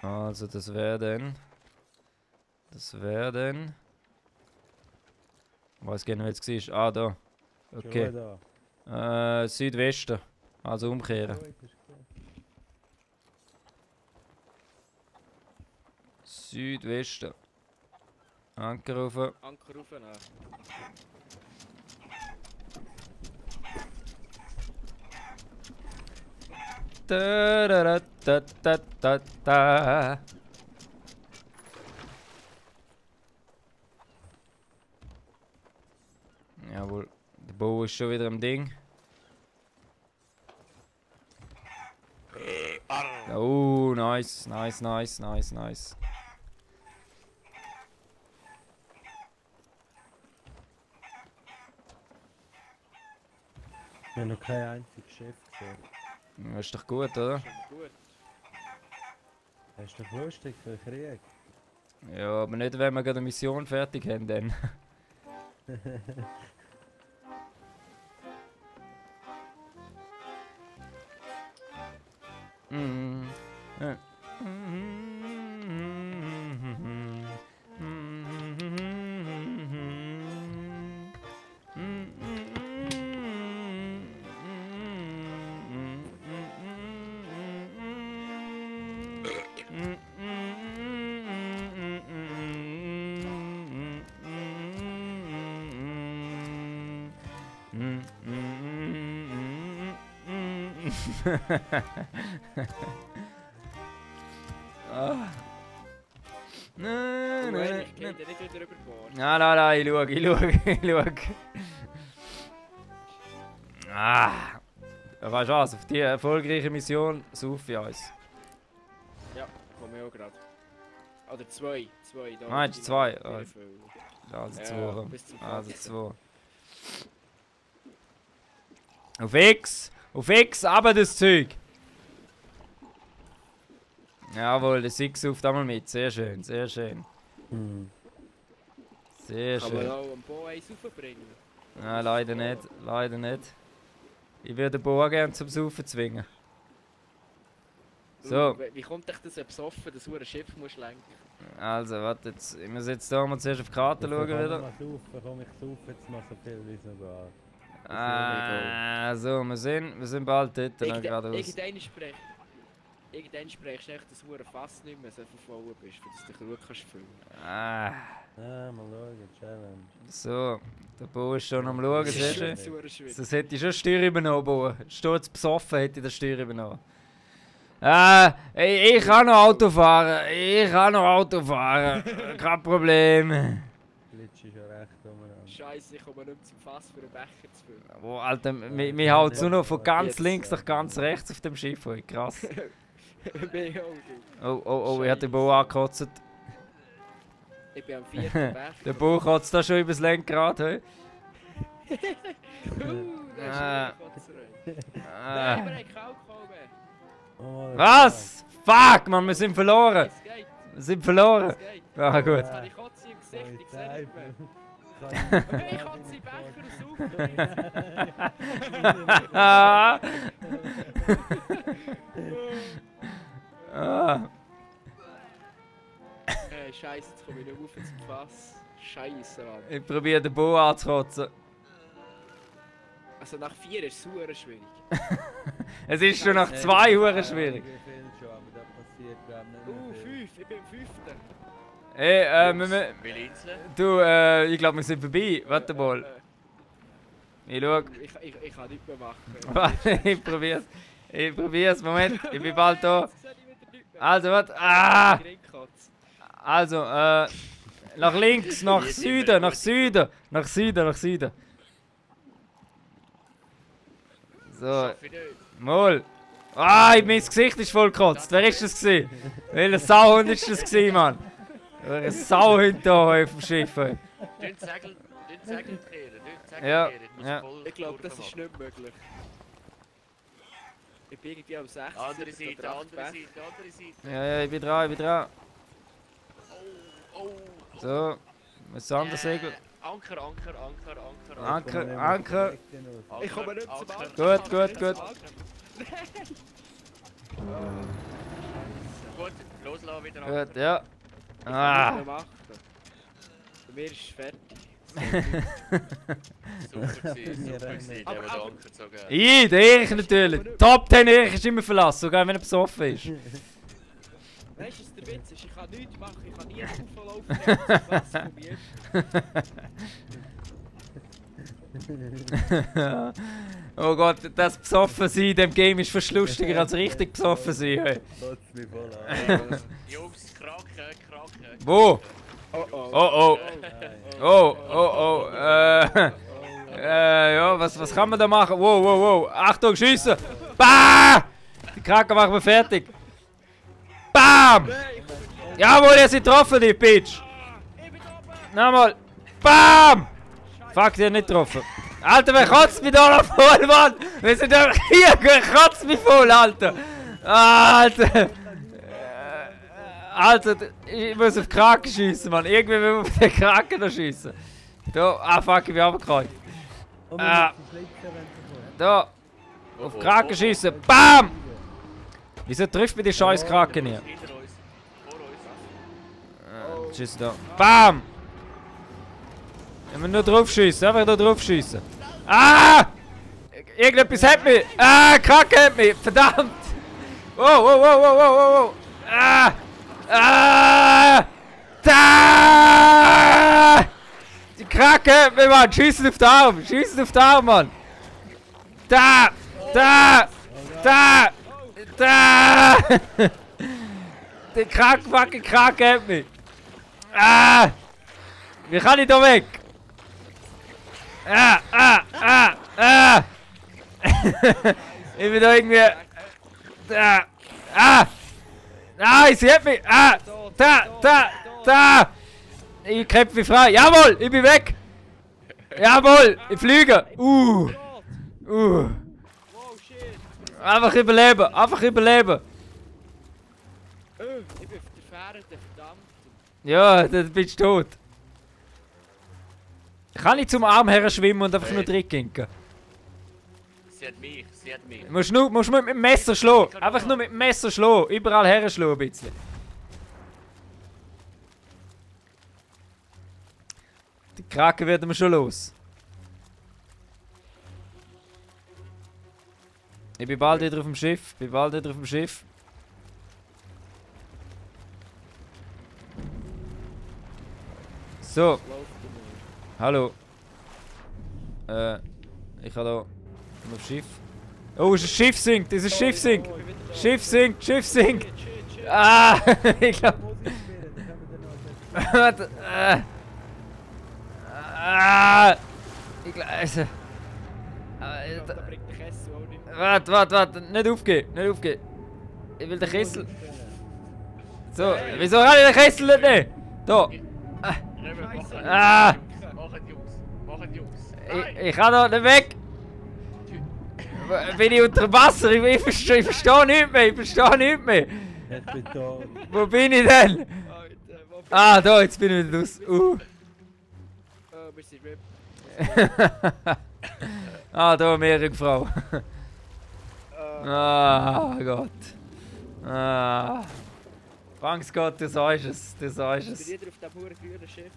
Also, das wäre dann. Ich weiß gar nicht, wie es war. Ah, da. Okay. Schon da. Südwesten. Also umkehren. Gut, ist gut. Südwesten. Anker rauf. Anker raufnehmen. Da, da, da, da, da, da. Jawohl, der Bau ist schon wieder am Ding. Oh, nice. Ich habe noch kein einziges Schiff gesehen. Das ist doch gut, oder? Schon gut. Das ist doch lustig für den Krieg. Ja, aber nicht, wenn wir gerade eine Mission fertig haben, dann. Mm. Ah. Nein, nein, Ich gehe nicht wieder über Bord. nein, ich schau. Ah. Weißt du was, auf die erfolgreiche Mission saufe ich uns. Ja, komme ich auch gerade. Oder zwei. Da Meinst du die zwei? noch Also, viel. Also Ja, zwei. bis zum Also 20. zwei. Auf X, aber das Zeug! Jawohl, der Six sauft einmal mit. Sehr schön, sehr schön. Hm. Sehr Kann man schön. auch am Bo eins raufbringen? Nein, leider nicht, leider nicht. Ich würde den Boa gerne zum Saufen zwingen. So, Wie kommt dich das besoffen, dass du ein Schiff musst lenken? also, warte jetzt. Ich muss jetzt hier mal zuerst auf die Karte schauen wieder. Komm, ich saufe jetzt mal so viel wie so geht. So, wir sind bald dort, dann geradeaus. Irgendwann sprechst du echt, dass du Fass nicht mehr so verfolgen bist, dass du dich gut kannst füllen. Ah, Ja, mal schauen, Challenge. so, der Bo ist schon am Schauen, siehst du? Das ist schwierig. Das hätte ich schon Steuer übernommen, Bo. Steht's besoffen, hätte ich den Steuer übernommen. Ich kann noch Auto fahren. Kein Problem. Glitsch ist ja recht umeinander. Scheiße, ich komme nicht mehr zum Fass für einen Becher zu füllen. Oh, Alter, wir hauen nur noch von ganz links nach ganz rechts auf dem Schiff. Oh, krass. Bin ich auch, du. Oh, ich habe den Bo angekotzt. Ich bin am 4. Becher. Der Bo kotzt da schon übers Lenkrad. Hey. Das ist Ah. schon Kotzerei. Nein, Ah. wir haben Kalk gekommen. Oh, Was? Fuck, man, wir sind verloren. Es geht, Wir sind verloren. es geht. Ah, gut. Jetzt habe ich Kotze im Gesicht, ich sehe nicht mehr. Okay, ich kotze in den Becher und Ah. Ah. Scheiße, jetzt komme ich nicht auf ins Fass. Scheiße, Mann. Ich probiere den Bo anzukotzen. Also nach 4 ist es super schwierig. Es ist schon nach 2 Uhr schwierig. Ich will schon, aber da passiert glaube ich nicht mehr viel. 5, ich bin am 5. Hey, Will Inseln? du, ich glaube, wir sind vorbei. Warte mal. Ich schau. Ich kann nichts mehr machen. Warte, ich probier's. Moment, ich bin bald da. Also, warte. Ah! Also, nach links, nach Süden. So, Schaffe ich nicht. mal. Ah, mein Gesicht ist voll gekotzt. Wer ist das gewesen? Welcher Sauhund ist das gewesen, Mann? Welcher Sauhund da auf dem Schiff? Ey. Dünn Segel kehren. Ja, Ich muss ja. voll Ich glaube, das ist Kurve nicht möglich. Ich bin irgendwie am 6. machen. Andere Seite. Ja, ich bin dran. Oh. So, mit Sondersegel. Anker. Anker. Ich komme nicht zum Anker. Gut. Gut, loslassen wieder. Gut, ja. Ah. Ah, Bei mir ist es fertig. Super gewesen, der den Anker gezogen hat. der Erich natürlich. Top 10 Erich ist immer verlassen, sogar wenn er besoffen ist. Weißt du, was der Witz ist? Ich kann nichts machen, ich kann nie auflaufen, ich habe zum Fass probiert. Oh Gott, das besoffen sein in dem Game ist fast lustiger als richtig besoffen sein. Hey. Kotzt mich voll an. Jungs, kraken. Wo? Oh. Oh. Ja, was kann man da machen? Wow. Achtung, schiessen! Bah! Die Krake machen wir fertig. Bam! Jawohl, ihr seid getroffen, die Bitch! Nochmal! Bam! Fuck, die hat nicht getroffen. Alter, wer kotzt mich da noch voll, Mann? Wir sind einfach hier, wer kotzt mich voll, Alter! Alter! Alter, ich muss auf die Krake schiessen, Mann. Irgendwie will man auf den Krake da schiessen. Da, fuck, ich bin runtergefallen. Ah. Da, auf die Krake schiessen. Bam! Wieso trifft mir die scheiß Krake nicht? Hinter uns. Vor uns. Schieß da. Bam! Ich muss nur drauf schiessen, einfach nur drauf schiessen. Ah! Irgendetwas hat mich! Ah, Krake hat mich! Verdammt! Wow! Ah! Da! Die Krake hat mich, Mann! Schiessen auf den Arm! Mann! Da! Da! Da! Der fucking Krake hat mich! Ah! Wie kann ich da weg? Ich bin da irgendwie... Da! Nein, sie hat mich! Da! Ich kämpfe mich frei! Jawohl! Ich bin weg! Jawohl! Ich fliege! Wow, shit! Einfach überleben! Einfach überleben! Ich bin auf der Fähre, verdammt. Ja, dann bist du tot. Kann ich zum Arm her schwimmen und einfach nur reinkinken? Sie hat mich. Musst du mit dem Messer schlagen. Einfach nur mit dem Messer schlagen. Überall her schlagen ein bisschen. Die Kraken werden wir schon los. Ich bin bald wieder auf dem Schiff. So, Läuft bei mir. hallo. Ich habe da auf Schiff. Oh, das Schiff sinkt, Schiff sinkt. Ah, ich glaube. Warte. Ich glaube. Da bringt der Kessel auch nicht mehr. Warte, nicht aufgeben. Ich will den Kessel. So, wieso kann ich den Kessel nicht nehmen? Da. Machen Jungs. Ich kann da nicht weg. Bin ich unter Wasser? Ich verstehe nicht mehr. Jetzt bin ich da. Wo bin ich denn? Alter, wo bin Ah, da, jetzt bin ich wieder raus. wir sind RIP. Ah, da, Meerjungfrau. Ah, Gott. Ah. Franks Gott, du sagst es. Ich bin wieder auf dem hohen grünen Schiff.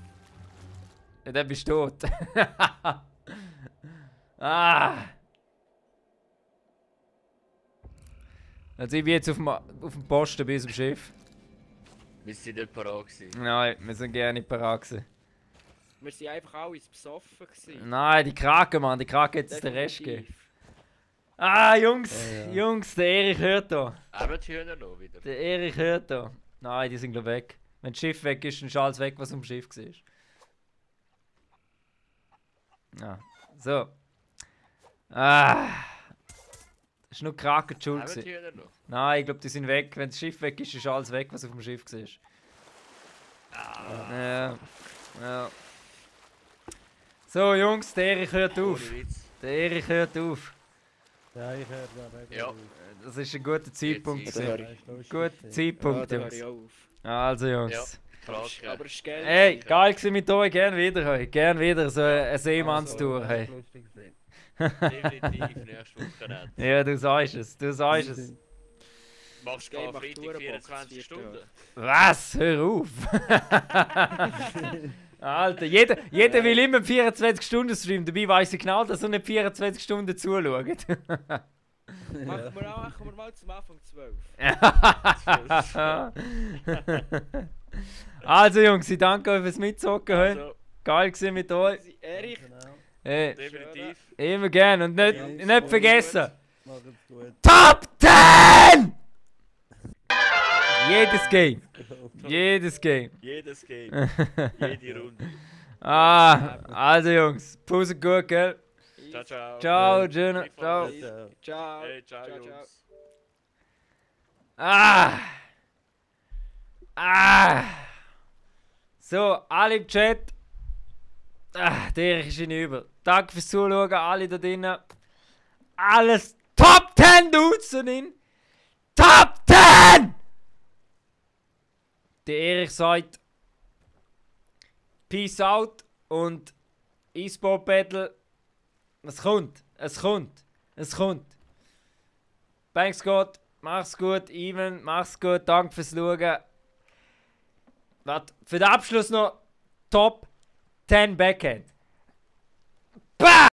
Ja, dann bist du tot. Ah. Also ich bin jetzt auf dem Posten bis zum Schiff. Wir sind nicht parat gewesen. Nein, wir sind gerne nicht parat gewesen. Wir sind einfach alle besoffen gewesen. Nein, die Kraken, Mann, die Kraken hätte es den Rest gegeben. Ah, Jungs, Jungs, der Erich hört da. Aber die Hühner noch wieder. Der Erich hört da. Nein, die sind glaub weg. Wenn das Schiff weg ist, dann ist alles weg, was auf dem Schiff war. Ja, so. Ah. Das ist nur Kraken die Schuld Aber die gewesen. Hühner noch. Nein, ich glaube, die sind weg. Wenn das Schiff weg ist, ist alles weg, was auf dem Schiff war. Ja. Ja. So, Jungs, der Erich hört auf. Ohne Witz. Der Erich hört auf. Ja, ich höre da nicht. Ja. Das ist ein guter Zeitpunkt. Jetzt Ja, gewesen. da Das ist lustig. Guter Ja, Zeitpunkt, da höre Jungs. ich auch auf. Also, Jungs. Frage. Aber es ist geil. Hey, geil gewesen mit euch. Gern wieder. Hey. Gern wieder so eine Seemannstour. Das Hey. ist lustig gewesen. Definitiv nächste Woche nicht. Ja, du sagst es. Du sagst es. Machst du Geil, am macht Freitag Tourenbox, 24 vier Stunden? Was? Hör auf! Alter, jeder will immer 24 Stunden streamen, dabei weiss ich genau, dass er nicht 24 Stunden zuschaut. Machen wir mal zum Anfang 12. Also Jungs, ich danke euch fürs Mitzocken heute. Also, Geil gewesen mit euch. Erich, Genau. Hey, definitiv. immer gern und nicht vergessen. Macht's gut. Top 10! Jedes Game. Jedes Game. Jedes Game. Jede Runde. Ah, also Jungs, Pause gut, gell? Ciao, ciao. Ciao, Jenna. Ciao. Ciao. ciao. Hey, ciao, Ciao, ciao. Jungs. So, alle im Chat. Der ist hinüber. Danke fürs Zuschauen, alle da drinnen. Alles Top 10 Dudes drin. Top 10! Der Erich sagt Peace out und E-Sport Battle. Es kommt. Thanks Gott. Mach's gut, Ivan. Mach's gut. Danke fürs Schauen. Warte, für den Abschluss noch Top 10 Backhand. Bah!